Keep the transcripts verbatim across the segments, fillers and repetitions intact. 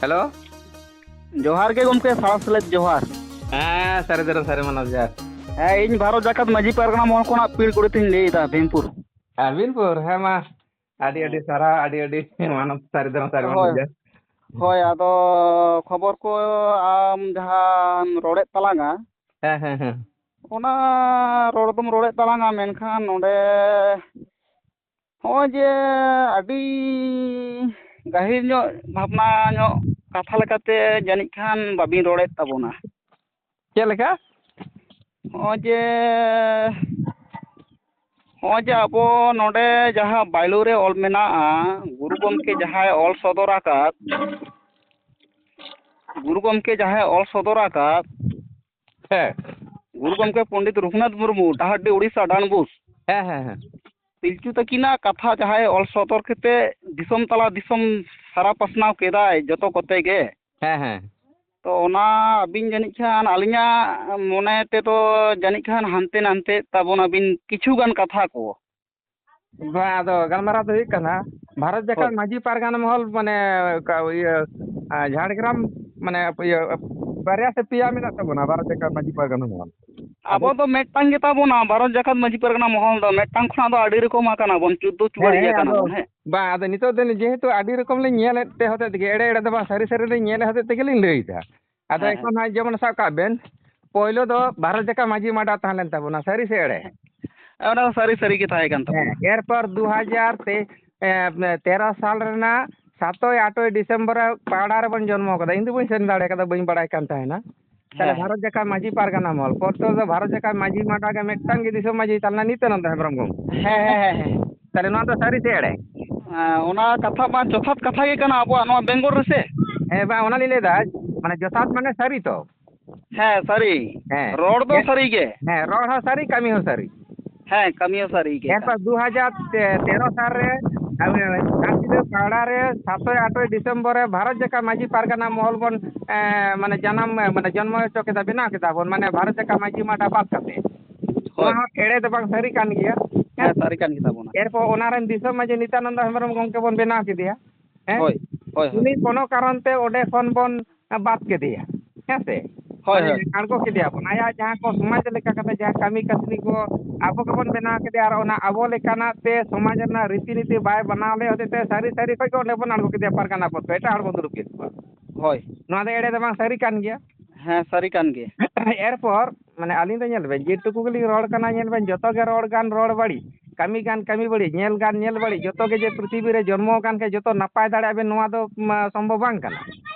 Hello. ᱡᱚᱦᱟᱨ ᱜᱮ ᱜᱚᱢᱠᱮ, ᱥᱟᱲᱟ ᱥᱮᱞᱮᱫ ᱡᱚᱦᱟᱨ᱾ ᱦᱮᱸ, ᱥᱟᱹᱨᱤ ᱫᱷᱚᱨᱚᱢ ᱥᱟᱹᱨᱤ ᱢᱟᱱᱟᱣ ᱡᱚᱦᱟᱨ᱾ ᱦᱮᱸ, ᱤᱧ ᱵᱷᱟᱨᱚᱛ ᱡᱟᱠᱟᱛ ᱢᱟᱹᱡᱷᱤ ᱯᱟᱨᱜᱟᱱᱟ ᱢᱚᱦᱚᱞ ᱠᱷᱚᱱᱟᱜ ᱯᱤᱲ ᱠᱩᱲᱤ ᱛᱤᱧ ᱞᱟᱹᱭᱮᱫᱟ, ᱵᱷᱤᱢᱯᱩᱨ᱾ ᱦᱮᱸ, ᱵᱷᱤᱢᱯᱩᱨ, ᱦᱮᱸ ᱢᱟ᱾ ᱟᱹᱰᱤ ᱟᱹᱰᱤ ᱦᱮᱸ᱾ ᱥᱟᱨᱦᱟᱣ, ᱟᱹᱰᱤ ᱟᱹᱰᱤ ᱢᱟᱱᱚᱛ, ᱥᱟᱹᱨᱤ ᱫᱷᱚᱨᱚᱢ ᱥᱟᱹᱨᱤ ᱢᱟᱱᱚᱛ ᱦᱳᱭ᱾ ᱡᱚᱦᱟᱨ᱾ ᱦᱳᱭ, ᱟᱫᱚ ᱠᱷᱚᱵᱚᱨ ᱠᱚ ᱟᱢ ᱡᱟᱦᱟᱸᱢ ᱨᱚᱲᱮᱫ ᱛᱟᱞᱟᱝᱟ, ᱦᱮᱸ, ᱦᱮᱸ, ᱦᱮᱸ᱾ ᱚᱱᱟ ᱨᱚᱲ ᱫᱚᱢ ᱨᱚᱲᱮᱫ ᱛᱟᱞᱟᱝᱟ, ᱢᱮᱱᱠᱷᱟᱱ ᱱᱚᱰᱮ ᱦᱚᱸᱜᱼᱚᱭ ᱡᱮ ᱟᱹᱰᱤ ᱜᱟᱹᱦᱤᱨ ᱧᱚᱜ ᱵᱷᱟᱵᱽᱱᱟ ᱧᱚᱜ ᱠᱟᱛᱷᱟ ᱞᱮᱠᱟᱛᱮ ᱡᱟᱹᱱᱤᱡ ᱠᱷᱟᱱ ᱵᱟᱹᱵᱤᱱ ᱨᱚᱲᱮᱫ ᱛᱟᱵᱚᱱᱟ᱾ ᱪᱮᱫ ᱞᱮᱠᱟ? ᱦᱚᱸᱜᱼᱚᱭ ᱡᱮ, ᱦᱚᱸᱜᱼᱚᱭ ᱡᱮ ᱟᱵᱚ ᱱᱚᱰᱮ ᱡᱟᱦᱟᱸ ᱵᱟᱭᱞᱳ ᱨᱮ ᱚᱞ ᱢᱮᱱᱟᱜᱼᱟ, ᱜᱩᱨᱩ ᱜᱚᱢᱠᱮ ᱡᱟᱦᱟᱸᱭ ᱚᱞ ᱥᱚᱫᱚᱨ ᱟᱠᱟᱫ, ᱜᱩᱨᱩ ᱜᱚᱢᱠᱮ ᱡᱟᱦᱟᱸᱭ ᱚᱞ ᱥᱚᱫᱚᱨ ᱟᱠᱟᱫ, ᱦᱮᱸ᱾ ᱜᱩᱨᱩ ᱜᱚᱢᱠᱮ ᱯᱚᱱᱰᱤᱛ ᱨᱚᱜᱷᱩᱱᱟᱛᱷ ᱢᱩᱨᱢᱩ, ᱰᱟᱦᱟᱨᱰᱤ, ᱩᱲᱤᱥᱥᱟ, ᱰᱟᱱᱵᱩᱥ᱾ ᱦᱮᱸ, ᱦᱮᱸ, ᱦᱮᱸ᱾ ᱯᱤᱞᱪᱩ ᱛᱟᱹᱠᱤᱱᱟᱜ ᱠᱟᱛᱷᱟ ᱡᱟᱦᱟᱸᱭ ᱚᱞ ᱥᱚᱫᱚᱨ ᱠᱟᱛᱮ ᱫᱤᱥᱚᱢ ᱛᱟᱞᱟ ᱫᱤᱥᱚᱢ ᱥᱟᱨᱟ ᱯᱟᱥᱱᱟᱣ ᱠᱮᱫᱟᱭ ᱡᱚᱛᱚ ᱠᱚᱛᱮ ᱜᱮ᱾ ᱦᱮᱸ, ᱦᱮᱸ᱾ ᱛᱚ ᱚᱱᱟ ᱟᱹᱵᱤᱱ ᱡᱟᱹᱱᱤᱡ ᱠᱷᱟᱱ ᱟᱹᱞᱤᱧᱟᱜ ᱢᱚᱱᱮ ᱛᱮᱫᱚ ᱡᱟᱹᱱᱤᱡ ᱠᱷᱟᱱ ᱦᱟᱱᱛᱮ ᱱᱟᱱᱛᱮ ᱛᱟᱵᱚᱱᱟᱵᱤᱱ ᱠᱤᱪᱷᱩ ᱜᱟᱱ ᱠᱟᱛᱷᱟ ᱠᱚ᱾ ᱵᱟᱝ, ᱟᱫᱚ ᱜᱟᱞᱢᱟᱨᱟᱣ ᱫᱚ ᱦᱩᱭᱩᱜ ᱠᱟᱱᱟ, ᱵᱷᱟᱨᱚᱛ ᱡᱟᱠᱟᱛ ᱦᱳᱭ᱾ ᱢᱟᱹᱡᱷᱤ ᱯᱟᱨᱜᱟᱱᱟ ᱢᱚᱦᱚᱞ, ᱢᱟᱱᱮ, ᱚᱠᱟ ᱤᱭᱟᱹ, ᱟᱸ, ᱡᱷᱟᱲᱜᱨᱟᱢ, ᱢᱟᱱᱮ, ᱤᱭᱟᱹ, ᱵᱟᱨᱭᱟ ᱥᱮ ᱯᱮᱭᱟ ᱢᱮᱱᱟᱜ ᱛᱟᱵᱚᱱᱟ ᱵᱷᱟᱨᱚᱛ ᱡᱟᱠᱟᱛ ᱢᱟᱹᱡᱷᱤ ᱯᱟᱨᱜᱟᱱᱟ ᱢᱚᱦᱚᱞ᱾ ᱟᱵᱚ ᱟᱫᱚ ᱫᱚ ᱢᱤᱫᱴᱟᱝ ᱜᱮᱛᱟ ᱵᱚᱱᱟ ᱵᱷᱟᱨᱚᱛ ᱡᱟᱠᱟᱛ ᱢᱟᱹᱡᱷᱤ ᱯᱟᱨᱜᱟᱱᱟ ᱢᱚᱦᱚᱞ ᱫᱚ, ᱢᱤᱫᱴᱟᱝ ᱠᱷᱚᱱᱟᱜ ᱫᱚ ᱟᱹᱰᱤ ᱨᱚᱠᱚᱢ ᱟᱠᱟᱱᱟ ᱵᱚᱱ, ᱪᱳᱫᱫᱳ ᱦᱮᱸ, ᱪᱩᱣᱟᱹᱲᱤᱭᱟᱹ ᱦᱮᱸ, ᱠᱟᱱᱟ ᱟᱫᱚ ᱵᱚᱱ, ᱦᱮᱸ᱾ ᱵᱟᱝ, ᱟᱫᱚ ᱱᱤᱛᱚᱜ ᱫᱚ ᱡᱮᱦᱮᱛᱩ ᱟᱹᱰᱤ ᱨᱚᱠᱚᱢ ᱞᱤᱧ ᱧᱮᱞᱮᱫ ᱛᱮ ᱦᱚᱛᱮᱡ ᱛᱮᱜᱮ, ᱮᱲᱮ ᱮᱲᱮ ᱫᱚ ᱵᱟᱝ, ᱥᱟᱹᱨᱤ ᱥᱟᱹᱨᱤ ᱞᱤᱧ ᱧᱮᱞᱮᱫ ᱦᱚᱛᱮᱡ ᱛᱮᱜᱮ ᱞᱤᱧ ᱞᱟᱹᱭᱮᱫᱟ᱾ ᱟᱫᱚ ᱦᱮᱸ, ᱦᱮᱸ᱾ ᱮᱠᱷᱚᱱ ᱦᱟᱸᱜ ᱡᱮᱢᱚᱱ ᱥᱟᱵ ᱠᱟᱜ ᱵᱮᱱ, ᱯᱳᱭᱞᱳ ᱫᱚ ᱵᱷᱟᱨᱚᱛ ᱡᱟᱠᱟᱛ ᱢᱟᱹᱡᱷᱤ ᱢᱟᱰᱟ ᱛᱟᱦᱮᱸ ᱞᱮᱱ ᱛᱟᱵᱚᱱᱟ, ᱥᱟᱹᱨᱤ ᱥᱮ ᱮᱲᱮ? ᱚᱱᱟ ᱫᱚ ᱥᱟᱹᱨᱤ ᱥᱟᱹᱨᱤ ᱜᱮ ᱛᱟᱦᱮᱸ ᱠᱟᱱ ᱦᱮᱸ, ᱛᱟᱵᱚᱱᱟ᱾ ᱮᱨᱯᱚᱨ ᱫᱩ ᱦᱟᱡᱟᱨ ᱛᱮ-, ᱮ, ᱛᱮᱨᱚ ᱥᱟᱞ ᱨᱮᱱᱟᱜ ᱥᱟᱛᱳᱭ ᱟᱴᱳᱭ ᱰᱤᱥᱮᱢᱵᱚᱨ ᱨᱮ ᱯᱟᱲᱟ ᱨᱮᱵᱚᱱ ᱡᱚᱱᱢᱚ ᱠᱟᱫᱟ᱾ ᱤᱧ ᱫᱚ ᱵᱟᱹᱧ ᱥᱮᱱ ᱫᱟᱲᱮ ᱠᱟᱫᱟ, ᱵᱟᱹᱧ ᱵᱟᱲᱟᱭ ᱠᱟᱱ ᱛᱟᱦᱮᱱᱟ᱾ ᱛᱟᱦᱞᱮ ᱦᱮᱸ, ᱦᱮᱸ᱾ ᱵᱷᱟᱨᱚᱛ ᱡᱟᱠᱟᱛ ᱢᱟᱹᱡᱷᱤ ᱯᱟᱨᱜᱟᱱᱟ ᱢᱚᱦᱚᱞ, ᱯᱨᱚᱛᱷᱚᱢ ᱫᱚ ᱵᱷᱟᱨᱚᱛ ᱡᱟᱠᱟᱛ ᱢᱟᱹᱡᱷᱤ ᱢᱟᱰᱟ ᱜᱮ ᱢᱤᱫᱴᱟᱝ ᱜᱮ ᱫᱤᱥᱚᱢ ᱢᱟᱹᱡᱷᱤ ᱛᱟᱦᱮᱸ ᱞᱮᱱᱟ, ᱱᱤᱛᱭᱟᱱᱚᱱᱫᱚ ᱦᱮᱢᱵᱨᱚᱢ ᱜᱚᱢᱠᱮ᱾ ᱦᱮᱸ, ᱦᱮᱸ, ᱦᱮᱸ, ᱦᱮᱸ᱾ ᱛᱟᱦᱞᱮ ᱱᱚᱣᱟ ᱫᱚ ᱥᱟᱹᱨᱤ ᱥᱮ ᱮᱲᱮ? ᱦᱮᱸ, ᱚᱱᱟ ᱠᱟᱛᱷᱟ ᱢᱟ ᱡᱚᱛᱷᱟᱛ ᱠᱟᱛᱷᱟ ᱜᱮ ᱠᱟᱱᱟ ᱟᱵᱚᱣᱟᱜ ᱱᱚᱣᱟ ᱵᱮᱝᱜᱚᱞ ᱨᱮᱥᱮ᱾ ᱦᱮᱸ, ᱵᱟᱝ, ᱚᱱᱟ ᱞᱤᱧ ᱞᱟᱹᱭᱫᱟ, ᱢᱟᱱᱮ ᱡᱚᱛᱷᱟᱛ ᱢᱟᱱᱮ ᱥᱟᱹᱨᱤ ᱛᱚ? ᱦᱮᱸ, ᱥᱟᱹᱨᱤ᱾ ᱦᱮᱸ᱾ ᱨᱚᱲ ᱫᱚ ᱦᱮᱸ᱾ ᱥᱟᱹᱨᱤ ᱜᱮ᱾ ᱦᱮᱸ, ᱨᱚᱲ ᱦᱚᱸ ᱥᱟᱹᱨᱤ, ᱠᱟᱹᱢᱤ ᱦᱚᱸ ᱥᱟᱹᱨᱤ᱾ ᱦᱮᱸ, ᱠᱟᱹᱢᱤ ᱦᱚᱸ ᱥᱟᱹᱨᱤ ᱜᱮ᱾ ᱮᱨᱯᱚᱨ ᱫᱩ ᱦᱟᱡᱟᱨ ᱛᱮᱨᱚ ᱥᱟᱞ ᱨᱮ ᱟᱵᱚ ᱜᱷᱟᱴᱥᱤᱞᱟᱹ ᱯᱟᱲᱟ ᱨᱮ ᱥᱟᱛᱳᱭ ᱟᱴᱳᱭ ᱰᱤᱥᱮᱢᱵᱚᱨ ᱨᱮ ᱵᱷᱟᱨᱚᱛ ᱡᱟᱠᱟᱛ ᱢᱟᱹᱡᱷᱤ ᱯᱟᱨᱜᱟᱱᱟ ᱢᱚᱦᱚᱞ ᱵᱚᱱ, ᱮᱸ, ᱢᱟᱱᱮ ᱡᱟᱱᱟᱢ, ᱢᱟᱱᱮ ᱡᱚᱱᱢᱚ ᱦᱚᱪᱚ ᱠᱮᱫᱟ, ᱵᱮᱱᱟᱣ ᱠᱮᱫᱟ ᱵᱚᱱ, ᱢᱟᱱᱮ ᱵᱷᱟᱨᱚᱛ ᱡᱟᱠᱟᱛ ᱢᱟᱹᱡᱷᱤ ᱢᱟᱰᱟ ᱵᱟᱫ ᱠᱟᱛᱮ᱾ ᱦᱳᱭ᱾ ᱚᱱᱟ ᱦᱚᱸ ᱮᱲᱮ ᱫᱚ ᱵᱟᱝ, ᱥᱟᱹᱨᱤ ᱠᱟᱱ ᱜᱮᱭᱟ᱾ ᱦᱮᱸ, ᱥᱟᱹᱨᱤ ᱠᱟᱱ ᱜᱮᱛᱟ ᱵᱚᱱᱟ᱾ ᱮᱨᱯᱚᱨ ᱚᱱᱟ ᱨᱮᱱ ᱫᱤᱥᱚᱢ ᱢᱟᱹᱡᱷᱤ ᱱᱤᱛᱭᱟᱱᱚᱱᱫᱚ ᱦᱮᱢᱵᱨᱚᱢ ᱜᱚᱢᱠᱮ ᱵᱚᱱ ᱵᱮᱱᱟᱣ ᱠᱮᱫᱮᱭᱟ᱾ ᱦᱮᱸ? ᱦᱳᱭ, ᱦᱳᱭ, ᱦᱳᱭ᱾ ᱩᱱᱤ ᱠᱳᱱᱳ ᱠᱟᱨᱚᱱ ᱛᱮ ᱚᱸᱰᱮ ᱠᱷᱚᱱ ᱵᱚᱱ ᱵᱟᱫ ᱠᱮᱫᱮᱭᱟ, ᱦᱮᱸ ᱥᱮ? ᱦᱳᱭ, ᱢᱟᱱᱮ ᱦᱳᱭ᱾ ᱟᱬᱜᱚ ᱠᱮᱫᱮᱭᱟ ᱵᱚᱱ᱾ ᱟᱭᱟᱜ ᱡᱟᱦᱟᱸ ᱠᱚ ᱥᱚᱢᱟᱡᱽ ᱞᱮᱠᱟ ᱠᱟᱛᱮ ᱡᱟᱦᱟᱸ ᱠᱟᱹᱢᱤ ᱠᱟᱹᱥᱱᱤ ᱠᱚ ᱟᱵᱚ ᱜᱮᱵᱚᱱ ᱵᱮᱱᱟᱣ ᱠᱮᱫᱮᱭᱟ, ᱟᱨ ᱚᱱᱟ ᱟᱵᱚ ᱞᱮᱠᱟᱱᱟᱜ ᱛᱮ ᱥᱚᱢᱟᱡᱽ ᱨᱮᱱᱟᱜ ᱨᱤᱛᱤ ᱱᱤᱛᱤ ᱵᱟᱭ ᱵᱟᱱᱟᱣ ᱞᱮᱫ ᱦᱚᱛᱮᱡ ᱛᱮ ᱥᱟᱹᱨᱤ ᱥᱟᱹᱨᱤ ᱠᱷᱚᱡ ᱜᱮ ᱚᱸᱰᱮ ᱵᱚᱱ ᱟᱬᱜᱚ ᱠᱮᱫᱮᱭᱟ ᱯᱟᱨᱜᱟᱱᱟ ᱯᱚᱫ ᱠᱷᱚᱡ, ᱮᱴᱟᱜ ᱦᱚᱲ ᱵᱚᱱ ᱫᱩᱲᱩᱵ ᱠᱮᱫ ᱠᱚᱣᱟ᱾ ᱦᱳᱭ᱾ ᱱᱚᱣᱟ ᱫᱚ ᱮᱲᱮ ᱫᱚ ᱵᱟᱝ, ᱥᱟᱹᱨᱤ ᱠᱟᱱ ᱜᱮᱭᱟ? ᱦᱮᱸ, ᱥᱟᱹᱨᱤ ᱠᱟᱱ ᱜᱮ᱾ ᱮᱨᱯᱚᱨ ᱢᱟᱱᱮ ᱟᱹᱞᱤᱧ ᱫᱚ ᱧᱮᱞ ᱵᱮᱱ, ᱡᱮᱴᱩᱠᱩ ᱜᱮᱞᱤᱧ ᱨᱚᱲ ᱠᱟᱱᱟ, ᱧᱮᱞ ᱵᱮᱱ, ᱡᱚᱛᱚ ᱜᱮ ᱨᱚᱲ ᱜᱟᱱ ᱨᱚᱲ ᱵᱟᱹᱲᱤᱡ, ᱠᱟᱹᱢᱤ ᱜᱟᱱ ᱠᱟᱹᱢᱤ ᱵᱟᱹᱲᱤᱡ, ᱧᱮᱞ ᱜᱟᱱ ᱧᱮᱞ ᱵᱟᱹᱲᱤᱡ, ᱡᱚᱛᱚ ᱜᱮ ᱡᱮ ᱯᱨᱤᱛᱷᱤᱵᱤ ᱨᱮ ᱡᱚᱱᱢᱚ ᱟᱠᱟᱱ ᱠᱷᱟᱡ ᱡᱚᱛᱚ ᱱᱟᱯᱟᱭ ᱫᱟᱲᱮᱭᱟᱜ ᱵᱮᱱ, ᱱᱚᱣᱟ ᱫᱚ, ᱢᱟ, ᱥᱚᱢᱵᱷᱚᱵ ᱵᱟᱝ ᱠᱟᱱᱟ᱾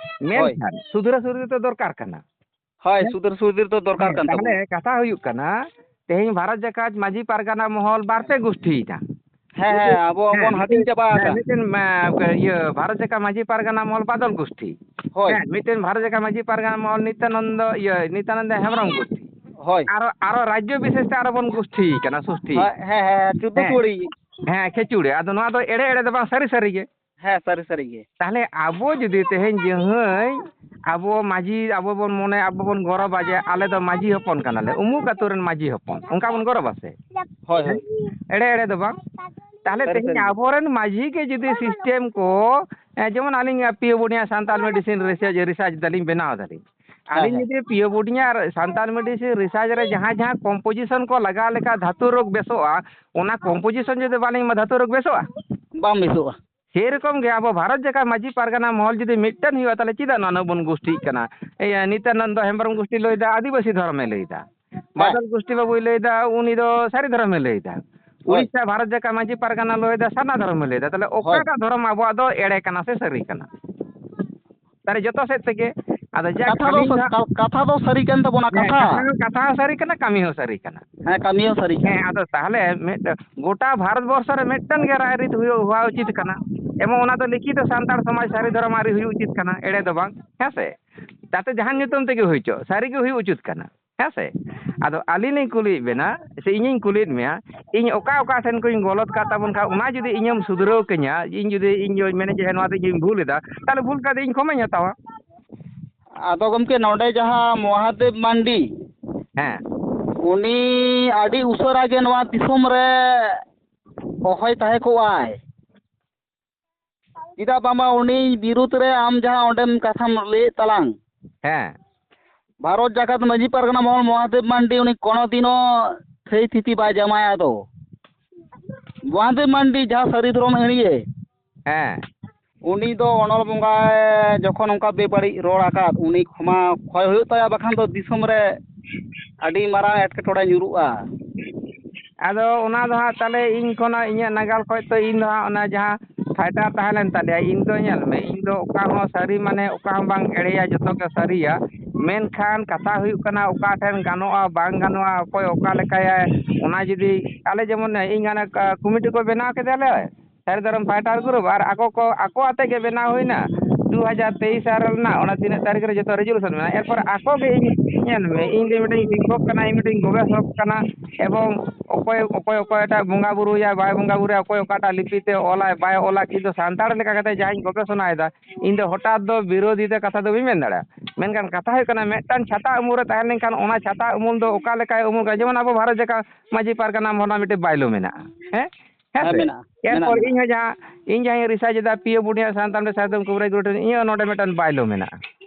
ᱦᱳᱭ᱾ ᱢᱮᱱᱠᱷᱟᱱ ᱥᱩᱫᱷᱨᱟᱹ ᱥᱩᱫᱷᱨᱟᱹ ᱫᱚ ᱫᱚᱨᱠᱟᱨ ᱠᱟᱱᱟ᱾ ᱦᱳᱭ, ᱦᱮᱸ? ᱥᱩᱫᱷᱨᱟᱹ ᱥᱩᱫᱷᱨᱟᱹ ᱫᱚ ᱫᱚᱨᱠᱟᱨ ᱦᱮᱸ, ᱠᱟᱱ ᱛᱟᱦᱚᱞᱮ ᱛᱟᱵᱚᱱᱟ᱾ ᱠᱟᱛᱷᱟ ᱦᱩᱭᱩᱜ ᱠᱟᱱᱟ, ᱛᱮᱦᱮᱧ ᱵᱷᱟᱨᱚᱛ ᱡᱟᱠᱟᱛ ᱢᱟᱹᱡᱷᱤ ᱯᱟᱨᱜᱟᱱᱟ ᱢᱚᱦᱚᱞ ᱵᱟᱨ ᱯᱮ ᱜᱳᱥᱴᱤᱭᱮᱱᱟ᱾ ᱦᱮᱸ, ᱦᱮᱸ, ᱟᱵᱚ ᱦᱮᱸ, ᱵᱚᱱ ᱢᱤᱫᱴᱮᱱ, ᱦᱟᱹᱴᱤᱧ ᱪᱟᱵᱟ ᱦᱮᱸ, ᱟᱠᱟᱱ᱾ ᱢᱤᱫᱴᱮᱱ, ᱢᱟ, ᱤᱭᱟᱹ, ᱵᱷᱟᱨᱚᱛ ᱡᱟᱠᱟᱛ ᱢᱟᱹᱡᱷᱤ ᱯᱟᱨᱜᱟᱱᱟ ᱢᱚᱦᱚᱞ ᱵᱟᱫᱚᱞ ᱜᱳᱥᱴᱤ᱾ ᱦᱳᱭ᱾ ᱦᱮᱸ, ᱢᱤᱫᱴᱮᱱ ᱵᱷᱟᱨᱚᱛ ᱡᱟᱠᱟᱛ ᱢᱟᱹᱡᱷᱤ ᱯᱟᱨᱜᱟᱱᱟ ᱢᱚᱦᱚᱞ ᱱᱤᱛᱭᱟᱱᱚᱱᱫᱚ, ᱤᱭᱟᱹ, ᱱᱤᱛᱭᱟᱱᱚᱱᱫᱚ ᱦᱮᱢᱵᱨᱚᱢ ᱜᱳᱥᱴᱤ᱾ ᱦᱳᱭ᱾ ᱟᱨᱚ, ᱟᱨᱚ ᱨᱟᱡᱽᱡᱚ ᱵᱤᱥᱮᱥ ᱛᱮ ᱟᱨᱚ ᱵᱚᱱ ᱜᱳᱥᱴᱤ ᱠᱟᱱᱟ, ᱥᱳᱥᱴᱤ᱾ ᱦᱮᱸ, ᱦᱮᱸ, ᱦᱮᱸ, ᱪᱳᱫᱽᱫᱳ ᱦᱮᱸ᱾ ᱪᱩᱣᱟᱹᱲᱤ᱾ ᱦᱮᱸ, ᱠᱷᱮᱪᱩᱲᱤ᱾ ᱟᱫᱚ ᱱᱚᱣᱟ ᱫᱚ ᱮᱲᱮ ᱮᱲᱮ ᱫᱚ ᱵᱟᱝ, ᱥᱟᱹᱨᱤ ᱥᱟᱹᱨᱤ ᱜᱮ᱾ ᱦᱮᱸ, ᱥᱟᱹᱨᱤ ᱥᱟᱹᱨᱤ ᱜᱮ᱾ ᱛᱟᱦᱞᱮ ᱟᱵᱚ ᱡᱩᱫᱤ ᱛᱮᱦᱮᱧ ᱡᱟᱹᱦᱟᱹᱭ ᱟᱵᱚ ᱢᱟᱹᱡᱷᱤ, ᱟᱵᱚ ᱵᱚᱱ ᱢᱚᱱᱮ, ᱟᱵᱚ ᱵᱚᱱ ᱜᱚᱨᱚᱵᱟ ᱡᱮ ᱟᱞᱮ ᱫᱚ ᱢᱟᱹᱡᱷᱤ ᱦᱚᱯᱚᱱ ᱠᱟᱱᱟᱞᱮ, ᱩᱢᱩᱠ ᱟᱹᱛᱩ ᱨᱮᱱ ᱢᱟᱹᱡᱷᱤ ᱦᱚᱯᱚᱱ, ᱚᱱᱠᱟ ᱵᱚᱱ ᱜᱚᱨᱚᱵᱟ ᱥᱮ? ᱦᱳᱭ, ᱦᱳᱭ᱾ ᱮᱲᱮ ᱮᱲᱮ ᱫᱚ ᱵᱟᱝ᱾ ᱛᱟᱦᱞᱮ ᱥᱟᱹᱨᱤ ᱛᱮᱦᱮᱧ ᱥᱟᱹᱨᱤ ᱜᱮ᱾ ᱟᱵᱚᱨᱮᱱ ᱢᱟᱹᱡᱷᱤ ᱜᱮ ᱡᱩᱫᱤ system ᱠᱚ, ᱮ, ᱡᱮᱢᱚᱱ ᱟᱹᱞᱤᱧ ᱯᱤᱭᱳ ᱵᱚᱱᱤᱭᱟ ᱥᱟᱱᱛᱟᱲ medicine research, research ᱫᱟᱞᱤᱧ ᱵᱮᱱᱟᱣ ᱫᱟᱞᱤᱧ᱾ ᱦᱮᱸ, ᱟᱹᱞᱤᱧ ᱦᱮᱸ᱾ ᱡᱩᱫᱤ ᱯᱤᱭᱳ ᱵᱚᱱᱤᱭᱟ ᱟᱨ ᱥᱟᱱᱛᱟᱲ medicine research ᱨᱮ ᱡᱟᱦᱟᱸ ᱡᱟᱦᱟᱸ composition ᱠᱚ ᱞᱟᱜᱟᱣ ᱞᱮᱠᱷᱟᱱ ᱫᱷᱟᱹᱛᱩ ᱨᱳᱜᱽ ᱵᱮᱥᱚᱜᱼᱟ, ᱚᱱᱟ composition ᱡᱩᱫᱤ ᱵᱟᱹᱞᱤᱧ ᱮᱢᱟ, ᱫᱷᱟᱹᱛᱩ ᱨᱳᱜᱽ ᱵᱮᱥᱚᱜᱼᱟ? ᱵᱟᱝ ᱵᱮᱥᱚᱜᱼᱟ᱾ ᱥᱮᱨᱚᱠᱚᱢ ᱜᱮ ᱟᱵᱚ ᱵᱷᱟᱨᱚᱛ ᱡᱟᱠᱟᱛ ᱢᱟᱹᱡᱷᱤ ᱯᱟᱨᱜᱟᱱᱟ ᱢᱚᱦᱚᱞ ᱡᱩᱫᱤ ᱢᱤᱫᱴᱮᱱ ᱦᱩᱭᱩᱜᱼᱟ, ᱛᱟᱦᱞᱮ ᱪᱮᱫᱟᱜ ᱱᱩᱱᱟᱹᱜ ᱵᱚᱱ ᱜᱩᱥᱴᱤᱜ ᱠᱟᱱᱟ? ᱤᱭᱟᱹ, ᱱᱤᱛᱭᱟᱱᱚᱱᱫᱚ ᱦᱮᱢᱵᱨᱚᱢ ᱜᱩᱥᱴᱤ ᱞᱟᱹᱭᱫᱟ ᱟᱹᱫᱤᱵᱟᱹᱥᱤ ᱫᱷᱚᱨᱚᱢᱮ ᱞᱟᱹᱭᱫᱟ, ᱦᱮᱸ᱾ ᱵᱟᱫᱚᱞ ᱜᱩᱥᱴᱤ ᱵᱟᱹᱵᱩᱭ ᱞᱟᱹᱭᱫᱟ ᱩᱱᱤ ᱫᱚ ᱥᱟᱹᱨᱤ ᱫᱷᱚᱨᱚᱢᱮ ᱞᱟᱹᱭᱫᱟ᱾ ᱦᱳᱭ᱾ ᱩᱲᱤᱥᱥᱟ ᱵᱷᱟᱨᱚᱛ ᱡᱟᱠᱟᱛ ᱢᱟᱹᱡᱷᱤ ᱯᱟᱨᱜᱟᱱᱟ ᱞᱟᱹᱭᱫᱟ ᱥᱟᱨᱱᱟ ᱫᱷᱚᱨᱚᱢᱮ ᱞᱟᱹᱭᱫᱟ᱾ ᱛᱟᱦᱞᱮ ᱦᱳᱭ᱾ ᱚᱠᱟᱴᱟᱜ ᱫᱷᱚᱨᱚᱢ ᱟᱵᱚᱣᱟᱜ ᱫᱚ ᱮᱲᱮ ᱠᱟᱱᱟ ᱥᱮ ᱥᱟᱹᱨᱤ ᱠᱟᱱᱟ? ᱛᱟᱦᱞᱮ ᱡᱚᱛᱚ ᱥᱮᱫ ᱛᱮᱜᱮ᱾ ᱟᱫᱚ ᱡᱟᱠ, ᱠᱟᱛᱷᱟ ᱫᱚ ᱟᱹᱞᱤᱧ ᱥᱟ-, ᱫᱚ ᱠᱟ-, ᱠᱟᱛᱷᱟ ᱫᱚ ᱥᱟᱹᱨᱤ ᱠᱟᱱ ᱛᱟᱵᱚᱱᱟ, ᱦᱮᱸ, ᱠᱟᱛᱷᱟ᱾ ᱠᱟᱛᱷᱟ ᱦᱚᱸ, ᱠᱟᱛᱷᱟ ᱦᱚᱸ ᱥᱟᱹᱨᱤ ᱠᱟᱱᱟ, ᱠᱟᱹᱢᱤ ᱦᱚᱸ ᱥᱟᱹᱨᱤ ᱠᱟᱱᱟ᱾ ᱦᱮᱸ, ᱠᱟᱹᱢᱤ ᱦᱚᱸ ᱥᱟᱹᱨᱤ ᱠᱟᱱᱟ᱾ ᱦᱮᱸ, ᱟᱫᱚ ᱛᱟᱦᱞᱮ ᱢᱤᱫ, ᱜᱚᱴᱟ ᱵᱷᱟᱨᱚᱛ ᱵᱚᱨᱥᱚ ᱨᱮ ᱢᱤᱫᱴᱟᱝ ᱜᱮ ᱨᱟᱭᱨᱤᱛ ᱦᱩᱭᱩᱜ, ᱦᱩᱭᱩᱜ ᱩᱪᱤᱛ ᱠᱟᱱᱟ᱾ ᱮᱵᱚᱝ ᱚᱱᱟ ᱫᱚ ᱞᱤᱠᱷᱤᱛᱚ ᱥᱟᱱᱛᱟᱲ ᱥᱚᱢᱟᱡᱽ ᱥᱟᱹᱨᱤ ᱫᱷᱚᱨᱚᱢ ᱟᱹᱨᱤ ᱦᱩᱭᱩᱜ ᱩᱪᱤᱛ ᱠᱟᱱᱟ, ᱮᱲᱮ ᱫᱚ ᱵᱟᱝ, ᱦᱮᱸ ᱥᱮ? ᱡᱟᱛᱮ ᱡᱟᱦᱟᱱ ᱧᱩᱛᱩᱢ ᱛᱮᱜᱮ ᱦᱩᱭ ᱦᱚᱪᱚᱜ, ᱥᱟᱹᱨᱤ ᱜᱮ ᱦᱩᱭᱩᱜ ᱩᱪᱤᱛ ᱠᱟᱱᱟ᱾ ᱦᱮᱸ ᱥᱮ? ᱟᱫᱚ ᱟᱹᱞᱤᱧ ᱞᱤᱧ ᱠᱩᱞᱤᱭᱮᱫ ᱵᱮᱱᱟ, ᱥᱮ ᱤᱧᱤᱧ ᱠᱩᱞᱤᱭᱮᱫ ᱢᱮᱭᱟ, ᱤᱧ ᱚᱠᱟ ᱚᱠᱟ ᱴᱷᱮᱱ ᱠᱷᱚᱱᱤᱧ ᱜᱚᱞᱚᱛ ᱠᱟᱜ ᱛᱟᱵᱚᱱ ᱠᱷᱟᱱ, ᱚᱱᱟ ᱡᱩᱫᱤ ᱤᱧᱮᱢ ᱥᱩᱫᱷᱨᱟᱹᱣ ᱠᱟᱹᱧᱟ, ᱤᱧ ᱡᱩᱫᱤ, ᱤᱧ ᱡᱩᱫᱤ ᱢᱮᱱᱟ ᱡᱮ, "ᱦᱮᱸ, ᱱᱚᱣᱟ ᱫᱚ ᱤᱧᱤᱧ ᱵᱷᱩᱞ ᱮᱫᱟ", ᱛᱟᱦᱞᱮ ᱵᱷᱩᱞ ᱠᱟᱛᱮ ᱤᱧ ᱠᱷᱚᱢᱟᱧ ᱦᱟᱛᱟᱣᱟ᱾ ᱟᱫᱚ ᱜᱚᱢᱠᱮ, ᱱᱚᱰᱮ ᱡᱟᱦᱟᱸ ᱢᱚᱦᱟᱫᱮᱵ ᱢᱟᱱᱰᱤ, ᱦᱮᱸ᱾ ᱩᱱᱤ ᱟᱹᱰᱤ ᱩᱥᱟᱹᱨᱟ ᱜᱮ ᱱᱚᱣᱟ ᱫᱤᱥᱚᱢ ᱨᱮ ᱦᱚᱦᱚᱭ ᱛᱟᱦᱮᱸ ᱠᱚᱜᱼᱟᱭ᱾ ᱪᱮᱫᱟᱜ ᱵᱟᱝᱢᱟ ᱩᱱᱤ ᱵᱤᱨᱩᱫᱽ ᱨᱮ ᱟᱢ ᱡᱟᱦᱟᱸ ᱚᱸᱰᱮᱢ ᱠᱟᱛᱷᱟᱢ ᱞᱟᱹᱭᱮᱫ ᱛᱟᱞᱟᱝ, ᱦᱮᱸ᱾ ᱵᱷᱟᱨᱚᱛ ᱡᱟᱠᱟᱛ ᱢᱟᱹᱡᱷᱤ ᱯᱟᱨᱜᱟᱱᱟ ᱢᱚᱦᱚᱞ ᱢᱚᱦᱟᱫᱮᱵ ᱢᱟᱱᱰᱤ ᱩᱱᱤ ᱠᱳᱱᱳ ᱫᱤᱱᱚ ᱛᱷᱟᱹᱭ ᱛᱷᱤᱛᱤ ᱵᱟᱭ ᱡᱟᱢᱟᱭᱟ ᱟᱫᱚ᱾ ᱢᱚᱦᱟᱫᱮᱵ ᱢᱟᱱᱰᱤ ᱡᱟᱦᱟᱸ ᱥᱟᱹᱨᱤ ᱫᱷᱚᱨᱚᱢ ᱟᱹᱲᱤᱭᱟᱹ, ᱦᱮᱸ᱾ ᱩᱱᱤ ᱫᱚ ᱚᱱᱚᱞ ᱵᱚᱸᱜᱟ ᱡᱚᱠᱷᱚᱱ ᱚᱱᱠᱟ ᱵᱮᱵᱟᱹᱲᱤᱡ ᱨᱚᱲ ᱟᱠᱟᱫ, ᱩᱱᱤ ᱠᱷᱚᱢᱟ ᱠᱷᱚᱭ ᱦᱩᱭᱩᱜ ᱛᱟᱭᱟ, ᱵᱟᱠᱷᱟᱱ ᱫᱚ ᱫᱤᱥᱚᱢ ᱨᱮ ᱟᱹᱰᱤ ᱢᱟᱨᱟᱝ ᱮᱴᱠᱮᱴᱚᱬᱮ ᱧᱩᱨᱩᱜᱼᱟ᱾ ᱟᱫᱚ ᱚᱱᱟ ᱫᱚ ᱦᱟᱸᱜ ᱛᱟᱦᱞᱮ ᱤᱧ ᱠᱷᱚᱱᱟᱜ, ᱤᱧᱟᱹᱜ ᱱᱟᱜᱟᱞ ᱠᱷᱚᱡ ᱛᱚ ᱤᱧ ᱫᱚ ᱦᱟᱸᱜ ᱚᱱᱟ ᱡᱟᱦᱟᱸ fighter ᱛᱟᱦᱮᱸ ᱞᱮᱱ ᱛᱟᱞᱮᱭᱟ, ᱤᱧ ᱫᱚ ᱧᱮᱞ ᱢᱮ, ᱤᱧ ᱫᱚ ᱚᱠᱟ ᱦᱚᱸ ᱥᱟᱹᱨᱤ ᱢᱟᱱᱮ ᱚᱠᱟ ᱦᱚᱸ ᱵᱟᱝ ᱮᱲᱮᱭᱟ, ᱡᱚᱛᱚ ᱜᱮ ᱥᱟᱹᱨᱤᱭᱟ᱾ ᱢᱮᱱᱠᱷᱟᱱ ᱠᱟᱛᱷᱟ ᱦᱩᱭᱩᱜ ᱠᱟᱱᱟ, ᱚᱠᱟ ᱴᱷᱮᱱ ᱜᱟᱱᱚᱜᱼᱟ, ᱵᱟᱝ ᱜᱟᱱᱚᱜᱼᱟ, ᱚᱠᱚᱭ ᱚᱠᱟ ᱞᱮᱠᱟᱭᱟᱭ, ᱚᱱᱟ ᱡᱩᱫᱤ ᱟᱞᱮ ᱡᱮᱢᱚᱱ ᱤᱧ ᱦᱟᱱᱮ ᱠᱚᱢᱤᱴᱤ ᱠᱚ ᱵᱮᱱᱟᱣ ᱠᱮᱫᱟᱞᱮ, ᱥᱟᱹᱨᱤ ᱫᱷᱚᱨᱚᱢ fighter group, ᱟᱨ ᱟᱠᱚ ᱠᱚ, ᱟᱠᱚ ᱟᱛᱮ ᱜᱮ ᱵᱮᱱᱟᱣ ᱦᱩᱭᱱᱟ᱾ ᱫᱩ ᱦᱟᱡᱟᱨ ᱛᱮᱭᱤᱥ ᱥᱟᱞ ᱨᱮᱱᱟᱜ ᱚᱱᱟ ᱛᱤᱱᱟᱹᱜ ᱛᱟᱹᱨᱤᱠᱷ ᱨᱮ ᱡᱚᱛᱚ resolution ᱢᱮᱱᱟᱜᱼᱟ᱾ ᱮᱨᱯᱚᱨ ᱟᱠᱚ ᱜᱮ ᱤᱧ, ᱧᱮᱞ ᱢᱮ, ᱤᱧ ᱫᱚ ᱢᱤᱫᱴᱮᱱ ᱥᱤᱠᱠᱷᱚᱠ ᱠᱟᱱᱟ, ᱤᱧ ᱢᱤᱫᱴᱮᱱ ᱜᱚᱵᱮᱥᱚᱠ ᱠᱟᱱᱟ, ᱮᱵᱚᱝ ᱚᱠᱚᱭ, ᱚᱠᱚᱭ ᱚᱠᱚᱭᱴᱟᱜ ᱵᱚᱸᱜᱟ ᱵᱩᱨᱩᱭᱟᱭ, ᱵᱟᱭ ᱵᱚᱸᱜᱟ ᱵᱩᱨᱩᱭᱟ, ᱚᱠᱚᱭ ᱚᱠᱟᱴᱟᱜ ᱞᱤᱯᱤ ᱛᱮ ᱚᱞᱟᱭ, ᱵᱟᱭ ᱚᱞᱟ, ᱠᱤᱱᱛᱩ ᱥᱟᱱᱛᱟᱲ ᱞᱮᱠᱟ ᱠᱟᱛᱮ ᱡᱟᱦᱟᱸᱧ ᱜᱚᱵᱮᱥᱚᱱᱟᱭᱮᱫᱟ, ᱤᱧ ᱫᱚ ᱦᱚᱴᱟᱛ ᱫᱚ ᱵᱤᱨᱳᱫᱷᱤ ᱛᱮ ᱠᱟᱛᱷᱟ ᱫᱚ ᱵᱟᱹᱧ ᱢᱮᱱ ᱫᱟᱲᱮᱭᱟᱜᱼᱟ᱾ ᱢᱮᱱᱠᱷᱟᱱ ᱠᱟᱛᱷᱟ ᱦᱩᱭᱩᱜ ᱠᱟᱱᱟ, ᱢᱤᱫᱴᱟᱝ ᱪᱷᱟᱛᱟ ᱩᱢᱩᱞ ᱨᱮ ᱛᱟᱦᱮᱸ ᱞᱮᱱᱠᱷᱟᱱ ᱚᱱᱟ ᱪᱷᱟᱛᱟ ᱩᱢᱩᱞ ᱫᱚ ᱚᱠᱟ ᱞᱮᱠᱟᱭ ᱩᱢᱩᱞ ᱠᱟᱱᱟ, ᱡᱮᱢᱚᱱ ᱟᱵᱚ ᱵᱷᱟᱨᱚᱛ ᱡᱟᱠᱟᱛ ᱢᱟᱹᱡᱷᱤ ᱯᱟᱨᱜᱟᱱᱟ ᱢᱚᱦᱚᱞ ᱨᱮᱱᱟᱜ ᱢᱤᱫᱴᱮᱱ ᱵᱟᱭᱞᱳ ᱢᱮᱱᱟᱜᱼᱟ᱾ ᱦᱮᱸ? ᱦᱮᱸ ᱦᱮᱸ, ᱥᱮ? ᱢᱮᱱᱟᱜᱼᱟ, ᱢᱮᱱᱟᱜᱼᱟ, ᱮᱨᱯᱚᱨ ᱢᱮᱱᱟᱜᱼᱟ᱾ ᱤᱧ ᱦᱚᱸ ᱡᱟᱦᱟᱸ, ᱤᱧ ᱡᱟᱦᱟᱸᱧ research ᱮᱫᱟ, ᱯᱤᱭᱳ ᱵᱩᱱᱤᱭᱟᱹ ᱥᱟᱱᱛᱟᱲ ᱥᱟᱨᱡᱚᱢ ᱠᱚᱵᱤᱨᱟᱡᱽ ᱜᱩᱨᱩ ᱴᱷᱮᱱ, ᱤᱧ ᱦᱚᱸ ᱱᱚᱰᱮ ᱢᱤᱫᱴᱟᱝ ᱵᱟᱭᱞᱳ ᱢᱮᱱᱟᱜᱼᱟ᱾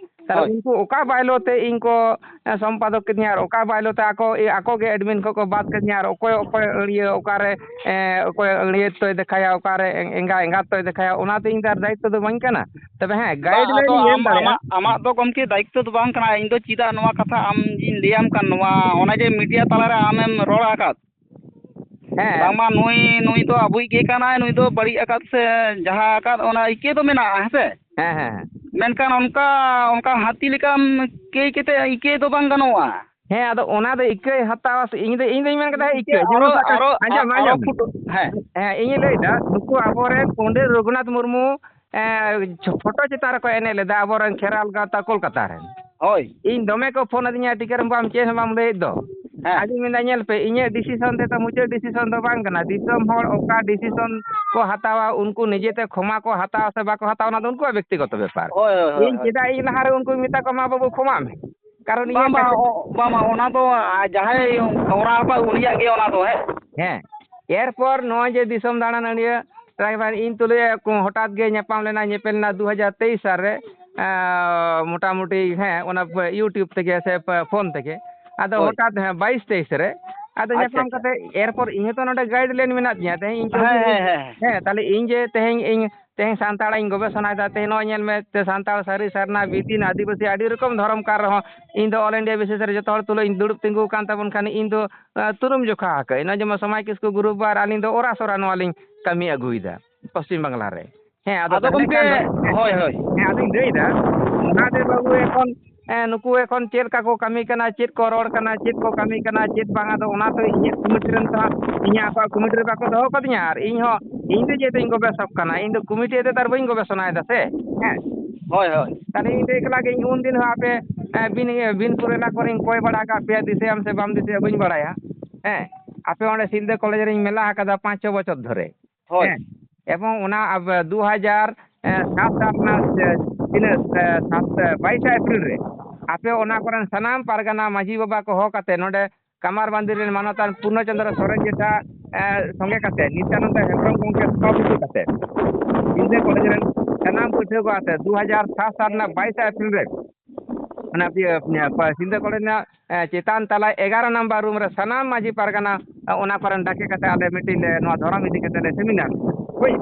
ᱛᱟᱦᱞᱮ ᱦᱳᱭ᱾ ᱩᱱᱠᱩ ᱚᱠᱟ ᱵᱟᱭᱞᱳ ᱛᱮ ᱤᱧ ᱠᱚ, ᱮ, ᱥᱚᱢᱯᱟᱫᱚᱠ ᱠᱤᱫᱤᱧᱟ ᱟᱨ ᱚᱠᱟ ᱵᱟᱭᱞᱳ ᱛᱮ ᱟᱠᱚ, ᱮ, ᱟᱠᱚ ᱜᱮ admin ᱠᱷᱚᱱ ᱠᱚ ᱵᱟᱫ ᱠᱤᱫᱤᱧᱟ ᱟᱨ ᱚᱠᱚᱭ, ᱚᱠᱚᱭ ᱟᱹᱲᱭᱟᱹ ᱚᱠᱟᱨᱮ, ᱮ, ᱚᱠᱚᱭ ᱟᱹᱲᱭᱟᱹ ᱛᱚᱭ ᱫᱮᱠᱷᱟᱭᱟ, ᱚᱠᱟᱨᱮ ᱮᱸ-, ᱮᱸᱜᱟ ᱮᱸᱜᱟᱛ ᱛᱚᱭ ᱫᱮᱠᱷᱟᱭᱟ, ᱚᱱᱟ ᱫᱚ ᱤᱧ ᱫᱚ ᱟᱨ ᱫᱟᱭᱤᱛᱛᱚ ᱫᱚ ᱵᱟᱹᱧ ᱠᱟᱱᱟ᱾ ᱛᱚᱵᱮ ᱦᱮᱸ, ᱵᱟᱝ, guideline ᱟᱫᱚ ᱤᱧ ᱮᱢ ᱟᱢ, ᱫᱟᱲᱮᱭᱟᱜᱼᱟ᱾ ᱟᱢᱟᱜ, ᱟᱢᱟᱜ ᱫᱚ ᱜᱚᱢᱠᱮ ᱫᱟᱭᱤᱛᱛᱚ ᱫᱚ ᱵᱟᱝ ᱠᱟᱱᱟ᱾ ᱤᱧ ᱫᱚ ᱪᱮᱫᱟᱜ ᱱᱚᱣᱟ ᱠᱟᱛᱷᱟ ᱟᱢ ᱤᱧ ᱞᱟᱹᱭᱟᱢ ᱠᱟᱱ, ᱱᱚᱣᱟ, ᱚᱱᱟ ᱡᱮ media ᱛᱟᱞᱟᱨᱮ ᱟᱢᱮᱢ ᱨᱚᱲ ᱟᱠᱟᱫ, ᱦᱮᱸ᱾ ᱵᱟᱝᱢᱟ ᱱᱩᱭ, ᱱᱩᱭ ᱫᱚ ᱟᱵᱚᱭᱤᱡ ᱜᱮ ᱠᱟᱱᱟᱭ, ᱱᱩᱭ ᱫᱚ ᱵᱟᱹᱲᱤᱡ ᱟᱠᱟᱫ ᱥᱮ ᱡᱟᱦᱟᱸ ᱟᱠᱟᱫ, ᱚᱱᱟ ᱤᱠᱟᱹ ᱫᱚ ᱢᱮᱱᱟᱜᱼᱟ, ᱦᱮᱸ ᱥᱮ? ᱦᱮᱸ, ᱦᱮᱸ, ᱦᱮᱸ᱾ ᱢᱮᱱᱠᱷᱟᱱ ᱚᱱᱠᱟ, ᱚᱱᱠᱟ ᱦᱟᱹᱛᱤ ᱞᱮᱠᱟᱢ ᱠᱟᱹᱭ ᱠᱟᱛᱮ ᱤᱠᱟᱹ ᱫᱚ ᱵᱟᱝ ᱜᱟᱱᱚᱜᱼᱟ᱾ ᱦᱮᱸ, ᱟᱫᱚ ᱚᱱᱟ ᱫᱚ ᱤᱠᱟᱹᱭ ᱦᱟᱛᱟᱣᱟ ᱥᱮ? ᱤᱧ ᱫᱚ, ᱤᱧ ᱫᱚᱧ ᱢᱮᱱ ᱠᱮᱫᱟ, ᱤᱠᱟᱹ, ᱤᱠᱟᱹ, ᱡᱮᱢᱚᱱ ᱟᱨᱚ, ᱥᱟᱵ ᱠᱟᱜ, ᱟᱨᱚ, ᱟᱸᱡᱚᱢ, ᱟᱨᱚ ᱟᱸᱡᱚᱢ᱾ ᱯᱷᱩᱴ-, ᱦᱮᱸ᱾ ᱦᱮᱸ, ᱤᱧᱤᱧ ᱞᱟᱹᱭᱫᱟ, ᱱᱩᱠᱩ ᱟᱵᱚᱨᱮᱱ ᱯᱚᱱᱰᱤᱛ ᱨᱚᱜᱷᱩᱱᱟᱛᱷ ᱢᱩᱨᱢᱩ, ᱮᱸ, ᱪᱷᱚ-, ᱯᱷᱳᱴᱳ ᱪᱮᱛᱟᱱ ᱨᱮᱠᱚ ᱮᱱᱮᱡ ᱞᱮᱫᱟ ᱟᱵᱚᱨᱮᱱ ᱠᱷᱮᱨᱣᱟᱞ ᱜᱟᱶᱛᱟ ᱠᱳᱞᱠᱟᱛᱟ ᱨᱮᱱ᱾ ᱦᱳᱭ᱾ ᱤᱧ ᱫᱚᱢᱮ ᱠᱚ ᱯᱷᱳᱱ ᱟᱹᱫᱤᱧᱟ, "ᱴᱤᱠᱟᱹᱨᱟᱢ ᱵᱟᱢ ᱪᱮᱫ ᱦᱚᱸ ᱵᱟᱢ ᱞᱟᱹᱭᱮᱫ ᱫᱚ?" ᱦᱮᱸ᱾ ᱟᱫᱚᱧ ᱢᱮᱱᱫᱟ, "ᱧᱮᱞ ᱯᱮ, ᱤᱧᱟᱹᱜ decision ᱛᱮᱫᱚ ᱢᱩᱪᱟᱹᱫ decision ᱫᱚ ᱵᱟᱝ ᱠᱟᱱᱟ᱾ ᱫᱤᱥᱚᱢ ᱦᱚᱲ ᱚᱠᱟ decision ᱠᱚ ᱦᱟᱛᱟᱣᱟ, ᱩᱱᱠᱩ ᱱᱤᱡᱮᱛᱮ ᱠᱷᱚᱢᱟ ᱠᱚ ᱦᱟᱛᱟᱣᱟ ᱥᱮ ᱵᱟᱠᱚ ᱦᱟᱛᱟᱣᱟ, ᱚᱱᱟ ᱫᱚ ᱩᱱᱠᱩᱣᱟᱜ ᱵᱮᱠᱛᱤᱜᱚᱛᱚ ᱵᱮᱯᱟᱨ᱾ ᱦᱳᱭ, ᱦᱳᱭ, ᱦᱳᱭ, ᱤᱧ ᱦᱳᱭ᱾ ᱪᱮᱫᱟᱜ ᱤᱧ ᱞᱟᱦᱟᱨᱮ ᱩᱱᱠᱩᱧ ᱢᱮᱛᱟ ᱠᱚᱣᱟ, 'ᱢᱟ ᱵᱟᱹᱵᱩ ᱠᱷᱚᱢᱟᱜ ᱢᱮ'?" ᱠᱟᱨᱚᱱ ᱤᱧᱟᱹᱜ ᱵᱟᱝ, ᱵᱟᱝ, ᱠᱟᱹᱴᱤᱡ ᱚ-, ᱵᱟᱝ, ᱵᱟᱝ, ᱚᱱᱟ ᱫᱚ, ᱟ, ᱡᱟᱦᱟᱸᱭ ᱠᱚᱨᱟᱣ ᱟᱠᱟᱫ ᱩᱱᱤᱭᱟᱜ ᱜᱮ ᱚᱱᱟ ᱫᱚ, ᱦᱮᱸ᱾ ᱦᱮᱸ, ᱮᱨᱯᱚᱨ ᱱᱚᱜᱼᱚᱭ ᱡᱮ ᱫᱤᱥᱚᱢ ᱫᱟᱬᱟᱱ ᱟᱹᱲᱤᱭᱟᱹ ᱛᱟᱨ ᱢᱟᱱᱮ ᱤᱧ ᱛᱩᱞᱩᱡ ᱮ ᱠᱚ-, ᱦᱚᱴᱟᱛ ᱜᱮ ᱧᱟᱯᱟᱢ ᱞᱮᱱᱟ, ᱧᱮᱯᱮᱞ ᱞᱮᱱᱟ ᱫᱩ ᱦᱟᱡᱟᱨ ᱛᱮᱭᱤᱥ ᱥᱟᱞ ᱨᱮ, ᱮᱸ, ᱢᱚᱴᱟᱢᱩᱴᱤ, ᱦᱮᱸ, ᱚᱱᱟ ᱯᱷ-, YouTube ᱛᱮᱜᱮ ᱥᱮ ᱯᱷ-, ᱯᱷᱳᱱ ᱛᱮᱜᱮ᱾ ᱟᱫᱚ ᱦᱳᱭ᱾ ᱦᱚᱴᱟᱛ, ᱦᱮᱸ, ᱵᱟᱭᱤᱥ ᱛᱮᱭᱤᱥ ᱨᱮ᱾ ᱟᱫᱚ ᱟᱪᱪᱷᱟ, ᱧᱟᱯᱟᱢ ᱟᱪᱪᱷᱟ᱾ ᱠᱟᱛᱮ ᱮᱨᱯᱚᱨ ᱤᱧ ᱦᱚᱸᱛᱚ ᱱᱚᱰᱮ guideline ᱢᱮᱱᱟᱜ ᱛᱤᱧᱟᱹ᱾ ᱛᱮᱦᱮᱧ ᱤᱧ ᱪᱚᱝ ᱦᱮᱸ, ᱤᱧ, ᱦᱮᱸ, ᱦᱮᱸ, ᱦᱮᱸ᱾ ᱦᱮᱸ, ᱛᱟᱦᱞᱮ ᱤᱧ ᱡᱮ ᱛᱮᱦᱮᱧ ᱤᱧ, ᱛᱮᱦᱮᱧ ᱥᱟᱱᱛᱟᱲᱟᱜ ᱤᱧ ᱜᱚᱵᱮᱥᱚᱱᱟᱭᱮᱫᱟ, ᱛᱮᱦᱮᱧ ᱱᱚᱜᱼᱚᱭ ᱧᱮᱞ ᱢᱮ, ᱛᱮ ᱥᱟᱱᱛᱟᱲ ᱥᱟᱹᱨᱤ ᱥᱟᱨᱱᱟ ᱵᱤᱫᱤᱱ ᱟᱹᱫᱤᱵᱟᱹᱥᱤ ᱟᱹᱰᱤ ᱨᱚᱠᱚᱢ ᱫᱷᱚᱨᱚᱢ ᱠᱟᱱ ᱨᱮᱦᱚᱸ, ᱤᱧ ᱫᱚ all India basis ᱨᱮ ᱡᱚᱛᱚ ᱦᱚᱲ ᱛᱩᱞᱩᱡ ᱤᱧ ᱫᱩᱲᱩᱵ ᱛᱤᱸᱜᱩ ᱟᱠᱟᱱ ᱛᱟᱵᱚᱱ ᱠᱷᱟᱱ, ᱤᱧ ᱫᱚ, ᱮᱸ, ᱛᱩᱨᱩᱢ ᱡᱚᱠᱷᱟ ᱟᱠᱟᱫ᱾ ᱱᱚᱜᱼᱚᱭ ᱡᱮᱢᱚᱱ ᱥᱚᱢᱟᱡᱽ ᱠᱤᱥᱠᱩ group ᱟᱨ ᱟᱹᱞᱤᱧ ᱫᱚ ᱚᱨᱟᱥᱚᱨᱟ ᱱᱚᱣᱟ ᱞᱤᱧ ᱠᱟᱹᱢᱤ ᱟᱹᱜᱩᱭᱮᱫᱟ ᱯᱚᱥᱪᱤᱢ ᱵᱟᱝᱞᱟ ᱨᱮ᱾ ᱦᱮᱸ, ᱟᱫᱚ ᱟᱫᱚ ᱛᱟᱦᱚᱞᱮ ᱜᱚᱢᱠᱮ, ᱠᱷᱟᱱ ᱫᱚ, ᱦᱮᱸ, ᱦᱳᱭ, ᱦᱳᱭ᱾ ᱦᱮᱸ, ᱟᱫᱚᱧ ᱞᱟᱹᱭᱫᱟ, ᱚᱱᱟᱛᱮ ᱵᱟᱹᱵᱩ ᱮᱠᱷᱚᱱ, ᱦᱮᱸ, ᱱᱩᱠᱩ ᱮᱠᱷᱚᱱ ᱪᱮᱫ ᱞᱮᱠᱟ ᱠᱚ ᱠᱟᱹᱢᱤ ᱠᱟᱱᱟ, ᱪᱮᱫ ᱠᱚ ᱨᱚᱲ ᱠᱟᱱᱟ, ᱪᱮᱫ ᱠᱚ ᱠᱟᱹᱢᱤ ᱠᱟᱱᱟ, ᱪᱮᱫ ᱵᱟᱝ, ᱟᱫᱚ ᱚᱱᱟᱛᱮ ᱤᱧᱟᱹᱜ ᱠᱚᱢᱤᱴᱤ ᱨᱮᱱ ᱛᱚ ᱦᱟᱸᱜ ᱤᱧᱟᱹᱜ ᱟᱠᱚᱣᱟᱜ ᱠᱚᱢᱤᱴᱤ ᱨᱮ ᱵᱟᱠᱚ ᱫᱚᱦᱚ ᱠᱟᱫᱤᱧᱟ, ᱟᱨ ᱤᱧ ᱦᱚᱸ, ᱤᱧ ᱫᱚ ᱡᱮᱦᱮᱛᱩᱧ ᱜᱚᱵᱮᱥᱚᱠ ᱠᱟᱱᱟ, ᱤᱧ ᱫᱚ ᱠᱚᱢᱤᱴᱤ ᱟᱛᱮ ᱫᱚ ᱟᱨ ᱵᱟᱹᱧ ᱜᱚᱵᱮᱥᱚᱱᱟᱭᱮᱫᱟ ᱥᱮ, ᱦᱮᱸ᱾ ᱦᱳᱭ, ᱦᱳᱭ᱾ ᱛᱟᱦᱞᱮ ᱤᱧ ᱫᱚ ᱮᱠᱞᱟ ᱜᱮ, ᱤᱧ ᱩᱱ ᱫᱤᱱ ᱦᱚᱸ ᱟᱯᱮ, ᱮ, ᱵᱤᱱ-, ᱤᱭᱟᱹ, ᱵᱤᱱᱯᱩᱨ ᱮᱞᱟᱠᱟ ᱨᱮᱧ ᱠᱚᱭ ᱵᱟᱲᱟ ᱟᱠᱟᱫ ᱯᱮᱭᱟ, ᱫᱤᱥᱟᱹᱭᱟᱢ ᱥᱮ ᱵᱟᱢ ᱫᱤᱥᱟᱹᱭᱟ ᱵᱟᱹᱧ ᱵᱟᱲᱟᱭᱟ, ᱦᱮᱸ᱾ ᱟᱯᱮ ᱚᱸᱰᱮ ᱥᱤᱞᱫᱟᱹ ᱠᱚᱞᱮᱡᱽ ᱨᱮᱧ ᱢᱮᱞᱟ ᱟᱠᱟᱫᱟ ᱯᱟᱸᱪ ᱪᱷᱚ ᱵᱚᱪᱷᱚᱨ ᱫᱷᱚᱨᱮ᱾ ᱦᱳᱭ᱾ ᱦᱮᱸ, ᱮᱵᱚᱝ ᱚᱱᱟ ᱟᱵ-, ᱫᱩ ᱦᱟᱡᱟᱨ ᱥᱟᱛ ᱥᱟᱞ ᱨᱮᱱᱟᱜ, ᱮ, ᱛᱤᱱᱟᱹᱜ, ᱮ, ᱥᱟᱛ, ᱮ, ᱵᱟᱭᱤᱥᱟ ᱮᱯᱨᱤᱞ ᱨᱮ ᱟᱯᱮ ᱚᱱᱟ ᱠᱚᱨᱮᱱ ᱥᱟᱱᱟᱢ ᱯᱟᱨᱜᱟᱱᱟ ᱢᱟᱹᱡᱷᱤ ᱵᱟᱵᱟ ᱠᱚ ᱦᱚᱦᱚ ᱠᱟᱛᱮ ᱱᱚᱰᱮ ᱠᱟᱢᱟᱨ ᱵᱟᱸᱫᱤ ᱨᱮᱱ ᱢᱟᱱᱚᱛᱟᱱ ᱯᱩᱨᱱᱚ ᱪᱚᱸᱫᱽᱨᱚ ᱥᱚᱨᱮᱱ ᱡᱮᱴᱷᱟ, ᱮ, ᱥᱚᱸᱜᱮ ᱠᱟᱛᱮ ᱱᱤᱛᱭᱟᱱᱚᱱᱫᱚ ᱦᱮᱢᱵᱨᱚᱢ ᱜᱚᱢᱠᱮ ᱥᱚᱵᱷᱟᱯᱚᱛᱤ ᱠᱟᱛᱮ ᱥᱤᱞᱫᱟᱹ ᱠᱚᱞᱮᱡᱽ ᱨᱮᱱ ᱥᱟᱱᱟᱢ ᱯᱟᱹᱴᱷᱩᱣᱟᱹ ᱠᱚ ᱟᱛᱮ ᱫᱩ ᱦᱟᱡᱟᱨ ᱥᱟᱛ ᱥᱟᱞ ᱨᱮᱱᱟᱜ ᱵᱟᱭᱤᱥᱟ ᱮᱯᱨᱤᱞ ᱨᱮ ᱚᱱᱟ ᱯᱤᱭᱟᱹ-, ᱯᱤᱭᱟᱹ-, ᱯᱟ-, ᱥᱤᱞᱫᱟᱹ ᱠᱚᱞᱮᱡᱽ ᱨᱮᱱᱟᱜ, ᱮ, ᱪᱮᱛᱟᱱ ᱛᱟᱞᱟ ᱮᱜᱟᱨᱚ ᱱᱟᱢᱵᱟᱨ ᱨᱩᱢ ᱨᱮ ᱥᱟᱱᱟᱢ ᱢᱟᱹᱡᱷᱤ ᱯᱟᱨᱜᱟᱱᱟ, ᱮ, ᱚᱱᱟ ᱠᱚᱨᱮᱱ ᱰᱟᱠᱮ ᱠᱟᱛᱮ ᱟᱞᱮ ᱢᱤᱫᱴᱤᱡ ᱞᱮ ᱱᱚᱣᱟ ᱫᱷᱚᱨᱚᱢ ᱤᱫᱤ ᱠᱟᱛᱮ ᱞᱮ ᱥᱮᱢᱤᱱᱟᱨ᱾ ᱦᱳᱭ᱾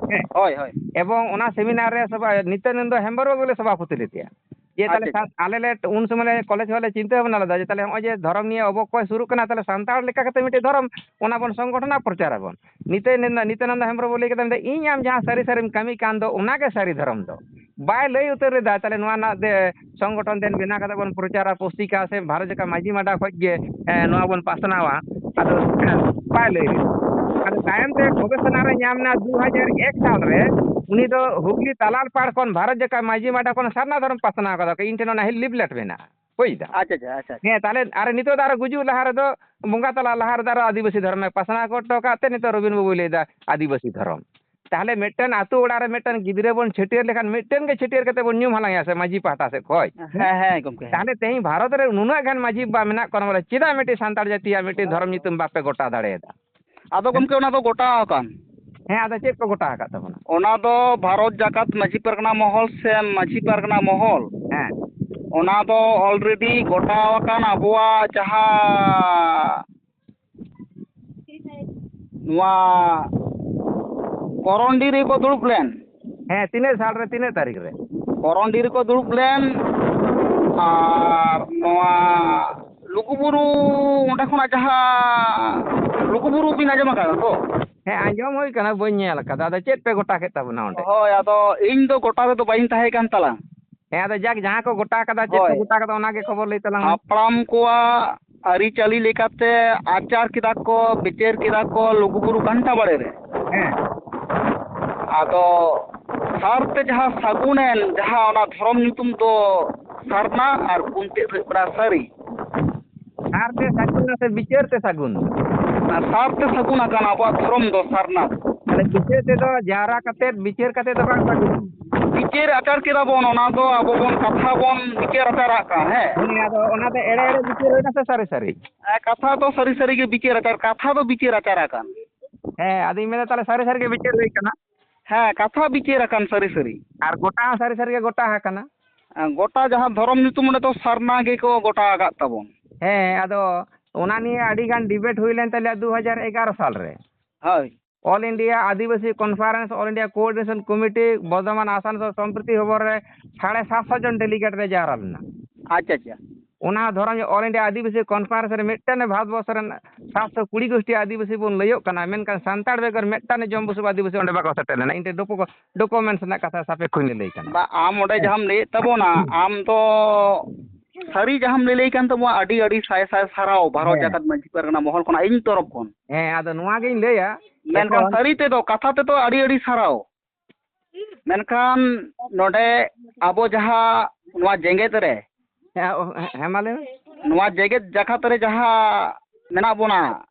ᱦᱮᱸ᱾ ᱦᱳᱭ, ᱦᱳᱭ᱾ ᱮᱵᱚᱝ ᱚᱱᱟ ᱥᱮᱢᱤᱱᱟᱨ ᱨᱮ ᱥᱚᱵᱷᱟ-, ᱱᱤᱛᱭᱟᱱᱚᱱᱫᱚ ᱦᱮᱢᱵᱨᱚᱢ ᱜᱮᱞᱮ ᱥᱚᱵᱷᱟᱯᱚᱛᱤ ᱞᱮᱫᱮᱭᱟ᱾ ᱡᱮ ᱛᱟᱦᱞᱮ ᱟᱪᱪᱷᱟ, ᱥᱟ-, ᱟᱪᱪᱷᱟ᱾ ᱟᱞᱮ ᱞᱮ ᱩᱱ ᱥᱚᱢᱚᱭ ᱞᱮ ᱠᱚᱞᱮᱡᱽ ᱦᱚᱸ ᱞᱮ ᱪᱤᱱᱛᱟᱹ ᱵᱷᱟᱵᱽᱱᱟ ᱞᱮᱫᱟ ᱡᱮ ᱛᱟᱦᱞᱮ ᱦᱚᱸᱜᱼᱚᱭ ᱡᱮ ᱫᱷᱚᱨᱚᱢ ᱱᱤᱭᱮ ᱚᱵᱚᱠᱠᱚᱭ ᱥᱩᱨᱩᱜ ᱠᱟᱱᱟ, ᱛᱟᱦᱞᱮ ᱥᱟᱱᱛᱟᱲ ᱞᱮᱠᱟ ᱠᱟᱛᱮ ᱢᱤᱫᱴᱮᱡ ᱫᱷᱚᱨᱚᱢ ᱚᱱᱟ ᱵᱚᱱ ᱥᱚᱝᱜᱚᱴᱷᱚᱱᱟ, ᱯᱨᱚᱪᱟᱨᱟᱵᱚᱱ᱾ ᱱᱤᱛᱭᱟᱱᱚᱱᱫᱚ, ᱱᱤᱛᱭᱟᱱᱚᱱᱫᱚ ᱦᱮᱢᱵᱨᱚᱢ ᱵᱚ ᱞᱟᱹᱭ ᱠᱮᱫᱟ, ᱢᱮᱱᱫᱟ, "ᱤᱧ ᱟᱢ ᱡᱟᱦᱟᱸ ᱥᱟᱹᱨᱤ ᱥᱟᱹᱨᱤᱢ ᱠᱟᱹᱢᱤ ᱠᱟᱱ ᱫᱚ ᱚᱱᱟᱜᱮ ᱥᱟᱹᱨᱤ ᱫᱷᱚᱨᱚᱢ ᱫᱚ᱾" ᱵᱟᱭ ᱞᱟᱹᱭ ᱩᱛᱟᱹᱨ ᱞᱮᱫᱟ᱾ ᱛᱟᱦᱞᱮ ᱱᱚᱣᱟ ᱨᱮᱱᱟᱜ ᱫᱮ-, ᱥᱚᱝᱜᱚᱴᱷᱚᱱ ᱫᱮᱱ ᱵᱮᱱᱟᱣ ᱠᱟᱛᱮ ᱵᱚᱱ ᱯᱨᱚᱪᱟᱨᱟ, ᱯᱩᱥᱴᱤᱠᱟ ᱥᱮ ᱵᱷᱟᱨᱚᱛ ᱡᱟᱠᱟᱛ ᱢᱟᱹᱡᱷᱤ ᱢᱟᱰᱟ ᱠᱷᱚᱡ ᱜᱮ, ᱮ, ᱱᱚᱣᱟ ᱵᱚᱱ ᱯᱟᱥᱱᱟᱣᱟ᱾ ᱟᱫᱚ ᱵᱟᱭ ᱞᱟᱹᱭ ᱞᱮᱫᱟ᱾ ᱟᱫᱚ ᱛᱟᱭᱚᱢ ᱛᱮ ᱜᱚᱵᱮᱥᱚᱱᱟ ᱨᱮ ᱧᱟᱢ ᱮᱱᱟ ᱫᱩ ᱦᱟᱡᱟᱨ ᱮᱠ ᱥᱟᱞ ᱨᱮ, ᱩᱱᱤ ᱫᱚ ᱦᱩᱜᱽᱞᱤ ᱛᱟᱞᱟᱞ ᱯᱟᱲ ᱠᱷᱚᱱ ᱵᱷᱟᱨᱚᱛ ᱡᱟᱠᱟᱛ ᱢᱟᱹᱡᱷᱤ ᱢᱟᱰᱟ ᱠᱷᱚᱱ ᱥᱟᱨᱱᱟ ᱫᱷᱚᱨᱚᱢ ᱯᱟᱥᱱᱟᱣ ᱠᱟᱫᱟ᱾ ᱤᱧ ᱴᱷᱮᱱ ᱚᱱᱟ leaflet ᱢᱮᱱᱟᱜᱼᱟ᱾ ᱵᱩᱡᱽ ᱫᱟ? ᱟᱪᱪᱷᱟ, ᱟᱪᱪᱷᱟ, ᱟᱪᱪᱷᱟ, ᱟᱪᱪᱷᱟ᱾ ᱦᱮᱸ, ᱛᱟᱦᱞᱮ ᱟᱨ ᱱᱤᱛᱚᱜ ᱫᱚ ᱟᱨᱚ ᱜᱩᱡᱩᱜ ᱞᱟᱦᱟ ᱨᱮᱫᱚ, ᱵᱚᱸᱜᱟ ᱛᱟᱞᱟ ᱞᱟᱦᱟ ᱨᱮᱫᱚ ᱟᱨᱚ ᱟᱹᱫᱤᱵᱟᱹᱥᱤ ᱫᱷᱚᱨᱚᱢᱮ ᱯᱟᱥᱱᱟᱣ ᱜᱚᱫ ᱦᱚᱴᱚ ᱠᱟᱜ ᱛᱮ ᱱᱤᱛᱚᱜ ᱨᱚᱵᱤᱱ ᱵᱟᱹᱵᱩᱭ ᱞᱟᱹᱭᱫᱟ ᱟᱹᱫᱤᱵᱟᱹᱥᱤ ᱫᱷᱚᱨᱚᱢ᱾ ᱛᱟᱦᱞᱮ ᱢᱤᱫᱴᱮᱱ ᱟᱹᱛᱩ ᱚᱲᱟᱜ ᱨᱮ ᱢᱤᱫᱴᱮᱱ ᱜᱤᱫᱽᱨᱟᱹ ᱵᱚᱱ ᱪᱷᱟᱹᱴᱭᱟᱹᱨ ᱞᱮᱠᱷᱟᱱ ᱢᱤᱫᱴᱮᱱ ᱜᱮ ᱪᱷᱟᱹᱴᱭᱟᱹᱨ ᱠᱟᱛᱮ ᱵᱚᱱ ᱧᱩᱢ ᱦᱟᱞᱟᱝ ᱮᱭᱟ ᱥᱮ ᱢᱟᱹᱡᱷᱤ ᱯᱟᱦᱴᱟ ᱥᱮᱫ ᱠᱷᱚᱡ᱾ ᱦᱮᱸ, ᱦᱮᱸ, ᱜᱚᱢᱠᱮ, ᱦᱮᱸ᱾ ᱛᱟᱦᱞᱮ ᱛᱮᱦᱮᱧ ᱵᱷᱟᱨᱚᱛ ᱨᱮ ᱱᱩᱱᱟᱹᱜ ᱜᱟᱱ ᱢᱟᱹᱡᱷᱤ ᱵᱟᱵᱟ ᱢᱮᱱᱟᱜ ᱠᱚᱣᱟ, ᱵᱚᱞᱮ ᱪᱮᱫᱟᱜ ᱢᱤᱫᱴᱤᱡ ᱥᱟᱱᱛᱟᱲ ᱡᱟᱹᱛᱤᱭᱟᱜ ᱢᱤᱫᱴᱤᱡ ᱫᱷᱚᱨᱚᱢ ᱧᱩᱛᱩᱢ ᱵᱟᱯᱮ ᱜᱚᱴᱟ ᱫᱟᱲᱮᱭᱟᱫᱟ? ᱟᱫᱚ ᱦᱮᱸ? ᱜᱚᱢᱠᱮ, ᱚᱱᱟ ᱫᱚ ᱜᱚᱴᱟ ᱟᱠᱟᱱ᱾ ᱦᱮᱸ, ᱟᱫᱚ ᱪᱮᱫ ᱠᱚ ᱜᱚᱴᱟ ᱟᱠᱟᱫ ᱛᱟᱵᱚᱱᱟ? ᱚᱱᱟ ᱫᱚ ᱵᱷᱟᱨᱚᱛ ᱡᱟᱠᱟᱛ ᱢᱟᱹᱡᱷᱤ ᱯᱟᱨᱜᱟᱱᱟ ᱢᱚᱦᱚᱞ ᱥᱮ ᱢᱟᱹᱡᱷᱤ ᱯᱟᱨᱜᱟᱱᱟ ᱢᱚᱦᱚᱞ, ᱦᱮᱸ᱾ ᱚᱱᱟ ᱫᱚ already ᱜᱚᱴᱟ ᱟᱠᱟᱱ ᱟᱵᱚᱣᱟᱜ ᱡᱟᱦᱟᱸ ᱱᱚᱣᱟ ᱠᱚᱨᱚᱱᱰᱤ ᱨᱮᱠᱚ ᱫᱩᱲᱩᱵ ᱞᱮᱱ᱾ ᱦᱮᱸ, ᱛᱤᱱᱟᱹᱜ ᱥᱟᱞ ᱨᱮ, ᱛᱤᱱᱟᱹᱜ ᱛᱟᱹᱨᱤᱠᱷ ᱨᱮ? ᱠᱚᱨᱚᱱᱰᱤ ᱨᱮᱠᱚ ᱫᱩᱲᱩᱵ ᱞᱮᱱ᱾ ᱟᱨ ᱱᱚᱣᱟ ᱞᱩᱜᱩᱵᱩᱨᱩ, ᱚᱸᱰᱮ ᱠᱷᱚᱱᱟᱜ ᱡᱟᱦᱟᱸ ᱞᱩᱜᱩᱵᱩᱨᱩ ᱵᱤᱱ ᱟᱸᱡᱚᱢ ᱟᱠᱟᱫᱟ ᱛᱚ? ᱦᱮᱸ, ᱟᱸᱡᱚᱢ ᱦᱩᱭ ᱠᱟᱱᱟ, ᱵᱟᱹᱧ ᱧᱮᱞ ᱟᱠᱟᱫᱟ᱾ ᱟᱫᱚ ᱪᱮᱫ ᱯᱮ ᱜᱚᱴᱟ ᱠᱮᱫ ᱛᱟᱵᱚᱱᱟ ᱚᱸᱰᱮ? ᱦᱳᱭ, ᱟᱫᱚ ᱤᱧ ᱫᱚ ᱜᱚᱴᱟ ᱨᱮᱫᱚ ᱵᱟᱹᱧ ᱛᱟᱦᱮᱸ ᱠᱟᱱ ᱛᱟᱞᱟᱝ᱾ ᱦᱮᱸ, ᱟᱫᱚ ᱡᱟᱠ, ᱡᱟᱦᱟᱸ ᱠᱚ ᱜᱚᱴᱟ ᱠᱟᱫᱟ, ᱪᱮᱫ ᱠᱚ ᱦᱳᱭ᱾ ᱜᱚᱴᱟ ᱠᱟᱫᱟ, ᱚᱱᱟ ᱜᱮ ᱠᱷᱚᱵᱚᱨ ᱞᱟᱹᱭ ᱛᱟᱞᱟᱝ ᱢᱮ᱾ ᱦᱟᱯᱲᱟᱢ ᱠᱚᱣᱟᱜ ᱟᱹᱨᱤᱪᱟᱹᱞᱤ ᱞᱮᱠᱟᱛᱮ ᱟᱪᱟᱨ ᱠᱮᱫᱟ ᱠᱚ, ᱵᱤᱪᱟᱹᱨ ᱠᱮᱫᱟ ᱠᱚ ᱞᱩᱜᱩᱵᱩᱨᱩ ᱜᱷᱟᱱᱴᱟ ᱵᱟᱲᱮ ᱨᱮ᱾ ᱦᱮᱸ᱾ ᱟᱫᱚ ᱥᱟᱨᱛᱮ ᱡᱟᱦᱟᱸ ᱥᱟᱹᱜᱩᱱᱮᱱ, ᱡᱟᱦᱟᱸ ᱚᱱᱟ ᱫᱷᱚᱨᱚᱢ ᱧᱩᱛᱩᱢ ᱫᱚ ᱥᱟᱨᱱᱟ ᱟᱨ ᱯᱩᱱ ᱛᱮᱫ ᱦᱩᱭᱩᱜ ᱠᱟᱱᱟ ᱥᱟᱹᱨᱤ᱾ ᱥᱟᱨ ᱛᱮ ᱥᱟᱹᱜᱩᱱ ᱥᱮ ᱵᱤᱪᱟᱹᱨ ᱛᱮ ᱥᱟᱹᱜᱩᱱ? ᱚᱱᱟ ᱥᱟᱨ ᱛᱮ ᱥᱟᱹᱜᱩᱱ ᱟᱠᱟᱱ ᱟᱵᱚᱣᱟᱜ ᱫᱷᱚᱨᱚᱢ ᱫᱚ ᱥᱟᱨᱱᱟ᱾ ᱢᱟᱱᱮ ᱵᱤᱪᱟᱹᱨ ᱛᱮᱫᱚ ᱡᱟᱣᱨᱟ ᱠᱟᱛᱮᱫ, ᱵᱤᱪᱟᱹᱨ ᱠᱟᱛᱮᱫ ᱫᱚ ᱵᱟᱝ ᱥᱟᱹᱜᱩᱱ? ᱵᱤᱪᱟᱹᱨ ᱟᱪᱟᱨ ᱠᱮᱫᱟ ᱵᱚᱱ, ᱚᱱᱟ ᱫᱚ ᱟᱵᱚ ᱵᱚᱱ ᱠᱟᱛᱷᱟ ᱵᱚᱱ ᱵᱤᱪᱟᱹᱨ ᱟᱪᱟᱨᱟᱜ ᱠᱟᱱ, ᱦᱮᱸ᱾ ᱦᱮᱸ, ᱟᱫᱚ ᱚᱱᱟ ᱫᱚ ᱮᱲᱮ ᱮᱲᱮ ᱵᱤᱪᱟᱹᱨ ᱦᱩᱭᱱᱟ ᱥᱮ ᱥᱟᱹᱨᱤ ᱥᱟᱹᱨᱤ? ᱦᱮᱸ, ᱠᱟᱛᱷᱟ ᱫᱚ ᱥᱟᱹᱨᱤ ᱥᱟᱹᱨᱤ ᱜᱮ ᱵᱤᱪᱟᱹᱨ ᱟᱪᱟᱨ, ᱠᱟᱛᱷᱟ ᱫᱚ ᱵᱤᱪᱟᱹᱨ ᱟᱪᱟᱨ ᱟᱠᱟᱱ᱾ ᱦᱮᱸ, ᱟᱫᱚᱧ ᱢᱮᱱᱫᱟ ᱛᱟᱦᱚᱞᱮ ᱥᱟᱹᱨᱤ ᱥᱟᱹᱨᱤ ᱜᱮ ᱵᱤᱪᱟᱹᱨ ᱦᱩᱭ ᱠᱟᱱᱟ᱾ ᱦᱮᱸ, ᱠᱟᱛᱷᱟ ᱵᱤᱪᱟᱹᱨ ᱟᱠᱟᱱ ᱥᱟᱹᱨᱤ ᱥᱟᱹᱨᱤ᱾ ᱟᱨ ᱜᱚᱴᱟ ᱦᱚᱸ ᱥᱟᱹᱨᱤ ᱥᱟᱹᱨᱤ ᱜᱮ ᱜᱚᱴᱟ ᱟᱠᱟᱱᱟ᱾ ᱦᱮᱸ, ᱜᱚᱴᱟ ᱡᱟᱦᱟᱸ ᱫᱷᱚᱨᱚᱢ ᱧᱩᱛᱩᱢ, ᱚᱸᱰᱮ ᱫᱚ ᱥᱟᱨᱱᱟ ᱜᱮᱠᱚ ᱜᱚᱴᱟ ᱟᱠᱟᱫ ᱛᱟᱵᱚᱱ᱾ ᱦᱮᱸ, ᱟᱫᱚ ᱚᱱᱟ ᱱᱤᱭᱮ ᱟᱹᱰᱤ ᱜᱟᱱ debate ᱦᱩᱭ ᱞᱮᱱ ᱛᱟᱞᱮᱭᱟ ᱫᱩ ᱦᱟᱡᱟᱨ ᱮᱜᱟᱨᱚ ᱥᱟᱞ ᱨᱮ᱾ ᱦᱳᱭ᱾ All India ᱟᱹᱫᱤᱵᱟᱹᱥᱤ Conference, All India Coordination Committee, Bardhaman Asansol ᱥᱚᱢᱯᱨᱤᱛᱤ ᱵᱷᱚᱵᱚᱱ ᱨᱮ ᱥᱟᱲᱮ ᱥᱟᱛ ᱥᱚ ᱡᱚᱱ delegate ᱞᱮ ᱡᱟᱣᱨᱟ ᱞᱮᱱᱟ᱾ ᱟᱪᱪᱷᱟ, ᱟᱪᱪᱷᱟ᱾ ᱚᱱᱟ ᱫᱷᱚᱨᱚᱢ All India ᱟᱹᱫᱤᱵᱟᱹᱥᱤ Conference ᱨᱮ ᱢᱤᱫᱴᱟᱝ ᱵᱷᱟᱨᱚᱛ ᱵᱚᱨᱥᱚ ᱨᱮᱱ ᱥᱟᱛ ᱥᱚ ᱠᱩᱲᱤ ᱜᱳᱥᱴᱤ ᱟᱹᱫᱤᱵᱟᱹᱥᱤ ᱵᱚᱱ ᱞᱟᱹᱭᱚᱜ ᱠᱟᱱᱟ, ᱢᱮᱱᱠᱷᱟᱱ ᱥᱟᱱᱛᱟᱲ ᱵᱮᱜᱚᱨ ᱢᱤᱫᱴᱟᱝ ᱡᱚᱢ ᱵᱩᱥᱩᱵ ᱟᱹᱫᱤᱵᱟᱹᱥᱤ ᱚᱸᱰᱮ ᱵᱟᱠᱚ ᱥᱮᱴᱮᱨ ᱞᱮᱱᱟ᱾ ᱤᱧ ᱴᱷᱮᱱ ᱰᱚᱠᱚ-, documents ᱨᱮᱱᱟᱜ ᱠᱟᱛᱷᱟ ᱥᱟᱯᱮᱠᱷᱚᱧ ᱞᱟᱹᱭ ᱠᱟᱱᱟ᱾ ᱵᱟ, ᱟᱢ ᱚᱸᱰᱮ ᱦᱮᱸ᱾ ᱡᱟᱦᱟᱸᱢ ᱞᱟᱹᱭᱮᱫ ᱛᱟᱵᱚᱱᱟ, ᱟᱢ ᱫᱚ ᱥᱟᱹᱨᱤ ᱡᱟᱦᱟᱸᱢ ᱞᱟᱹᱞᱟᱹᱭ ᱠᱟᱱ ᱛᱟᱵᱚᱱᱟ, ᱟᱹᱰᱤ ᱟᱹᱰᱤ ᱥᱟᱭ ᱥᱟᱭ ᱥᱟᱨᱦᱟᱣ ᱵᱷᱟᱨᱚᱛ ᱦᱮᱸ᱾ ᱡᱟᱠᱟᱛ ᱢᱟᱹᱡᱷᱤ ᱯᱟᱨᱜᱟᱱᱟ ᱢᱚᱦᱚᱞ ᱠᱷᱚᱱᱟᱜ ᱤᱧ ᱛᱚᱨᱚᱯ ᱠᱷᱚᱱ᱾ ᱦᱮᱸ, ᱟᱫᱚ ᱱᱚᱣᱟ ᱜᱤᱧ ᱞᱟᱹᱭᱟ, ᱢᱮᱱᱠᱷᱟᱱ ᱮᱠᱷᱚᱱ ᱥᱟᱹᱨᱤ ᱛᱮᱫᱚ, ᱠᱟᱛᱷᱟ ᱛᱮᱫᱚ ᱟᱹᱰᱤ ᱟᱹᱰᱤ ᱥᱟᱨᱦᱟᱣ᱾ ᱢᱮᱱᱠᱷᱟᱱ ᱱᱚᱰᱮ ᱟᱵᱚ ᱡᱟᱦᱟᱸ ᱱᱚᱣᱟ ᱡᱮᱜᱮᱛ ᱨᱮ, ᱦᱮᱸ, ᱚ, ᱦᱮᱸ, ᱦᱮᱸ, ᱢᱟ ᱞᱟᱹᱭ ᱢᱮ᱾ ᱱᱚᱣᱟ ᱡᱮᱜᱮᱛ ᱡᱟᱠᱟᱛ ᱨᱮ ᱡᱟᱦᱟᱸ ᱢᱮᱱᱟᱜ ᱵᱚᱱᱟ,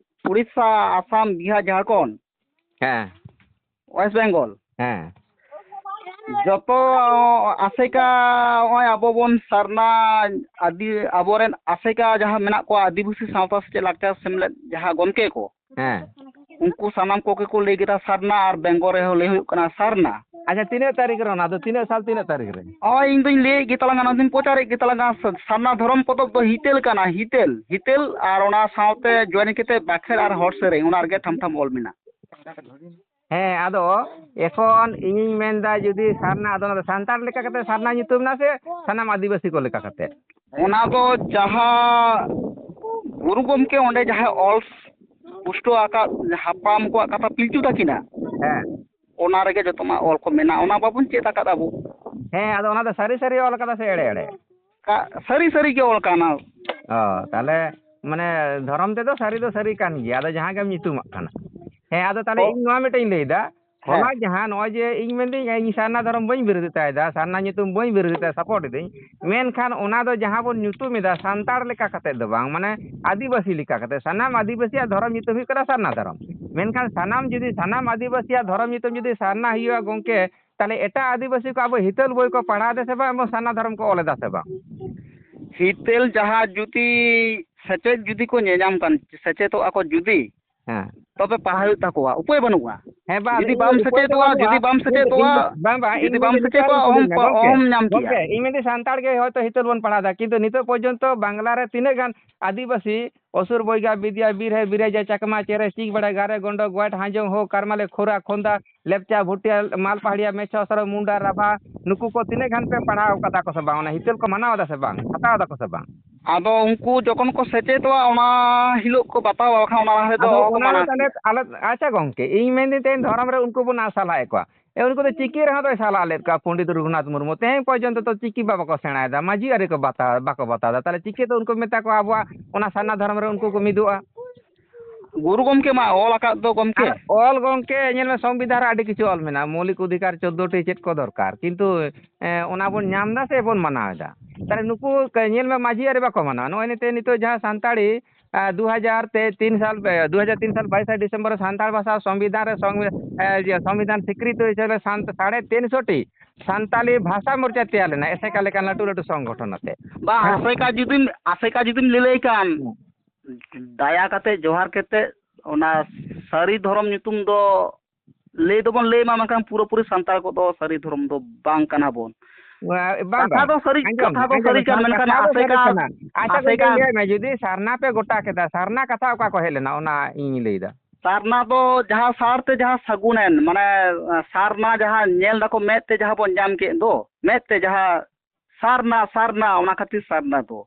ᱩᱲᱤᱥᱥᱟ, ᱟᱥᱟᱢ, ᱵᱤᱦᱟᱨ, ᱡᱷᱟᱲᱠᱷᱚᱸᱰ, ᱦᱮᱸ᱾ West Bengal, ᱦᱮᱸ᱾ ᱡᱚᱛᱚ ᱟᱥᱮᱠᱟ, ᱱᱚᱜᱼᱚᱭ ᱟᱵᱚ ᱵᱚᱱ ᱥᱟᱨᱱᱟ ᱟᱹᱫᱤ-, ᱟᱵᱚᱨᱮᱱ ᱟᱥᱮᱠᱟ ᱡᱟᱦᱟᱸ ᱢᱮᱱᱟᱜ ᱠᱚᱣᱟ, ᱟᱹᱫᱤᱵᱟᱹᱥᱤ ᱥᱟᱶᱛᱟ ᱥᱮᱪᱮᱫ ᱞᱟᱠᱪᱟᱨ ᱥᱮᱢᱞᱮᱫ ᱡᱟᱦᱟᱸ ᱜᱚᱢᱠᱮ ᱠᱚ, ᱦᱮᱸ᱾ ᱩᱱᱠᱩ ᱥᱟᱱᱟᱢ ᱠᱚᱜᱮ ᱠᱚ ᱞᱟᱹᱭ ᱠᱮᱫᱟ ᱥᱟᱨᱱᱟ, ᱟᱨ ᱵᱮᱝᱜᱚᱞ ᱨᱮᱦᱚᱸ ᱞᱟᱹᱭ ᱦᱩᱭᱩᱜ ᱠᱟᱱᱟ ᱥᱟᱨᱱᱟ᱾ ᱟᱪᱪᱷᱟ, ᱛᱤᱱᱟᱹᱜ ᱛᱟᱹᱨᱤᱠᱷ ᱨᱮ ᱚᱱᱟ ᱫᱚ? ᱛᱤᱱᱟᱹᱜ ᱥᱟᱞ ᱛᱤᱱᱟᱹᱜ ᱛᱟᱹᱨᱤᱠᱷ ᱨᱮ? ᱦᱳᱭ, ᱤᱧ ᱫᱚᱧ ᱞᱟᱹᱭᱮᱫ ᱜᱮ ᱛᱟᱞᱟᱝᱟ, ᱚᱱᱟ ᱫᱚᱧ ᱯᱨᱚᱪᱟᱨᱮᱫ ᱜᱮ ᱛᱟᱞᱟᱝᱟ᱾ ᱥᱟ-, ᱥᱟᱨᱱᱟ ᱫᱷᱚᱨᱚᱢ ᱯᱚᱛᱚᱵ ᱫᱚ ᱦᱤᱛᱟᱹᱞ ᱠᱟᱱᱟ, ᱦᱤᱛᱟᱹᱞ, ᱦᱤᱛᱟᱹᱞ, ᱟᱨ ᱚᱱᱟ ᱥᱟᱶᱛᱮ ᱡᱚᱭᱮᱱ ᱠᱟᱛᱮ ᱵᱟᱠᱷᱮᱲ ᱟᱨ ᱦᱚᱲ ᱥᱮᱨᱮᱧ, ᱚᱱᱟ ᱨᱮᱜᱮ ᱴᱷᱟᱢ ᱴᱷᱟᱢ ᱚᱞ ᱢᱮᱱᱟᱜᱼᱟ᱾ ᱦᱮᱸ, ᱟᱫᱚ ᱮᱠᱷᱚᱱ ᱤᱧᱤᱧ ᱢᱮᱱᱫᱟ, ᱡᱩᱫᱤ ᱥᱟᱨᱱᱟ, ᱟᱫᱚ ᱚᱱᱟ ᱫᱚ ᱥᱟᱱᱛᱟᱲ ᱞᱮᱠᱟ ᱠᱟᱛᱮ ᱥᱟᱨᱱᱟ ᱧᱩᱛᱩᱢ ᱮᱱᱟ ᱥᱮ ᱥᱟᱱᱟᱢ ᱟᱹᱫᱤᱵᱟᱹᱥᱤ ᱠᱚ ᱞᱮᱠᱟ ᱠᱟᱛᱮ? ᱚᱱᱟ ᱫᱚ ᱡᱟᱦᱟᱸ ᱜᱩᱨᱩ ᱜᱚᱢᱠᱮ ᱚᱸᱰᱮ ᱡᱟᱦᱟᱸᱭ ᱚᱞ ᱯᱩᱥᱴᱟᱹᱣ ᱟᱠᱟᱫ ᱦᱟᱯᱲᱟᱢ ᱠᱚᱣᱟᱜ ᱠᱟᱛᱷᱟ ᱯᱤᱞᱪᱩ ᱛᱟᱹᱠᱤᱱᱟᱜ, ᱦᱮᱸ᱾ ᱚᱱᱟ ᱨᱮᱜᱮ ᱡᱚᱛᱚ ᱢᱟ ᱚᱞ ᱠᱚ ᱢᱮᱱᱟᱜᱼᱟ, ᱚᱱᱟ ᱵᱟᱵᱚᱱ ᱪᱮᱫ ᱟᱠᱟᱫ ᱟᱵᱚ᱾ ᱦᱮᱸ, ᱟᱫᱚ ᱚᱱᱟ ᱫᱚ ᱥᱟᱹᱨᱤ ᱥᱟᱹᱨᱤ ᱚᱞ ᱠᱟᱫᱟ ᱥᱮ ᱮᱲᱮ ᱮᱲᱮ? ᱠᱟ-, ᱥᱟᱹᱨᱤ ᱥᱟᱹᱨᱤ ᱜᱮ ᱚᱞ ᱠᱟᱱᱟ᱾ ᱚ, ᱛᱟᱦᱞᱮ ᱢᱟᱱᱮ ᱫᱷᱚᱨᱚᱢ ᱛᱮᱫᱚ ᱥᱟᱹᱨᱤ ᱫᱚ ᱥᱟᱹᱨᱤ ᱠᱟᱱ ᱜᱮᱭᱟ, ᱟᱫᱚ ᱡᱟᱦᱟᱸ ᱜᱮᱢ ᱧᱩᱛᱩᱢᱟᱜ ᱠᱟᱱᱟ᱾ ᱦᱮᱸ, ᱟᱫᱚ ᱛᱟᱦᱞᱮ ᱚ᱾ ᱤᱧ ᱱᱚᱣᱟ ᱢᱤᱫᱴᱟᱝ ᱤᱧ ᱞᱟᱹᱭᱫᱟ, ᱦᱮᱸ᱾ ᱦᱚᱞᱟ ᱡᱟᱦᱟᱸ ᱱᱚᱜᱼᱚᱭ ᱡᱮ ᱤᱧ ᱢᱮᱱᱫᱟᱹᱧ, ᱤᱧ ᱥᱟᱨᱱᱟ ᱫᱷᱚᱨᱚᱢ ᱵᱟᱹᱧ ᱵᱤᱨᱳᱫᱷ ᱛᱟᱭᱫᱟ, ᱥᱟᱨᱱᱟ ᱧᱩᱛᱩᱢ ᱵᱟᱹᱧ ᱵᱤᱨᱳᱫᱷ ᱮᱫᱟ, ᱥᱟᱯᱳᱨᱴ ᱮᱫᱟᱹᱧ, ᱢᱮᱱᱠᱷᱟᱱ ᱚᱱᱟ ᱫᱚ ᱡᱟᱦᱟᱸ ᱵᱚᱱ ᱧᱩᱛᱩᱢ ᱮᱫᱟ ᱥᱟᱱᱛᱟᱲ ᱞᱮᱠᱟ ᱠᱟᱛᱮ ᱫᱚ ᱵᱟᱝ, ᱢᱟᱱᱮ ᱟᱹᱫᱤᱵᱟᱹᱥᱤ ᱞᱮᱠᱟ ᱠᱟᱛᱮ, ᱥᱟᱱᱟᱢ ᱟᱹᱫᱤᱵᱟᱹᱥᱤᱭᱟᱜ ᱫᱷᱚᱨᱚᱢ ᱧᱩᱛᱩᱢ ᱦᱩᱭᱩᱜ ᱠᱟᱱᱟ ᱥᱟᱨᱱᱟ ᱫᱷᱚᱨᱚᱢ᱾ ᱢᱮᱱᱠᱷᱟᱱ ᱥᱟᱱᱟᱢ ᱡᱩᱫᱤ, ᱥᱟᱱᱟᱢ ᱟᱹᱫᱤᱵᱟᱹᱥᱤᱭᱟᱜ ᱫᱷᱚᱨᱚᱢ ᱧᱩᱛᱩᱢ ᱡᱩᱫᱤ ᱥᱟᱨᱱᱟ ᱦᱩᱭᱩᱜᱼᱟ ᱜᱚᱢᱠᱮ, ᱛᱟᱦᱞᱮ ᱮᱴᱟᱜ ᱟᱹᱫᱤᱵᱟᱹᱥᱤ ᱠᱚ ᱟᱵᱚ ᱦᱤᱛᱟᱹᱞ ᱵᱳᱭ ᱠᱚ ᱯᱟᱲᱦᱟᱣ ᱮᱫᱟ ᱥᱮ ᱵᱟᱝ ᱮᱵᱚᱝ ᱥᱟᱨᱱᱟ ᱫᱷᱚᱨᱚᱢ ᱠᱚ ᱚᱞ ᱮᱫᱟ ᱥᱮ ᱵᱟᱝ? ᱦᱤᱛᱟᱹᱞ ᱡᱟᱦᱟᱸ ᱡᱩᱫᱤ ᱥᱮᱪᱮᱫ ᱡᱩᱫᱤ ᱠᱚ ᱧᱮᱧᱟᱢ ᱠᱟᱱ, ᱥᱮᱪᱮᱫᱚᱜᱼᱟ ᱠᱚ ᱡᱩᱫᱤ, ᱦᱮᱸ᱾ ᱛᱚᱵᱮ ᱯᱟᱲᱦᱟᱣ ᱦᱩᱭᱩᱜ ᱛᱟᱠᱚᱣᱟ, ᱩᱯᱟᱹᱭ ᱵᱟᱹᱱᱩᱜᱼᱟ᱾ ᱦᱮᱸ, ᱵᱟᱝ, ᱡᱩᱫᱤ ᱤᱧ ᱵᱟᱢ ᱩᱯᱟᱹᱭ ᱫᱚ ᱥᱮᱪᱮᱫᱚᱜᱼᱟ, ᱵᱟᱹᱱᱩᱜᱼᱟ᱾ ᱡᱩᱫᱤ ᱵᱟᱢ ᱤᱧ ᱫᱚ, ᱥᱮᱪᱮᱫᱚᱜᱼᱟ, ᱤᱧ ᱫᱚ, ᱵᱟᱝ, ᱵᱟᱝ, ᱤᱧ ᱡᱩᱫᱤ ᱫᱚ ᱵᱟᱢ ᱢᱤᱫᱴᱟᱝ ᱥᱮᱪᱮᱫᱚᱜᱼᱟ, ᱤᱧ ᱚᱦᱚᱢ ᱫᱚ ᱯᱟ-, ᱜᱚᱢᱠᱮ, ᱚᱦᱚᱢ ᱧᱟᱢ ᱠᱮᱭᱟ᱾ ᱜᱚᱢᱠᱮ, ᱤᱧ ᱢᱮᱱᱫᱟᱹᱧ ᱥᱟᱱᱛᱟᱲ ᱜᱮ ᱦᱚᱭᱛᱳ ᱦᱤᱛᱟᱹᱞ ᱵᱚᱱ ᱯᱟᱲᱦᱟᱣ ᱮᱫᱟ, ᱠᱤᱱᱛᱩ ᱱᱤᱛᱚᱜ ᱯᱚᱨᱡᱚᱱᱛᱚ ᱵᱟᱝᱞᱟ ᱨᱮ ᱛᱤᱱᱟᱹᱜ ᱜᱟᱱ ᱟᱹᱫᱤᱵᱟᱹᱥᱤ, ᱚᱥᱩᱨ ᱵᱚᱭᱜᱟ, ᱵᱤᱫᱭᱟ, ᱵᱤᱨᱦᱮ, ᱵᱤᱨᱦᱮᱡᱟ, ᱪᱟᱠᱢᱟ, ᱪᱮᱨᱮ, ᱪᱤᱠ ᱵᱟᱲᱟ, ᱜᱟᱨᱮ, ᱜᱚᱱᱰᱚ, ᱜᱚᱭᱟᱴ, ᱦᱟᱡᱚᱝ, ᱦᱳ, ᱠᱟᱨᱢᱟᱞᱮ, ᱠᱷᱳᱨᱟ, ᱠᱷᱚᱱᱫᱟ, ᱞᱮᱯᱪᱟ, ᱵᱷᱩᱴᱤᱭᱟ, ᱢᱟᱞᱯᱟᱦᱟᱲᱤᱭᱟ, ᱢᱮᱪᱷᱚ, ᱥᱚᱨᱚ, ᱢᱩᱱᱰᱟ, ᱨᱟᱵᱷᱟ, ᱱᱩᱠᱩ ᱠᱚ ᱛᱤᱱᱟᱹᱜ ᱜᱟᱱ ᱯᱮ ᱯᱟᱲᱦᱟᱣ ᱠᱟᱫᱟ ᱠᱚ ᱥᱮ ᱵᱟᱝ? ᱚᱱᱟ ᱦᱤᱛᱟᱹᱞ ᱠᱚ ᱢᱟᱱᱟᱣ ᱮᱫᱟ ᱥᱮ ᱵᱟᱝ? ᱦᱟᱛᱟᱣ ᱮᱫᱟ ᱠᱚ ᱥᱮ ᱵᱟᱝ? ᱟᱫᱚ ᱩᱱᱠᱩ ᱡᱚᱠᱷᱚᱱ ᱠᱚ ᱥᱮᱪᱮᱫᱚᱜᱼᱟ, ᱚᱱᱟ ᱦᱤᱞᱳᱜ ᱠᱚ ᱵᱟᱛᱟᱣᱟ, ᱵᱟᱠᱷᱟᱱ ᱚᱱᱟ ᱞᱟᱦᱟ ᱨᱮᱫᱚ ᱟᱫᱚ ᱚᱦᱚ ᱠᱚ ᱚᱱᱟ ᱫᱚ ᱢᱟᱱᱟᱣ ᱛᱟᱦᱞᱮ ᱠᱮᱭᱟ᱾ ᱟᱞᱮ, ᱟᱪᱪᱷᱟ ᱜᱚᱢᱠᱮ, ᱤᱧ ᱢᱮᱱᱫᱟᱹᱧ ᱛᱮᱦᱮᱧ ᱫᱷᱚᱨᱚᱢ ᱨᱮ ᱩᱱᱠᱩ ᱵᱚᱱ ᱥᱟᱞᱦᱟᱭᱮᱫ ᱠᱚᱣᱟ᱾ ᱮ, ᱩᱱᱠᱩ ᱫᱚ ᱪᱤᱠᱤ ᱨᱮᱦᱚᱸ ᱫᱚᱭ ᱥᱟᱞᱟ ᱞᱮᱫ ᱠᱚᱣᱟ ᱯᱚᱱᱰᱤᱛ ᱨᱚᱜᱷᱩᱱᱟᱛᱷ ᱢᱩᱨᱢᱩ᱾ ᱛᱮᱦᱮᱧ ᱯᱚᱨᱡᱚᱱᱛᱚ ᱛᱚ ᱪᱤᱠᱤ ᱵᱟ-, ᱵᱟᱠᱚ ᱥᱮᱬᱟᱭᱮᱫᱟ, ᱢᱟᱹᱡᱷᱤ ᱟᱹᱨᱤ ᱠᱚ ᱵᱟᱛᱟᱣ, ᱵᱟᱠᱚ ᱵᱟᱛᱟᱣ ᱮᱫᱟ᱾ ᱛᱟᱦᱞᱮ ᱪᱤᱠᱟᱹᱛᱮ ᱩᱱᱠᱩ ᱢᱮᱛᱟ ᱠᱚᱣᱟ ᱟᱵᱚᱣᱟᱜ ᱚᱱᱟ ᱥᱟᱨᱱᱟ ᱫᱷᱚᱨᱚᱢ ᱨᱮ ᱩᱱᱠᱩ ᱠᱚ ᱢᱤᱫᱚᱜᱼᱟ? ᱜᱩᱨᱩ ᱜᱚᱢᱠᱮ ᱢᱟ ᱚᱞ ᱟᱠᱟᱫ ᱫᱚ ᱜᱚᱢᱠᱮ᱾ ᱟᱨ ᱚᱞ ᱜᱚᱢᱠᱮ ᱧᱮᱞ ᱢᱮ, ᱥᱚᱝᱵᱤᱫᱷᱟᱱ ᱨᱮ ᱟᱹᱰᱤ ᱠᱤᱪᱷᱩ ᱚᱞ ᱢᱮᱱᱟᱜᱼᱟ, ᱢᱳᱣᱞᱤᱠ ᱚᱫᱷᱤᱠᱟᱨ ᱪᱳᱫᱽᱫᱳ ᱴᱤ ᱪᱮᱫ ᱠᱚ ᱫᱚᱨᱠᱟᱨ, ᱠᱤᱱᱛᱩ, ᱮ, ᱚᱱᱟ ᱵᱚᱱ ᱧᱟᱢ ᱮᱫᱟ ᱥᱮ ᱵᱚᱱ ᱢᱟᱱᱟᱣ ᱮᱫᱟ? ᱛᱟᱦᱞᱮ ᱱᱩᱠᱩ ᱠ-, ᱧᱮᱞ ᱢᱮ, ᱢᱟᱹᱡᱷᱤ ᱟᱹᱨᱤ ᱵᱟᱠᱚ ᱢᱟᱱᱟᱣᱟ᱾ ᱱᱚᱜᱼᱚᱭ ᱱᱤᱛᱚᱜ, ᱱᱤᱛᱚᱜ ᱡᱟᱦᱟᱸ ᱥᱟᱱᱛᱟᱲᱤ, ᱮ, ᱫᱩ ᱦᱟᱡᱟᱨ ᱛᱮ ᱛᱤᱱ ᱥᱟᱞ, ᱮ, ᱫᱩ ᱦᱟᱡᱟᱨ ᱛᱤᱱ ᱥᱟᱞ ᱵᱟᱭᱤᱥᱟ ᱰᱤᱥᱮᱢᱵᱚᱨ ᱨᱮ ᱥᱟᱱᱛᱟᱲ ᱵᱷᱟᱥᱟ ᱥᱚᱝᱵᱤᱫᱷᱟᱱ ᱨᱮ ᱥᱚᱝ-, ᱮ, ᱤᱭᱟᱹ, ᱥᱚᱝᱵᱤᱫᱷᱟᱱ ᱥᱤᱠᱨᱤᱛᱤ ᱦᱩᱭ ᱥᱟᱲᱮ ᱛᱤᱱᱥᱚ ᱴᱤ ᱥᱟᱱᱛᱟᱞᱤ ᱵᱷᱟᱥᱟ ᱢᱳᱨᱪᱟ ᱛᱮᱭᱟᱨ ᱞᱮᱱᱟ, ᱮᱥᱮᱠᱟ ᱞᱮᱠᱟᱱ ᱞᱟᱹᱴᱩ ᱞᱟᱹᱴᱩ ᱥᱚᱝᱜᱚᱴᱷᱚᱱ ᱟᱛᱮ᱾ ᱵᱟ, ᱦᱮᱸ᱾ ᱟᱥᱮᱠᱟ ᱡᱩᱫᱤᱢ, ᱟᱥᱮᱠᱟ ᱡᱩᱫᱤᱢ ᱞᱟᱹᱞᱟᱹᱭ ᱠᱷᱟᱱ, ᱦᱮᱸ᱾ ᱫᱟᱭᱟ ᱠᱟᱛᱮ ᱡᱚᱦᱟᱨ ᱠᱟᱛᱮ ᱚᱱᱟ ᱥᱟᱹᱨᱤ ᱫᱷᱚᱨᱚᱢ ᱧᱩᱛᱩᱢ ᱫᱚ ᱞᱟᱹᱭ ᱫᱚᱵᱚᱱ ᱞᱟᱹᱭ ᱢᱟ, ᱢᱮᱱᱠᱷᱟᱱ ᱯᱩᱨᱟᱹᱯᱩᱨᱤ ᱥᱟᱱᱛᱟᱲ ᱠᱚᱫᱚ ᱥᱟᱹᱨᱤ ᱫᱷᱚᱨᱚᱢ ᱫᱚ ᱵᱟᱝ ᱠᱟᱱᱟ ᱵᱚᱱ᱾ ᱵᱟᱝ, ᱠᱟᱛᱷᱟ ᱵᱟᱝ᱾ ᱫᱚ ᱥᱟᱹᱨᱤ, ᱟᱸᱡᱚᱢ ᱠᱟᱛᱷᱟ ᱢᱮ, ᱫᱚ ᱟᱸᱡᱚᱢ ᱥᱟᱹᱨᱤ ᱢᱮ, ᱠᱟᱱ, ᱠᱟᱛᱷᱟ, ᱢᱮᱱᱠᱷᱟᱱ ᱠᱟᱛᱷᱟ ᱫᱚ ᱥᱟᱹᱨᱤ ᱟᱥᱮᱠᱟ, ᱠᱟᱱᱟ᱾ ᱟᱪᱪᱷᱟ, ᱟᱥᱮᱠᱟ᱾ ᱜᱚᱢᱠᱮ, ᱞᱟᱹᱭ ᱢᱮ, ᱡᱩᱫᱤ ᱥᱟᱨᱱᱟ ᱯᱮ ᱜᱚᱴᱟ ᱠᱮᱫᱟ, ᱥᱟᱨᱱᱟ ᱠᱟᱛᱷᱟ ᱚᱠᱟ ᱠᱚ ᱦᱮᱡ ᱞᱮᱱᱟ, ᱚᱱᱟ ᱤᱧ ᱞᱟᱹᱭᱫᱟ᱾ ᱥᱟᱨᱱᱟ ᱫᱚ ᱡᱟᱦᱟᱸ ᱥᱟᱨ ᱛᱮ ᱡᱟᱦᱟᱸ ᱥᱟᱹᱜᱩᱱᱮᱱ, ᱢᱟᱱᱮ, ᱥᱟᱨᱱᱟ ᱡᱟᱦᱟᱸ ᱧᱮᱞ ᱫᱟᱠᱚ ᱢᱮᱫ ᱛᱮ ᱡᱟᱦᱟᱸ ᱵᱚᱱ ᱧᱟᱢ ᱠᱮᱫ ᱫᱚ, ᱢᱮᱫ ᱛᱮ ᱡᱟᱦᱟᱸ ᱥᱟᱨᱱᱟ, ᱥᱟᱨᱱᱟ, ᱚᱱᱟ ᱠᱷᱟᱹᱛᱤᱨ ᱥᱟᱨᱱᱟ ᱫᱚ᱾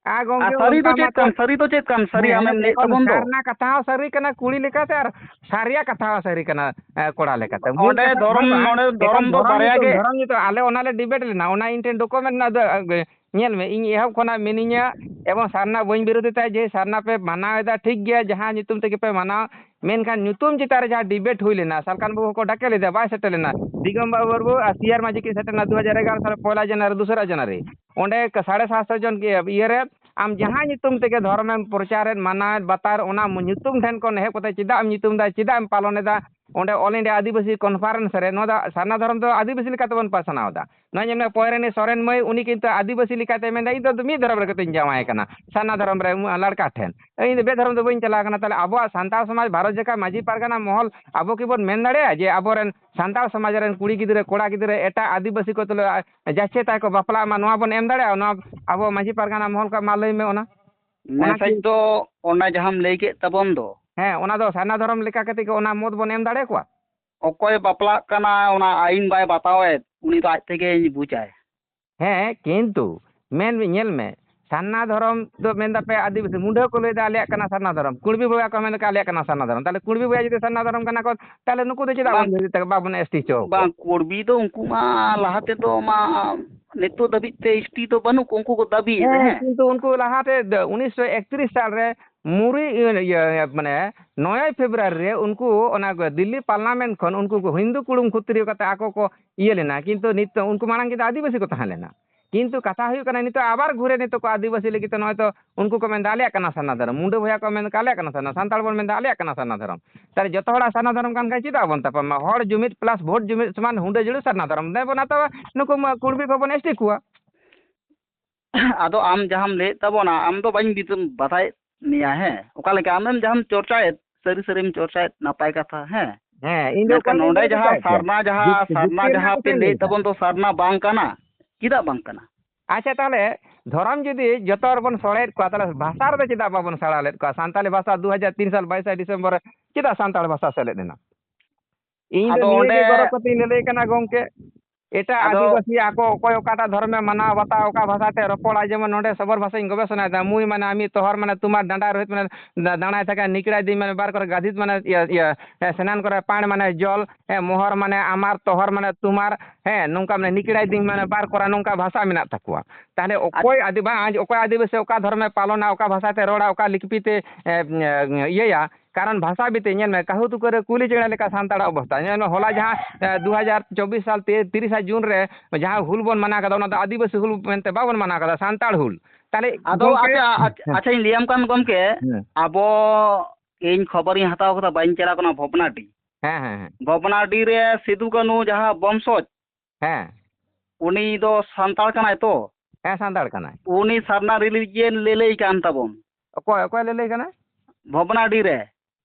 ᱟᱨ ᱜᱚᱢᱠᱮ, ᱟᱨ ᱥᱟᱹᱨᱤ ᱚᱱᱠᱟ ᱫᱚ ᱪᱮᱫ ᱢᱟᱛᱚ ᱠᱟᱱ, ᱥᱟᱹᱨᱤ ᱫᱚ ᱪᱮᱫ ᱠᱟᱱ, ᱥᱟᱹᱨᱤ ᱦᱮᱸ, ᱟᱢᱮᱢ ᱞᱟᱹᱭᱮᱫ ᱮᱠᱷᱚᱱ ᱛᱟᱵᱚᱱ ᱫᱚ? ᱥᱟᱨᱱᱟ ᱠᱟᱛᱷᱟ ᱦᱚᱸ ᱥᱟᱹᱨᱤ ᱠᱟᱱᱟ ᱠᱩᱲᱤ ᱞᱮᱠᱟᱛᱮ, ᱟᱨ ᱥᱟᱹᱨᱤᱭᱟᱜ ᱠᱟᱛᱷᱟ ᱦᱚᱸ ᱥᱟᱹᱨᱤ ᱠᱟᱱᱟ, ᱮ, ᱠᱚᱲᱟ ᱞᱮᱠᱟᱛᱮ᱾ ᱢᱩᱞ ᱚᱸᱰᱮ ᱠᱟᱛᱷᱟ ᱫᱚ ᱫᱷᱚᱨᱚᱢ, ᱵᱟᱝ, ᱱᱚᱰᱮ ᱮᱠᱷᱚᱱ ᱫᱷᱚᱨᱚᱢ ᱫᱚ ᱫᱷᱚᱨᱚᱢ ᱵᱟᱨᱭᱟ ᱧᱩᱛᱩᱢ, ᱜᱮ᱾ ᱫᱷᱚᱨᱚᱢ ᱧᱩᱛᱩᱢ, ᱟᱞᱮ ᱚᱱᱟ ᱞᱮ debate ᱞᱮᱱᱟ, ᱚᱱᱟ ᱤᱧ ᱴᱷᱮᱱ document ᱢᱮᱱᱟᱜ ᱫᱚ, ᱮ, ᱧᱮᱞ ᱢᱮ, ᱤᱧ ᱮᱦᱚᱵ ᱠᱷᱚᱱᱟᱜ ᱢᱤᱱᱟᱹᱧᱟ, ᱮᱵᱚᱝ ᱥᱟᱨᱱᱟ ᱵᱟᱹᱧ ᱵᱤᱨᱳᱫᱷ ᱮᱫᱟ, ᱡᱮ ᱥᱟᱨᱱᱟ ᱯᱮ ᱢᱟᱱᱟᱣ ᱮᱫᱟ, ᱴᱷᱤᱠ ᱜᱮᱭᱟ, ᱡᱟᱦᱟᱸ ᱧᱩᱛᱩᱢ ᱛᱮᱜᱮ ᱯᱮ ᱢᱟᱱᱟᱣ, ᱢᱮᱱᱠᱷᱟᱱ ᱧᱩᱛᱩᱢ ᱪᱮᱛᱟᱱ ᱨᱮ ᱡᱟᱦᱟᱸ debate ᱦᱩᱭ ᱞᱮᱱᱟ, ᱥᱟᱞᱠᱷᱟᱱ ᱵᱟᱹᱵᱩ ᱦᱚᱸᱠᱚ ᱰᱟᱠᱮ ᱞᱮᱫᱟ, ᱵᱟᱭ ᱥᱮᱴᱮᱨ ᱞᱮᱱᱟ᱾ ᱫᱤᱜᱚᱢᱵᱚᱨ ᱢᱩᱨᱢᱩ ᱟᱨ ᱥᱤ ᱟᱨ ᱢᱟᱹᱡᱷᱤ ᱠᱤᱱ ᱥᱮᱴᱮᱨ ᱞᱮᱱᱟ ᱫᱩ ᱦᱟᱡᱟᱨ ᱮᱜᱟᱨᱚ ᱥᱟᱞ ᱯᱚᱭᱞᱟ ᱡᱟᱱᱩᱣᱟᱨᱤ, ᱫᱩᱥᱨᱟ ᱡᱟᱱᱩᱣᱟᱨᱤ᱾ ᱚᱸᱰᱮ ᱠᱟ-, ᱥᱟᱲᱮ ᱥᱟᱛᱥᱚ ᱡᱚᱱ ᱜᱮ ᱤᱭᱟᱹᱨᱮ ᱟᱢ ᱡᱟᱦᱟᱸ ᱧᱩᱛᱩᱢ ᱛᱮᱜᱮ ᱫᱷᱚᱨᱚᱢᱮᱢ ᱯᱨᱚᱪᱟᱨᱮᱫ, ᱢᱟᱱᱟᱣᱮᱫ, ᱵᱟᱛᱟᱣᱮᱫ, ᱚᱱᱟ ᱢᱩ-, ᱧᱩᱛᱩᱢ ᱴᱷᱮᱱ ᱠᱷᱚᱱ ᱮᱦᱚᱵ ᱠᱟᱛᱮ ᱪᱮᱫᱟᱜ ᱮᱢ ᱧᱩᱛᱩᱢ ᱮᱫᱟ, ᱪᱮᱫᱟᱜ ᱮᱢ ᱯᱟᱞᱚᱱ ᱮᱫᱟ? ᱚᱸᱰᱮ All India ᱟᱹᱫᱤᱵᱟᱹᱥᱤ conference ᱨᱮ ᱱᱚᱣᱟ ᱫᱚ ᱥᱟᱨᱱᱟ ᱫᱷᱚᱨᱚᱢ ᱫᱚ ᱟᱹᱫᱤᱵᱟᱹᱥᱤ ᱞᱮᱠᱟ ᱛᱮᱵᱚᱱ ᱯᱟᱥᱱᱟᱣ ᱮᱫᱟ᱾ ᱱᱚᱜᱼᱚᱭ ᱧᱮᱞ ᱢᱮ, ᱯᱚᱭᱨᱟᱱᱤ ᱥᱚᱨᱮᱱ ᱢᱟᱹᱭ, ᱩᱱᱤ ᱠᱤᱱᱛᱩ ᱟᱹᱫᱤᱵᱟᱹᱥᱤ ᱞᱮᱠᱟᱛᱮ ᱢᱮᱱᱫᱟ, "ᱤᱧ ᱫᱚ ᱢᱤᱫ ᱫᱷᱚᱨᱚᱢ ᱨᱮᱜᱮ ᱛᱚᱧ ᱡᱟᱶᱟᱭ ᱠᱟᱱᱟ, ᱥᱟᱨᱱᱟ ᱫᱷᱚᱨᱚᱢ ᱨᱮ ᱞᱟᱲᱠᱟ ᱴᱷᱮᱱ᱾ ᱤᱧ ᱫᱚ ᱵᱮᱫᱷᱚᱨᱚᱢ ᱫᱚ ᱵᱟᱹᱧ ᱪᱟᱞᱟᱣ ᱠᱟᱱᱟ᱾" ᱛᱟᱦᱚᱞᱮ ᱟᱵᱚᱣᱟᱜ ᱥᱟᱱᱛᱟᱲ ᱥᱚᱢᱟᱡᱽ, ᱵᱷᱟᱨᱚᱛ ᱡᱟᱠᱟᱛ ᱢᱟᱹᱡᱷᱤ ᱯᱟᱨᱜᱟᱱᱟ ᱢᱚᱦᱚᱞ, ᱟᱵᱚ ᱠᱤᱵᱚᱱ ᱢᱮᱱ ᱫᱟᱲᱮᱭᱟᱜᱼᱟ ᱡᱮ ᱟᱵᱚᱨᱮᱱ ᱥᱟᱱᱛᱟᱲ ᱥᱚᱢᱟᱡᱽ ᱨᱮᱱ ᱠᱩᱲᱤ ᱜᱤᱫᱽᱨᱟᱹ, ᱠᱚᱲᱟ ᱜᱤᱫᱽᱨᱟᱹ ᱮᱴᱟᱜ ᱟᱹᱫᱤᱵᱟᱹᱥᱤ ᱠᱚ ᱛᱩᱞᱟᱹ ᱡᱟᱪᱮ ᱛᱟᱭ ᱠᱚ ᱵᱟᱯᱞᱟᱜ ᱢᱟ, ᱱᱚᱣᱟ ᱵᱚᱱ ᱮᱢ ᱫᱟᱲᱮᱭᱟᱜᱼᱟ? ᱱᱚᱣᱟ ᱟᱵᱚ ᱢᱟᱹᱡᱷᱤ ᱯᱟᱨᱜᱟᱱᱟ ᱢᱚᱦᱚᱞ ᱠᱷᱚᱱ ᱢᱟ ᱞᱟᱹᱭ ᱢᱮ ᱚᱱᱟ᱾ ᱚᱱᱟ message ᱠᱤ ᱫᱚ ᱚᱱᱟ ᱡᱟᱦᱟᱸᱢ ᱞᱟᱹᱭ ᱠᱮᱫ ᱛᱟᱵᱚᱱ ᱫᱚ᱾ ᱦᱮᱸ, ᱚᱱᱟ ᱫᱚ ᱥᱟᱨᱱᱟ ᱫᱷᱚᱨᱚᱢ ᱞᱮᱠᱟ ᱠᱟᱛᱮ ᱜᱮ ᱚᱱᱟ ᱢᱚᱛ ᱵᱚᱱ ᱮᱢ ᱫᱟᱲᱮᱭᱟᱠᱚᱣᱟ? ᱚᱠᱚᱭ ᱵᱟᱯᱞᱟᱜ ᱠᱟᱱᱟ, ᱚᱱᱟ ᱟᱹᱭᱤᱱ ᱵᱟᱭ ᱵᱟᱛᱟᱣᱮᱫ, ᱩᱱᱤ ᱫᱚ ᱟᱡ ᱛᱮᱜᱮᱭ ᱵᱩᱡᱟᱭ᱾ ᱦᱮᱸ, ᱠᱤᱱᱛᱩ ᱢᱮᱱ, ᱧᱮᱞ ᱢᱮ, ᱥᱟᱨᱱᱟ ᱫᱷᱚᱨᱚᱢ ᱫᱚ ᱢᱮᱱ ᱫᱟᱯᱮ ᱟᱹᱫᱤᱵᱟᱹᱥᱤ, ᱢᱩᱰᱷᱟᱹ ᱠᱚ ᱞᱟᱹᱭ ᱫᱟ ᱟᱞᱮᱭᱟᱜ ᱠᱟᱱᱟ ᱥᱟᱨᱱᱟ ᱫᱷᱚᱨᱚᱢ, ᱠᱩᱲᱵᱤ ᱵᱚᱭᱦᱟ ᱠᱚ ᱢᱮᱱ ᱫᱟ ᱟᱞᱮᱭᱟᱜ ᱠᱟᱱᱟ ᱥᱟᱨᱱᱟ ᱫᱷᱚᱨᱚᱢ᱾ ᱛᱟᱦᱞᱮ ᱠᱩᱲᱵᱤ ᱵᱚᱭᱦᱟ ᱡᱩᱫᱤ ᱥᱟᱨᱱᱟ ᱫᱷᱚᱨᱚᱢ ᱠᱟᱱᱟ ᱠᱚ, ᱛᱟᱦᱞᱮ ᱱᱩᱠᱩ ᱫᱚ ᱪᱮᱫᱟᱜ ᱵᱟᱝ, ᱵᱚᱱ ᱵᱟᱵᱚᱱ S T ᱦᱚᱪᱚ ᱟᱠᱚᱣᱟ? ᱵᱟᱝ, ᱠᱩᱲᱵᱤ ᱫᱚ ᱩᱱᱠᱩ ᱢᱟ ᱞᱟᱦᱟ ᱛᱮᱫᱚ ᱢᱟ ᱱᱤᱛᱚᱜ ᱫᱷᱟᱹᱵᱤᱡ ᱛᱮ S T ᱫᱚ ᱵᱟᱹᱱᱩᱜ ᱠᱚ, ᱩᱱᱠᱩ ᱠᱚ ᱫᱟᱹᱵᱤᱭᱮᱫᱟ, ᱦᱮᱸ, ᱦᱮᱸ᱾ ᱠᱤᱱᱛᱩ ᱩᱱᱠᱩ ᱞᱟᱦᱟᱛᱮ ᱫ-, ᱩᱱᱤᱥᱥᱚ ᱮᱠᱛᱨᱤᱥ ᱥᱟᱞ ᱨᱮ ᱢᱩᱨᱤ, ᱤᱭᱟᱹ, ᱢᱟᱱᱮ ᱱᱚᱭᱚᱭ ᱯᱷᱮᱵᱽᱨᱩᱣᱟᱨᱤ ᱨᱮ ᱩᱱᱠᱩ ᱚᱱᱟ ᱫᱤᱞᱞᱤ parliament ᱠᱷᱚᱱ ᱩᱱᱠᱩ ᱠᱚ ᱦᱤᱱᱫᱩ ᱠᱩᱲᱩᱢ ᱠᱷᱩᱛᱨᱤ ᱠᱟᱛᱮ ᱟᱠᱚ ᱠᱚ ᱤᱭᱟᱹ ᱞᱮᱱᱟ, ᱠᱤᱱᱛᱩ ᱱᱤᱛ ᱫᱚ ᱩᱱᱠᱩ ᱢᱟᱲᱟᱝ ᱠᱤᱱᱛᱩ ᱟᱹᱫᱤᱵᱟᱹᱥᱤ ᱠᱚ ᱛᱟᱦᱮᱸ ᱞᱮᱱᱟ᱾ ᱠᱤᱱᱛᱩ ᱠᱟᱛᱷᱟ ᱦᱩᱭᱩᱜ ᱠᱟᱱᱟ, ᱱᱤᱛᱚᱜ ᱟᱵᱟᱨ ᱜᱷᱩᱨᱮ ᱱᱤᱛᱚᱜ ᱠᱚ ᱟᱹᱫᱤᱵᱟᱹᱥᱤ ᱞᱟᱹᱜᱤᱫ ᱛᱮ ᱱᱚᱜᱼᱚᱭ ᱛᱚ ᱩᱱᱠᱩ ᱠᱚ ᱢᱮᱱᱫᱟ ᱟᱞᱮᱭᱟᱜ ᱠᱟᱱᱟ ᱥᱟᱨᱱᱟ ᱫᱷᱚᱨᱚᱢ, ᱢᱩᱱᱰᱟᱹ ᱵᱚᱭᱦᱟ ᱠᱚ ᱢᱮᱱᱫᱟ ᱟᱞᱮᱭᱟᱜ ᱠᱟᱱᱟ ᱥᱟᱨᱱᱟ, ᱥᱟᱱᱛᱟᱲ ᱵᱚᱱ ᱢᱮᱱᱫᱟ ᱟᱞᱮᱭᱟᱜ ᱠᱟᱱᱟ ᱥᱟᱨᱱᱟ ᱫᱷᱚᱨᱚᱢ᱾ ᱛᱟᱦᱞᱮ ᱡᱚᱛᱚ ᱦᱚᱲᱟᱜ ᱥᱟᱨᱱᱟ ᱫᱷᱚᱨᱚᱢ ᱠᱟᱱ ᱠᱷᱟᱱ ᱪᱮᱫᱟᱜ ᱵᱚᱱ ᱛᱟᱯᱟᱢᱟ? ᱦᱚᱲ ᱡᱩᱢᱤᱫ plus vote ᱡᱩᱢᱤᱫ ᱥᱚᱢᱟᱱ ᱦᱩᱰᱟᱹ ᱡᱩᱲᱩ ᱥᱟᱨᱱᱟ ᱫᱷᱚᱨᱚᱢ᱾ ᱫᱮ ᱵᱚᱱ ᱦᱟᱛᱟᱣᱟ, ᱱᱩᱠᱩ ᱢᱟ ᱠᱩᱲᱵᱤ ᱠᱚᱵᱚᱱ S T ᱠᱚᱣᱟ᱾ ᱟᱫᱚ ᱟᱢ ᱡᱟᱦᱟᱸᱢ ᱞᱟᱹᱭᱮᱫ ᱛᱟᱵᱚᱱᱟ, ᱟᱢ ᱫᱚ ᱵᱟᱹᱧ ᱵᱤᱛᱟᱹᱢ ᱵᱟᱫᱷᱟᱭᱮᱫ ᱢᱮᱭᱟ, ᱦᱮᱸ, ᱚᱠᱟ ᱞᱮᱠᱟ ᱟᱢᱮᱢ ᱡᱟᱦᱟᱸᱢ ᱪᱚᱨᱪᱟᱭᱮᱫ, ᱥᱟᱹᱨᱤ ᱥᱟᱹᱨᱤᱢ ᱪᱚᱨᱪᱟᱭᱮᱫ, ᱱᱟᱯᱟᱭ ᱠᱟᱛᱷᱟ, ᱦᱮᱸ᱾ ᱦᱮᱸ, ᱤᱧ ᱫᱚ ᱢᱮᱱᱠᱷᱟᱱ ᱚᱠᱚᱭ ᱱᱚᱰᱮ ᱡᱟᱦᱟᱸ ᱥᱟᱨᱱᱟ ᱡᱟᱦᱟᱸ, ᱥᱟᱨᱱᱟ ᱡᱟᱦᱟᱸ ᱯᱮ ᱞᱟᱹᱭᱮᱫ ᱛᱟᱵᱚᱱ ᱫᱚ, ᱥᱟᱨᱱᱟ ᱵᱟᱝ ᱠᱟᱱᱟ, ᱪᱮᱫᱟᱜ ᱵᱟᱝ ᱠᱟᱱᱟ? ᱟᱪᱪᱷᱟ, ᱛᱟᱦᱚᱞᱮ ᱫᱷᱚᱨᱚᱢ ᱡᱩᱫᱤ ᱡᱚᱛᱚ ᱦᱚᱲ ᱵᱚᱱ ᱥᱚᱲᱮᱭᱮᱫ ᱠᱚᱣᱟ, ᱛᱟᱦᱚᱞᱮ ᱵᱷᱟᱥᱟ ᱨᱮᱫᱚ ᱪᱮᱫᱟᱜ ᱵᱟᱵᱚᱱ ᱥᱮᱬᱟ ᱞᱮᱫ ᱠᱚᱣᱟ? ᱥᱟᱱᱛᱟᱲᱤ ᱵᱷᱟᱥᱟ ᱫᱩ ᱦᱟᱡᱟᱨ ᱛᱤᱱ ᱥᱟᱞ ᱵᱟᱭᱤᱥᱟ ᱰᱤᱥᱮᱢᱵᱚᱨ ᱨᱮ ᱪᱮᱫᱟᱜ ᱥᱟᱱᱛᱟᱲ ᱵᱷᱟᱥᱟ ᱥᱮᱞᱮᱫ ᱮᱱᱟ? ᱤᱧ ᱫᱚ ᱟᱫᱚ ᱱᱤᱭᱟᱹ ᱜᱮ ᱚᱸᱰᱮ ᱜᱚᱨᱚᱵᱽ ᱠᱟᱛᱮᱧ ᱞᱟᱹᱞᱟᱹᱭ ᱠᱟᱱᱟ, ᱜᱚᱢᱠᱮ᱾ ᱮᱴᱟᱜ ᱟᱫᱚ ᱟᱹᱫᱤᱵᱟᱹᱥᱤ ᱟᱠᱚ ᱚᱠᱚᱭ ᱚᱠᱟᱴᱟᱜ ᱫᱷᱚᱨᱚᱢᱮ ᱢᱟᱱᱟᱣ ᱵᱟᱛᱟᱣ, ᱚᱠᱟ ᱵᱷᱟᱥᱟᱛᱮ ᱨᱚᱯᱚᱲᱟ, ᱡᱮᱢᱚᱱ ᱱᱚᱰᱮ ᱥᱚᱵᱚᱨ ᱵᱷᱟᱥᱟᱧ ᱜᱚᱵᱮᱥᱚᱱᱟᱭᱮᱫᱟ, ᱢᱩᱭ ᱢᱟᱱᱮ ᱟᱢᱤ, ᱛᱚᱦᱚᱨ ᱢᱟᱱᱮ ᱛᱩᱢᱟᱨ, ᱰᱟᱸᱰᱟ ᱨᱳᱦᱤᱛ ᱢᱟᱱᱮ ᱫᱟ-, ᱫᱟᱬᱟᱭ ᱛᱟᱠᱟ, ᱱᱤᱠᱲᱟᱭ ᱫᱤᱧ ᱢᱟᱱᱮ ᱵᱟᱨ ᱠᱚᱨᱮ, ᱜᱟᱫᱷᱤᱛ ᱢᱟᱱᱮ ᱤᱭᱟᱹ, ᱤᱭᱟᱹ, ᱦᱮᱸ, ᱥᱮᱱᱟᱱ ᱠᱚᱨᱮ, ᱯᱟᱲ ᱢᱟᱱᱮ ᱡᱚᱞ, ᱦᱮᱸ, ᱢᱚᱦᱚᱨ ᱢᱟᱱᱮ ᱟᱢᱟᱨ, ᱛᱚᱦᱚᱨ ᱢᱟᱱᱮ ᱛᱩᱢᱟᱨ, ᱦᱮᱸ, ᱱᱚᱝᱠᱟ ᱢᱟᱱᱮ ᱱᱤᱠᱲᱟᱭ ᱫᱤᱧ ᱢᱟᱱᱮ ᱵᱟᱨ ᱠᱚᱨᱟ, ᱱᱚᱝᱠᱟ ᱵᱷᱟᱥᱟ ᱢᱮᱱᱟᱜ ᱛᱟᱠᱚᱣᱟ᱾ ᱛᱟᱦᱚᱞᱮ ᱟᱪ- ᱚᱠᱚᱭ ᱟᱹᱫᱤ-, ᱵᱟᱝ, ᱚᱠᱚᱭ ᱟᱹᱫᱤᱵᱟᱹᱥᱤ ᱚᱠᱟ ᱫᱷᱚᱨᱚᱢᱮ ᱯᱟᱞᱚᱱᱟ, ᱚᱠᱟ ᱵᱷᱟᱥᱟᱛᱮ ᱨᱚᱲᱟ, ᱚᱠᱟ ᱞᱤᱯᱤᱛᱮ, ᱮ, ᱮ, ᱤᱭᱟᱹᱭᱟ, ᱠᱟᱨᱚᱱ ᱵᱷᱟᱥᱟ ᱵᱷᱤᱛᱤ ᱧᱮᱞ ᱢᱮ, ᱠᱟᱹᱦᱩ ᱛᱩᱠᱟᱹ ᱨᱮ ᱠᱩᱞᱤ ᱪᱮᱬᱮ ᱞᱮᱠᱟ ᱥᱟᱱᱛᱟᱲᱟᱜ ᱚᱵᱚᱥᱛᱟ᱾ ᱧᱮᱞ ᱢᱮ, ᱦᱚᱞᱟ ᱡᱟᱦᱟᱸ, ᱮ, ᱫᱩ ᱦᱟᱡᱟᱨ ᱪᱚᱵᱵᱤᱥ ᱥᱟᱞ ᱛᱤ-, ᱛᱤᱨᱤᱥᱟ ᱡᱩᱱ ᱨᱮ ᱡᱟᱦᱟᱸ ᱦᱩᱞ ᱵᱚᱱ ᱢᱟᱱᱟᱣ ᱠᱟᱫᱟ, ᱚᱱᱟ ᱫᱚ ᱟᱹᱫᱤᱵᱟᱹᱥᱤ ᱦᱩᱞ ᱢᱮᱱᱛᱮ ᱵᱟᱵᱚᱱ ᱢᱟᱱᱟᱣ ᱠᱟᱫᱟ, ᱥᱟᱱᱛᱟᱲ ᱦᱩᱞ᱾ ᱛᱟᱦᱞᱮ ᱟᱫᱚ ᱜᱚᱢᱠᱮ, ᱟᱪᱪᱷᱟ, ᱟᱪ-, ᱦᱮᱸ, ᱟᱪᱪᱷᱟᱧ ᱞᱟᱹᱭᱟᱢ ᱠᱟᱱ ᱜᱚᱢᱠᱮ, ᱦᱮᱸ, ᱟᱵᱚ, ᱤᱧ ᱠᱷᱚᱵᱚᱨᱤᱧ ᱦᱟᱛᱟᱣ ᱠᱟᱫᱟ, ᱵᱟᱹᱧ ᱪᱟᱞᱟᱣ ᱠᱟᱱᱟ ᱵᱷᱚᱵᱽᱱᱟᱰᱤ᱾ ᱦᱮᱸ, ᱦᱮᱸ, ᱦᱮᱸ᱾ ᱵᱷᱚᱵᱽᱱᱟᱰᱤ ᱨᱮ ᱥᱤᱫᱩ ᱠᱟᱹᱱᱦᱩ ᱡᱟᱦᱟᱸ ᱵᱚᱝᱥᱚᱡᱽ, ᱦᱮᱸ᱾ ᱩᱱᱤ ᱫᱚ ᱥᱟᱱᱛᱟᱲ ᱠᱟᱱᱟᱭ ᱛᱚ? ᱦᱮᱸ, ᱥᱟᱱᱛᱟᱲ ᱠᱟᱱᱟᱭ᱾ ᱩᱱᱤ ᱥᱟᱨᱱᱟ religion ᱞᱟᱹᱞᱟᱹᱭ ᱠᱟᱱ ᱛᱟᱵᱚᱱ᱾ ᱚᱠᱚᱭ, ᱚᱠᱚᱭ ᱞᱟᱹᱞᱟᱹᱭ ᱠᱟᱱᱟ? ᱵᱷᱚᱵᱽᱱᱟᱰᱤ ᱨᱮ᱾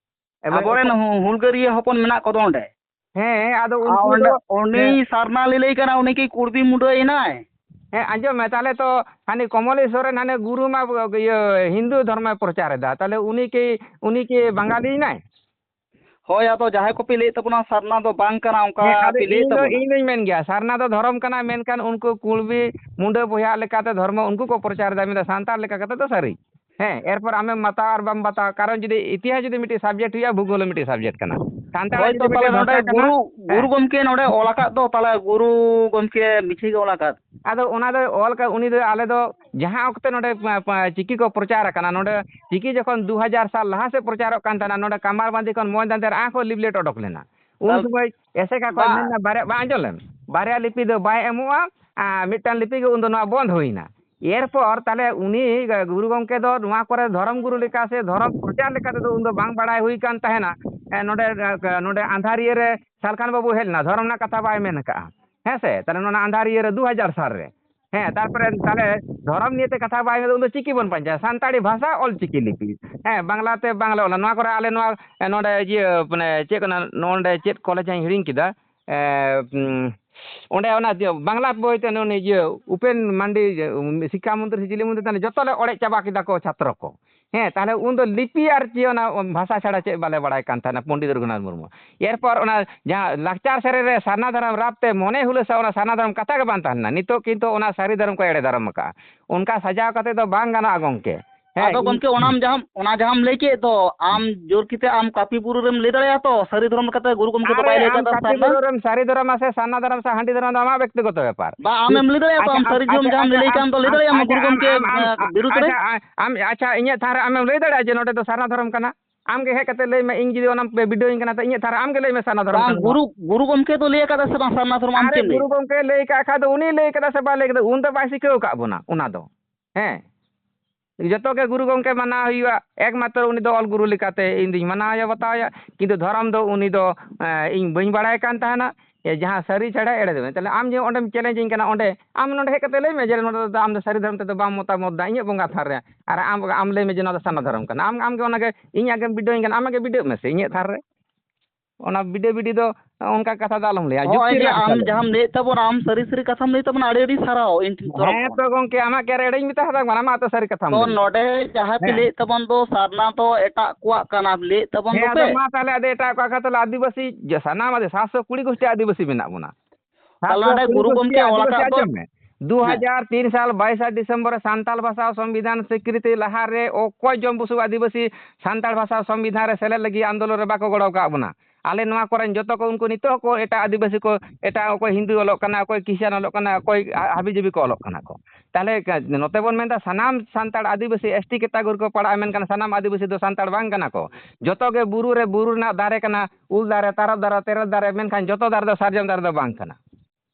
ᱮᱵᱟᱨ ᱟᱵᱚᱨᱮᱱ ᱚᱠᱚᱭ? ᱦᱩ-, ᱦᱩᱞᱜᱟᱹᱨᱤᱭᱟᱹ ᱦᱚᱯᱚᱱ ᱢᱮᱱᱟᱜ ᱠᱚᱫᱚ ᱚᱸᱰᱮ᱾ ᱦᱮᱸ, ᱟᱫᱚ ᱟᱨ ᱩᱱᱠᱩ ᱚᱸᱰᱮ ᱫᱚ, ᱩᱱᱤ ᱦᱮᱸ᱾ ᱥᱟᱨᱱᱟ ᱞᱟᱹᱞᱟᱹᱭ ᱠᱟᱱᱟ, ᱩᱱᱤ ᱠᱤ ᱠᱩᱲᱵᱤ ᱢᱩᱰᱟᱹᱭ ᱮᱱᱟᱭ? ᱦᱮᱸ, ᱟᱸᱡᱚᱢ ᱢᱮ, ᱛᱟᱦᱞᱮ ᱛᱚ ᱦᱟᱹᱱᱤ ᱠᱚᱢᱚᱞᱮᱥ ᱥᱚᱨᱮᱱ ᱦᱟᱱᱮ ᱜᱩᱨᱩ ᱢᱟ, ᱤᱭᱟᱹ, ᱦᱤᱱᱫᱩ ᱫᱷᱚᱨᱢᱚᱭ ᱯᱨᱚᱪᱟᱨ ᱮᱫᱟ, ᱛᱟᱦᱞᱮ ᱩᱱᱤ ᱠᱤ, ᱩᱱᱤ ᱠᱤ ᱵᱟᱝᱜᱟᱞᱤ ᱮᱱᱟᱭ? ᱦᱳᱭ, ᱟᱫᱚ ᱡᱟᱦᱟᱸᱭ ᱠᱚᱯᱮ ᱞᱟᱹᱭᱮᱫ ᱛᱟᱵᱚᱱᱟ ᱥᱟᱨᱱᱟ ᱫᱚ ᱵᱟᱝ ᱠᱟᱱᱟ, ᱚᱱᱠᱟ ᱦᱮᱸ, ᱟᱫᱚ ᱯᱮ ᱞᱟᱹᱭᱮᱫ ᱤᱧ ᱫᱚ, ᱛᱟᱵᱚᱱᱟ᱾ ᱤᱧ ᱫᱚᱧ ᱢᱮᱱ ᱜᱮᱭᱟ, ᱥᱟᱨᱱᱟ ᱫᱚ ᱫᱷᱚᱨᱚᱢ ᱠᱟᱱᱟ, ᱢᱮᱱᱠᱷᱟᱱ ᱩᱱᱠᱩ ᱠᱩᱲᱵᱤ ᱢᱩᱸᱰᱟᱹ ᱵᱚᱭᱦᱟ ᱞᱮᱠᱟᱛᱮ ᱫᱷᱚᱨᱢᱚ ᱩᱱᱠᱩ ᱠᱚ ᱯᱨᱚᱪᱟᱨ ᱮᱫᱟ, ᱢᱮᱱᱫᱟ ᱥᱟᱱᱛᱟᱲ ᱞᱮᱠᱟ ᱠᱟᱛᱮ ᱫᱚ ᱥᱟᱹᱨᱤ᱾ ᱦᱮᱸ, ᱮᱨᱯᱚᱨ ᱟᱢᱮᱢ ᱢᱟᱛᱟᱣ ᱟᱨ ᱵᱟᱢ ᱢᱟᱛᱟᱣ, ᱠᱟᱨᱚᱱ ᱡᱩᱫᱤ ᱤᱛᱤᱦᱟᱥ ᱡᱩᱫᱤ ᱢᱤᱫᱴᱤᱡ subject ᱦᱩᱭᱩᱜᱼᱟ, ᱵᱷᱩᱜᱳᱞ ᱦᱚᱸ ᱢᱤᱫᱴᱤᱡ subject ᱠᱟᱱᱟ᱾ ᱥᱟᱱᱛᱟᱲᱟᱜ ᱦᱳᱭ ᱡᱩᱫᱤ ᱛᱚ, ᱢᱤᱫᱴᱤᱡ ᱛᱟᱦᱞᱮ ᱱᱚᱰᱮ ᱵᱷᱟᱥᱟ ᱠᱟᱱᱟ, ᱜᱩᱨᱩ, ᱜᱩᱨᱩ ᱦᱮᱸ᱾ ᱜᱚᱢᱠᱮ ᱱᱚᱰᱮ ᱚᱞ ᱟᱠᱟᱫ ᱫᱚ, ᱛᱟᱦᱞᱮ ᱜᱩᱨᱩ ᱜᱚᱢᱠᱮ ᱢᱤᱪᱷᱟᱹ ᱜᱮ ᱚᱞ ᱟᱠᱟᱫ᱾ ᱟᱫᱚ ᱚᱱᱟ ᱫᱚ ᱚᱞ ᱠᱟ-, ᱩᱱᱤ ᱫᱚ, ᱟᱞᱮ ᱫᱚ ᱡᱟᱦᱟᱸ ᱚᱠᱛᱮ ᱱᱚᱰᱮ, ᱯᱟ-, ᱯᱟ-, ᱪᱤᱠᱤ ᱠᱚ ᱯᱨᱚᱪᱟᱨ ᱟᱠᱟᱱᱟ, ᱱᱚᱰᱮ ᱪᱤᱠᱤ ᱡᱚᱠᱷᱚᱱ ᱫᱩ ᱦᱟᱡᱟᱨ ᱥᱟᱞ ᱞᱟᱦᱟ ᱥᱮᱫ ᱯᱨᱚᱪᱟᱨᱚᱜ ᱠᱟᱱ ᱛᱟᱦᱮᱱᱟ, ᱱᱚᱰᱮ ᱠᱟᱢᱟᱨ ᱵᱟᱸᱫᱷᱤ ᱠᱷᱚᱱ ᱢᱚᱭᱫᱟᱱ ᱫᱷᱟᱹᱨᱤᱡ ᱟᱨ ᱠᱚ leaflet ᱚᱰᱚᱠ ᱞᱮᱱᱟ᱾ ᱩᱱ ᱛᱟᱦᱞᱮ ᱥᱚᱢᱚᱭ ᱮᱥᱮᱠᱟ ᱠᱚ ᱵᱟ- ᱢᱮᱱᱟ, ᱵᱟᱨᱭᱟ, ᱵᱟ, ᱟᱸᱡᱚᱢ ᱞᱮᱢ, ᱵᱟᱨᱭᱟ ᱞᱤᱯᱤ ᱫᱚ ᱵᱟᱭ ᱮᱢᱚᱜᱼᱟ, ᱟᱨ ᱢᱤᱫᱴᱟᱝ ᱞᱤᱯᱤ ᱜᱮ ᱩᱱᱫᱚ ᱱᱚᱣᱟ ᱵᱚᱱᱫᱷ ᱦᱩᱭᱱᱟ᱾ ᱮᱨᱯᱚᱨ ᱛᱟᱦᱞᱮ ᱩᱱᱤ ᱜᱩᱨᱩ ᱜᱚᱢᱠᱮ ᱫᱚ ᱱᱚᱣᱟ ᱠᱚᱨᱮ ᱫᱷᱚᱨᱚᱢ ᱜᱩᱨᱩ ᱞᱮᱠᱟ ᱥᱮ ᱫᱷᱚᱨᱚᱢ ᱯᱨᱚᱪᱟᱨ ᱞᱮᱠᱟ ᱛᱮᱫᱚ ᱩᱱᱫᱚ ᱵᱟᱝ ᱵᱟᱲᱟᱭ ᱦᱩᱭ ᱠᱟᱱ ᱛᱟᱦᱮᱱᱟ᱾ ᱮ, ᱱᱚᱰᱮ, ᱮ, ᱱᱚᱰᱮ ᱟᱸᱫᱷᱟᱨᱤᱭᱟᱹ ᱨᱮ ᱥᱟᱞᱠᱷᱟᱱ ᱵᱟᱹᱵᱩ ᱦᱮᱡ ᱞᱮᱱᱟ, ᱫᱷᱚᱨᱚᱢ ᱨᱮᱱᱟᱜ ᱠᱟᱛᱷᱟ ᱵᱟᱭ ᱢᱮᱱ ᱟᱠᱟᱜᱼᱟ᱾ ᱦᱮᱸ ᱥᱮ? ᱛᱟᱦᱞᱮ ᱱᱚᱣᱟ ᱟᱸᱫᱷᱟᱨᱤᱭᱟᱹ ᱨᱮ ᱫᱩ ᱦᱟᱡᱟᱨ ᱥᱟᱞ ᱨᱮ᱾ ᱦᱮᱸ, ᱛᱟᱨᱯᱚᱨᱮ ᱛᱟᱦᱞᱮ ᱫᱷᱚᱨᱚᱢ ᱱᱤᱭᱮᱛᱮ ᱠᱟᱛᱷᱟ ᱵᱟᱭ ᱦᱩᱭᱩᱜ, ᱩᱱ ᱫᱚ ᱪᱤᱠᱤ ᱵᱚᱱ ᱯᱟᱸᱡᱟᱭᱟ, ᱥᱟᱱᱛᱟᱲᱤ ᱵᱷᱟᱥᱟ, ᱚᱞ ᱪᱤᱠᱤ ᱞᱤᱯᱤ᱾ ᱦᱮᱸ, ᱵᱟᱝᱞᱟ ᱛᱮ ᱵᱟᱝᱞᱟ ᱚᱞ, ᱱᱚᱣᱟ ᱠᱚᱨᱮ ᱟᱞᱮ ᱱᱚᱣᱟ, ᱮ, ᱱᱚᱰᱮ ᱤᱭᱟᱹ, ᱢᱟᱱᱮ, ᱪᱮᱫ ᱠᱟᱱᱟ, ᱱᱚᱰᱮ ᱪᱮᱫ ᱠᱚᱞᱮᱡᱽ ᱦᱟᱸᱜ ᱤᱧ ᱦᱤᱲᱤᱧ ᱠᱮᱫᱟ, ᱮ, ᱩᱸ, ᱚᱸᱰᱮ ᱚᱱᱟ ᱤᱭᱟᱹ, ᱵᱟᱝᱞᱟ ᱵᱳᱭ ᱛᱮ ᱩᱱᱤ ᱤᱭᱟᱹ ᱩᱯᱮᱱ ᱢᱟᱱᱰᱤ, ᱤᱭᱟᱹ, ᱩᱢ, ᱥᱤᱠᱠᱷᱟ ᱢᱚᱱᱛᱨᱤ ᱥᱮ ᱪᱤᱞᱤ ᱢᱚᱱᱛᱨᱤ ᱛᱟᱦᱮᱱᱟ, ᱡᱚᱛᱚ ᱞᱮ ᱚᱲᱮᱡ ᱪᱟᱵᱟ ᱠᱮᱫᱟ ᱠᱚ ᱪᱷᱟᱛᱨᱚ ᱠᱚ᱾ ᱦᱮᱸ, ᱛᱟᱦᱞᱮ ᱩᱱ ᱫᱚ ᱞᱤᱯᱤ ᱟᱨ ᱪᱮᱫ ᱚᱱᱟ ᱵᱷᱟᱥᱟ ᱪᱷᱟᱲᱟ ᱪᱮᱫ ᱵᱟᱞᱮ ᱵᱟᱲᱟᱭ ᱠᱟᱱ ᱛᱟᱦᱮᱱᱟ, ᱯᱚᱱᱰᱤᱛ ᱨᱚᱜᱷᱩᱱᱟᱛᱷ ᱢᱩᱨᱢᱩ᱾ ᱮᱨᱯᱚᱨ ᱚᱱᱟ ᱡᱟᱦᱟᱸ ᱞᱟᱠᱪᱟᱨ ᱥᱮᱨᱮᱧ ᱨᱮ ᱥᱟᱨᱱᱟ ᱫᱷᱚᱨᱚᱢ ᱨᱟᱯ ᱛᱮ ᱢᱚᱱᱮ ᱦᱩᱞᱟᱹᱥᱟ ᱚᱱᱟ ᱥᱟᱨᱱᱟ ᱫᱷᱚᱨᱚᱢ ᱠᱟᱛᱷᱟ ᱜᱮ ᱵᱟᱝ ᱛᱟᱦᱮᱸ ᱞᱮᱱᱟ᱾ ᱱᱤᱛᱚᱜ ᱠᱤᱱᱛᱩ ᱚᱱᱟ ᱥᱟᱹᱨᱤ ᱫᱷᱚᱨᱚᱢ ᱠᱚ ᱮᱲᱮ ᱫᱷᱚᱨᱚᱢ ᱟᱠᱟᱜᱼᱟ᱾ ᱚᱱᱠᱟ ᱥᱟᱡᱟᱣ ᱠᱟᱛᱮ ᱫᱚ ᱵᱟᱝ ᱜᱟᱱᱚᱜᱼᱟ ᱜᱚᱢᱠᱮ᱾ ᱦᱮᱸ, ᱟᱫᱚ ᱤᱧ ᱜᱚᱢᱠᱮ, ᱚᱱᱟᱢ ᱡᱟᱦᱟᱸᱢ, ᱚᱱᱟ ᱡᱟᱦᱟᱸᱢ ᱞᱟᱹᱭ ᱠᱮᱫ ᱫᱚ, ᱟᱢ ᱡᱳᱨ ᱠᱟᱛᱮ ᱟᱢ ᱠᱟᱹᱯᱤ ᱵᱩᱨᱩ ᱨᱮᱢ ᱞᱟᱹᱭ ᱫᱟᱲᱮᱭᱟᱜᱼᱟ ᱛᱚ, ᱥᱟᱹᱨᱤ ᱫᱷᱚᱨᱚᱢ ᱞᱮᱠᱟᱛᱮ ᱜᱩᱨᱩ ᱜᱚᱢᱠᱮ ᱫᱚ ᱟᱨᱮ, ᱵᱟᱭ ᱞᱟᱹᱭ ᱟᱢ ᱠᱟᱫᱟ ᱠᱟᱹᱯᱤ ᱥᱟᱨᱱᱟ? ᱵᱩᱨᱩ ᱨᱮᱢ ᱥᱟᱹᱨᱤ ᱫᱷᱚᱨᱚᱢᱟ ᱥᱮ ᱥᱟᱨᱱᱟ ᱫᱷᱚᱨᱚᱢ ᱥᱮ ᱦᱟᱺᱰᱤ ᱫᱷᱚᱨᱚᱢ ᱫᱚ ᱟᱢᱟᱜ ᱵᱮᱠᱛᱤᱜᱚᱛᱚ ᱵᱮᱯᱟᱨ᱾ ᱵᱟ, ᱟᱢᱮᱢ ᱞᱟᱹᱭ ᱫᱟᱲᱮᱭᱟᱜᱼᱟ ᱛᱚ, ᱟᱪᱪᱷᱟ, ᱟᱢ ᱥᱟᱹᱨᱤ ᱫᱷᱚᱨᱚᱢ ᱟᱪᱪᱷᱟ, ᱡᱟᱦᱟᱸᱢ ᱟᱪᱪᱷᱟ, ᱞᱟᱹᱭ ᱠᱟᱱ ᱫᱚ ᱞᱟᱹᱭ ᱟᱪᱪᱷᱟ, ᱫᱟᱲᱮᱭᱟᱜᱼᱟ ᱟᱢ ᱟᱪᱪᱷᱟ, ᱜᱩᱨᱩ ᱟᱢ, ᱜᱚᱢᱠᱮ, ᱟᱢ, ᱟᱢ, ᱮ, ᱵᱤᱨᱩᱫᱷ ᱨᱮ? ᱟᱪᱪᱷᱟ, ᱟᱢ, ᱟᱪᱪᱷᱟ, ᱤᱧᱟᱹᱜ ᱛᱷᱟᱱ ᱨᱮ ᱟᱢᱮᱢ ᱞᱟᱹᱭ ᱫᱟᱲᱮᱭᱟᱜᱼᱟ ᱡᱮ ᱱᱚᱰᱮ ᱫᱚ ᱥᱟᱨᱱᱟ ᱫᱷᱚᱨᱚᱢ ᱠᱟᱱᱟ? ᱟᱢ ᱜᱮ ᱦᱮᱡ ᱠᱟᱛᱮ ᱞᱟᱹᱭ ᱢᱮ, ᱤᱧ ᱡᱩᱫᱤ ᱚᱱᱟᱢ ᱵᱤᱰᱟᱹᱣᱤᱧ ᱠᱟᱱᱟ, ᱛᱚ ᱤᱧᱟᱹᱜ ᱛᱷᱟᱱ ᱨᱮ ᱟᱢ ᱜᱮ ᱞᱟᱹᱭ ᱢᱮ ᱥᱟᱨᱱᱟ ᱫᱷᱚᱨᱚᱢ ᱵᱟᱝ, ᱠᱟᱱᱟ᱾ ᱜᱩᱨᱩ, ᱜᱩᱨᱩ ᱜᱚᱢᱠᱮ ᱫᱚ ᱞᱟᱹᱭ ᱟᱠᱟᱫᱟ ᱥᱮ ᱵᱟᱝ ᱥᱟᱨᱱᱟ ᱫᱷᱚᱨᱚᱢ? ᱟᱢ ᱟᱨᱮ, ᱪᱮᱫ ᱮᱢ ᱞᱟᱹᱭ ᱜᱩᱨᱩ ᱠᱮᱫᱟ? ᱜᱚᱢᱠᱮ ᱞᱟᱹᱭ ᱠᱟᱜ ᱠᱷᱟᱡ ᱫᱚ ᱩᱱᱤ ᱞᱟᱹᱭ ᱠᱟᱫᱟ ᱥᱮ ᱵᱟᱭ ᱞᱟᱹᱭ ᱠᱟᱫᱟ? ᱩᱱ ᱫᱚ ᱵᱟᱭ ᱥᱤᱠᱷᱟᱹᱣ ᱟᱠᱟᱫ ᱵᱚᱱᱟ ᱚᱱᱟ ᱫᱚ᱾ ᱦᱮᱸ, ᱡᱚᱛᱚ ᱜᱮ ᱜᱩᱨᱩ ᱜᱚᱢᱠᱮ ᱢᱟᱱᱟᱣ ᱦᱩᱭᱩᱜᱼᱟ, ᱮᱠᱢᱟᱛᱨᱚ ᱩᱱᱤ ᱫᱚ ᱚᱞ ᱜᱩᱨᱩ ᱞᱮᱠᱟᱛᱮ ᱤᱧ ᱫᱩᱧ ᱢᱟᱱᱟᱣ ᱮᱭᱟ, ᱵᱟᱛᱟᱣ ᱮᱭᱟ, ᱠᱤᱱᱛᱩ ᱫᱷᱚᱨᱚᱢ ᱫᱚ ᱩᱱᱤ ᱫᱚ, ᱮᱸ, ᱤᱧ ᱵᱟᱹᱧ ᱵᱟᱲᱟᱭ ᱠᱟᱱ ᱛᱟᱦᱮᱱᱟ᱾ ᱮ, ᱡᱟᱦᱟᱸ ᱥᱟᱹᱨᱤ ᱪᱷᱟᱲᱟ ᱮᱲᱮ ᱫᱚ ᱵᱟᱝ᱾ ᱛᱟᱦᱞᱮ ᱟᱢ ᱡᱮ ᱚᱸᱰᱮᱢ ᱪᱮᱞᱮᱧᱡᱤᱧ ᱠᱟᱱᱟ, ᱚᱸᱰᱮ ᱟᱢ ᱱᱚᱰᱮ ᱦᱮᱡ ᱠᱟᱛᱮ ᱞᱟᱹᱭ ᱢᱮ ᱡᱮ, "ᱱᱚᱰᱮ ᱫᱚ ᱟᱢ ᱫᱚ ᱥᱟᱹᱨᱤ ᱫᱷᱚᱨᱚᱢ ᱛᱮᱫᱚ ᱵᱟᱢ ᱢᱚᱛᱟᱢᱚᱛ ᱫᱟ, ᱤᱧᱟᱹᱜ ᱵᱚᱸᱜᱟ ᱛᱷᱟᱱ ᱨᱮ", ᱟᱨ ᱟᱢ, ᱟᱢ ᱞᱟᱹᱭ ᱢᱮ ᱡᱮ, "ᱱᱚᱣᱟ ᱫᱚ ᱥᱟᱨᱱᱟ ᱫᱷᱚᱨᱚᱢ ᱠᱟᱱᱟ", ᱟᱢ, ᱟᱢ ᱜᱮ ᱚᱱᱟ ᱜᱮ ᱤᱧ ᱟᱜᱮᱢ ᱵᱤᱰᱟᱹᱣᱤᱧ ᱠᱟᱱᱟ, ᱟᱢ ᱜᱮ ᱵᱤᱰᱟᱹᱜ ᱢᱮᱥᱮ ᱤᱧᱟᱹᱜ ᱛᱷᱟᱱ ᱨᱮ᱾ ᱚᱱᱟ ᱵᱤᱰᱟᱹ ᱵᱤᱰᱤ ᱫᱚ ᱚᱱᱠᱟ ᱠᱟᱛᱷᱟ ᱫᱚ ᱟᱞᱚᱢ ᱞᱟᱹᱭᱟ, ᱱᱚᱜᱼᱚᱭ ᱡᱩᱠᱛᱤ ᱡᱮ ᱨᱮᱱᱟᱜ ᱠᱟᱛᱷᱟ ᱟᱢ ᱞᱟᱹᱭ ᱢᱮ᱾ ᱡᱟᱦᱟᱸᱢ ᱞᱟᱹᱭᱮᱫ ᱛᱟᱵᱚᱱᱟ, ᱟᱢ ᱥᱟᱹᱨᱤ ᱥᱟᱹᱨᱤ ᱠᱟᱛᱷᱟᱢ ᱞᱟᱹᱭ ᱛᱟᱵᱚᱱᱟ, ᱟᱹᱰᱤ ᱟᱹᱰᱤ ᱥᱟᱨᱦᱟᱣ ᱤᱧ ᱴᱷᱮᱱ ᱛᱚᱨᱚᱯ ᱦᱮᱸ ᱠᱷᱚᱱ᱾ ᱛᱚ ᱜᱚᱝᱠᱮ, ᱟᱢᱟᱜ ᱠᱤ ᱟᱨ ᱮᱲᱮᱧ ᱢᱮᱛᱟ ᱦᱟᱫᱟ ᱠᱟᱱᱟ? ᱟᱢᱟᱜ ᱛᱚ ᱥᱟᱹᱨᱤ ᱠᱟᱛᱷᱟᱢ ᱛᱚ ᱞᱟᱹᱭ ᱠᱮᱫᱟ᱾ ᱱᱚᱰᱮ ᱡᱟᱦᱟᱸ ᱯᱮ ᱦᱮᱸ᱾ ᱞᱟᱹᱭᱮᱫ ᱛᱟᱵᱚᱱ ᱫᱚ ᱥᱟᱨᱱᱟ ᱫᱚ ᱮᱴᱟᱜ ᱠᱚᱣᱟᱜ ᱠᱟᱱᱟ, ᱞᱟᱹᱭᱮᱫ ᱛᱟᱵᱚᱱ ᱦᱮᱸ, ᱫᱚᱯᱮ᱾ ᱟᱫᱚ ᱢᱟ ᱛᱟᱦᱞᱮ ᱟᱫᱚ ᱮᱴᱟᱜ ᱠᱚᱣᱟᱜ ᱠᱟᱛᱷᱟ ᱞᱮ ᱟᱹᱫᱤᱵᱟᱹᱥᱤ ᱡᱮ ᱥᱟᱱᱟᱢ ᱟᱫᱚ ᱥᱟᱛᱥᱚ ᱠᱩᱲᱤ ᱜᱳᱥᱴᱤ ᱟᱹᱫᱤᱵᱟᱹᱥᱤ ᱢᱮᱱᱟᱜ ᱵᱚᱱᱟ᱾ ᱛᱟᱦᱞᱮ ᱥᱟᱛᱥᱚ ᱱᱚᱰᱮ ᱠᱩᱲᱤ ᱜᱩᱨᱩ ᱜᱳᱥᱴᱤ ᱜᱚᱢᱠᱮ ᱚᱞ ᱟᱹᱫᱤᱵᱟᱹᱥᱤ ᱟᱠᱟᱫ ᱫᱚ ᱟᱸᱡᱚᱢ ᱢᱮ᱾ ᱦᱮᱸ᱾ ᱫᱩ ᱦᱟᱡᱟᱨ ᱛᱤᱱ ᱥᱟᱞ ᱵᱟᱭᱤᱥᱟ ᱰᱤᱥᱮᱢᱵᱚᱨ ᱨᱮ ᱥᱟᱱᱛᱟᱲ ᱵᱷᱟᱥᱟ ᱥᱚᱝᱵᱤᱫᱷᱟᱱ ᱥᱤᱠᱨᱤᱛᱤ ᱞᱟᱦᱟ ᱨᱮ ᱚᱠᱚᱭ ᱡᱚᱢ ᱵᱩᱥᱩᱵ ᱟᱹᱫᱤᱵᱟᱹᱥᱤ ᱥᱟᱱᱛᱟᱲ ᱵᱷᱟᱥᱟ ᱥᱚᱝᱵᱤᱫᱷᱟᱱ ᱨᱮ ᱥᱮᱞᱮᱫ ᱞᱟᱹᱜᱤᱫ ᱟᱱᱫᱳᱞᱚᱱ ᱨᱮ ᱵᱟᱠᱚ ᱜᱚᱲᱚ ᱟᱠᱟᱫ ᱵᱚᱱᱟ? ᱟᱞᱮ ᱱᱚᱣᱟ ᱠᱚᱨᱮᱱ ᱡᱚᱛᱚ ᱠᱚ, ᱩᱱᱠᱩ ᱱᱤᱛᱚᱜ ᱦᱚᱸᱠᱚ ᱮᱴᱟᱜ ᱟᱹᱫᱤᱵᱟᱹᱥᱤ ᱠᱚ, ᱮᱴᱟᱜ ᱚᱠᱚᱭ ᱦᱤᱱᱫᱩ ᱚᱞᱚᱜ ᱠᱟᱱᱟ, ᱚᱠᱚᱭ ᱠᱷᱨᱤᱥᱪᱟᱱ ᱚᱞᱚᱜ ᱠᱟᱱᱟ, ᱚᱠᱚᱭ ᱦᱟ-, ᱦᱟᱵᱤ ᱡᱟᱹᱵᱤ ᱠᱚ ᱚᱞᱚᱜ ᱠᱟᱱᱟ ᱠᱚ᱾ ᱛᱟᱦᱞᱮ ᱠᱟ-, ᱱᱚᱛᱮ ᱵᱚᱱ ᱢᱮᱱᱫᱟ ᱥᱟᱱᱟᱢ ᱥᱟᱱᱛᱟᱲ ᱟᱹᱫᱤᱵᱟᱹᱥᱤ ᱮᱥ ᱴᱤ ᱠᱮᱴᱟᱜᱚᱨᱤ ᱠᱚ ᱯᱟᱲᱟᱜᱼᱟ, ᱢᱮᱱᱠᱷᱟᱱ ᱥᱟᱱᱟᱢ ᱟᱹᱫᱤᱵᱟᱹᱥᱤ ᱫᱚ ᱥᱟᱱᱛᱟᱲ ᱵᱟᱝ ᱠᱟᱱᱟ ᱠᱚ᱾ ᱡᱚᱛᱚ ᱜᱮ ᱵᱩᱨᱩ ᱨᱮ, ᱵᱩᱨᱩ ᱨᱮᱱᱟᱜ ᱫᱟᱨᱮ ᱠᱟᱱᱟ, ᱩᱞ ᱫᱟᱨᱮ, ᱛᱟᱨᱚᱵ ᱫᱟᱨᱮ, ᱛᱮᱨᱮᱞ ᱫᱟᱨᱮ, ᱢᱮᱱᱠᱷᱟᱱ ᱡᱚᱛᱚ ᱫᱟᱨᱮ ᱫᱚ ᱥᱟᱨᱡᱚᱢ ᱫᱟᱨᱮ ᱫᱚ ᱵᱟᱝ ᱠᱟᱱᱟ᱾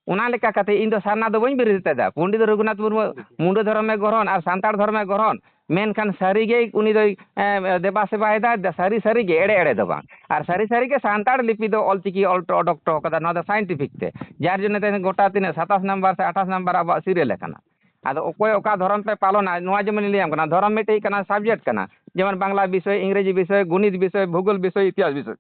ᱚᱱᱟ ᱞᱮᱠᱟ ᱠᱟᱛᱮ ᱤᱧ ᱫᱚ ᱥᱟᱨᱱᱟ ᱫᱚ ᱵᱟᱹᱧ ᱵᱤᱨᱳᱫᱷ ᱮᱫᱟ᱾ ᱯᱚᱱᱰᱤᱛ ᱨᱚᱜᱷᱩᱱᱟᱛᱷ ᱢᱩᱨᱢᱩ ᱢᱩᱸᱰᱟᱹ ᱫᱷᱚᱨᱚᱢᱮ ᱜᱚᱲᱦᱚᱱ ᱟᱨ ᱥᱟᱱᱛᱟᱲ ᱫᱷᱚᱨᱚᱢᱮ ᱜᱚᱲᱦᱚᱱ, ᱢᱮᱱᱠᱷᱟᱱ ᱥᱟᱹᱨᱤᱜᱮ ᱩᱱᱤ ᱫᱚᱭ, ᱮ, ᱫᱮᱵᱟ ᱥᱮᱵᱟᱭᱮᱫᱟ, ᱥᱟᱹᱨᱤ ᱥᱟᱹᱨᱤᱜᱮ, ᱮᱲᱮ ᱮᱲᱮ ᱫᱚ ᱵᱟᱝ᱾ ᱟᱨ ᱥᱟᱹᱨᱤ ᱥᱟᱹᱨᱤᱜᱮ ᱥᱟᱱᱛᱟᱲ ᱞᱤᱯᱤ ᱫᱚ ᱚᱞᱪᱤᱠᱤ ᱚᱞ ᱚᱰᱚᱠ ᱦᱚᱴᱚ ᱠᱟᱫᱟ, ᱱᱚᱣᱟ ᱫᱚ ᱥᱟᱭᱮᱱᱴᱤᱯᱷᱤᱠ ᱛᱮ᱾ ᱡᱟᱨ ᱡᱚᱱᱱᱮ ᱛᱮ ᱜᱚᱴᱟ ᱛᱤᱱᱟᱹᱜ ᱥᱟᱛᱟᱥ ᱱᱟᱢᱵᱟᱨ ᱥᱮ ᱟᱴᱷᱟᱥ ᱱᱟᱢᱵᱟᱨ ᱟᱵᱚᱣᱟᱜ ᱥᱤᱨᱤᱭᱟᱞ ᱟᱠᱟᱱᱟ᱾ ᱟᱫᱚ ᱚᱠᱚᱭ ᱚᱠᱟ ᱫᱷᱚᱨᱚᱢ ᱯᱮ ᱯᱟᱞᱚᱱᱟ, ᱱᱚᱣᱟ ᱡᱮᱢᱚᱱ ᱞᱤᱧ ᱞᱟᱹᱭᱟᱢ ᱠᱟᱱᱟ, ᱫᱷᱚᱨᱚᱢ ᱢᱤᱫᱴᱮᱡ ᱠᱟᱱᱟ, ᱥᱟᱵᱡᱮᱠᱴ ᱠᱟᱱᱟ, ᱡᱮᱢᱚᱱ ᱵᱟᱝᱞᱟ ᱵᱤᱥᱚᱭ, ᱤᱝᱨᱮᱡᱤ ᱵᱤᱥᱚᱭ, ᱜᱚᱱᱤᱛ ᱵᱤᱥᱚᱭ, ᱵᱷᱩᱜᱳᱞ ᱵᱤᱥᱚᱭ, ᱤᱛᱤᱦᱟᱥ ᱵᱤᱥᱚᱭ᱾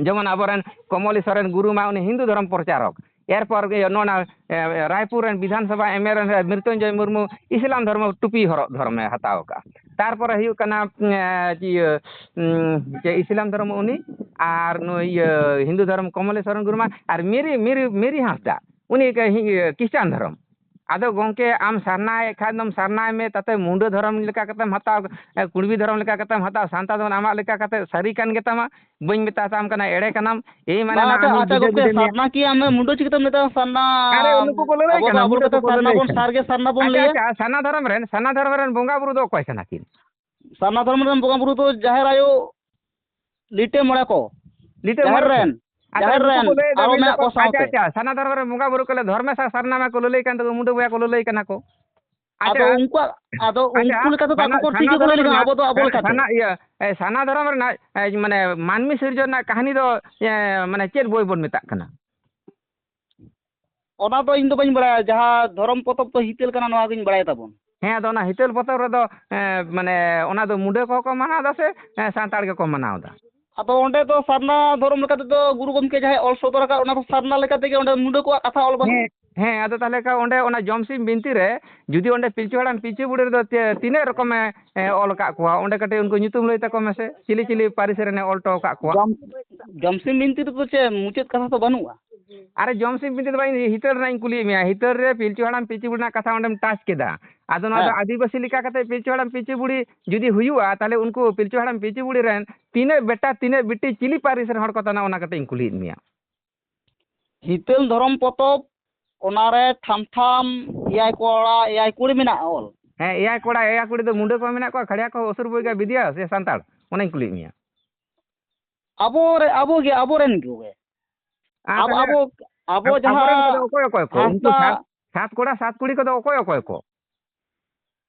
ᱡᱮᱢᱚᱱ ᱟᱵᱚᱨᱮᱱ ᱠᱚᱢᱚᱞᱤ ᱥᱚᱨᱮᱱ ᱜᱩᱨᱩ ᱢᱟ ᱩᱱᱤ ᱦᱤᱱᱫᱩ ᱫᱷᱚᱨᱚᱢ ᱯᱨᱚᱪᱟᱨᱚᱠ, ᱮᱨᱯᱚᱨ ᱜᱮ ᱱᱚᱣᱟ, ᱮ, ᱨᱟᱭᱯᱩᱨ ᱨᱮᱱ ᱵᱤᱫᱷᱟᱱ ᱥᱚᱵᱷᱟ ᱮᱢ ᱮᱞ ᱮ ᱨᱮᱱ ᱢᱨᱤᱛᱩᱧᱡᱚᱭ ᱢᱩᱨᱢᱩ ᱤᱥᱞᱟᱢ ᱫᱷᱚᱨᱢᱚ ᱴᱩᱯᱤ ᱦᱚᱨᱚᱜ ᱫᱷᱚᱨᱚᱢᱮ ᱦᱟᱛᱟᱣ ᱟᱠᱟᱫᱼᱟ᱾ ᱛᱟᱨᱯᱚᱨᱮ ᱦᱩᱭᱩᱜ ᱠᱟᱱᱟ, ᱮ, ᱤᱭᱟᱹ, ᱩᱸ, ᱪᱮᱫ ᱤᱥᱞᱟᱢ ᱫᱷᱚᱨᱚᱢ ᱩᱱᱤ, ᱟᱨ ᱱᱩᱭ ᱤᱭᱟᱹ ᱦᱤᱱᱫᱩ ᱫᱷᱚᱨᱚᱢ ᱠᱚᱢᱚᱞᱮᱥᱚᱨ ᱜᱩᱨᱩ ᱢᱟ, ᱟᱨ ᱢᱤᱨᱤ, ᱢᱤᱨᱤ, ᱢᱤᱨᱤ ᱦᱟᱸᱥᱫᱟ, ᱩᱱᱤ ᱠᱮ-, ᱦᱤ-, ᱤᱭᱟᱹ ᱠᱷᱨᱤᱥᱴᱟᱱ ᱫᱷᱚᱨᱚᱢ᱾ ᱟᱫᱚ ᱜᱚᱢᱠᱮ, ᱟᱢ ᱥᱟᱨᱱᱟᱭᱮᱫ ᱠᱷᱟᱡ ᱫᱚᱢ ᱥᱟᱨᱱᱟᱭ ᱢᱮ, ᱛᱟᱛᱮ ᱢᱩᱰᱟᱹ ᱫᱷᱚᱨᱚᱢ ᱞᱮᱠᱟ ᱠᱟᱛᱮᱢ ᱦᱟᱛᱟᱣ, ᱮ, ᱠᱩᱲᱵᱤ ᱫᱷᱚᱨᱚᱢ ᱞᱮᱠᱟ ᱠᱟᱛᱮᱢ ᱦᱟᱛᱟᱣ, ᱥᱟᱱᱛᱟᱲ ᱫᱷᱚᱨᱚᱢ ᱟᱢᱟᱜ ᱞᱮᱠᱟ ᱠᱟᱛᱮ ᱥᱟᱹᱨᱤ ᱠᱟᱱ ᱜᱮᱛᱟᱢᱟ᱾ ᱵᱟᱹᱧ ᱢᱮᱛᱟ ᱛᱟᱢ ᱠᱟᱱᱟ ᱮᱲᱮ ᱠᱟᱱᱟᱢ᱾ ᱮᱭ ᱢᱟᱱᱮ ᱵᱟᱝ, ᱱᱟᱜ ᱟᱪᱪᱷᱟ, ᱟᱢ ᱟᱪᱪᱷᱟ, ᱵᱩᱡᱷᱟᱹᱣ ᱜᱚᱢᱠᱮ, ᱵᱩᱡᱷᱟᱹᱣ ᱢᱮᱭᱟ᱾ ᱥᱟᱨᱱᱟ ᱠᱤ ᱟᱢᱮᱢ ᱢᱩᱰᱟᱹ ᱪᱤᱠᱟᱹᱛᱮᱢ ᱢᱮᱛᱟᱭᱟ ᱥᱟᱨᱱᱟ? ᱟᱨᱮ, ᱩᱱᱠᱩ ᱠᱚ ᱞᱟᱹᱞᱟᱹᱭ ᱟᱵᱚ ᱫᱚ, ᱠᱟᱱᱟ, ᱟᱵᱚ ᱢᱩᱰᱟᱹ ᱞᱮᱠᱟᱛᱮ ᱫᱚᱠᱚ ᱥᱟᱨᱱᱟ ᱞᱟᱹᱞᱟᱹᱭ ᱵᱚᱱ, ᱠᱟᱱᱟ᱾ ᱥᱟᱨ ᱜᱮ ᱥᱟᱨᱱᱟ ᱵᱚᱱ ᱟᱪᱪᱷᱟ, ᱞᱟᱹᱭᱟ᱾ ᱟᱪᱪᱷᱟ, ᱥᱟᱨᱱᱟ ᱫᱷᱚᱨᱚᱢ ᱨᱮᱱ, ᱥᱟᱨᱱᱟ ᱫᱷᱚᱨᱚᱢ ᱨᱮᱱ ᱵᱚᱸᱜᱟ ᱵᱩᱨᱩ ᱫᱚ ᱚᱠᱚᱭ ᱠᱟᱱᱟ ᱠᱤᱱ? ᱥᱟᱨᱱᱟ ᱫᱷᱚᱨᱚᱢ ᱨᱮᱱ ᱵᱚᱸᱜᱟ ᱵᱩᱨᱩ ᱫᱚ ᱡᱟᱦᱮᱨ ᱟᱭᱳ, ᱞᱤᱴᱟᱹ ᱢᱚᱬᱮ ᱠᱚ, ᱞᱤᱴᱟᱹ ᱡᱟᱦᱮᱨ ᱢᱚᱬᱮ ᱠᱚ᱾ ᱨᱮᱱ, ᱟᱪᱪᱷᱟ, ᱡᱟᱦᱮᱨ ᱩᱱᱠᱩ ᱨᱮᱱ, ᱠᱚ ᱞᱟᱹᱭ ᱮᱫᱟ, ᱟᱨᱚ ᱢᱮᱱ ᱢᱮᱱᱟᱜ ᱫᱟᱠᱚ, ᱠᱚᱣᱟ ᱟᱪᱪᱷᱟ, ᱥᱟᱶᱛᱮ᱾ ᱟᱪᱪᱷᱟ, ᱥᱟᱨᱱᱟ ᱫᱷᱚᱨᱚᱢ ᱨᱮᱱ ᱵᱚᱸᱜᱟ ᱵᱩᱨᱩ ᱠᱚ ᱞᱟᱹᱭ, ᱫᱷᱚᱨᱢᱮᱥ ᱟᱨ ᱥᱟᱨᱱᱟ ᱢᱟ ᱠᱚ ᱞᱟᱹᱞᱟᱹᱭ ᱠᱟᱱ ᱛᱟᱠᱚ, ᱢᱩᱰᱟᱹ ᱵᱚᱸᱜᱟ ᱠᱚ ᱞᱟᱹᱞᱟᱹᱭ ᱠᱟᱱᱟ ᱠᱚ᱾ ᱟᱫᱚ ᱟᱪᱪᱷᱟ, ᱩᱱᱠᱩᱣᱟᱜ, ᱟᱫᱚ ᱟᱪᱪᱷᱟ, ᱩᱱᱠᱩ ᱥᱟᱨᱱᱟ, ᱞᱮᱠᱟ ᱛᱮᱫᱚ ᱟᱠᱚ ᱥᱟᱨᱱᱟ, ᱠᱚ ᱴᱷᱤᱠ ᱥᱟᱨᱱᱟ ᱜᱮᱠᱚ ᱞᱟᱹᱭ ᱫᱷᱚᱨᱚᱢ ᱞᱮᱠᱷᱟᱱ ᱨᱮᱱᱟᱜ, ᱟᱵᱚ ᱫᱚ ᱟᱵᱚ ᱦᱮᱸ, ᱞᱮᱠᱟᱛᱮ᱾ ᱥᱟᱨᱱᱟ, ᱤᱭᱟᱹ, ᱮ, ᱥᱟᱨᱱᱟ ᱫᱷᱚᱨᱚᱢ ᱨᱮᱱᱟᱜ, ᱮ, ᱢᱟᱱᱮ, ᱢᱟᱹᱱᱢᱤ ᱥᱤᱨᱡᱚᱱ ᱨᱮᱱᱟᱜ ᱠᱟᱹᱦᱱᱤ ᱫᱚ, ᱮ, ᱢᱟᱱᱮ, ᱪᱮᱫ ᱵᱳᱭ ᱵᱚᱱ ᱢᱮᱛᱟᱜ ᱠᱟᱱᱟ? ᱚᱱᱟ ᱫᱚ ᱤᱧ ᱫᱚ ᱵᱟᱹᱧ ᱵᱟᱲᱟᱭᱟ, ᱡᱟᱦᱟᱸ ᱫᱷᱚᱨᱚᱢ ᱯᱚᱛᱚᱵ ᱫᱚ ᱦᱤᱛᱟᱹᱞ ᱠᱟᱱᱟ, ᱱᱚᱣᱟ ᱜᱤᱧ ᱵᱟᱲᱟᱭ ᱛᱟᱵᱚᱱ᱾ ᱦᱮᱸ, ᱟᱫᱚ ᱚᱱᱟ ᱦᱤᱛᱟᱹᱞ ᱯᱚᱛᱚᱵ ᱨᱮᱫᱚ, ᱮ, ᱢᱟᱱᱮ, ᱚᱱᱟ ᱫᱚ ᱢᱩᱰᱟᱹ ᱠᱚᱦᱚᱸ ᱠᱚ ᱢᱟᱱᱟᱣ ᱮᱫᱟ ᱥᱮ, ᱮ, ᱥᱟᱱᱛᱟᱲ ᱜᱮᱠᱚ ᱢᱟᱱᱟᱣ ᱮᱫᱟ? ᱟᱫᱚ ᱚᱸᱰᱮ ᱫᱚ ᱥᱟᱨᱱᱟ ᱫᱷᱚᱨᱚᱢ ᱞᱮᱠᱟ ᱛᱮᱫᱚ ᱜᱩᱨᱩ ᱜᱚᱢᱠᱮ ᱡᱟᱦᱟᱸᱭ ᱚᱞ ᱥᱚᱫᱚᱨ ᱟᱠᱟᱫ, ᱚᱱᱟ ᱫᱚ ᱥᱟᱨᱱᱟ ᱞᱮᱠᱟ ᱛᱮᱜᱮ ᱚᱸᱰᱮ ᱢᱩᱰᱟᱹ ᱠᱚᱣᱟᱜ ᱠᱟᱛᱷᱟ ᱚᱞ ᱵᱟᱹᱱᱩᱜᱼᱟ᱾ ᱦᱮᱸ, ᱦᱮᱸ, ᱟᱫᱚ ᱛᱟᱦᱚᱞᱮ ᱠᱷᱟᱱ ᱚᱸᱰᱮ ᱚᱱᱟ ᱡᱚᱢᱥᱤᱢ ᱵᱤᱱᱛᱤ ᱨᱮ ᱡᱩᱫᱤ ᱚᱸᱰᱮ ᱯᱤᱞᱪᱩ ᱦᱟᱲᱟᱢ ᱯᱤᱞᱪᱩ ᱵᱩᱲᱦᱤ ᱨᱮᱫᱚ ᱛᱤ-, ᱛᱤᱱᱟᱹᱜ ᱨᱚᱠᱚᱢᱮ, ᱮ, ᱚᱞ ᱟᱠᱟᱫ ᱠᱚᱣᱟ, ᱚᱸᱰᱮ ᱠᱟᱹᱴᱤᱡ ᱩᱱᱠᱩ ᱧᱩᱛᱩᱢ ᱞᱟᱹᱭ ᱛᱟᱠᱚ ᱢᱮᱥᱮ, ᱪᱤᱞᱤ ᱪᱤᱞᱤ ᱯᱟᱹᱨᱤᱥ ᱨᱮᱱᱮ ᱚᱞ ᱦᱚᱴᱚ ᱟᱠᱟᱫ ᱠᱚᱣᱟ? ᱡᱚᱢ-, ᱡᱚᱢᱥᱤᱢ ᱵᱤᱱᱛᱤ ᱨᱮᱫᱚ ᱪᱮᱫ ᱢᱩᱪᱟᱹᱫ ᱠᱟᱛᱷᱟ ᱫᱚ ᱵᱟᱹᱱᱩᱜᱼᱟ? ᱟᱨᱮ, ᱡᱚᱢᱥᱤᱢ ᱵᱤᱱᱛᱤ ᱫᱚ ᱵᱟᱝ, ᱦᱤᱛᱟᱹᱞ ᱨᱮᱱᱟᱜ ᱤᱧ ᱠᱩᱞᱤᱭᱮᱫ ᱢᱮᱭᱟ, ᱦᱤᱛᱟᱹᱞ ᱨᱮ ᱯᱤᱞᱪᱩ ᱦᱟᱲᱟᱢ ᱯᱤᱞᱪᱩ ᱵᱩᱲᱦᱤ ᱨᱮᱱᱟᱜ ᱠᱟᱛᱷᱟ ᱚᱸᱰᱮᱢ ᱴᱟᱪ ᱠᱮᱫᱟ᱾ ᱟᱫᱚ ᱱᱚᱣᱟ ᱫᱚ ᱦᱮᱸ᱾ ᱟᱹᱫᱤᱵᱟᱹᱥᱤ ᱞᱮᱠᱟ ᱠᱟᱛᱮ ᱯᱤᱞᱪᱩ ᱦᱟᱲᱟᱢ ᱯᱤᱞᱪᱩ ᱵᱩᱲᱦᱤ ᱡᱩᱫᱤ ᱦᱩᱭᱩᱜᱼᱟ, ᱛᱟᱦᱚᱞᱮ ᱩᱱᱠᱩ ᱯᱤᱞᱪᱩ ᱦᱟᱲᱟᱢ ᱯᱤᱞᱪᱩ ᱵᱩᱲᱦᱤ ᱨᱮᱱ ᱛᱤᱱᱟᱹᱜ ᱵᱮᱴᱟ ᱛᱤᱱᱟᱹᱜ ᱵᱤᱴᱤ ᱪᱤᱞᱤ ᱯᱟᱹᱨᱤᱥ ᱨᱮᱱ ᱦᱚᱲ ᱠᱚ ᱛᱟᱦᱮᱱᱟ, ᱚᱱᱟ ᱠᱟᱹᱴᱤᱡ ᱤᱧ ᱠᱩᱞᱤᱭᱮᱫ ᱢᱮᱭᱟ᱾ ᱦᱤᱛᱟᱹᱞ ᱫᱷᱚᱨᱚᱢ ᱯᱚᱛᱚᱵ, ᱚᱱᱟᱨᱮ ᱴᱷᱟᱢ ᱴᱷᱟᱢ ᱮᱭᱟᱭ ᱠᱚᱲᱟ ᱮᱭᱟᱭ ᱠᱩᱲᱤ ᱢᱮᱱᱟᱜᱼᱟ ᱚᱞ᱾ ᱦᱮᱸ, ᱮᱭᱟᱭ ᱠᱚᱲᱟ ᱮᱭᱟᱭ ᱠᱩᱲᱤ ᱫᱚ ᱢᱩᱰᱟᱹ ᱠᱚ ᱢᱮᱱᱟᱜ ᱠᱚᱣᱟ, ᱠᱷᱟᱲᱭᱟ ᱠᱚ, ᱚᱥᱩᱨ ᱵᱚᱭᱜᱟ, ᱵᱤᱫᱤᱭᱟ ᱥᱮ ᱥᱟᱱᱛᱟᱲ? ᱚᱱᱟᱧ ᱠᱩᱞᱤᱭᱮᱫ ᱢᱮᱭᱟ᱾ ᱟᱵᱚ ᱨᱮ-, ᱟᱵᱚ ᱜᱮ, ᱟᱵᱚ ᱨᱮᱱ ᱠᱚᱜᱮ᱾ ᱟᱨ ᱟᱵᱚ, ᱛᱟᱦᱞᱮ ᱟᱵᱚ, ᱟᱵᱚ ᱟᱵ-, ᱟᱵᱚᱨᱮᱱ ᱡᱟᱦᱟᱸ ᱠᱚᱫᱚ ᱚᱠᱚᱭ ᱚᱠᱚᱭ ᱠᱚ? ᱩᱱᱠᱩ ᱦᱟᱸᱥᱫᱟ ᱥᱟᱛ, ᱥᱟᱛ ᱠᱚᱲᱟ ᱥᱟᱛ ᱠᱩᱲᱤ ᱠᱚᱫᱚ ᱚᱠᱚᱭ ᱚᱠᱚᱭ ᱠᱚ?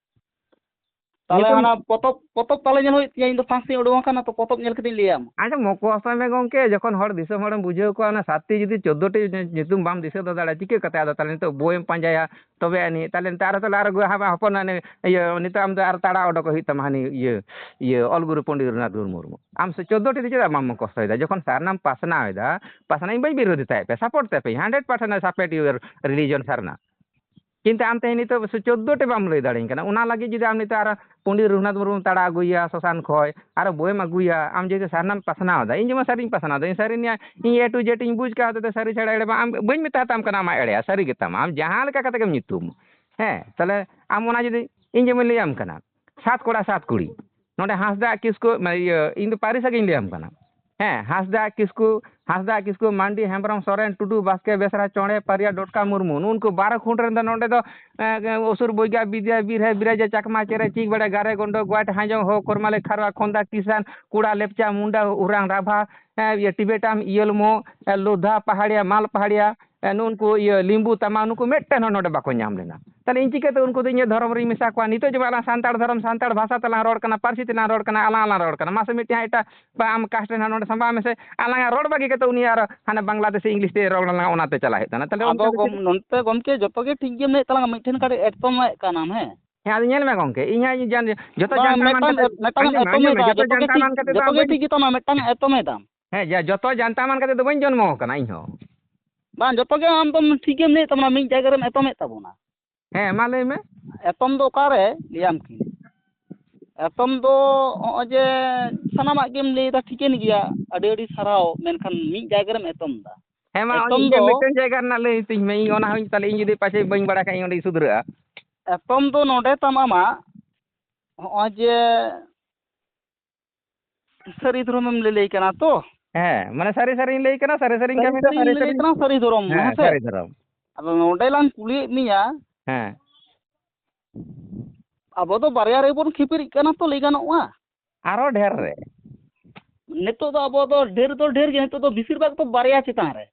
ᱛᱟᱦᱚᱞᱮ ᱧᱩᱛᱩᱢ ᱦᱟᱱᱟ ᱯᱚᱛᱚᱵ, ᱯᱚᱛᱚᱵ ᱛᱟᱦᱚᱞᱮ ᱧᱮᱞ ᱦᱩᱭᱩᱜ ᱛᱤᱧᱟᱹ, ᱤᱧ ᱫᱚ ᱯᱷᱟᱸᱥ ᱤᱧ ᱩᱰᱩᱠ ᱟᱠᱟᱱᱟ ᱛᱚ, ᱯᱚᱛᱚᱵ ᱧᱮᱞ ᱠᱟᱛᱮᱧ ᱞᱟᱹᱭᱟᱢᱟ᱾ ᱟᱪᱪᱷᱟ, ᱢᱚᱠᱚᱥᱛᱚᱭ ᱢᱮ ᱜᱚᱢᱠᱮ, ᱡᱚᱠᱷᱚᱱ ᱦᱚᱲ ᱫᱤᱥᱚᱢ ᱦᱚᱲᱮᱢ ᱵᱩᱡᱷᱟᱹᱣ ᱠᱚᱣᱟ, ᱚᱱᱟ ᱥᱟᱛᱴᱤ ᱡᱩᱫᱤ ᱪᱳᱫᱽᱫᱳ ᱴᱤ ᱧᱩᱛᱩᱢ ᱵᱟᱢ ᱫᱤᱥᱟᱹ ᱫᱚ ᱫᱟᱲᱮᱭᱟᱜᱼᱟ, ᱪᱤᱠᱟᱹ ᱠᱟᱛᱮ ᱟᱫᱚ ᱛᱟᱦᱚᱞᱮ ᱱᱤᱛᱚᱜ ᱵᱳᱭᱮᱢ ᱯᱟᱸᱡᱟᱭᱟ? ᱛᱚᱵᱮ ᱟᱹᱱᱤᱡ ᱛᱟᱦᱚᱞᱮ ᱱᱤᱛᱚᱜ ᱟᱨᱚ ᱛᱟᱦᱚᱞᱮ ᱟᱨᱚ ᱜᱚ-, ᱦᱟᱯᱟ-, ᱦᱚᱯᱚᱱ ᱦᱟᱱᱮ ᱤᱭᱟᱹ, ᱱᱤᱛᱚᱜ ᱟᱢ ᱫᱚ ᱟᱨᱚ ᱛᱟᱲᱟ ᱚᱰᱚᱠ ᱦᱩᱭᱩᱜ ᱛᱟᱢᱟ, ᱦᱟᱱᱮ ᱤᱭᱟᱹ, ᱤᱭᱟᱹ, ᱚᱞ ᱜᱩᱨᱩ ᱯᱚᱱᱰᱤᱛ ᱨᱚᱜᱷᱩᱱᱟᱛᱷ ᱢᱩᱨᱢᱩ᱾ ᱟᱢ ᱥᱮ ᱪᱳᱫᱽᱫᱳ ᱴᱤ ᱫᱚ ᱪᱮᱫᱟᱜ ᱵᱟᱢ ᱢᱚᱠᱚᱥᱛᱚᱭᱮᱫᱟ? ᱡᱚᱠᱷᱚᱱ ᱥᱟᱨᱱᱟᱢ ᱯᱟᱥᱱᱟᱣ ᱮᱫᱟ, ᱯᱟᱥᱱᱟᱣ ᱤᱧ ᱵᱟᱹᱧ ᱵᱤᱨᱳᱫᱷ ᱛᱟᱦᱮᱸᱫ ᱯᱮ, support ᱛᱟᱯᱮ, hundred percent support your religion ᱥᱟᱨᱱᱟ᱾ ᱠᱤᱱᱛᱩ ᱟᱢ ᱛᱮᱦᱮᱧ ᱱᱤᱛᱚᱜ ᱥᱩ-, ᱪᱳᱫᱽᱫᱳ ᱴᱤ ᱵᱟᱢ ᱞᱟᱹᱭ ᱫᱟᱲᱮᱭᱟᱹᱧ ᱠᱟᱱᱟ᱾ ᱚᱱᱟ ᱞᱟᱹᱜᱤᱫ ᱡᱩᱫᱤ ᱟᱢ ᱱᱤᱛᱚᱜ ᱟᱨᱚ ᱯᱚᱱᱰᱤᱛ ᱨᱚᱜᱷᱩᱱᱟᱛᱷ ᱢᱩᱨᱢᱩᱢ ᱛᱟᱲᱟ ᱟᱹᱜᱩᱭᱟ ᱥᱚᱥᱟᱱ ᱠᱷᱚᱡ, ᱟᱨᱚ ᱵᱳᱭᱮᱢ ᱟᱹᱜᱩᱭᱟ, ᱟᱢ ᱡᱩᱫᱤ ᱥᱟᱨᱱᱟᱢ ᱯᱟᱥᱱᱟᱣ ᱮᱫᱟ, ᱤᱧ ᱡᱮᱢᱚᱱ ᱥᱟᱹᱨᱤᱧ ᱯᱟᱥᱱᱟᱣ ᱮᱫᱟ, ᱤᱧ ᱥᱟᱹᱨᱤ ᱱᱤᱭᱟᱹ, ᱤᱧ A to Z ᱤᱧ ᱵᱩᱡᱽ ᱠᱟᱜᱼᱟ, ᱦᱚᱛᱮᱛᱮ ᱥᱟᱹᱨᱤ ᱪᱷᱟᱲᱟ ᱮᱲᱮ ᱵᱟᱝ, ᱟᱢ ᱵᱟᱹᱧ ᱢᱮᱛᱟ ᱛᱟᱢ ᱠᱟᱱᱟ ᱟᱢᱟᱜ ᱮᱲᱮᱭᱟ, ᱥᱟᱹᱨᱤ ᱜᱮᱛᱟᱢᱟ, ᱟᱢ ᱡᱟᱦᱟᱸ ᱞᱮᱠᱟ ᱠᱟᱛᱮ ᱜᱮᱢ ᱧᱩᱛᱩᱢ᱾ ᱦᱮᱸ, ᱛᱟᱦᱞᱮ ᱟᱢ ᱚᱱᱟ ᱡᱩᱫᱤ, ᱤᱧ ᱡᱮᱢᱚᱱ ᱞᱟᱹᱭᱟᱢ ᱠᱟᱱᱟ, ᱥᱟᱛ ᱠᱚᱲᱟ ᱥᱟᱛ ᱠᱩᱲᱤ, ᱱᱚᱰᱮ ᱦᱟᱸᱥᱫᱟ ᱠᱤᱥᱠᱩ, ᱢᱟᱱᱮ ᱤᱭᱟᱹ, ᱤᱧ ᱫᱚ ᱯᱟᱹᱨᱤᱥᱟᱜ ᱜᱤᱧ ᱞᱟᱹᱭᱟᱢ ᱠᱟᱱᱟ᱾ ᱦᱮᱸ, ᱦᱟᱸᱥᱫᱟ ᱠᱤᱥᱠᱩ, ᱦᱟᱸᱥᱫᱟ ᱠᱤᱥᱠᱩ, ᱢᱟᱱᱰᱤ ᱦᱮᱢᱵᱨᱚᱢ, ᱥᱚᱨᱮᱱ, ᱴᱩᱰᱩ, ᱵᱟᱥᱠᱮ, ᱵᱮᱥᱨᱟ, ᱪᱚᱬᱮ, ᱯᱟᱨᱤᱭᱟ, ᱰᱚᱴᱠᱟ, ᱢᱩᱨᱢᱩ, ᱱᱩᱜᱼᱩ ᱱᱩᱠᱩ ᱵᱟᱨᱚ ᱠᱷᱩᱸᱴ ᱨᱮᱱ ᱫᱚ ᱱᱚᱰᱮ ᱫᱚ, ᱮᱸ, ᱩᱥᱩᱨ, ᱵᱚᱭᱜᱟ, ᱵᱤᱫᱭᱟ, ᱵᱤᱨᱦᱮ, ᱵᱤᱨᱟᱡᱟ, ᱪᱟᱠᱢᱟ, ᱪᱮᱨᱮ, ᱪᱤᱠ, ᱵᱟᱲᱮ, ᱜᱟᱨᱮ, ᱜᱚᱱᱰᱚ, ᱜᱚᱭᱟᱴ, ᱦᱟᱸᱡᱚᱝ, ᱦᱳ, ᱠᱚᱨᱢᱟᱞᱮ, ᱠᱷᱟᱨᱣᱟ, ᱠᱷᱚᱸᱫᱟ, ᱠᱤᱥᱟᱱ, ᱠᱩᱲᱟ, ᱞᱮᱯᱪᱟ, ᱢᱩᱱᱰᱟ, ᱩᱨᱟᱝ, ᱨᱟᱵᱷᱟ, ᱮᱸ, ᱤᱭᱟᱹ, ᱴᱤᱵᱮᱴᱟᱢ, ᱤᱭᱟᱹᱞᱢᱚ, ᱮᱸ, ᱞᱳᱫᱷᱟ, ᱯᱟᱦᱟᱲᱤᱭᱟ, ᱢᱟᱞ ᱯᱟᱦᱟᱲᱤᱭᱟ, ᱮᱸ, ᱱᱩᱜᱼᱩ ᱱᱩᱠᱩ, ᱤᱭᱟᱹ, ᱞᱤᱢᱵᱩ, ᱛᱟᱢᱟ, ᱱᱩᱠᱩ ᱢᱤᱫᱴᱮᱱ ᱦᱚᱸ ᱱᱚᱰᱮ ᱵᱟᱠᱚ ᱧᱟᱢ ᱞᱮᱱᱟ᱾ ᱛᱟᱦᱞᱮ ᱤᱧ ᱪᱤᱠᱟᱹᱛᱮ ᱩᱱᱠᱩ ᱫᱚ ᱤᱧᱟᱹᱜ ᱫᱷᱚᱨᱚᱢ ᱨᱤᱧ ᱢᱮᱥᱟ ᱠᱚᱣᱟ? ᱱᱤᱛᱚᱜ ᱡᱮᱢᱚᱱ ᱟᱞᱟᱝ ᱥᱟᱱᱛᱟᱲ ᱫᱷᱚᱨᱚᱢ, ᱥᱟᱱᱛᱟᱲ ᱵᱷᱟᱥᱟ ᱛᱮᱞᱟᱝ ᱨᱚᱲ ᱠᱟᱱᱟ, ᱯᱟᱹᱨᱥᱤ ᱛᱮᱞᱟᱝ ᱨᱚᱲ ᱠᱟᱱᱟ, ᱟᱞᱟᱝ ᱟᱞᱟᱝ ᱨᱚᱲ ᱠᱟᱱᱟ, ᱢᱟᱥᱮ ᱢᱤᱫᱴᱮᱱ ᱮᱴᱟᱜ ᱵᱟ ᱟᱢ caste ᱨᱮᱱ ᱦᱟᱸᱜ ᱱᱚᱰᱮ ᱥᱟᱢᱵᱟᱣ ᱢᱮᱥᱮ, ᱟᱞᱟᱝᱟᱜ ᱨᱚᱲ ᱵᱟᱹᱜᱤ ᱠᱟᱛᱮ ᱩᱱᱤ ᱟᱨ ᱦᱟᱱᱮ ᱵᱟᱝᱞᱟᱫᱮᱥᱤ English ᱛᱮ ᱨᱚᱲ ᱟᱞᱟᱝᱟ, ᱚᱱᱟᱛᱮ ᱪᱟᱞᱟᱜ ᱦᱩᱭᱩᱜ ᱠᱟᱱᱟ᱾ ᱛᱟᱦᱞᱮ ᱟᱫᱚ ᱚᱱᱠᱟ ᱫᱚ ᱜᱚᱢ-, ᱪᱮᱫ? ᱱᱚᱱᱛᱮ ᱜᱚᱢᱠᱮ ᱡᱚᱛᱚ ᱜᱮ ᱴᱷᱤᱠ ᱜᱮᱢ ᱞᱟᱹᱭᱮᱫ ᱛᱟᱞᱟᱝᱟ, ᱢᱤᱫᱴᱷᱮᱱ ᱠᱟᱹᱴᱤᱡ ᱮᱛᱚᱢᱮᱫ ᱠᱟᱱᱟᱢ, ᱦᱮᱸ? ᱦᱮᱸ, ᱟᱫᱚ ᱧᱮᱞ ᱢᱮ ᱜᱚᱢᱠᱮ, ᱤᱧ ᱦᱚᱸ ᱡᱟᱱ-, ᱡᱚᱛᱚ ᱵᱟᱝ, ᱡᱟᱱᱛᱟ ᱢᱟᱱ ᱢᱤᱫᱴᱟᱝ ᱠᱟᱛᱮ, ᱮ-, ᱢᱤᱫᱴᱟᱝ ᱟᱸᱡᱚᱢ ᱢᱮ, ᱮᱛᱚᱢ ᱟᱸᱡᱚᱢ ᱢᱮ, ᱮᱫᱟ, ᱡᱚᱛᱚ ᱡᱚᱛᱚ ᱜᱮ ᱡᱟᱱᱛᱟ ᱴᱷᱤᱠ, ᱢᱟᱱ ᱠᱟᱛᱮ ᱫᱚ ᱡᱚᱛᱚ ᱟᱢ ᱜᱮ ᱵᱟᱹᱧ, ᱴᱷᱤᱠ ᱜᱮᱛᱟᱢᱟ, ᱢᱤᱫᱴᱟᱝ ᱮᱛᱚᱢ ᱮᱫᱟᱢ᱾ ᱦᱮᱸ, ᱡᱟ-, ᱡᱚᱛᱚ ᱡᱟᱱᱛᱟ ᱢᱟᱱ ᱠᱟᱛᱮ ᱫᱚ ᱵᱟᱹᱧ ᱡᱚᱱᱢᱚ ᱟᱠᱟᱱᱟ ᱤᱧ ᱦᱚᱸ᱾ ᱵᱟᱝ, ᱡᱚᱛᱚ ᱜᱮ ᱟᱢ ᱫᱚᱢ ᱴᱷᱤᱠ ᱜᱮᱢ ᱞᱟᱹᱭᱮᱫ ᱛᱟᱵᱚᱱᱟ, ᱢᱤᱫ ᱡᱟᱭᱜᱟ ᱨᱮᱢ ᱮᱛᱚᱢᱮᱫ ᱛᱟᱵᱚᱱᱟ᱾ ᱦᱮᱸ, ᱢᱟ ᱞᱟᱹᱭ ᱢᱮ᱾ ᱮᱛᱚᱢ ᱫᱚ ᱚᱠᱟᱨᱮ? ᱞᱟᱹᱭᱟᱢ ᱠᱤᱱ᱾ ᱮᱛᱚᱢ ᱫᱚ ᱱᱚᱜᱼᱚᱭ ᱡᱮ ᱥᱟᱱᱟᱢᱟᱜ ᱜᱮᱢ ᱞᱟᱹᱭᱫᱟ, ᱴᱷᱤᱠᱟᱹᱱ ᱜᱮᱭᱟ, ᱟᱹᱰᱤ ᱟᱹᱰᱤ ᱥᱟᱨᱦᱟᱣ, ᱢᱮᱱᱠᱷᱟᱱ ᱢᱤᱫ ᱡᱟᱭᱜᱟ ᱨᱮᱢ ᱮᱛᱚᱢ ᱫᱟ᱾ ᱦᱮᱸ, ᱢᱟ, ᱮᱛᱚᱢ ᱤᱧ ᱜᱮ ᱫᱚ, ᱢᱤᱫᱴᱮᱱ ᱡᱟᱭᱜᱟ ᱨᱮᱱᱟᱜ ᱞᱟᱹᱭ ᱛᱤᱧ ᱢᱮ, ᱤᱧ ᱚᱱᱟ ᱦᱚᱸ ᱛᱟᱦᱞᱮ ᱤᱧ ᱡᱩᱫᱤ ᱯᱟᱪᱮᱫ ᱵᱟᱹᱧ ᱵᱟᱲᱟᱭ ᱠᱷᱟᱡ ᱤᱧ ᱚᱸᱰᱮᱧ ᱥᱩᱫᱷᱨᱟᱹᱜᱼᱟ᱾ ᱮᱛᱚᱢ ᱫᱚ ᱱᱚᱰᱮ ᱛᱟᱢ ᱟᱢᱟᱜ ᱱᱚᱜᱼᱚᱭ ᱡᱮ ᱥᱟᱹᱨᱤ ᱫᱷᱚᱨᱚᱢᱮᱢ ᱞᱟᱹᱞᱟᱹᱭ ᱠᱟᱱᱟ ᱛᱚ? ᱦᱮᱸ, ᱢᱟᱱᱮ ᱥᱟᱹᱨᱤ ᱥᱟᱹᱨᱤᱧ ᱞᱟᱹᱭ ᱠᱟᱱᱟ, ᱥᱟᱹᱨᱤ ᱥᱟᱹᱨᱤᱧ ᱥᱟᱹᱨᱤ ᱠᱟᱹᱢᱤᱭᱮᱫᱟ, ᱥᱟᱹᱨᱤᱧ ᱥᱟᱹᱨᱤ ᱞᱟᱹᱞᱟᱹᱭ ᱥᱟᱹᱨᱤᱧ, ᱠᱟᱱᱟ, ᱥᱟᱹᱨᱤ ᱫᱷᱚᱨᱚᱢ, ᱦᱮᱸ, ᱦᱮᱸ ᱥᱮ? ᱥᱟᱹᱨᱤ ᱫᱷᱚᱨᱚᱢ᱾ ᱟᱫᱚ ᱱᱚᱰᱮ ᱞᱟᱝ ᱠᱩᱞᱤᱭᱮᱫ ᱢᱮᱭᱟ, ᱦᱮᱸ᱾ ᱟᱵᱚ ᱫᱚ ᱵᱟᱨᱭᱟ ᱨᱮᱵᱚᱱ ᱠᱷᱤᱯᱤᱨᱤᱜ ᱠᱟᱱᱟ ᱛᱚ, ᱞᱟᱹᱭ ᱜᱟᱱᱚᱜᱼᱟ᱾ ᱟᱨᱚ ᱰᱷᱮᱨ ᱨᱮ᱾ ᱱᱤᱛᱚᱜ ᱫᱚ ᱟᱵᱚ ᱫᱚ ᱰᱷᱮᱨ ᱫᱚ ᱰᱷᱮᱨ ᱜᱮ, ᱱᱤᱛᱚᱜ ᱫᱚ ᱵᱮᱥᱤᱨ ᱵᱷᱟᱜᱽ ᱛᱚ ᱵᱟᱨᱭᱟ ᱪᱮᱛᱟᱱ ᱨᱮ᱾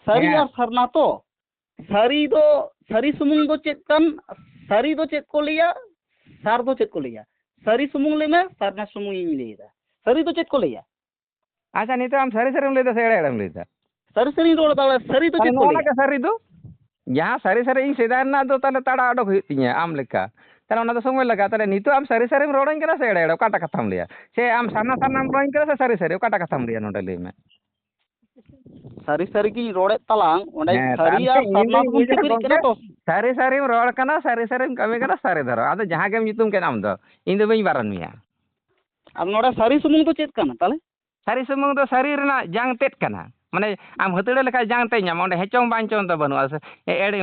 ᱥᱟᱹᱨᱤ ᱦᱮᱸ᱾ ᱟᱨ ᱥᱟᱨᱱᱟ ᱛᱚ᱾ ᱥᱟᱹᱨᱤ ᱫᱚ, ᱥᱟᱹᱨᱤ ᱥᱩᱢᱩᱝ ᱫᱚ ᱪᱮᱫ ᱠᱟᱱ, ᱥᱟᱹᱨᱤ ᱫᱚ ᱪᱮᱫ ᱠᱚ ᱞᱟᱹᱭᱟ? ᱥᱟᱨ ᱫᱚ ᱪᱮᱫ ᱠᱚ ᱞᱟᱹᱭᱟ? ᱥᱟᱹᱨᱤ ᱥᱩᱢᱩᱝ ᱞᱟᱹᱭ ᱢᱮ, ᱥᱟᱨᱱᱟ ᱥᱩᱢᱩᱝ ᱤᱧ ᱞᱟᱹᱭ ᱮᱫᱟ᱾ ᱥᱟᱹᱨᱤ ᱫᱚ ᱪᱮᱫ ᱠᱚ ᱞᱟᱹᱭᱟ? ᱟᱪᱪᱷᱟ, ᱱᱤᱛᱚᱜ ᱟᱢ ᱥᱟᱹᱨᱤ ᱥᱟᱹᱨᱤᱢ ᱞᱟᱹᱭ ᱮᱫᱟ ᱥᱮ ᱮᱲᱮ ᱮᱲᱮᱢ ᱞᱟᱹᱭ ᱮᱫᱟ? ᱥᱟᱹᱨᱤ ᱥᱟᱹᱨᱤᱧ ᱨᱚᱲ ᱮᱫᱟ᱾ ᱥᱟᱹᱨᱤ ᱫᱚ ᱪᱮᱫ ᱠᱚ ᱞᱟᱹᱭᱟ? ᱥᱟᱹᱨᱤ ᱫᱚ ᱡᱟᱦᱟᱸ ᱥᱟᱹᱨᱤ ᱥᱟᱹᱨᱤ ᱤᱧ ᱥᱮᱫᱟᱭ ᱨᱮᱱᱟᱜ ᱫᱚ ᱛᱟᱦᱚᱞᱮ ᱛᱟᱲᱟ ᱚᱰᱚᱠ ᱦᱩᱭᱩᱜ ᱛᱤᱧᱟᱹ ᱟᱢ ᱞᱮᱠᱟ᱾ ᱛᱟᱦᱚᱞᱮ ᱚᱱᱟ ᱫᱚ ᱥᱚᱢᱚᱭ ᱞᱟᱜᱟᱜᱼᱟ᱾ ᱛᱟᱦᱚᱞᱮ ᱱᱤᱛᱚᱜ ᱟᱢ ᱥᱟᱹᱨᱤ ᱥᱟᱹᱨᱤᱢ ᱨᱚᱲᱟᱹᱧ ᱠᱟᱱᱟ ᱥᱮ ᱮᱲᱮ ᱮᱲᱮ, ᱚᱠᱟᱴᱟᱜ ᱠᱟᱛᱷᱟᱢ ᱞᱟᱹᱭᱟ? ᱥᱮ ᱟᱢ ᱥᱟᱨᱱᱟ ᱥᱟᱨᱱᱟᱢ ᱨᱚᱲᱟᱹᱧ ᱠᱟᱱᱟ ᱥᱮ ᱥᱟᱹᱨᱤ ᱥᱟᱹᱨᱤ, ᱚᱠᱟᱴᱟᱜ ᱠᱟᱛᱷᱟᱢ ᱞᱟᱹᱭᱟ ᱱᱚᱰᱮ ᱞᱟᱹᱭ ᱢᱮ? ᱥᱟᱹᱨᱤ ᱥᱟᱹᱨᱤ ᱜᱤᱧ ᱨᱚᱲᱮᱫ ᱛᱟᱞᱟᱝ, ᱚᱸᱰᱮ ᱦᱮᱸ, ᱥᱟᱹᱨᱤ ᱛᱟᱦᱚᱞᱮ ᱟᱨ ᱤᱧ ᱥᱟᱨᱱᱟ ᱫᱩᱧ ᱫᱚᱵᱚᱱ ᱵᱩᱡᱟ ᱠᱷᱟᱹᱯᱟᱹᱨᱤᱜ ᱜᱚᱝᱠᱮ, ᱠᱟᱱᱟ ᱛᱚ᱾ ᱥᱟᱹᱨᱤ ᱥᱟᱹᱨᱤᱢ ᱨᱚᱲ ᱠᱟᱱᱟ, ᱥᱟᱹᱨᱤ ᱥᱟᱹᱨᱤᱢ ᱠᱟᱹᱢᱤ ᱠᱟᱱᱟ, ᱥᱟᱹᱨᱤ ᱫᱷᱚᱨᱚᱢ᱾ ᱟᱫᱚ ᱡᱟᱦᱟᱸ ᱜᱮᱢ ᱧᱩᱛᱩᱢ ᱠᱮᱫ ᱟᱢ ᱫᱚ, ᱤᱧ ᱫᱚ ᱵᱟᱹᱧ ᱵᱟᱨᱚᱱ ᱢᱮᱭᱟ᱾ ᱟᱫᱚ ᱱᱚᱰᱮ ᱥᱟᱹᱨᱤ ᱥᱩᱢᱩᱝ ᱫᱚ ᱪᱮᱫ ᱠᱟᱱᱟ ᱛᱟᱦᱚᱞᱮ? ᱥᱟᱹᱨᱤ ᱥᱩᱢᱩᱝ ᱫᱚ ᱥᱟᱹᱨᱤ ᱨᱮᱱᱟᱜ ᱡᱟᱝ ᱛᱮᱫ ᱠᱟᱱᱟ᱾ ᱢᱟᱱᱮ ᱟᱢ ᱦᱟᱹᱛᱲᱟᱹ ᱞᱮᱠᱷᱟᱡ ᱡᱟᱝ ᱛᱮᱫ ᱧᱟᱢᱟ, ᱚᱸᱰᱮ ᱦᱮᱪᱚᱝ ᱵᱟᱧᱪᱚᱝ ᱫᱚ ᱵᱟᱹᱱᱩᱜᱼᱟ᱾ ᱥᱮ ᱮᱲᱮ,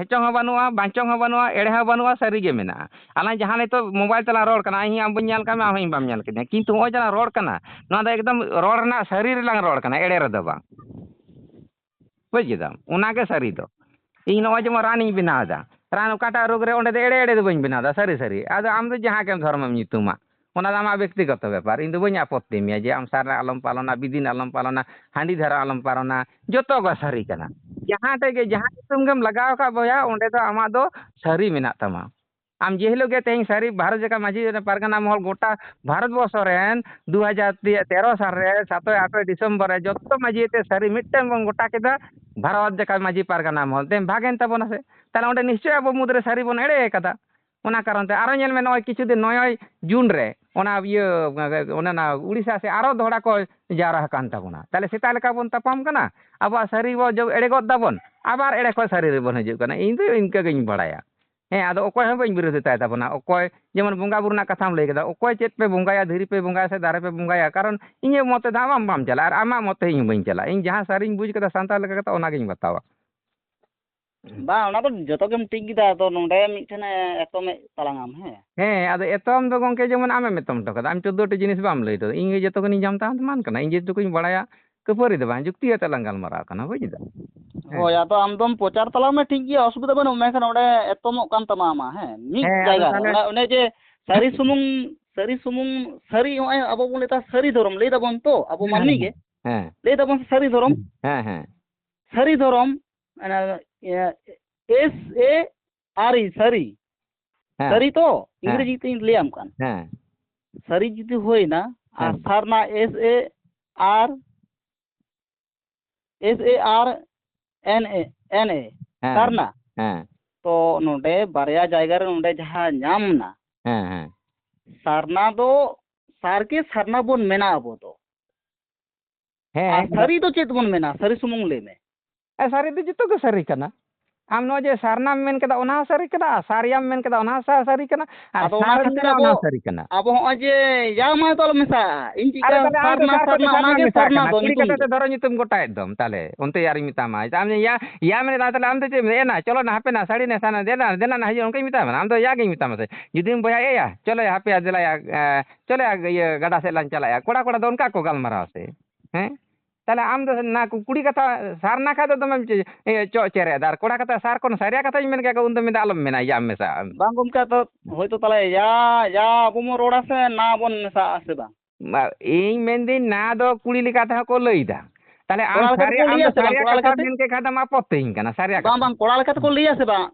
ᱦᱮᱪᱚᱝ ᱦᱚᱸ ᱵᱟᱹᱱᱩᱜᱼᱟ, ᱵᱟᱧᱪᱚᱝ ᱦᱚᱸ ᱵᱟᱹᱱᱩᱜᱼᱟ, ᱮᱲᱮ ᱦᱚᱸ ᱵᱟᱹᱱᱩᱜᱼᱟ, ᱥᱟᱹᱨᱤ ᱜᱮ ᱢᱮᱱᱟᱜᱼᱟ᱾ ᱟᱞᱟᱝ ᱡᱟᱦᱟᱸ ᱱᱤᱛᱚᱜ ᱢᱳᱵᱟᱭᱤᱞ ᱛᱮᱞᱟᱝ ᱨᱚᱲ ᱠᱟᱱᱟ, ᱤᱧ ᱟᱢ ᱵᱟᱹᱧ ᱧᱮᱞ ᱠᱟᱜ ᱢᱮ, ᱟᱢ ᱦᱚᱸ ᱤᱧ ᱵᱟᱢ ᱧᱮᱞ ᱠᱤᱫᱤᱧᱟ, ᱠᱤᱱᱛᱩ ᱱᱚᱜᱼᱚᱭ ᱡᱮᱞᱟᱝ ᱨᱚᱲ ᱠᱟᱱᱟ, ᱱᱚᱣᱟ ᱫᱚ ᱮᱠᱫᱚᱢ ᱨᱚᱲ ᱨᱮᱱᱟᱜ ᱥᱟᱹᱨᱤ ᱨᱮᱞᱟᱝ ᱨᱚᱲ ᱠᱟᱱᱟ, ᱮᱲᱮ ᱨᱮᱫᱚ ᱵᱟᱝ᱾ ᱵᱩᱡᱽ ᱠᱮᱫᱟᱢ? ᱚᱱᱟᱜᱮ ᱥᱟᱹᱨᱤ ᱫᱚ᱾ ᱤᱧ ᱱᱚᱜᱼᱚᱭ ᱡᱮᱢᱚᱱ ᱨᱟᱱᱤᱧ ᱵᱮᱱᱟᱣ ᱮᱫᱟ, ᱨᱟᱱ ᱚᱠᱟᱴᱟᱜ ᱨᱳᱜᱽ ᱨᱮ, ᱚᱸᱰᱮ ᱫᱚ ᱮᱲᱮ ᱮᱲᱮ ᱫᱚ ᱵᱟᱹᱧ ᱵᱮᱱᱟᱣ ᱮᱫᱟ, ᱥᱟᱹᱨᱤ ᱥᱟᱹᱨᱤ᱾ ᱟᱫᱚ ᱟᱢ ᱫᱚ ᱡᱟᱦᱟᱸ ᱜᱮᱢ ᱫᱷᱚᱨᱚᱢᱮᱢ ᱧᱩᱛᱩᱢᱟ, ᱚᱱᱟ ᱫᱚ ᱟᱢᱟᱜ ᱵᱮᱠᱛᱤᱜᱚᱛᱚ ᱵᱮᱯᱟᱨ᱾ ᱤᱧ ᱫᱚ ᱵᱟᱹᱧ ᱟᱯᱚᱛᱛᱤ ᱢᱮᱭᱟ ᱡᱮ ᱟᱢ ᱥᱟᱨᱱᱟ ᱟᱞᱚᱢ ᱯᱟᱞᱚᱱᱟ, ᱵᱤᱫᱤᱱ ᱟᱞᱚᱢ ᱯᱟᱞᱚᱱᱟ, ᱦᱟᱺᱰᱤ ᱫᱷᱟᱨᱟ ᱟᱞᱚᱢ ᱯᱟᱞᱚᱱᱟ, ᱡᱚᱛᱚ ᱜᱮ ᱥᱟᱹᱨᱤ ᱠᱟᱱᱟ᱾ ᱡᱟᱦᱟᱸ ᱴᱷᱮᱡ ᱜᱮ ᱡᱟᱦᱟᱸ ᱧᱩᱛᱩᱢ ᱜᱮᱢ ᱞᱟᱜᱟᱣ ᱟᱠᱟᱫ ᱵᱚᱭᱦᱟ, ᱚᱸᱰᱮ ᱫᱚ ᱟᱢᱟᱜ ᱫᱚ ᱥᱟᱹᱨᱤ ᱢᱮᱱᱟᱜ ᱛᱟᱢᱟ᱾ ᱟᱢ ᱡᱮ ᱦᱤᱞᱳᱜ ᱜᱮ ᱛᱮᱦᱮᱧ ᱥᱟᱹᱨᱤ ᱵᱷᱟᱨᱚᱛ ᱡᱟᱠᱟᱛ ᱢᱟᱹᱡᱷᱤ ᱯᱟᱨᱜᱟᱱᱟ ᱢᱚᱦᱚᱞ ᱜᱚᱴᱟ ᱵᱷᱟᱨᱚᱛ ᱵᱚᱨᱥᱚ ᱨᱮᱱ ᱫᱩ ᱦᱟᱡᱟᱨ ᱛᱮᱨᱚ ᱥᱟᱞ ᱨᱮ ᱥᱟᱛᱚᱭ ᱟᱴᱚᱭ ᱰᱤᱥᱮᱢᱵᱚᱨ ᱨᱮ ᱡᱚᱛᱚ ᱢᱟᱹᱡᱷᱤ ᱛᱮ ᱥᱟᱹᱨᱤ ᱢᱤᱫᱴᱮᱱ ᱵᱚᱱ ᱜᱚᱴᱟ ᱠᱮᱫᱟ᱾ ᱵᱷᱟᱨᱚᱛ ᱡᱟᱠᱟᱛ ᱢᱟᱹᱡᱷᱤ ᱯᱟᱨᱜᱟᱱᱟ ᱢᱚᱦᱚᱞ ᱛᱮ ᱵᱷᱟᱜᱮᱱ ᱛᱟᱵᱚᱱᱟ ᱥᱮ, ᱛᱟᱦᱞᱮ ᱚᱸᱰᱮ ᱱᱤᱥᱪᱚᱭ ᱟᱵᱚ ᱢᱩᱫᱽᱨᱮ ᱥᱟᱹᱨᱤ ᱵᱚᱱ ᱮᱲᱮ ᱟᱠᱟᱫᱟ᱾ ᱚᱱᱟ ᱠᱟᱨᱚᱱ ᱛᱮ ᱟᱨᱚ ᱧᱮᱞ ᱢᱮ, ᱱᱚᱜᱼᱚᱭ ᱠᱤᱪᱷᱩ ᱫᱤᱱ ᱱᱚᱭᱚᱭ ᱡᱩᱱ ᱨᱮ ᱚᱱᱟ ᱤᱭᱟᱹ ᱚᱱᱟ ᱚᱱᱟ ᱩᱲᱤᱥᱥᱟ ᱥᱮ ᱟᱨᱚ ᱫᱚᱦᱲᱟ ᱠᱚ ᱡᱟᱣᱨᱟ ᱟᱠᱟᱱ ᱛᱟᱵᱚᱱᱟ᱾ ᱛᱟᱦᱞᱮ ᱥᱮᱛᱟ ᱞᱮᱠᱟ ᱵᱚᱱ ᱛᱟᱯᱟᱢ ᱠᱟᱱᱟ, ᱟᱵᱚᱣᱟᱜ ᱥᱟᱹᱨᱤ ᱵᱚ ᱡᱚ- ᱮᱲᱮ ᱜᱚᱫ ᱫᱟᱵᱚᱱ, ᱟᱵᱟᱨ ᱮᱲᱮ ᱠᱷᱚᱱ ᱥᱟᱹᱨᱤ ᱨᱮᱵᱚᱱ ᱦᱤᱡᱩᱜ ᱠᱟᱱᱟ᱾ ᱤᱧ ᱫᱚ ᱤᱱᱠᱟᱹ ᱜᱤᱧ ᱵᱟᱲᱟᱭᱟ᱾ ᱦᱮᱸ, ᱟᱫᱚ ᱚᱠᱚᱭ ᱦᱚᱸ ᱵᱟᱹᱧ ᱵᱤᱨᱳᱫᱷᱤᱛᱟᱭ ᱛᱟᱵᱚᱱᱟ᱾ ᱚᱠᱚᱭ ᱡᱮᱢᱚᱱ ᱵᱚᱸᱜᱟ ᱵᱩᱨᱩ ᱨᱮᱱᱟᱜ ᱠᱟᱛᱷᱟᱢ ᱞᱟᱹᱭ ᱠᱮᱫᱟ, ᱚᱠᱚᱭ ᱪᱮᱫ ᱯᱮ ᱵᱚᱸᱜᱟᱭᱟ, ᱫᱷᱤᱨᱤ ᱯᱮ ᱵᱚᱸᱜᱟᱭᱟ ᱥᱮ ᱫᱟᱨᱮ ᱯᱮ ᱵᱚᱸᱜᱟᱭᱟ, ᱠᱟᱨᱚᱱ ᱤᱧᱟᱹᱜ ᱢᱚᱛ ᱛᱮᱫᱚ ᱟᱢ ᱵᱟᱢ ᱪᱟᱞᱟᱜᱼᱟ ᱟᱨ ᱟᱢᱟᱜ ᱢᱚᱛ ᱛᱮ ᱤᱧ ᱦᱚᱸ ᱵᱟᱹᱧ ᱪᱟᱞᱟᱜᱼᱟ᱾ ᱤᱧ ᱡᱟᱦᱟᱸ ᱥᱟᱹᱨᱤᱧ ᱵᱩᱡᱽ ᱠᱟᱫᱟ ᱥᱟᱱᱛᱟᱲ ᱞᱮᱠᱟ ᱠᱟᱛᱮ, ᱚᱱᱟᱜᱤᱧ ᱵᱟᱛᱟᱣᱟ᱾ ᱵᱟᱝ, ᱚᱱᱟ ᱫᱚ ᱡᱚᱛᱚ ᱜᱮᱢ ᱴᱷᱤᱠ ᱠᱮᱫᱟ, ᱟᱫᱚ ᱱᱚᱰᱮ ᱢᱤᱫᱴᱷᱮᱱᱮ ᱮᱛᱚᱢᱮᱫ ᱛᱟᱞᱟᱝ ᱟᱢ, ᱦᱮᱸ? ᱦᱮᱸ, ᱟᱫᱚ ᱮᱛᱚᱢ ᱫᱚ ᱜᱚᱝᱠᱮ ᱡᱮᱢᱚᱱ ᱟᱢᱮᱢ ᱮᱛᱚᱢ ᱦᱚᱴᱚ ᱠᱟᱫᱟ, ᱟᱢ ᱪᱳᱫᱽᱫᱳ ᱴᱤ ᱡᱤᱱᱤᱥ ᱵᱟᱢ ᱞᱟᱹᱭ ᱦᱚᱴᱚ ᱠᱟᱫᱟ᱾ ᱤᱧ ᱜᱮ ᱡᱚᱛᱚ ᱠᱷᱚᱱᱤᱧ ᱡᱟᱱᱛᱟᱱ ᱢᱟᱱ ᱠᱟᱱᱟ, ᱤᱧ ᱡᱮᱴᱩᱠᱩᱧ ᱵᱟᱲᱟᱭᱟ, ᱠᱷᱟᱹᱯᱟᱹᱨᱤ ᱫᱚ ᱵᱟᱝ, ᱡᱩᱠᱛᱤ ᱠᱟᱛᱮ ᱞᱟᱝ ᱜᱟᱞᱢᱟᱨᱟᱣ ᱠᱟᱱᱟ, ᱵᱩᱡᱽ ᱫᱟᱢ? ᱦᱮᱸ᱾ ᱦᱳᱭ, ᱟᱫᱚ ᱟᱢ ᱫᱚᱢ ᱯᱨᱚᱪᱟᱨ ᱛᱟᱞᱟᱝ ᱢᱮ, ᱴᱷᱤᱠ ᱜᱮᱭᱟ, ᱚᱥᱩᱵᱤᱫᱷᱟ ᱵᱟᱹᱱᱩᱜᱼᱟ, ᱢᱮᱱᱠᱷᱟᱱ ᱚᱸᱰᱮ ᱮᱛᱚᱢᱚᱜ ᱠᱟᱱ ᱛᱟᱢᱟ ᱟᱢᱟᱜ, ᱦᱮᱸ, ᱢᱤᱫ ᱦᱮᱸ, ᱟᱫᱚ ᱡᱟᱭᱜᱟ ᱨᱮ᱾ ᱛᱟᱦᱞᱮ ᱚᱱᱟ, ᱚᱱᱮ ᱡᱮ ᱥᱟᱹᱨᱤ ᱥᱩᱢᱩᱝ, ᱥᱟᱹᱨᱤ ᱥᱩᱢᱩᱝ, ᱥᱟᱹᱨᱤ, ᱱᱚᱜᱼᱚᱭ ᱟᱵᱚ ᱵᱚᱱ ᱞᱟᱹᱭ ᱮᱫᱟ ᱥᱟᱹᱨᱤ ᱫᱷᱚᱨᱚᱢ, ᱞᱟᱹᱭ ᱫᱟᱵᱚᱱ ᱛᱚ ᱟᱵᱚ ᱦᱮᱸ, ᱢᱟᱹᱱᱢᱤ ᱦᱮᱸ, ᱜᱮ, ᱦᱮᱸ, ᱞᱟᱹᱭ ᱫᱟᱵᱚᱱ ᱥᱟᱹᱨᱤ ᱫᱷᱚᱨᱚᱢ, ᱦᱮᱸ, ᱦᱮᱸ, ᱥᱟᱹᱨᱤ ᱫᱷᱚᱨᱚᱢ, ᱚᱱᱟ, ᱮ, ᱮᱥ ᱮ ᱟᱨ ᱤ, ᱥᱟᱹᱨᱤ, ᱦᱮᱸ᱾ ᱥᱟᱹᱨᱤ ᱛᱚ? ᱦᱮᱸ᱾ ᱤᱝᱨᱮᱡᱤ ᱛᱤᱧ ᱞᱟᱹᱭᱟᱢ ᱠᱟᱱ᱾ ᱦᱮᱸ᱾ ᱥᱟᱹᱨᱤ ᱡᱩᱫᱤ ᱦᱩᱭᱱᱟ, ᱟᱨ ᱦᱮᱸ᱾ ᱥᱟᱨᱱᱟ, S A R, S A R N A, N A, ᱦᱮᱸ᱾ ᱥᱟᱨᱱᱟ᱾ ᱦᱮᱸ᱾ ᱛᱚ ᱱᱚᱰᱮ ᱵᱟᱨᱭᱟ ᱡᱟᱭᱜᱟ ᱨᱮ ᱱᱚᱰᱮ ᱡᱟᱦᱟᱸ ᱧᱟᱢ ᱮᱱᱟ, ᱦᱮᱸ, ᱦᱮᱸ᱾ ᱥᱟᱨᱱᱟ ᱫᱚ ᱥᱟᱨ ᱜᱮ ᱥᱟᱨᱱᱟ ᱵᱚᱱ ᱢᱮᱱᱟ ᱟᱵᱚ ᱫᱚ᱾ ᱦᱮᱸ, ᱟᱨ ᱮᱠᱫᱚᱢ᱾ ᱥᱟᱹᱨᱤ ᱫᱚ ᱪᱮᱫ ᱵᱚᱱ ᱢᱮᱱᱟ? ᱥᱟᱹᱨᱤ ᱥᱩᱢᱩᱝ ᱞᱟᱹᱭ ᱢᱮ᱾ ᱦᱮᱸ, ᱥᱟᱹᱨᱤ ᱫᱚ ᱡᱚᱛᱚ ᱜᱮ ᱥᱟᱹᱨᱤ ᱠᱟᱱᱟ᱾ ᱟᱢ ᱱᱚᱜᱼᱚᱭ ᱡᱮ ᱥᱟᱨᱱᱟᱢ ᱢᱮᱱ ᱠᱮᱫᱟ, ᱚᱱᱟ ᱦᱚᱸ ᱥᱟᱹᱨᱤ ᱠᱟᱱᱟ, ᱟᱨ ᱥᱟᱨᱭᱟᱢ ᱢᱮᱱ ᱠᱮᱫᱟ, ᱚᱱᱟ ᱦᱚᱸ ᱥᱟ-, ᱥᱟᱹᱨᱤ ᱠᱟᱱᱟ, ᱟᱨ ᱟᱫᱚ ᱚᱱᱟ ᱥᱟᱨᱮᱢ ᱠᱷᱟᱹᱛᱤᱨ ᱢᱮᱱᱟ, ᱚᱱᱟ ᱟᱵᱚ, ᱦᱚᱸ ᱥᱟᱹᱨᱤ ᱠᱟᱱᱟ᱾ ᱟᱵᱚ ᱦᱚᱸᱜᱼᱚᱭ ᱡᱮ ᱭᱟ ᱢᱟ ᱛᱚ ᱟᱞᱚ ᱢᱮᱥᱟᱜᱼᱟ, ᱤᱧ ᱪᱮᱫ ᱟᱨᱮ ᱞᱮᱠᱟ ᱛᱟᱦᱞᱮ ᱟᱢ ᱫᱚ ᱥᱟᱨᱱᱟ, ᱥᱟᱨ ᱠᱚᱨᱮ ᱥᱟᱨᱱᱟ ᱥᱟᱨᱱᱟ ᱢᱮᱥᱟᱜ ᱫᱚ ᱠᱟᱱᱟ, ᱧᱩᱛᱩᱢ ᱠᱩᱲᱤ ᱜᱚᱴᱟ ᱠᱟᱛᱮ ᱮᱠᱫᱚᱢ᱾ ᱛᱟᱦᱞᱮ ᱚᱱᱛᱮ ᱟᱨᱤᱧ ᱢᱮᱛᱟᱢᱟ, ᱟᱢ ᱭᱟ, ᱭᱟ ᱢᱮᱱ ᱠᱮᱫᱟ, ᱛᱟᱦᱞᱮ ᱟᱢ ᱫᱚ ᱪᱮᱫ ᱮᱢ ᱢᱮᱱᱟ? ᱮᱱᱟ, ᱪᱚᱞᱚ ᱱᱟ, ᱦᱟᱯᱮ ᱱᱟ, ᱥᱟᱹᱲᱤ ᱱᱮᱥᱟ ᱱᱟ, ᱫᱮᱱᱟ, ᱫᱮᱱᱟ ᱱᱟ, ᱦᱤᱡᱩᱜ, ᱚᱱᱠᱟᱧ ᱢᱮᱛᱟᱢᱟ ᱱᱟ? ᱟᱢ ᱫᱚ ᱭᱟ ᱜᱤᱧ ᱢᱮᱛᱟᱢᱟ ᱥᱮ? ᱡᱩᱫᱤᱢ ᱵᱚᱭᱦᱟ ᱮᱭᱟ, ᱪᱚᱞᱚ ᱭᱟ, ᱦᱟᱯᱮ ᱭᱟ, ᱫᱮᱞᱟ ᱭᱟ, ᱮ, ᱪᱚᱞᱚ ᱭᱟ, ᱤᱭᱟᱹ, ᱜᱟᱰᱟ ᱥᱮᱫ ᱞᱟᱝ ᱪᱟᱞᱟᱜᱼᱟ, ᱠᱚᱲᱟ ᱠᱚᱲᱟ ᱫᱚ ᱚᱱᱠᱟ ᱠᱚ ᱜᱟᱞᱢᱟᱨᱟᱣᱟ ᱥᱮ? ᱦᱮᱸ? ᱛᱟᱦᱞᱮ ᱟᱢ ᱫᱚ ᱱᱟ ᱠᱩ-, ᱠᱩᱲᱤ ᱠᱟᱛᱷᱟ ᱥᱟᱨᱱᱟ ᱠᱷᱟᱡ ᱫᱚ ᱫᱚᱢᱮᱢ ᱪᱮ-, ᱤᱭᱟᱹ, ᱪᱚᱜ ᱪᱮᱨᱮᱡ ᱮᱫᱟ, ᱟᱨ ᱠᱚᱲᱟ ᱠᱟᱛᱷᱟ ᱥᱟᱨ ᱠᱷᱚᱱ ᱥᱟᱨᱭᱟ ᱠᱟᱛᱷᱟᱧ ᱢᱮᱱ ᱠᱮᱫ ᱠᱷᱟᱡ ᱩᱱ ᱫᱚ ᱢᱮᱱᱫᱟ ᱟᱞᱚᱢ ᱢᱮᱱᱟ, ᱭᱟᱢ ᱢᱮᱥᱟ᱾ ᱵᱟᱝ ᱜᱚᱢᱠᱮ, ᱟᱫᱚ ᱦᱳᱭᱛᱳ ᱛᱟᱦᱞᱮ ᱭᱟ, ᱭᱟ ᱟᱵᱚ ᱵᱚᱱ ᱨᱚᱲᱟ ᱥᱮ ᱱᱟ ᱵᱚᱱ ᱢᱮᱥᱟᱜᱼᱟ ᱥᱮ ᱵᱟᱝ? ᱵᱟ, ᱤᱧ ᱢᱮᱱᱫᱟᱹᱧ ᱱᱟ ᱫᱚ ᱠᱩᱲᱤ ᱞᱮᱠᱟ ᱛᱮᱦᱚᱸ ᱠᱚ ᱞᱟᱹᱭᱫᱟ᱾ ᱛᱟᱦᱞᱮ ᱟᱢ ᱠᱚᱲᱟ ᱞᱮᱠᱟ ᱥᱟᱨᱭᱟ, ᱛᱮᱠᱚ ᱟᱢ ᱞᱟᱹᱭᱟ ᱫᱚ ᱥᱮ ᱵᱟᱝ? ᱥᱟᱨᱭᱟ ᱠᱚᱲᱟ ᱠᱟᱛᱷᱟ ᱞᱮᱠᱟᱛᱮ? ᱢᱮᱱ ᱠᱮᱫ ᱠᱷᱟᱡ ᱫᱚᱢ ᱟᱯᱚᱛᱛᱤᱧ ᱠᱟᱱᱟ, ᱥᱟᱨᱭᱟ ᱵᱟᱝ, ᱠᱟᱛᱷᱟ᱾ ᱵᱟᱝ, ᱠᱚᱲᱟ ᱞᱮᱠᱟ ᱛᱮᱠᱚ ᱞᱟᱹᱭᱟ ᱥᱮ ᱵᱟᱝ?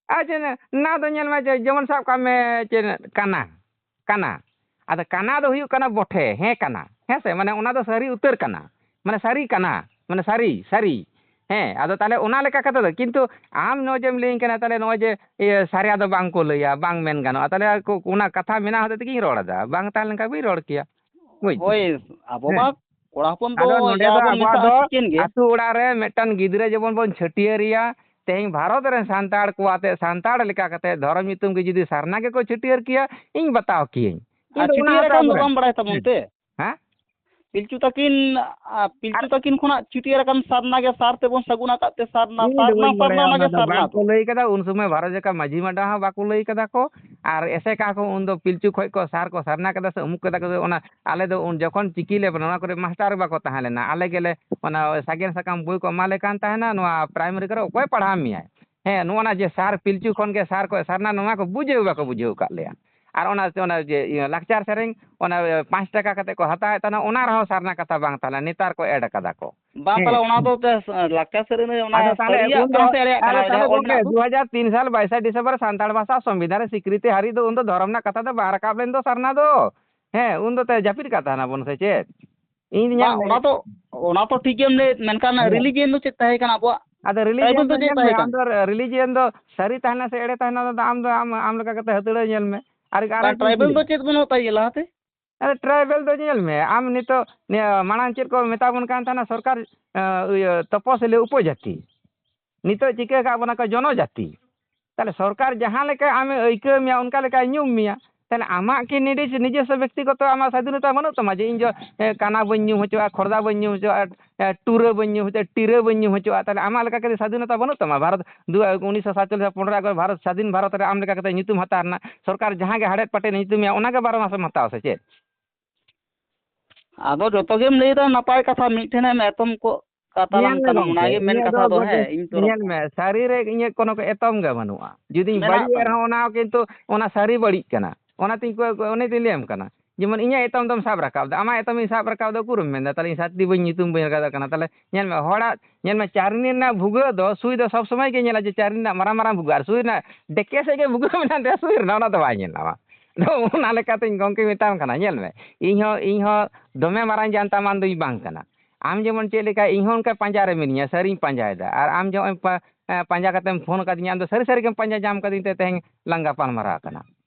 ᱟᱨ ᱪᱮᱫ, ᱱᱟ ᱫᱚ ᱧᱮᱞ ᱢᱮ, ᱡᱮ, ᱡᱮᱢᱚᱱ ᱥᱟᱵ ᱠᱟᱜ ᱢᱮ, ᱪᱮᱫ, ᱠᱟᱱᱟ, ᱠᱟᱱᱟ᱾ ᱟᱫᱚ ᱠᱟᱱᱟ ᱫᱚ ᱦᱩᱭᱩᱜ ᱠᱟᱱᱟ ᱵᱚᱴᱷᱮ, ᱦᱮᱸ ᱠᱟᱱᱟ, ᱦᱮᱸ ᱥᱮ? ᱢᱟᱱᱮ ᱚᱱᱟ ᱫᱚ ᱥᱟᱹᱨᱤ ᱩᱛᱟᱹᱨ ᱠᱟᱱᱟ, ᱢᱟᱱᱮ ᱥᱟᱹᱨᱤ ᱠᱟᱱᱟ, ᱢᱟᱱᱮ ᱥᱟᱹᱨᱤ, ᱥᱟᱹᱨᱤ᱾ ᱦᱮᱸ, ᱟᱫᱚ ᱛᱟᱦᱞᱮ ᱚᱱᱟ ᱞᱮᱠᱟ ᱠᱟᱛᱮ ᱫᱚ, ᱠᱤᱱᱛᱩ ᱟᱢ ᱱᱚᱜᱼᱚᱭ ᱡᱮᱢ ᱞᱟᱹᱭᱟᱹᱧ ᱠᱟᱱᱟ, ᱛᱟᱦᱞᱮ ᱱᱚᱜᱼᱚᱭ ᱡᱮ, ᱤᱭᱟᱹ, ᱥᱟᱨᱭᱟ ᱫᱚ ᱵᱟᱝ ᱠᱚ ᱞᱟᱹᱭᱟ, ᱵᱟᱝ ᱢᱮᱱ ᱜᱟᱱᱚᱜᱼᱟ, ᱛᱟᱦᱞᱮ ᱠᱚ-, ᱚᱱᱟ ᱠᱟᱛᱷᱟ ᱢᱮᱱᱟᱜ ᱦᱚᱛᱮᱡ ᱛᱮᱜᱤᱧ ᱨᱚᱲ ᱮᱫᱟ, ᱵᱟᱝ ᱛᱟᱦᱮᱸ ᱞᱮᱱᱠᱷᱟᱱ ᱵᱟᱹᱧ ᱨᱚᱲ ᱠᱮᱭᱟ, ᱵᱩᱡᱽ? ᱦᱳᱭ, ᱟᱵᱚ ᱦᱮᱸ᱾ ᱢᱟ ᱠᱚᱲᱟ ᱦᱚᱯᱚᱱ ᱫᱚ ᱟᱫᱚ ᱱᱚᱰᱮ ᱭᱟ ᱫᱚ ᱵᱚᱱ ᱟᱵᱚᱣᱟᱜ ᱫᱚ ᱢᱮᱥᱟᱜᱼᱟ, ᱴᱷᱤᱠᱟᱹᱱ ᱜᱮ᱾ ᱟᱹᱛᱩ ᱚᱲᱟᱜ ᱨᱮ ᱢᱤᱫᱴᱟᱝ ᱜᱤᱫᱽᱨᱟᱹ ᱡᱮᱢᱚᱱ ᱵᱚᱱ ᱪᱷᱟᱹᱴᱭᱟᱹᱨᱮᱭᱟ, ᱛᱮᱦᱮᱧ ᱵᱷᱟᱨᱚᱛ ᱨᱮᱱ ᱥᱟᱱᱛᱟᱲ ᱠᱚ ᱟᱛᱮ ᱥᱟᱱᱛᱟᱲ ᱞᱮᱠᱟ ᱠᱟᱛᱮ ᱫᱷᱚᱨᱚᱢ ᱧᱩᱛᱩᱢ ᱜᱮ ᱡᱩᱫᱤ ᱥᱟᱨᱱᱟ ᱜᱮᱠᱚ ᱪᱷᱟᱹᱴᱭᱟᱹᱨ ᱠᱮᱭᱟ, ᱤᱧ ᱵᱟᱛᱟᱣ ᱠᱤᱭᱟᱹᱧ᱾ ᱟᱨ ᱠᱤᱱᱛᱩ ᱚᱱᱟ ᱪᱷᱟᱹᱴᱭᱟᱹᱨ ᱦᱚᱸᱛᱚ ᱟᱠᱟᱱ ᱫᱚ ᱟᱵᱚᱨᱮᱱ ᱵᱟᱢ ᱵᱟᱲᱟᱭ ᱛᱟᱵᱚᱱ ᱦᱮᱸ᱾ ᱛᱮ? ᱦᱮᱸ? ᱯᱤᱞᱪᱩ ᱛᱟᱹᱠᱤᱱ, ᱟ, ᱯᱤᱞᱪᱩ ᱟᱨ ᱛᱟᱹᱠᱤᱱ ᱠᱷᱚᱱᱟᱜ ᱪᱷᱟᱹᱴᱭᱟᱹᱨ ᱟᱠᱟᱱ ᱥᱟᱨᱱᱟ ᱜᱮ ᱥᱟᱨ ᱛᱮᱵᱚᱱ ᱥᱟᱹᱜᱩᱱ ᱟᱠᱟᱫ ᱛᱮ ᱥᱟᱨᱱᱟ, ᱤᱧ ᱫᱚ ᱥᱟᱨᱱᱟ, ᱵᱟᱹᱧ ᱥᱟᱨᱱᱟ ᱵᱟᱲᱟᱭᱟ, ᱚᱱᱟ ᱚᱱᱟ ᱜᱮ ᱫᱚ ᱥᱟᱨᱱᱟ ᱵᱟᱝ ᱠᱚ ᱫᱚ᱾ ᱞᱟᱹᱭ ᱠᱟᱫᱟ, ᱩᱱ ᱥᱚᱢᱚᱭ ᱵᱷᱟᱨᱚᱛ ᱡᱟᱠᱟᱛ ᱢᱟᱹᱡᱷᱤ ᱢᱟᱰᱣᱟ ᱦᱚᱸ ᱵᱟᱠᱚ ᱞᱟᱹᱭ ᱠᱟᱫᱟ ᱠᱚ, ᱟᱨ ᱮᱥᱮᱠᱟ ᱠᱚ ᱩᱱ ᱫᱚ ᱯᱤᱞᱪᱩ ᱠᱷᱚᱡ ᱠᱚ ᱥᱟᱨ ᱠᱚ ᱥᱟᱨᱱᱟ ᱠᱟᱫᱟ ᱥᱮ ᱩᱢᱩᱠ ᱠᱟᱫᱟ ᱠᱚ, ᱚᱱᱟ ᱟᱞᱮ ᱫᱚ ᱩᱱ ᱡᱚᱠᱷᱚᱱ ᱪᱤᱠᱤ ᱞᱮ ᱵᱮᱱᱟᱣᱟ, ᱚᱱᱟ ᱠᱚᱨᱮ ᱢᱟᱥᱴᱟᱨ ᱵᱟᱠᱚ ᱛᱟᱦᱮᱸ ᱞᱮᱱᱟ, ᱟᱞᱮ ᱜᱮᱞᱮ ᱚᱱᱟ ᱥᱟᱜᱮᱱ ᱥᱟᱠᱟᱢ ᱵᱳᱭ ᱠᱚ ᱮᱢᱟ ᱞᱮ ᱠᱟᱱ ᱛᱟᱦᱮᱱᱟ, ᱱᱚᱣᱟ ᱯᱨᱟᱭᱢᱟᱨᱤ ᱠᱚᱨᱮ ᱚᱠᱚᱭ ᱯᱟᱲᱦᱟᱣ ᱢᱮᱭᱟᱭ? ᱦᱮᱸ, ᱱᱚᱜᱼᱚ ᱱᱟ ᱡᱮ ᱥᱟᱨ ᱯᱤᱞᱪᱩ ᱠᱷᱚᱱ ᱜᱮ ᱥᱟᱨ ᱠᱚ ᱥᱟᱨᱱᱟ, ᱱᱚᱣᱟ ᱠᱚ ᱵᱩᱡᱷᱟᱹᱣ ᱵᱟᱠᱚ ᱵᱩᱡᱷᱟᱹᱣ ᱟᱠᱟᱫ ᱞᱮᱭᱟ᱾ ᱟᱨ ᱚᱱᱟ, ᱚᱱᱟ ᱡᱮ ᱤᱭᱟᱹ ᱞᱟᱠᱪᱟᱨ ᱥᱮᱨᱮᱧ, ᱚᱱᱟ ᱯᱟᱸᱪ ᱴᱟᱠᱟ ᱠᱟᱛᱮ ᱠᱚ ᱦᱟᱛᱟᱣᱮᱫ ᱛᱟᱦᱮᱱᱟ, ᱚᱱᱟ ᱨᱮᱦᱚᱸ ᱥᱟᱨᱱᱟ ᱠᱟᱛᱷᱟ ᱵᱟᱝ ᱛᱟᱦᱮᱸ ᱞᱮᱱᱟ, ᱱᱮᱛᱟᱨ ᱠᱚ ᱮᱰ ᱠᱟᱫᱟ ᱠᱚ᱾ ᱵᱟᱝ, ᱦᱮᱸ᱾ ᱛᱟᱦᱚᱞᱮ ᱚᱱᱟ ᱫᱚ ᱛᱮ-, ᱞᱟᱠᱪᱟᱨ ᱥᱮᱨᱮᱧ ᱨᱮ ᱚᱱᱟ ᱟᱫᱚ ᱛᱟᱦᱚᱞᱮ ᱥᱟᱹᱨᱤᱭᱟᱜ ᱩᱱ ᱫᱚ, ᱠᱟᱱᱟ ᱥᱮ ᱮᱲᱮᱭᱟᱜ ᱟᱫᱚ ᱠᱟᱱᱟ, ᱛᱟᱦᱚᱞᱮ ᱡᱟᱦᱟᱸ ᱜᱚᱢᱠᱮ, ᱚᱞ ᱢᱮᱱᱟᱜ ᱫᱚ? ᱫᱩ ᱦᱟᱡᱟᱨ ᱛᱤᱱ ᱥᱟᱞ ᱵᱟᱭᱤᱥᱟ ᱰᱤᱥᱮᱢᱵᱚᱨ ᱥᱟᱱᱛᱟᱲ ᱵᱷᱟᱥᱟ ᱥᱚᱝᱵᱤᱫᱷᱟᱱ ᱨᱮ ᱥᱤᱠᱨᱤᱛᱤ ᱦᱟᱹᱨᱤ ᱫᱚ ᱩᱱ ᱫᱚ ᱫᱷᱚᱨᱚᱢ ᱨᱮᱱᱟᱜ ᱠᱟᱛᱷᱟ ᱫᱚ ᱵᱟᱝ ᱨᱟᱠᱟᱵ ᱞᱮᱱ ᱫᱚ ᱥᱟᱨᱱᱟ ᱫᱚ᱾ ᱦᱮᱸ, ᱩᱱ ᱫᱚ ᱛᱮ ᱡᱟᱹᱯᱤᱫ ᱠᱟᱜ ᱛᱟᱦᱮᱱᱟ ᱵᱚᱱ ᱥᱮ ᱪᱮᱫ? ᱤᱧ ᱵᱟᱝ, ᱧᱮᱞ ᱚᱱᱟ ᱫᱚ, ᱚᱱᱟ ᱛᱚ ᱴᱷᱤᱠ ᱜᱮᱢ ᱞᱟᱹᱭᱮᱫ, ᱢᱮᱱᱠᱷᱟᱱ ᱦᱮᱸ᱾ ᱨᱤᱞᱤᱡᱤᱭᱚᱱ ᱫᱚ ᱪᱮᱫ ᱛᱟᱦᱮᱸ ᱠᱟᱱᱟ ᱟᱵᱚᱣᱟᱜ? ᱟᱫᱚ ᱨᱤᱞᱤᱡᱤᱭᱚᱱ ᱴᱨᱟᱭᱵᱮᱞ ᱫᱚ ᱫᱚ ᱪᱮᱫ ᱧᱮᱞ ᱢᱮ, ᱛᱟᱦᱮᱸ ᱟᱢ ᱠᱟᱱᱟ? ᱫᱚ ᱨᱤᱞᱤᱡᱤᱭᱚᱱ ᱫᱚ ᱥᱟᱹᱨᱤ ᱛᱟᱦᱮᱱᱟ ᱥᱮ ᱮᱲᱮ ᱛᱟᱦᱮᱱᱟ, ᱚᱱᱟ ᱫᱚ ᱟᱢ ᱫᱚ ᱟᱢ, ᱟᱢ ᱞᱮᱠᱟ ᱠᱟᱛᱮ ᱦᱟᱹᱛᱲᱟᱹᱣ ᱧᱮᱞ ᱢᱮ᱾ ᱟᱨ ᱟᱨ ᱟᱨ ᱴᱨᱟᱭᱵᱮᱞ ᱫᱚ ᱪᱮᱫ ᱵᱟᱹᱱᱩᱜ ᱛᱟᱭᱟ ᱞᱟᱦᱟᱛᱮ? ᱟᱨ ᱴᱨᱟᱭᱵᱮᱞ ᱫᱚ ᱧᱮᱞ ᱢᱮ, ᱟᱢ ᱱᱤᱛᱚᱜ ᱱᱤᱭᱟᱹ ᱢᱟᱲᱟᱝ ᱪᱮᱫ ᱠᱚ ᱢᱮᱛᱟ ᱵᱚᱱ ᱠᱟᱱ ᱛᱟᱦᱮᱱᱟ ᱥᱚᱨᱠᱟᱨ, ᱮᱸ, ᱤᱭᱟᱹ, ᱛᱚᱯᱚᱥᱤᱞᱤ ᱩᱯᱚᱡᱟᱹᱛᱤ᱾ ᱱᱤᱛᱚᱜ ᱪᱤᱠᱟᱹ ᱠᱟᱜ ᱵᱚᱱᱟ ᱠᱚ ᱡᱚᱱᱚᱡᱟᱹᱛᱤ᱾ ᱛᱟᱦᱞᱮ ᱥᱚᱨᱠᱟᱨ ᱡᱟᱦᱟᱸ ᱞᱮᱠᱟ ᱟᱢᱮ ᱟᱹᱭᱠᱟᱹᱣ ᱢᱮᱭᱟ, ᱚᱱᱠᱟ ᱞᱮᱠᱟᱭ ᱧᱩᱢ ᱢᱮᱭᱟ᱾ ᱛᱟᱦᱞᱮ ᱟᱢᱟᱜ ᱠᱤ ᱱᱤᱡᱮ-, ᱱᱤᱡᱮᱥᱥᱚ ᱵᱮᱠᱛᱤᱜᱚᱛᱚ ᱟᱢᱟᱜ ᱥᱟᱫᱷᱤᱱᱚᱛᱟ ᱵᱟᱹᱱᱩᱜ ᱛᱟᱢᱟ ᱡᱮ ᱤᱧ ᱫᱚ, ᱮ, ᱠᱟᱱᱟ ᱵᱟᱹᱧ ᱧᱩ ᱦᱚᱪᱚᱣᱟᱜᱼᱟ, ᱠᱷᱚᱨᱫᱟ ᱵᱟᱹᱧ ᱧᱩ ᱦᱚᱪᱚᱣᱟᱜᱼᱟ, ᱮ, ᱴᱩᱨᱟᱹ ᱵᱟᱹᱧ ᱧᱩ ᱦᱚᱪᱚᱣᱟᱜᱼᱟ, ᱴᱤᱨᱟᱹ ᱵᱟᱹᱧ ᱧᱩ ᱦᱚᱪᱚᱣᱟᱜᱼᱟ? ᱛᱟᱦᱞᱮ ᱟᱢᱟᱜ ᱞᱮᱠᱟ ᱠᱟᱛᱮ ᱥᱟᱫᱷᱤᱱᱚᱛᱟ ᱵᱟᱹᱱᱩᱜ ᱛᱟᱢᱟ? ᱵᱷᱟᱨᱚᱛ ᱫᱩ-, ᱩᱱᱤᱥᱥᱚ ᱥᱟᱛᱪᱚᱞᱞᱤᱥ ᱟᱨ ᱯᱚᱱᱨᱚ ᱟᱜᱚᱥᱴ ᱵᱷᱟᱨᱚᱛ ᱥᱟᱫᱷᱤᱱ ᱵᱷᱟᱨᱚᱛ ᱨᱮ ᱟᱢ ᱞᱮᱠᱟ ᱠᱟᱛᱮ ᱧᱩᱛᱩᱢ ᱦᱟᱛᱟᱣ ᱨᱮᱱᱟᱜ ᱥᱚᱨᱠᱟᱨ ᱡᱟᱦᱟᱸ ᱜᱮ ᱦᱟᱲᱮᱫ ᱯᱟᱴᱮᱫ ᱧᱩᱛᱩᱢ ᱮᱭᱟ, ᱚᱱᱟ ᱜᱮ ᱵᱟᱨᱚ ᱢᱟᱥᱮᱢ ᱦᱟᱛᱟᱣᱟ ᱥᱮ ᱪᱮᱫ? ᱟᱫᱚ ᱡᱚᱛᱚ ᱜᱮᱢ ᱞᱟᱹᱭ ᱮᱫᱟ ᱱᱟᱯᱟᱭ ᱠᱟᱛᱷᱟ, ᱢᱤᱫ ᱴᱷᱮᱱᱮᱢ ᱮᱛᱚᱢ ᱠᱚᱜ ᱠᱟᱛᱟᱞᱟᱝ ᱧᱮᱞ ᱢᱮ ᱠᱟᱱᱟᱢ, ᱜᱚᱢᱠᱮ, ᱚᱱᱟᱜᱮ ᱢᱮᱱ ᱤᱧᱟᱹᱜ ᱠᱟᱛᱷᱟ ᱫᱚ ᱫᱚ, ᱜᱚᱴᱟ ᱦᱮᱸ, ᱤᱧ ᱛᱚᱨᱚᱯ ᱧᱮᱞ ᱠᱷᱚᱱ᱾ ᱢᱮ, ᱥᱟᱹᱨᱤ ᱨᱮ ᱤᱧᱟᱹᱜ ᱠᱳᱱᱳ ᱮᱛᱚᱢ ᱜᱮ ᱵᱟᱹᱱᱩᱜᱼᱟ᱾ ᱡᱩᱫᱤᱧ ᱢᱮᱱᱟᱜ ᱵᱟᱹᱲᱤᱡ ᱮ ᱛᱟᱢᱟ᱾ ᱨᱮᱦᱚᱸ, ᱚᱱᱟ ᱠᱤᱱᱛᱩ ᱚᱱᱟ ᱥᱟᱹᱨᱤ ᱵᱟᱹᱲᱤᱡ ᱠᱟᱱᱟ, ᱚᱱᱟᱛᱤᱧ ᱠᱚ-, ᱚᱱᱟᱛᱤᱧ ᱞᱟᱹᱭᱟᱢ ᱠᱟᱱᱟ᱾ ᱡᱮᱢᱚᱱ ᱤᱧᱟᱹᱜ ᱮᱛᱚᱢ ᱫᱚᱢ ᱥᱟᱵ ᱨᱟᱠᱟᱵ ᱮᱫᱟ, ᱟᱢᱟᱜ ᱮᱛᱚᱢ ᱤᱧ ᱥᱟᱵ ᱨᱟᱠᱟᱵ ᱮᱫᱟ, ᱩᱠᱩᱨᱮᱢ ᱢᱮᱱᱫᱟ, ᱛᱟᱦᱞᱮ ᱤᱧ ᱥᱟᱛᱴᱤ ᱵᱟᱹᱧ ᱧᱩᱛᱩᱢ ᱵᱟᱹᱧ ᱨᱟᱠᱟᱵ ᱫᱟᱲᱮᱭᱟᱜ ᱠᱟᱱᱟ᱾ ᱛᱟᱦᱞᱮ ᱧᱮᱞ ᱢᱮ, ᱦᱚᱲᱟᱜ, ᱧᱮᱞ ᱢᱮ, ᱪᱟᱹᱨᱱᱤ ᱨᱮᱱᱟᱜ ᱵᱷᱩᱜᱟᱹᱜ ᱫᱚ ᱥᱩᱭ ᱫᱚ ᱥᱚᱵᱽ ᱥᱚᱢᱚᱭ ᱜᱮ ᱧᱮᱞᱟ ᱡᱮ ᱪᱟᱹᱨᱱᱤ ᱨᱮᱱᱟᱜ ᱢᱟᱨᱟᱝ ᱢᱟᱨᱟᱝ ᱵᱷᱩᱜᱟᱹᱜ, ᱟᱨ ᱥᱩᱭ ᱨᱮᱱᱟᱜ ᱰᱮᱠᱮ ᱥᱮᱫ ᱜᱮ ᱵᱷᱩᱜᱟᱹᱜ ᱢᱮᱱᱟᱜ ᱛᱟᱭᱟ, ᱥᱩᱭ ᱨᱮᱱᱟᱜ ᱚᱱᱟ ᱫᱚ ᱵᱟᱭ ᱧᱮᱞᱟ᱾ ᱟᱫᱚ ᱚᱱᱟ ᱞᱮᱠᱟᱛᱮᱧ ᱜᱚᱢᱠᱮ ᱢᱮᱛᱟᱢ ᱠᱟᱱᱟ, ᱧᱮᱞ ᱢᱮ, ᱤᱧ ᱦᱚᱸ, ᱤᱧ ᱦᱚᱸ ᱫᱚᱢᱮ ᱢᱟᱨᱟᱝ ᱡᱟᱱᱛᱟ ᱢᱟᱱ ᱫᱚᱧ ᱵᱟᱝ ᱠᱟᱱᱟ᱾ ᱟᱢ ᱡᱮᱢᱚᱱ ᱪᱮᱫ ᱞᱮᱠᱟ, ᱤᱧ ᱦᱚᱸ ᱚᱱᱠᱟ ᱯᱟᱸᱡᱟ ᱨᱮ ᱢᱤᱱᱟᱹᱧᱟ, ᱥᱟᱹᱨᱤᱧ ᱯᱟᱸᱡᱟᱭᱮᱫᱟ᱾ ᱟᱨ ᱟᱢ ᱡᱮ ᱱᱚᱜᱼᱚᱭ ᱯᱟ-, ᱮ, ᱯᱟᱸᱡᱟ ᱠᱟᱛᱮᱢ ᱯᱷᱳᱱ ᱟᱠᱟᱫᱤᱧᱟ, ᱟᱢ ᱫᱚ ᱥᱟᱹᱨᱤ ᱥᱟᱹᱨᱤ ᱜᱮᱢ ᱯᱟᱸᱡᱟ ᱧᱟᱢ ᱠᱟᱫᱤᱧ ᱛᱮ ᱛᱮᱦᱮᱧ ᱞᱟᱝ ᱜᱟᱯᱟᱞ ᱢᱟᱨᱟᱣ ᱠᱟᱱᱟ᱾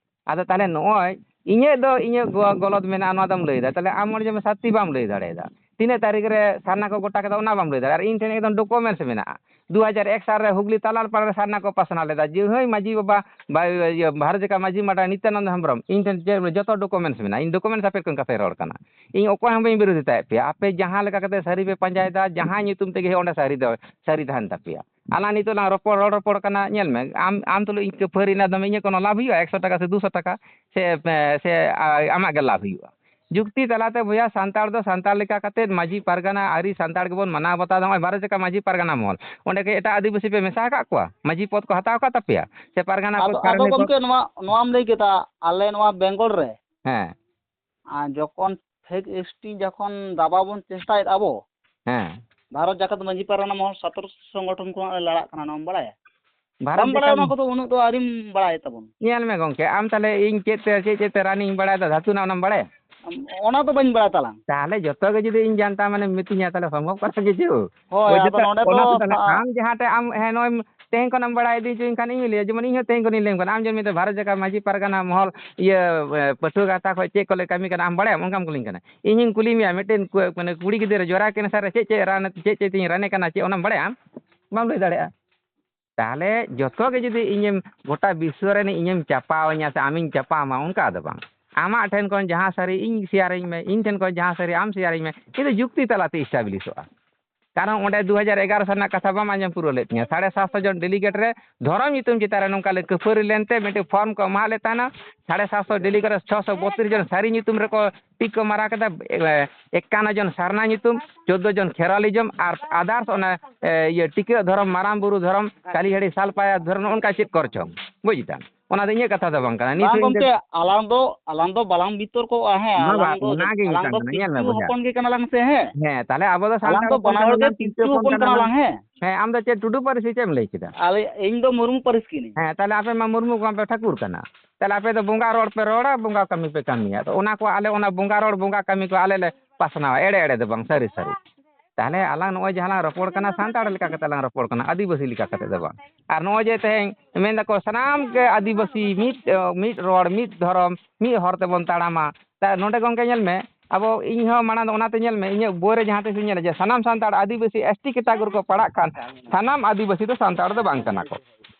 ᱟᱫᱚ ᱛᱟᱦᱚᱞᱮ ᱱᱚᱜᱼᱚᱭ ᱤᱧᱟᱹᱜ ᱫᱚ ᱤᱧᱟᱹᱜ ᱜᱚ-, ᱜᱚᱞᱚᱛ ᱢᱮᱱᱟᱜᱼᱟ, ᱱᱚᱣᱟ ᱫᱚᱢ ᱞᱟᱹᱭᱫᱟ᱾ ᱛᱟᱦᱚᱞᱮ ᱟᱢ ᱚᱸᱰᱮ ᱡᱮᱢᱚᱱ ᱥᱟᱛᱴᱤ ᱵᱟᱢ ᱞᱟᱹᱭ ᱫᱟᱲᱮᱭᱟᱫᱟ, ᱛᱤᱱᱟᱹᱜ ᱛᱟᱹᱨᱤᱠᱷ ᱨᱮ ᱥᱟᱨᱱᱟ ᱠᱚ ᱜᱚᱴᱟ ᱠᱮᱫᱟ, ᱚᱱᱟ ᱵᱟᱢ ᱞᱟᱹᱭ ᱫᱟᱲᱮᱭᱟᱫᱟ᱾ ᱟᱨ ᱤᱧ ᱴᱷᱮᱱ ᱮᱠᱫᱚᱢ ᱰᱚᱠᱩᱢᱮᱱᱴᱥ ᱢᱮᱱᱟᱜᱼᱟ, ᱫᱩ ᱦᱟᱡᱟᱨ ᱮᱠ ᱥᱟᱞ ᱨᱮ ᱦᱩᱜᱽᱞᱤ ᱛᱟᱞᱟᱞ ᱯᱟᱲᱟ ᱨᱮ ᱥᱟᱨᱱᱟ ᱠᱚ ᱯᱟᱥᱱᱟᱣ ᱞᱮᱫᱟ, ᱡᱮ ᱦᱳᱭ ᱢᱟᱹᱡᱷᱤ ᱵᱟᱵᱟ, ᱵᱟ-, ᱤᱭᱟᱹ, ᱵᱷᱟᱨᱚᱛ ᱡᱟᱠᱟᱛ ᱢᱟᱹᱡᱷᱤ ᱢᱟᱰᱟ ᱱᱤᱛᱭᱟᱱᱚᱱᱫ ᱦᱮᱢᱵᱨᱚᱢ, ᱤᱧ ᱴᱷᱮᱱ ᱡᱮ-, ᱡᱚᱛᱚ ᱰᱚᱠᱩᱢᱮᱱᱴᱥ ᱢᱮᱱᱟᱜᱼᱟ, ᱤᱧ ᱰᱚᱠᱩᱢᱮᱱᱴᱥ ᱟᱯᱮ ᱠᱚᱧ ᱠᱟᱛᱷᱟᱧ ᱨᱚᱲ ᱠᱟᱱᱟ᱾ ᱤᱧ ᱚᱠᱚᱭ ᱦᱚᱸ ᱵᱟᱹᱧ ᱵᱤᱨᱳᱫᱷᱤᱛᱟᱭᱮᱫ ᱯᱮᱭᱟ, ᱟᱯᱮ ᱡᱟᱦᱟᱸ ᱞᱮᱠᱟ ᱠᱟᱛᱮ ᱥᱟᱹᱨᱤ ᱯᱮ ᱯᱟᱸᱡᱟᱭᱮᱫᱟ, ᱡᱟᱦᱟᱸ ᱧᱩᱛᱩᱢ ᱛᱮᱜᱮ ᱦᱩᱭᱩᱜ, ᱚᱸᱰᱮ ᱥᱟᱹᱨᱤ ᱫᱚ, ᱥᱟᱹᱨᱤ ᱛᱟᱦᱮᱱ ᱛᱟᱯᱮᱭᱟ᱾ ᱟᱞᱟᱝ ᱱᱤᱛᱚᱜ ᱞᱟᱝ ᱨᱚᱯᱚᱲ, ᱨᱚᱲ ᱨᱚᱯᱚᱲ ᱠᱟᱱᱟ, ᱧᱮᱞ ᱢᱮ, ᱟᱢ, ᱟᱢ ᱛᱩᱞᱩᱡ ᱤᱧ ᱠᱷᱟᱹᱯᱟᱹᱨᱤ ᱨᱮᱱᱟᱜ ᱫᱚᱢᱮ ᱤᱧᱟᱹᱜ ᱠᱳᱱᱳ ᱞᱟᱵᱷ ᱦᱩᱭᱩᱜᱼᱟ? ᱮᱠᱥᱚ ᱴᱟᱠᱟ ᱥᱮ ᱫᱩᱥᱚ ᱴᱟᱠᱟ ᱥᱮ, ᱥᱮ, ᱟ-, ᱟᱢᱟᱜ ᱜᱮ ᱞᱟᱵᱷ ᱦᱩᱭᱩᱜᱼᱟ? ᱡᱩᱠᱛᱤ ᱛᱟᱞᱟᱛᱮ ᱵᱚᱭᱦᱟ, ᱥᱟᱱᱛᱟᱲ ᱫᱚ ᱥᱟᱱᱛᱟᱲ ᱞᱮᱠᱟ ᱠᱟᱛᱮᱫ ᱢᱟᱹᱡᱷᱤ ᱯᱟᱨᱜᱟᱱᱟ ᱟᱹᱨᱤ ᱥᱟᱱᱛᱟᱲ ᱜᱮᱵᱚᱱ ᱢᱟᱱᱟᱣ ᱵᱟᱛᱟᱣ ᱮᱫᱟ᱾ ᱱᱚᱜᱼᱚᱭ ᱵᱷᱟᱨᱚᱛ ᱡᱟᱠᱟᱛ ᱢᱟᱹᱡᱷᱤ ᱯᱟᱨᱜᱟᱱᱟ ᱢᱚᱦᱚᱞ, ᱚᱸᱰᱮ ᱠᱤ ᱮᱴᱟᱜ ᱟᱹᱫᱤᱵᱟᱹᱥᱤ ᱯᱮ ᱢᱮᱥᱟ ᱟᱠᱟᱫ ᱠᱚᱣᱟ? ᱢᱟᱹᱡᱷᱤ ᱯᱚᱫᱽ ᱠᱚ ᱦᱟᱛᱟᱣ ᱟᱠᱟᱫ ᱛᱟᱯᱮᱭᱟ? ᱥᱮ ᱯᱟᱨᱜᱟᱱᱟ ᱟᱫᱚ ᱯᱚᱫᱽ ᱟᱫᱚ ᱠᱟᱨᱚᱱ ᱠᱚ ᱜᱚᱢᱠᱮ, ᱱᱚᱣᱟ ᱱᱚᱣᱟᱢ ᱞᱟᱹᱭ ᱠᱮᱫᱟ, ᱟᱞᱮ ᱱᱚᱣᱟ ᱵᱮᱝᱜᱚᱞ ᱨᱮ ᱦᱮᱸ᱾ ᱟᱨ ᱡᱚᱠᱷᱚᱱ ᱯᱷᱮᱠ ᱮᱥᱴᱤ ᱡᱚᱠᱷᱚᱱ ᱫᱟᱵᱟᱣ ᱵᱚᱱ ᱪᱮᱥᱴᱟᱭᱮᱫ ᱟᱵᱚ, ᱦᱮᱸ᱾ ᱵᱷᱟᱨᱚᱛ ᱡᱟᱠᱟᱛ ᱢᱟᱹᱡᱷᱤ ᱯᱟᱨᱜᱟᱱᱟ ᱢᱚᱦᱚᱞ ᱥᱟᱛᱨᱚ ᱥᱚᱝᱜᱚᱴᱷᱚᱱ ᱠᱷᱚᱱᱟᱜ ᱞᱮ ᱞᱟᱲᱟᱜ ᱠᱟᱱᱟ, ᱱᱚᱣᱟᱢ ᱵᱟᱲᱟᱭᱟ? ᱵᱷᱟᱨᱚᱛ ᱵᱟᱢ ᱵᱟᱲᱟᱭᱟ, ᱡᱟᱠᱟᱛ ᱚᱱᱟ ᱠᱚᱫᱚ ᱩᱱᱟᱹᱜ ᱫᱚ ᱟᱹᱣᱨᱤᱢ ᱵᱟᱲᱟᱭ ᱛᱟᱵᱚᱱ᱾ ᱧᱮᱞ ᱢᱮ ᱜᱚᱢᱠᱮ, ᱟᱢ ᱛᱟᱦᱞᱮ ᱤᱧ ᱪᱮᱫ ᱛᱮ, ᱪᱮᱫ, ᱪᱮᱫ ᱛᱮ ᱨᱟᱱᱤᱧ ᱵᱟᱲᱟᱭᱮᱫᱟ, ᱫᱷᱟᱹᱛᱩ ᱨᱮᱱᱟᱜ ᱚᱱᱟᱢ ᱵᱟᱲᱟᱭᱟ? ᱚᱱᱟ ᱫᱚ ᱵᱟᱹᱧ ᱵᱟᱲᱟᱭ ᱛᱟᱞᱟᱝ᱾ ᱛᱟᱦᱞᱮ ᱡᱚᱛᱚ ᱜᱮ ᱡᱩᱫᱤ ᱤᱧ ᱡᱟᱱᱛᱟ ᱢᱟᱱᱮᱢ ᱢᱤᱛᱟᱹᱧᱟ, ᱛᱟᱦᱞᱮ ᱥᱚᱢᱵᱷᱚᱵ ᱠᱟᱛᱷᱟ ᱜᱮ ᱪᱮᱫ? ᱦᱳᱭ, ᱚᱱᱟ ᱟᱫᱚ ᱫᱚ, ᱱᱚᱰᱮ ᱚᱱᱟ ᱫᱚ ᱫᱚ ᱛᱟᱦᱞᱮ ᱥᱟ- ᱟᱢ ᱡᱟᱦᱟᱸᱴᱟᱜ ᱟᱢ, ᱦᱮᱸ, ᱱᱚᱜᱼᱚᱭ ᱛᱮᱦᱮᱧ ᱠᱷᱚᱱᱮᱢ ᱵᱟᱲᱟᱭ ᱤᱫᱤ ᱦᱚᱪᱚᱧ ᱠᱷᱟᱱ ᱤᱧ ᱞᱟᱹᱭᱟ, ᱡᱮᱢᱚᱱ ᱤᱧ ᱦᱚᱸ ᱛᱮᱦᱮᱧ ᱠᱷᱚᱱᱤᱧ ᱞᱟᱹᱭᱟᱢ ᱠᱟᱱᱟ, ᱟᱢ ᱡᱮ ᱢᱤᱫᱴᱮᱱ ᱵᱷᱟᱨᱚᱛ ᱡᱟᱠᱟᱛ ᱢᱟᱹᱡᱷᱤ ᱯᱟᱨᱜᱟᱱᱟ ᱢᱚᱦᱚᱞ, ᱤᱭᱟᱹ, ᱮ, ᱯᱟᱹᱴᱷᱩᱣᱟᱹ ᱜᱟᱶᱛᱟ ᱠᱷᱚᱱ ᱪᱮᱫ ᱠᱚᱞᱮ ᱠᱟᱹᱢᱤ ᱠᱟᱱᱟ ᱟᱢ ᱵᱟᱲᱟᱭᱟᱢ? ᱚᱱᱠᱟᱢ ᱠᱩᱞᱤᱧ ᱠᱟᱱᱟ᱾ ᱤᱧᱤᱧ ᱠᱩᱞᱤ ᱢᱮᱭᱟ, ᱢᱤᱫᱴᱮᱱ ᱠᱩ-, ᱢᱟᱱᱮ ᱠᱩᱲᱤ ᱜᱤᱫᱽᱨᱟᱹ ᱡᱚᱨᱟ ᱠᱮᱱᱥᱟᱨ ᱨᱮ ᱪᱮᱫ ᱪᱮᱫ ᱨᱟᱱ, ᱪᱮᱫ ᱪᱮᱫ ᱛᱤᱧ ᱨᱟᱱᱮ ᱠᱟᱱᱟ, ᱪᱮᱫ ᱚᱱᱟᱢ ᱵᱟᱲᱟᱭᱟ ᱟᱢ? ᱵᱟᱢ ᱞᱟᱹᱭ ᱫᱟᱲᱮᱭᱟᱜᱼᱟ᱾ ᱛᱟᱦᱚᱞᱮ ᱡᱚᱛᱚ ᱜᱮ ᱡᱩᱫᱤ ᱤᱧᱮᱢ, ᱜᱚᱴᱟ ᱵᱤᱥᱥᱚ ᱨᱮᱱ ᱤᱧᱮᱢ ᱪᱟᱯᱟᱣᱟᱹᱧᱟ ᱥᱮ ᱟᱢᱤᱧ ᱪᱟᱯᱟᱣᱟᱢᱟ, ᱚᱱᱠᱟ ᱫᱚ ᱵᱟᱝ᱾ ᱟᱢᱟᱜ ᱴᱷᱮᱱ ᱠᱷᱚᱱ ᱡᱟᱦᱟᱸ ᱥᱟᱹᱨᱤ ᱤᱧ ᱥᱮᱭᱟᱨᱟᱹᱧ ᱢᱮ, ᱤᱧ ᱴᱷᱮᱱ ᱠᱷᱚᱱ ᱡᱟᱦᱟᱸ ᱥᱟᱹᱨᱤ ᱟᱢ ᱥᱮᱭᱟᱨᱟᱹᱧ ᱢᱮ, ᱠᱤᱱᱛᱩ ᱡᱩᱠᱛᱤ ᱛᱟᱞᱟᱛᱮ ᱮᱥᱴᱟᱵᱞᱤᱥᱚᱜᱼᱟ᱾ ᱠᱟᱨᱚᱱ ᱚᱸᱰᱮ ᱫᱩ ᱦᱟᱡᱟᱨ ᱮᱜᱟᱨᱚ ᱥᱟᱞ ᱨᱮᱱᱟᱜ ᱠᱟᱛᱷᱟ ᱵᱟᱢ ᱟᱸᱡᱚᱢ ᱯᱩᱨᱟᱹᱣ ᱞᱮᱫ ᱛᱤᱧᱟᱹ᱾ ᱥᱟᱲᱮ ᱥᱟᱛᱥᱚ ᱡᱚᱱ ᱰᱮᱞᱤᱜᱮᱴ ᱨᱮ ᱫᱷᱚᱨᱚᱢ ᱧᱩᱛᱩᱢ ᱪᱮᱛᱟᱱ ᱨᱮ ᱱᱚᱝᱠᱟ ᱞᱮ ᱠᱷᱟᱹᱯᱟᱹᱨᱤ ᱞᱮᱱᱛᱮ ᱢᱤᱫᱴᱮᱱ ᱯᱷᱚᱨᱢ ᱠᱚ ᱮᱢᱟᱜ ᱞᱮ ᱛᱟᱦᱮᱱᱟ᱾ ᱥᱟᱲᱮ ᱥᱟᱛᱥᱚ ᱰᱮᱞᱤᱜᱮᱴ ᱨᱮ ᱪᱷᱚᱥᱚ ᱵᱚᱛᱨᱤᱥ ᱡᱚᱱ ᱥᱟᱹᱨᱤ ᱧᱩᱛᱩᱢ ᱨᱮᱠᱚ ᱴᱤᱠ ᱠᱚ ᱢᱟᱨᱟ ᱠᱮᱫᱟ᱾ ᱮ, ᱮᱠᱟᱱᱱᱚ ᱡᱚᱱ ᱥᱟᱨᱱᱟ ᱧᱩᱛᱩᱢ, ᱪᱳᱫᱽᱫᱳ ᱡᱚᱱ ᱠᱷᱮᱨᱣᱟᱞᱤᱡᱚᱢ ᱟᱨ ᱟᱫᱟᱨᱥ ᱚᱱᱟ, ᱮ, ᱤᱭᱟᱹ ᱴᱤᱠᱟᱹᱜ ᱫᱷᱚᱨᱚᱢ, ᱢᱟᱨᱟᱝ ᱵᱩᱨᱩ ᱫᱷᱚᱨᱚᱢ, ᱠᱟᱞᱤ ᱦᱟᱹᱲᱤ ᱥᱟᱞᱯᱟᱭᱟ ᱫᱷᱚᱨᱚᱢ, ᱱᱚᱜᱼᱚ ᱱᱚᱝᱠᱟ ᱪᱮᱫ ᱠᱚᱨᱪᱚᱝ, ᱵᱩᱡᱽ ᱫᱟᱢ? ᱚᱱᱟ ᱫᱚ ᱤᱧᱟᱹᱜ ᱠᱟᱛᱷᱟ ᱫᱚ ᱵᱟᱝ ᱠᱟᱱᱟ᱾ ᱱᱤᱛ ᱵᱟᱝ ᱦᱚᱸ ᱤᱧ ᱜᱚᱢᱠᱮ, ᱫᱚ ᱟᱞᱟᱝ ᱫᱚ, ᱟᱞᱟᱝ ᱫᱚ ᱵᱟᱞᱟᱝ ᱵᱤᱛᱚᱨᱠᱚᱜᱼᱟ᱾ ᱦᱮᱸ, ᱵᱟᱵᱟ, ᱟᱞᱟᱝ ᱫᱚ, ᱚᱱᱟᱜᱤᱧ ᱟᱞᱟᱝ ᱢᱮᱛᱟᱢ ᱫᱚ ᱠᱟᱱᱟ, ᱧᱮᱞ ᱢᱮ ᱯᱤᱞᱪᱩ ᱵᱚᱭᱦᱟ᱾ ᱦᱚᱯᱚᱱ ᱜᱮ ᱠᱟᱱᱟᱞᱟᱝ ᱥᱮ, ᱦᱮᱸ᱾ ᱦᱮᱸ, ᱛᱟᱦᱞᱮ ᱟᱵᱚ ᱫᱚ ᱟᱞᱟᱝ ᱥᱟᱱᱛᱟᱲ ᱫᱚ ᱦᱚᱯᱚᱱ ᱵᱟᱱᱟ ᱦᱚᱲ ᱜᱮ ᱠᱟᱱᱟᱞᱟᱝ, ᱯᱤᱞᱪᱩ ᱯᱤᱞᱪᱩ ᱦᱚᱯᱚᱱ ᱦᱚᱯᱚᱱ ᱠᱟᱱᱟᱞᱟᱝ᱾ ᱠᱟᱱᱟᱞᱟᱝ, ᱦᱮᱸ᱾ ᱦᱮᱸ, ᱟᱢ ᱫᱚ ᱪᱮᱫ ᱴᱩᱰᱩ ᱯᱟᱹᱨᱤᱥ ᱥᱮ ᱪᱮᱫ ᱮᱢ ᱞᱟᱹᱭ ᱠᱮᱫᱟ? ᱟᱞᱮ, ᱤᱧ ᱫᱚ ᱢᱩᱨᱢᱩ ᱯᱟᱹᱨᱤᱥ ᱠᱟᱹᱱᱟᱹᱧ᱾ ᱦᱮᱸ, ᱛᱟᱦᱞᱮ ᱟᱯᱮ ᱢᱟ ᱢᱩᱨᱢᱩ ᱠᱚᱢᱟ ᱯᱮ ᱴᱷᱟᱹᱠᱩᱨ ᱠᱟᱱᱟ᱾ ᱛᱟᱦᱞᱮ ᱟᱯᱮ ᱫᱚ ᱵᱚᱸᱜᱟ ᱨᱚᱲ ᱯᱮ ᱨᱚᱲᱟ, ᱵᱚᱸᱜᱟ ᱠᱟᱹᱢᱤ ᱯᱮ ᱠᱟᱹᱢᱤᱭᱟ᱾ ᱟᱫᱚ ᱚᱱᱟ ᱠᱚ ᱟᱞᱮ ᱚᱱᱟ ᱵᱚᱸᱜᱟ ᱨᱚᱲ, ᱵᱚᱸᱜᱟ ᱠᱟᱹᱢᱤ ᱠᱚ ᱟᱞᱮ ᱞᱮ ᱯᱟᱥᱱᱟᱣᱟ, ᱮᱲᱮ ᱮᱲᱮ ᱫᱚ ᱵᱟᱝ, ᱥᱟᱹᱨᱤ ᱥᱟᱹᱨᱤ᱾ ᱛᱟᱦᱞᱮ ᱟᱞᱟᱝ ᱱᱚᱜᱼᱚᱭ ᱡᱟᱦᱟᱸ ᱞᱟᱝ ᱨᱚᱯᱚᱲ ᱠᱟᱱᱟ, ᱥᱟᱱᱛᱟᱲ ᱞᱮᱠᱟ ᱠᱟᱛᱮ ᱞᱟᱝ ᱨᱚᱯᱚᱲ ᱠᱟᱱᱟ, ᱟᱹᱫᱤᱵᱟᱹᱥᱤ ᱞᱮᱠᱟ ᱠᱟᱛᱮ ᱫᱚ ᱵᱟᱝ᱾ ᱟᱨ ᱱᱚᱜᱼᱚᱭ ᱡᱮ ᱛᱮᱦᱮᱧ ᱢᱮᱱ ᱫᱟᱠᱚ ᱥᱟᱱᱟᱢ ᱜᱮ ᱟᱹᱫᱤᱵᱟᱹᱥᱤ, ᱢᱤᱫ, ᱢᱤᱫ ᱨᱚᱲ, ᱢᱤᱫ ᱫᱷᱚᱨᱚᱢ, ᱢᱤᱫ ᱦᱚᱨ ᱛᱮᱵᱚᱱ ᱛᱟᱲᱟᱢᱟ᱾ ᱛᱟ-, ᱱᱚᱰᱮ ᱜᱚᱢᱠᱮ ᱧᱮᱞ ᱢᱮ, ᱟᱵᱚ, ᱤᱧ ᱦᱚᱸ ᱢᱟᱲᱟᱝ ᱫᱚ ᱚᱱᱟᱛᱮ ᱧᱮᱞ ᱢᱮ, ᱤᱧᱟᱹᱜ ᱵᱳᱭ ᱨᱮ ᱡᱟᱦᱟᱸ ᱛᱤᱥ ᱤᱧ ᱧᱮᱞᱟ ᱡᱮ ᱥᱟᱱᱟᱢ ᱥᱟᱱᱛᱟᱲ ᱟᱹᱫᱤᱵᱟᱹᱥᱤ, ᱮᱥ ᱴᱤ category ᱠᱚ ᱯᱟᱲᱟᱜ ᱠᱷᱟᱱ ᱥᱟᱱᱟᱢ ᱟᱹᱫᱤᱵᱟᱹᱥᱤ ᱫᱚ ᱥᱟᱱᱛᱟᱲ ᱫᱚ ᱵᱟᱝ ᱠᱟᱱᱟ ᱠᱚ᱾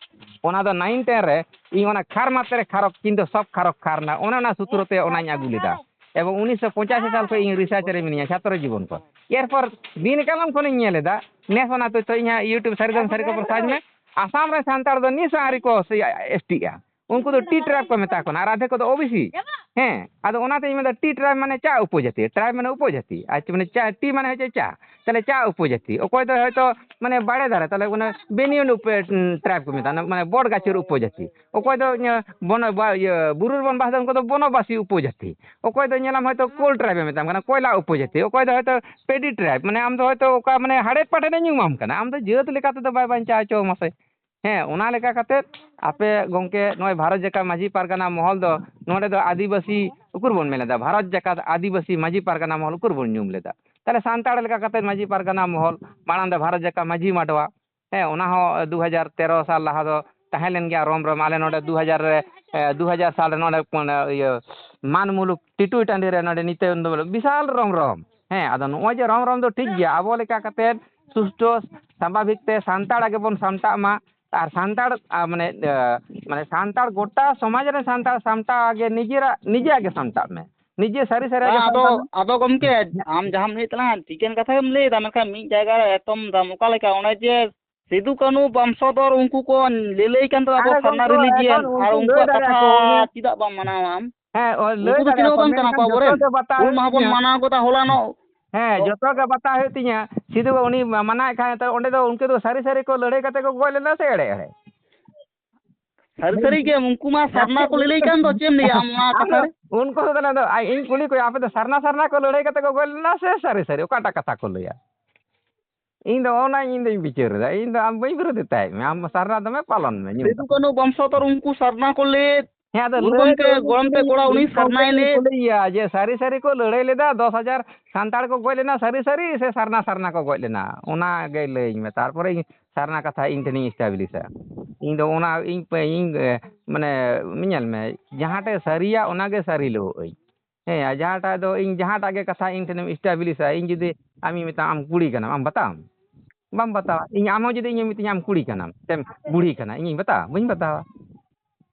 ᱚᱱᱟ ᱫᱚ ᱱᱟᱭᱤᱱ ᱴᱮᱱ ᱨᱮ ᱤᱧ ᱚᱱᱟ ᱠᱷᱟᱨ ᱢᱟᱛᱨᱮ ᱠᱷᱟᱨᱚᱠ ᱠᱤᱱᱛᱩ ᱥᱚᱵ ᱠᱷᱟᱨᱚᱠ ᱠᱷᱟᱨ ᱱᱟ, ᱚᱱᱮ ᱚᱱᱟ ᱥᱩᱛᱨᱚ ᱛᱮ ᱚᱱᱟᱧ ᱟᱹᱜᱩ ᱞᱮᱫᱟ᱾ ᱮᱵᱚᱝ ᱩᱱᱤᱥᱥᱚ ᱯᱚᱸᱪᱟᱥᱤ ᱥᱟᱞ ᱠᱷᱚᱱ ᱤᱧ ᱨᱤᱥᱟᱨᱪ ᱨᱮ ᱢᱤᱱᱟᱹᱧᱟ, ᱪᱷᱟᱛᱨᱚ ᱡᱤᱵᱚᱱ ᱠᱷᱚᱱ᱾ ᱮᱨᱯᱚᱨ ᱫᱤᱱ ᱠᱟᱞᱚᱢ ᱠᱷᱚᱱᱤᱧ ᱧᱮᱞ ᱮᱫᱟ, ᱱᱮᱥ ᱚᱱᱟ ᱛᱚᱛᱷᱚ ᱤᱧᱟᱹᱜ YouTube ᱥᱟᱹᱨᱤ ᱫᱚᱢ ᱥᱟᱹᱨᱤ ᱠᱚ ᱯᱨᱚᱥᱟᱫᱽ ᱢᱮ, ᱟᱥᱟᱢ ᱨᱮ ᱥᱟᱱᱛᱟᱲ ᱫᱚ ᱱᱤᱥ ᱦᱚᱸ ᱟᱹᱣᱨᱤ ᱠᱚ ᱮᱥ ᱴᱤᱜᱼᱟ᱾ ᱩᱱᱠᱩ ᱫᱚ ᱴᱤ ᱴᱨᱟᱭᱤᱵᱽ ᱠᱚ ᱢᱮᱛᱟ ᱠᱚ ᱠᱟᱱᱟ, ᱟᱨ ᱟᱫᱷᱮ ᱠᱚᱫᱚ ᱳ ᱵᱤ ᱥᱤ᱾ ᱦᱮᱸ, ᱟᱫᱚ ᱚᱱᱟᱛᱮᱧ ᱢᱮᱱᱫᱟ, ᱴᱤ ᱴᱨᱟᱭᱤᱵᱽ ᱢᱟᱱᱮ ᱪᱟ ᱩᱯᱚᱡᱟᱹᱛᱤ, ᱴᱨᱟᱭᱤᱵᱽ ᱢᱟᱱᱮ ᱩᱯᱚᱡᱟᱹᱛᱤ, ᱟᱨ ᱢᱟᱱᱮ ᱪᱟ, ᱴᱤ ᱢᱟᱱᱮ ᱦᱚᱪᱪᱷᱮ ᱪᱟ, ᱛᱟᱦᱞᱮ ᱪᱟ ᱩᱯᱚᱡᱟᱹᱛᱤ᱾ ᱚᱠᱚᱭ ᱫᱚ ᱦᱚᱭᱛᱳ ᱢᱟᱱᱮ ᱵᱟᱲᱮ ᱫᱷᱟᱨᱮ, ᱛᱟᱦᱞᱮ ᱚᱱᱟ ᱵᱮᱱᱤᱭᱚᱱ ᱩᱯ-, ᱴᱨᱟᱭᱤᱵᱽ ᱠᱚ ᱢᱮᱛᱟᱜᱼᱟ, ᱢᱟᱱᱮ ᱵᱚᱴ ᱜᱟᱹᱪᱷᱤᱨ ᱩᱯᱚᱡᱟᱹᱛᱤ᱾ ᱚᱠᱚᱭ ᱫᱚ ᱤᱭᱟᱹ ᱵᱚᱱᱚ-, ᱵᱟ-, ᱤᱭᱟᱹ ᱵᱩᱨᱩ ᱨᱮᱵᱚᱱ ᱵᱟᱥ ᱮᱫᱟ, ᱩᱱᱠᱩ ᱫᱚ ᱵᱚᱱᱚᱵᱟᱥᱤ ᱩᱯᱚᱡᱟᱹᱛᱤ᱾ ᱚᱠᱚᱭ ᱫᱚ ᱧᱮᱞᱟᱢ ᱦᱚᱭᱛᱳ ᱠᱳᱞ ᱴᱨᱟᱭᱤᱵᱽ ᱮ ᱢᱮᱛᱟᱢ ᱠᱟᱱᱟ, ᱠᱚᱭᱞᱟ ᱩᱯᱚᱡᱟᱹᱛᱤ᱾ ᱚᱠᱚᱭ ᱫᱚ ᱦᱚᱭᱛᱳ ᱯᱮᱰᱤ ᱴᱨᱟᱭᱤᱵᱽ, ᱢᱟᱱᱮ ᱟᱢ ᱫᱚ ᱦᱚᱭᱛᱳ ᱚᱠᱟ ᱢᱟᱱᱮ ᱦᱟᱲᱮᱫ ᱯᱟᱴᱮᱫ ᱮ ᱧᱩᱢᱟᱢ ᱠᱟᱱᱟ, ᱟᱢ ᱫᱚ ᱡᱟᱹᱛ ᱞᱮᱠᱟ ᱛᱮᱫᱚ ᱵᱟᱭ ᱵᱟᱧᱪᱟᱣ ᱦᱚᱪᱚ ᱟᱢᱟ ᱥᱮ᱾ ᱦᱮᱸ, ᱚᱱᱟ ᱞᱮᱠᱟ ᱠᱟᱛᱮᱫ ᱟᱯᱮ ᱜᱚᱢᱠᱮ, ᱱᱚᱜᱼᱚᱭ ᱵᱷᱟᱨᱚᱛ ᱡᱟᱠᱟᱛ ᱢᱟᱹᱡᱷᱤ ᱯᱟᱨᱜᱟᱱᱟ ᱢᱚᱦᱚᱞ ᱫᱚ ᱱᱚᱰᱮ ᱫᱚ ᱟᱹᱫᱤᱵᱟᱹᱥᱤ ᱩᱠᱩᱨ ᱵᱚᱱ ᱢᱮᱱ ᱞᱮᱫᱟ? ᱵᱷᱟᱨᱚᱛ ᱡᱟᱠᱟᱛ ᱟᱹᱫᱤᱵᱟᱹᱥᱤ ᱢᱟᱹᱡᱷᱤ ᱯᱟᱨᱜᱟᱱᱟ ᱢᱚᱦᱚᱞ ᱩᱠᱩᱨ ᱵᱚᱱ ᱧᱩᱢ ᱞᱮᱫᱟ? ᱛᱟᱦᱞᱮ ᱥᱟᱱᱛᱟᱲ ᱞᱮᱠᱟ ᱠᱟᱛᱮᱫ ᱢᱟᱹᱡᱷᱤ ᱯᱟᱨᱜᱟᱱᱟ ᱢᱚᱦᱚᱞ, ᱢᱟᱲᱟᱝ ᱫᱚ ᱵᱷᱟᱨᱚᱛ ᱡᱟᱠᱟᱛ ᱢᱟᱹᱡᱷᱤ ᱢᱟᱰᱣᱟ, ᱦᱮᱸ, ᱚᱱᱟ ᱦᱚᱸ ᱫᱩ ᱦᱟᱡᱟᱨ ᱛᱮᱨᱚ ᱥᱟᱞ ᱞᱟᱦᱟ ᱫᱚ ᱛᱟᱦᱮᱸ ᱞᱮᱱ ᱜᱮᱭᱟ ᱨᱚᱢ ᱨᱚᱢ᱾ ᱟᱞᱮ ᱱᱚᱰᱮ ᱫᱩ ᱦᱟᱡᱟᱨ ᱨᱮ, ᱮ, ᱫᱩ ᱦᱟᱡᱟᱨ ᱥᱟᱞ ᱨᱮ ᱱᱚᱰᱮ, ᱤᱭᱟᱹ, ᱢᱟᱱ ᱢᱩᱞᱩᱠ ᱴᱤᱴᱩᱭ ᱴᱟᱺᱰᱤ ᱨᱮ ᱱᱚᱰᱮ ᱱᱤᱛᱟᱹ ᱵᱤᱥᱟᱞ ᱨᱚᱢ ᱨᱚᱢ᱾ ᱦᱮᱸ, ᱟᱫᱚ ᱱᱚᱜᱼᱚᱭ ᱡᱮ ᱨᱚᱢ ᱨᱚᱢ ᱫᱚ ᱴᱷᱤᱠ ᱜᱮᱭᱟ, ᱟᱵᱚ ᱞᱮᱠᱟ ᱠᱟᱛᱮᱫ ᱥᱩᱥᱴᱷ ᱥᱟᱵᱷᱟᱵᱤᱠ ᱛᱮ ᱥᱟᱱᱛᱟᱲ ᱟᱜᱮ ᱵᱚᱱ ᱥᱟᱢᱴᱟᱜ ᱢᱟ᱾ ᱟᱨ ᱥᱟᱱᱛᱟᱲ, ᱟ, ᱢᱟᱱᱮ, ᱟ, ᱢᱟᱱᱮ ᱥᱟᱱᱛᱟᱲ, ᱜᱚᱴᱟ ᱥᱚᱢᱟᱡᱽ ᱨᱮᱱ ᱥᱟᱱᱛᱟᱲ ᱥᱟᱢᱴᱟᱣ ᱟᱜᱮ ᱱᱤᱡᱮᱨᱟᱜ, ᱱᱤᱡᱮᱨᱟᱜ ᱜᱮ ᱥᱟᱢᱴᱟᱜ ᱢᱮ᱾ ᱱᱤᱡᱮ ᱥᱟᱹᱨᱤ ᱥᱟᱹᱨᱤ ᱵᱟᱝ, ᱟᱜᱮ ᱟᱫᱚ, ᱥᱟᱢᱴᱟᱜ ᱢᱮ᱾ ᱟᱫᱚ ᱜᱚᱢᱠᱮ, ᱟᱢ ᱡᱟᱦᱟᱸᱢ ᱞᱟᱹᱭᱮᱫ ᱛᱟᱞᱟᱝᱟ, ᱴᱷᱤᱠᱟᱹᱱ ᱠᱟᱛᱷᱟ ᱜᱮᱢ ᱞᱟᱹᱭᱮᱫᱟ, ᱢᱮᱱᱠᱷᱟᱱ ᱢᱤᱫ ᱡᱟᱭᱜᱟ ᱨᱮ ᱮᱛᱚᱢ ᱫᱟᱢ᱾ ᱚᱠᱟ ᱞᱮᱠᱟ? ᱚᱱᱮ ᱡᱮ ᱥᱤᱫᱩ ᱠᱟᱹᱱᱦᱩ ᱵᱚᱝᱥᱚᱫᱚᱨ ᱩᱱᱠᱩ ᱠᱚ ᱞᱟᱹᱞᱟᱹᱭ ᱠᱟᱱ ᱫᱚ ᱟᱵᱚ ᱟᱨᱮ ᱥᱟᱨᱱᱟ ᱜᱚᱢᱠᱮ, religion, ᱮᱠᱷᱚᱱ ᱟᱨ ᱩᱱᱠᱩ ᱞᱟᱹᱭ ᱩᱱᱠᱩᱣᱟᱜ ᱫᱟᱲᱮᱭᱟᱜᱼᱟ ᱠᱟᱛᱷᱟ ᱠᱚ, ᱩᱱᱤ ᱪᱮᱫᱟᱜ ᱵᱟᱢ ᱢᱟᱱᱟᱣᱟ ᱟᱢ? ᱦᱮᱸ, ᱚ, ᱞᱟᱹᱭ ᱩᱱᱠᱩ ᱫᱚ ᱫᱟᱲᱮᱭᱟᱜᱼᱟ ᱪᱤᱞᱤ ᱠᱚ, ᱦᱚᱸ ᱵᱟᱝ ᱠᱟᱱᱟ ᱠᱚ ᱢᱮᱱᱠᱷᱟᱱ ᱟᱵᱚᱨᱮᱱ᱾ ᱡᱚᱛᱚ ᱜᱮ ᱵᱟᱛᱟ ᱦᱩᱞ ᱦᱩᱭᱩᱜ ᱢᱟᱦᱟ ᱵᱚᱱ ᱛᱤᱧᱟᱹ᱾ ᱢᱟᱱᱟᱣ ᱠᱮᱫᱟ ᱦᱚᱞᱟᱱᱚᱜ᱾ ᱦᱮᱸ, ᱡᱚᱛᱚ ᱜᱮ ᱵᱟᱛᱟ ᱦᱩᱭᱩᱜ ᱛᱤᱧᱟᱹ᱾ ᱥᱤᱫᱩ ᱩᱱᱤ ᱢᱟ-, ᱢᱟᱱᱟᱣᱮᱫ ᱠᱷᱟᱱ, ᱛᱚ ᱚᱸᱰᱮ ᱫᱚ ᱩᱱᱠᱩ ᱫᱚ ᱥᱟᱹᱨᱤ ᱥᱟᱹᱨᱤ ᱠᱚ ᱞᱟᱹᱲᱦᱟᱹᱭ ᱠᱟᱛᱮ ᱠᱚ ᱜᱚᱡ ᱞᱮᱱᱟ ᱥᱮ ᱮᱲᱮ ᱮᱲᱮ? ᱥᱟᱹᱨᱤ ᱥᱟᱹᱨᱤ ᱜᱮ, ᱩᱱᱠᱩ ᱢᱟ ᱥᱟᱨᱱᱟ ᱠᱚ ᱞᱟᱹᱞᱟᱹᱭ ᱠᱟᱱ ᱫᱚ, ᱪᱮᱫ ᱮᱢ ᱞᱟᱹᱭᱟ ᱟᱢ ᱱᱚᱣᱟ ᱠᱟᱛᱷᱟ ᱟᱫᱚ ᱨᱮ? ᱩᱱᱠᱩ ᱫᱚ ᱛᱟᱦᱞᱮ ᱟᱫᱚ, ᱟ-, ᱤᱧ ᱠᱩᱞᱤ ᱠᱚᱣᱟ, ᱟᱯᱮ ᱫᱚ ᱥᱟᱨᱱᱟ, ᱥᱟᱨᱱᱟ ᱠᱚ ᱞᱟᱹᱲᱦᱟᱹᱭ ᱠᱟᱛᱮ ᱠᱚ ᱜᱚᱡ ᱞᱮᱱᱟ ᱥᱮ ᱥᱟᱹᱨᱤ ᱥᱟᱹᱨᱤ? ᱚᱠᱟᱴᱟᱜ ᱠᱟᱛᱷᱟ ᱠᱚ ᱞᱟᱹᱭᱟ? ᱤᱧ ᱫᱚ ᱚᱱᱟ ᱤᱧ ᱫᱚᱧ ᱵᱤᱪᱟᱹᱨ ᱮᱫᱟ, ᱤᱧ ᱫᱚ ᱟᱢ ᱵᱟᱹᱧ ᱵᱤᱨᱳᱫᱷ ᱛᱟᱦᱮᱸᱫ ᱢᱮ, ᱟᱢ ᱥᱟᱨᱱᱟ ᱫᱚᱢᱮ ᱯᱟᱞᱚᱱ ᱢᱮ, ᱧᱩᱛ᱾ ᱥᱤᱫᱩ ᱠᱟᱹᱱᱦᱩ ᱵᱚᱝᱥᱚᱫᱚᱨ ᱩᱱᱠᱩ ᱥᱟᱨᱱᱟ ᱠᱚ ᱞᱟᱹᱭᱮᱫ, ᱦᱮᱸ, ᱟᱫᱚ ᱜᱩᱨᱩ ᱞᱟᱹᱭ ᱜᱚᱢᱠᱮ ᱫᱚ ᱤᱧ ᱜᱚᱲᱚᱢ ᱛᱮ ᱠᱩᱞᱤ, ᱠᱚᱲᱟ ᱩᱱᱤ ᱤᱧ ᱜᱚᱢᱠᱮ ᱥᱟᱨᱱᱟᱭ ᱜᱤᱧ ᱞᱟᱹᱭᱮᱫ᱾ ᱠᱩᱞᱤᱭᱮᱭᱟ ᱡᱮ ᱥᱟᱹᱨᱤ ᱥᱟᱹᱨᱤ ᱠᱚ ᱞᱟᱹᱲᱦᱟᱹᱭ ᱞᱮᱫᱟ, ᱫᱚᱥ ᱦᱟᱡᱟᱨ ᱥᱟᱱᱛᱟᱲ ᱠᱚ ᱜᱚᱡ ᱞᱮᱱᱟ ᱥᱟᱹᱨᱤ ᱥᱟᱹᱨᱤ ᱥᱮ ᱥᱟᱨᱱᱟ ᱥᱟᱨᱱᱟ ᱠᱚ ᱜᱚᱡ ᱞᱮᱱᱟ? ᱚᱱᱟ ᱜᱮ ᱞᱟᱹᱭᱟᱹᱧ ᱢᱮ, ᱛᱟᱨᱯᱚᱨᱮ ᱤᱧ ᱥᱟᱨᱱᱟ ᱠᱟᱛᱷᱟ ᱤᱧ ᱴᱷᱮᱱᱤᱧ establish-ᱟ᱾ ᱤᱧ ᱫᱚ ᱚᱱᱟ ᱤᱧ ᱯᱮ-, ᱤᱧ, ᱮ, ᱢᱟᱱᱮ, ᱧᱮᱞ ᱢᱮ, ᱡᱟᱦᱟᱸᱴᱟᱜ ᱥᱟᱹᱨᱤᱭᱟ ᱚᱱᱟ ᱜᱮ ᱥᱟᱹᱨᱤ ᱞᱟᱹᱣᱟᱹᱜ ᱟᱹᱧ᱾ ᱦᱮᱸ, ᱟᱨ ᱡᱟᱦᱟᱸᱴᱟᱜ ᱫᱚ ᱤᱧ ᱡᱟᱦᱟᱸᱴᱟᱜ ᱜᱮ ᱠᱟᱛᱷᱟ ᱤᱧ ᱴᱷᱮᱱᱮᱢ establish-ᱟ, ᱤᱧ ᱡᱩᱫᱤ ᱟᱢᱤᱧ ᱢᱮᱛᱟᱢ, "ᱟᱢ ᱠᱩᱲᱤ ᱠᱟᱱᱟᱢ", ᱟᱢ ᱵᱟᱛᱟᱣᱟᱢ? ᱵᱟᱢ ᱵᱟᱛᱟᱣᱟ᱾ ᱤᱧ ᱟᱢ ᱦᱚᱸ ᱡᱩᱫᱤ ᱤᱧᱮᱢ ᱢᱤᱛᱟᱹᱧᱟ, "ᱟᱢ ᱠᱩᱲᱤ ᱠᱟᱱᱟᱢ ᱥᱮᱢ ᱵᱩᱲᱦᱤ ᱠᱟᱱᱟ", ᱤᱧᱤᱧ ᱵᱟᱛᱟᱣᱟ? ᱵᱟᱹᱧ ᱵᱟᱛᱟᱣᱟ᱾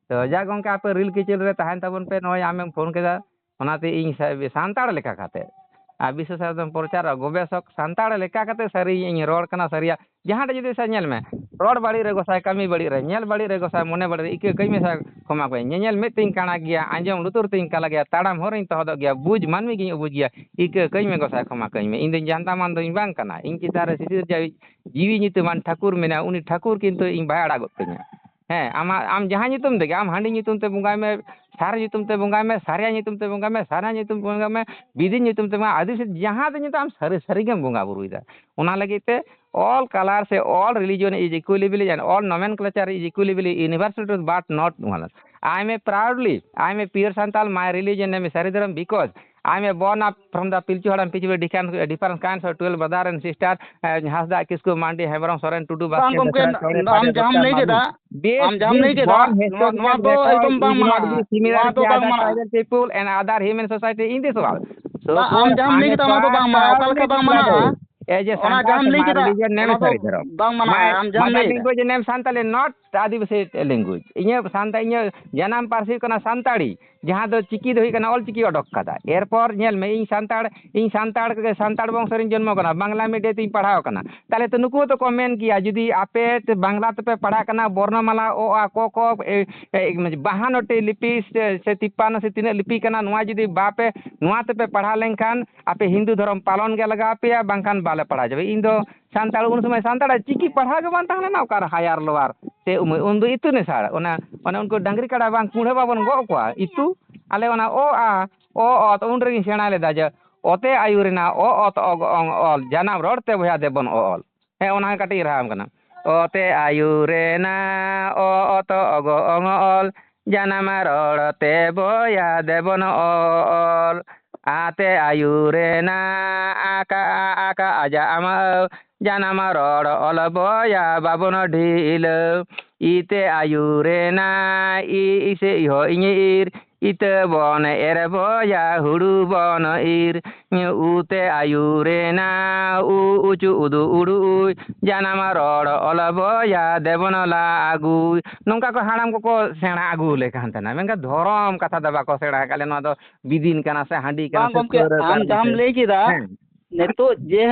ᱛᱚ ᱡᱟ ᱜᱚᱢᱠᱮ, ᱟᱯᱮ ᱨᱤᱞ ᱠᱤᱪᱟᱹᱞ ᱨᱮ ᱛᱟᱦᱮᱱ ᱛᱟᱵᱚᱱ ᱯᱮ, ᱱᱚᱜᱼᱚᱭ ᱟᱢᱮᱢ ᱯᱷᱳᱱ ᱠᱮᱫᱟ, ᱚᱱᱟᱛᱮ ᱤᱧ ᱥᱟ-, ᱥᱟᱱᱛᱟᱲ ᱞᱮᱠᱟ ᱠᱟᱛᱮ, ᱟᱨ ᱵᱤᱥᱥᱚ ᱥᱟᱥᱛᱨᱚ ᱯᱨᱚᱪᱟᱨᱚᱠ, ᱜᱚᱵᱮᱥᱚᱠ, ᱥᱟᱱᱛᱟᱲ ᱞᱮᱠᱟ ᱠᱟᱛᱮ ᱥᱟᱹᱨᱤᱭᱟᱜ ᱤᱧ ᱨᱚᱲ ᱠᱟᱱᱟ, ᱥᱟᱹᱨᱤᱭᱟᱜ ᱡᱟᱦᱟᱸᱴᱟᱜ ᱡᱩᱫᱤ ᱥᱮ ᱧᱮᱞ ᱢᱮ, ᱨᱚᱲ ᱵᱟᱹᱲᱤᱡ ᱨᱮ ᱜᱚᱸᱥᱟᱭ, ᱠᱟᱹᱢᱤ ᱵᱟᱹᱲᱤᱡ ᱨᱮ, ᱧᱮᱞ ᱵᱟᱹᱲᱤᱡ ᱨᱮ ᱜᱚᱸᱥᱟᱭ, ᱢᱚᱱᱮ ᱵᱟᱹᱲᱤᱡ ᱨᱮ, ᱤᱠᱟᱹ ᱠᱟᱹᱧ ᱢᱮ ᱥᱮ ᱠᱷᱚᱢᱟ ᱠᱚᱣᱟᱧ᱾ ᱧᱮᱧᱮᱞ ᱢᱮᱫ ᱛᱤᱧ ᱠᱟᱬᱟ ᱜᱮᱭᱟ, ᱟᱸᱡᱚᱢ ᱞᱩᱛᱩᱨ ᱛᱤᱧ ᱠᱟᱞᱟ ᱜᱮᱭᱟ, ᱛᱟᱲᱟᱢ ᱦᱚᱨ ᱨᱤᱧ ᱛᱚᱦᱚᱫᱚᱜ ᱜᱮᱭᱟ, ᱵᱩᱡᱽ ᱢᱟᱹᱱᱢᱤ ᱜᱤᱧ ᱩᱵᱩᱡᱽ ᱜᱮᱭᱟ, ᱤᱠᱟᱹ ᱠᱟᱹᱧ ᱢᱮ ᱜᱚᱸᱥᱟᱭ ᱠᱷᱚᱢᱟ ᱠᱟᱹᱧ ᱢᱮ᱾ ᱤᱧ ᱫᱚᱧ ᱡᱟᱱᱛᱟ ᱢᱟᱱ ᱫᱚᱧ ᱵᱟᱝ ᱠᱟᱱᱟ, ᱤᱧ ᱪᱮᱛᱟᱱ ᱨᱮ ᱥᱤᱥᱤᱨ ᱡᱟᱹᱣᱤᱡ ᱡᱤᱣᱤ ᱧᱩᱛᱩᱢᱟᱱ ᱴᱷᱟᱹᱠᱩᱨ ᱢᱮᱱᱟᱭᱟ, ᱩᱱᱤ ᱴᱷᱟᱹᱠᱩᱨ ᱠᱤᱱᱛᱩ ᱤᱧ ᱵᱟᱭ ᱟᱲᱟᱜ ᱜᱚᱫ ᱠᱟᱹᱧᱟ᱾ ᱦᱮᱸ, ᱟᱢᱟᱜ, ᱟᱢ ᱡᱟᱦᱟᱸ ᱧᱩᱛᱩᱢ ᱛᱮᱜᱮ, ᱟᱢ ᱦᱟᱺᱰᱤ ᱧᱩᱛᱩᱢ ᱛᱮ ᱵᱚᱸᱜᱟᱭ ᱢᱮ, ᱥᱟᱨ ᱧᱩᱛᱩᱢ ᱛᱮ ᱵᱚᱸᱜᱟᱭ ᱢᱮ, ᱥᱟᱨᱭᱟ ᱧᱩᱛᱩᱢ ᱛᱮ ᱵᱚᱸᱜᱟᱭ ᱢᱮ, ᱵᱤᱫᱤ ᱧᱩᱛᱩᱢ ᱛᱮ ᱵᱚᱸᱜᱟ, ᱟᱹᱫᱤᱵᱟᱹᱥᱤ ᱡᱟᱦᱟᱸ ᱛᱮ ᱧᱩᱛᱩᱢ, ᱟᱢ ᱥᱟᱹᱨᱤ ᱥᱟᱹᱨᱤ ᱜᱮᱢ ᱵᱚᱸᱜᱟ ᱵᱩᱨᱩᱭᱮᱫᱟ᱾ ᱚᱱᱟ ᱞᱟᱹᱜᱤᱫ ᱛᱮ all color ᱥᱮ all religion is equally valid and all nomenclature is equally valid, universal truth but not one. I am a proudly, I am a pure Santal, my religion name is Sari Dhorom because I am a born up from the Pilchu Haram Pilchu different, different kinds of twelve brother and sister, uh, Hasda, Kisku, Mandi, Hembrom, Soren, Tudu, ᱵᱟᱝ ᱵᱟᱥᱠᱮ, ᱜᱚᱢᱠᱮ, ᱵᱮᱥᱨᱟ, ᱪᱚᱬᱮ, ᱟᱢ ᱯᱟᱸᱡᱟ, ᱡᱟᱦᱟᱸᱢ ᱫᱚᱥᱨᱟ, ᱞᱟᱹᱭ ᱠᱮᱫᱟ, ᱪᱟᱣᱞᱮ. This ᱟᱢ ᱡᱟᱦᱟᱸᱢ ᱞᱟᱹᱭ ᱠᱮᱫᱟ, born ᱱᱚᱣᱟ, historical ᱱᱚᱣᱟ ᱫᱚ record ᱮᱠᱫᱚᱢ is ᱵᱟᱝ not ᱢᱟᱱᱟᱜᱼᱟ᱾ be similar ᱱᱚᱣᱟ to ᱫᱚ ᱵᱟᱝ other ᱢᱟᱱᱟᱜᱼᱟ᱾ Tribal people and other human society in this world. So, ᱵᱟᱝ, ᱟᱢ ᱡᱟᱦᱟᱸᱢ ᱞᱟᱹᱭ ᱠᱮᱫᱟ, ᱚᱱᱟ ᱫᱚ ᱵᱟᱝ ᱢᱟᱱᱟᱜᱼᱟ᱾ ᱚᱠᱟ ᱞᱮᱠᱟ ᱵᱟᱝ ᱢᱟᱱᱟᱜᱼᱟ? ᱮ ᱡᱮ ᱚᱱᱟ ᱥᱟᱱᱛᱟᱲ ᱡᱟᱦᱟᱸᱢ ᱥᱮ ᱞᱟᱹᱭ ᱢᱟᱱ ᱠᱮᱫᱟ, ᱨᱤᱞᱤᱡᱚᱱ ᱱᱮᱢ ᱚᱱᱟ ᱫᱚ ᱥᱟᱹᱨᱤ ᱫᱷᱚᱨᱚᱢ᱾ ᱵᱟᱝ ᱢᱟᱱᱟᱜᱼᱟ᱾ My, ᱟᱢ ᱡᱟᱦᱟᱸᱢ my ᱞᱟᱹᱭ ᱠᱮᱫᱟ᱾ Language name Santali, not Adivasi language. ᱤᱧᱟᱹᱜ ᱥᱟᱱᱛᱟ-, ᱤᱧᱟᱹᱜ ᱡᱟᱱᱟᱢ ᱯᱟᱹᱨᱥᱤ ᱦᱩᱭᱩᱜ ᱠᱟᱱᱟ ᱥᱟᱱᱛᱟᱲᱤ, ᱡᱟᱦᱟᱸ ᱫᱚ ᱪᱤᱠᱤ ᱫᱚ ᱦᱩᱭᱩᱜ ᱠᱟᱱᱟ ᱚᱞ ᱪᱤᱠᱤ ᱚᱰᱚᱠ ᱠᱟᱫᱟ᱾ ᱮᱨᱯᱚᱨ ᱧᱮᱞ ᱢᱮ, ᱤᱧ ᱥᱟᱱᱛᱟᱲ, ᱤᱧ ᱥᱟᱱᱛᱟᱲ, ᱥᱟᱱᱛᱟᱲ ᱵᱚᱝᱥᱚ ᱨᱤᱧ ᱡᱚᱱᱢᱚ ᱠᱟᱱᱟ, ᱵᱟᱝᱞᱟ ᱢᱤᱰᱤᱭᱟ ᱛᱤᱧ ᱯᱟᱲᱦᱟᱣ ᱠᱟᱱᱟ, ᱛᱟᱦᱞᱮ ᱛᱚ ᱱᱩᱠᱩ ᱦᱚᱸᱛᱚ ᱠᱚ ᱢᱮᱱ ᱜᱮᱭᱟ, ᱡᱩᱫᱤ ᱟᱯᱮ ᱛᱮ ᱵᱟᱝᱞᱟ ᱛᱮᱯᱮ ᱯᱟᱲᱦᱟᱜ ᱠᱟᱱᱟ, ᱵᱚᱨᱱᱚᱢᱟᱞᱟ ᱚ, ᱟ, ᱠᱚ, ᱠᱚ, ᱮ, ᱮ, ᱵᱟᱦᱟᱱᱱᱚ ᱴᱤ ᱞᱤᱯᱤ ᱥᱮ, ᱥᱮ ᱛᱤᱯᱯᱟᱱᱱᱚ ᱥᱮ ᱛᱤᱱᱟᱹᱜ ᱞᱤᱯᱤ ᱠᱟᱱᱟ, ᱱᱚᱣᱟ ᱡᱩᱫᱤ ᱵᱟᱯᱮ, ᱱᱚᱣᱟ ᱛᱮᱯᱮ ᱯᱟᱲᱦᱟᱣ ᱞᱮᱱᱠᱷᱟᱱ ᱟᱯᱮ ᱦᱤᱱᱫᱩ ᱫᱷᱚᱨᱚᱢ ᱯᱟᱞᱚᱱ ᱜᱮ ᱞᱟᱜᱟᱣ ᱯᱮᱭᱟ, ᱵᱟᱝᱠᱷᱟᱱ ᱵᱟᱞᱮ ᱯᱟᱲᱦᱟᱣ ᱦᱚᱪᱚ ᱯᱮᱭᱟ᱾ ᱤᱧ ᱫᱚ ᱥᱟᱱᱛᱟᱲ, ᱩᱱ ᱥᱚᱢᱚᱭ ᱥᱟᱱᱛᱟᱲᱟᱜ ᱪᱤᱠᱤ ᱯᱟᱲᱦᱟᱣ ᱜᱮ ᱵᱟᱝ ᱛᱟᱦᱮᱸ ᱞᱮᱱᱟ, ᱚᱠᱟᱨᱮ higher lower ᱥᱮ ᱩᱢ-, ᱩᱱ ᱫᱚ ᱤᱛᱩᱱ ᱟᱥᱲᱟ, ᱚᱱᱟ, ᱚᱱᱮ ᱩᱱᱠᱩ ᱰᱟᱝᱨᱤ ᱠᱟᱰᱟ ᱵᱟᱝ ᱠᱩᱲᱦᱟᱹ ᱵᱟᱵᱚᱱ ᱜᱚᱜ ᱠᱚᱣᱟ, ᱤᱛᱩ, ᱟᱞᱮ ᱚᱱᱟ ᱚ, ᱟ, ᱚ, ᱚ, ᱛᱚ ᱩᱱ ᱨᱮᱜᱤᱧ ᱥᱮᱬᱟ ᱞᱮᱫᱟ ᱡᱮ ᱚᱛᱮ ᱟᱭᱩᱨ ᱮᱱᱟ, ᱚ, ᱚ, ᱛᱚ, ᱚ, ᱜᱚ, ᱚᱝ, ᱚᱞ, ᱡᱟᱱᱟᱢ ᱨᱚᱲ ᱛᱮ ᱵᱚᱭᱦᱟ ᱫᱮᱵᱚᱱ ᱚ, ᱚᱞ᱾ ᱦᱮᱸ, ᱚᱱᱟ ᱦᱚᱸ ᱠᱟᱹᱴᱤᱡ ᱨᱟᱦᱟᱢ ᱠᱟᱱᱟ᱾ ᱚᱛᱮ ᱟᱭᱩᱨ ᱮᱱᱟ, ᱚ, ᱚ, ᱛᱚ, ᱚ, ᱜᱚ, ᱚᱝ, ᱚᱞ, ᱡᱟᱱᱟᱢ ᱨᱚᱲ ᱛᱮ ᱵᱚᱭᱦᱟ ᱫᱮᱵᱚᱱ ᱚ, ᱚᱞ᱾ ᱟᱛᱮ ᱟᱭᱩᱨ ᱮᱱᱟ, ᱟᱠᱟ, ᱟ, ᱟᱠᱟ, ᱟᱡᱟ, ᱟᱢᱟᱹᱣ, ᱡᱟᱱᱟᱢ ᱨᱚᱲ ᱚᱞ ᱵᱚᱭᱟ ᱵᱟᱵᱚᱱ ᱰᱷᱤᱞᱟᱹᱣ᱾ ᱤᱛᱮ ᱟᱭᱩᱨᱮᱱᱟ, ᱤ, ᱤᱥᱮ ᱤᱦᱚ ᱤᱧᱮ ᱤᱨ᱾ ᱤᱛᱟᱹ ᱵᱚᱱ ᱮᱨ ᱵᱚᱭᱟ, ᱦᱩᱲᱩ ᱵᱚᱱ ᱤᱨ, ᱩ ᱛᱮ ᱟᱹᱭᱩᱨᱮᱱᱟ, ᱩ ᱩᱪᱩ ᱩᱫᱩ ᱩᱲᱩᱭ, ᱡᱟᱱᱟᱢ ᱨᱚᱲ ᱚᱞ ᱵᱚᱭᱟ, ᱫᱮᱵᱚᱱ ᱞᱟ ᱟᱹᱜᱩᱭ᱾ ᱱᱚᱝᱠᱟ ᱠᱚ ᱦᱟᱲᱟᱢ ᱠᱚᱠᱚ ᱥᱮᱬᱟ ᱟᱹᱜᱩ ᱟᱞᱮ ᱠᱟᱱ ᱛᱟᱦᱮᱱᱟ, ᱢᱮᱱᱠᱷᱟᱱ ᱫᱷᱚᱨᱚᱢ ᱠᱟᱛᱷᱟ ᱫᱚ ᱵᱟᱠᱚ ᱥᱮᱬᱟ ᱟᱠᱟᱫ ᱞᱮ᱾ ᱱᱚᱣᱟ ᱫᱚ ᱵᱤᱫᱤᱱ ᱠᱟᱱᱟ ᱥᱮ ᱦᱟᱺᱰᱤ ᱠᱟᱱᱟ ᱵᱟᱝ ᱥᱮ ᱜᱚᱢᱠᱮ, ᱯᱟᱹᱣᱨᱟᱹ ᱟᱢ ᱠᱟᱱᱟ ᱡᱟᱦᱟᱸᱢ ᱥᱮ? ᱞᱟᱹᱭ ᱠᱮᱫᱟ, ᱦᱮᱸ᱾ ᱱᱤᱛᱚᱜ ᱡᱮ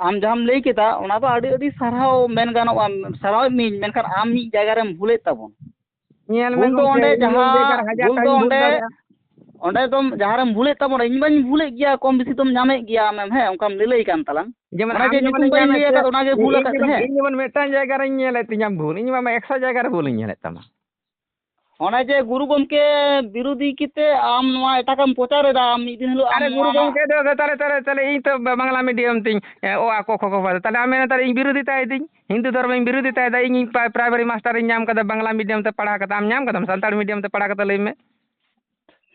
ᱟᱢ ᱡᱟᱦᱟᱸᱢ ᱞᱟᱹᱭ ᱠᱮᱫᱟ, ᱚᱱᱟ ᱫᱚ ᱟᱹᱰᱤ ᱟᱹᱰᱤ ᱥᱟᱨᱦᱟᱣ ᱢᱮᱱ ᱜᱟᱱᱚᱜᱼᱟ, ᱥᱟᱨᱦᱟᱣᱮᱫ ᱢᱤᱭᱟᱹᱧ, ᱢᱮᱱᱠᱷᱟᱱ ᱟᱢ ᱢᱤᱫ ᱡᱟᱭᱜᱟ ᱨᱮᱢ ᱵᱷᱩᱞᱮᱫ ᱛᱟᱵᱚᱱ᱾ ᱧᱮᱞ ᱢᱮ ᱵᱷᱩᱞ ᱫᱚ ᱜᱚᱢᱠᱮ, ᱚᱸᱰᱮ ᱤᱧ ᱡᱟᱦᱟᱸ ᱵᱮᱠᱟᱨ ᱦᱟᱡᱟᱨ ᱵᱷᱩᱞ ᱫᱚ ᱴᱟᱠᱟᱧ ᱵᱷᱩᱞ ᱚᱸᱰᱮ ᱫᱟᱲᱮᱭᱟᱜᱼᱟ᱾ ᱚᱸᱰᱮ ᱫᱚᱢ ᱡᱟᱦᱟᱸ ᱨᱮᱢ ᱵᱷᱩᱞᱮᱫ ᱛᱟᱵᱚᱱᱟ, ᱤᱧ ᱢᱟᱧ ᱵᱷᱩᱞᱮᱫ ᱜᱮᱭᱟ, ᱠᱚᱢ ᱵᱮᱥᱤ ᱫᱚᱢ ᱧᱟᱢᱮᱫ ᱜᱮᱭᱟ ᱟᱢᱮᱢ, ᱦᱮᱸ, ᱚᱱᱠᱟᱢ ᱞᱟᱹᱞᱟᱹᱭ ᱠᱟᱱ ᱛᱟᱞᱟᱝ᱾ ᱡᱮᱢᱚᱱ ᱚᱱᱟ ᱟᱢ ᱡᱮ ᱡᱮᱢᱚᱱ ᱧᱩᱛᱩᱢ ᱵᱟᱹᱧ ᱧᱟᱢᱮᱫ ᱞᱟᱹᱭ ᱛᱮ, ᱟᱠᱟᱫ, ᱚᱱᱟ ᱜᱮ ᱤᱧ ᱵᱷᱩᱞ ᱤᱧ ᱟᱠᱟᱫ, ᱡᱮᱢᱚᱱ, ᱦᱮᱸ? ᱤᱧ ᱡᱮᱢᱚᱱ ᱢᱤᱫᱴᱟᱝ ᱡᱟᱭᱜᱟ ᱨᱮᱧ ᱧᱮᱞᱮᱫ ᱛᱤᱧᱟᱹ ᱵᱷᱩᱞ, ᱤᱧ ᱢᱟ ᱮᱠᱥᱚ ᱡᱟᱭᱜᱟ ᱨᱮ ᱵᱷᱩᱞ ᱤᱧ ᱧᱮᱞᱮᱫ ᱛᱟᱢᱟ᱾ ᱚᱱᱮ ᱡᱮ ᱜᱩᱨᱩ ᱜᱚᱢᱠᱮ ᱵᱤᱨᱳᱫᱷᱤ ᱠᱟᱛᱮ ᱟᱢ ᱱᱚᱣᱟ ᱮᱴᱟᱜᱟᱜ ᱮᱢ ᱯᱨᱚᱪᱟᱨ ᱮᱫᱟ, ᱢᱤᱫ ᱫᱤᱱ ᱦᱤᱞᱳᱜ ᱟᱢ ᱟᱨᱮ ᱱᱚᱣᱟ ᱜᱩᱨᱩ ᱟᱢᱟᱜ ᱜᱚᱢᱠᱮ ᱫᱚ ᱛᱟᱦᱞᱮ, ᱛᱟᱦᱞᱮ, ᱛᱟᱦᱞᱮ ᱤᱧ ᱛᱚ ᱵᱟᱝᱞᱟ ᱢᱤᱰᱤᱭᱟᱢ ᱛᱤᱧ, ᱮ, ᱚ, ᱟ, ᱠᱚ, ᱠᱷᱚ, ᱠᱚ, ᱠᱷᱚ, ᱛᱟᱦᱞᱮ ᱟᱢ ᱢᱮᱱᱟ ᱛᱟᱦᱞᱮ ᱤᱧ ᱵᱤᱨᱳᱫᱷᱤᱛᱟᱭ ᱫᱤᱧ, ᱦᱤᱱᱫᱩ ᱫᱷᱚᱨᱢᱚᱧ ᱵᱤᱨᱳᱫᱷᱤᱛᱟᱭ ᱫᱟ, ᱤᱧ, ᱤᱧ ᱯᱨᱟ-, ᱯᱨᱟᱭᱢᱟᱨᱤ ᱢᱟᱥᱴᱟᱨᱤᱧ ᱧᱟᱢ ᱠᱟᱫᱟ ᱵᱟᱝᱞᱟ ᱢᱤᱰᱤᱭᱟᱢ ᱛᱮ ᱯᱟᱲᱦᱟᱣ ᱠᱟᱛᱮ, ᱟᱢ ᱧᱟᱢ ᱠᱟᱫᱟᱢ ᱥᱟᱱᱛᱟᱲ ᱢᱤᱰᱤᱭᱟᱢ ᱛᱮ ᱯᱟᱲᱦᱟᱣ ᱠᱟᱛᱮ, ᱞᱟᱹᱭ ᱢᱮ?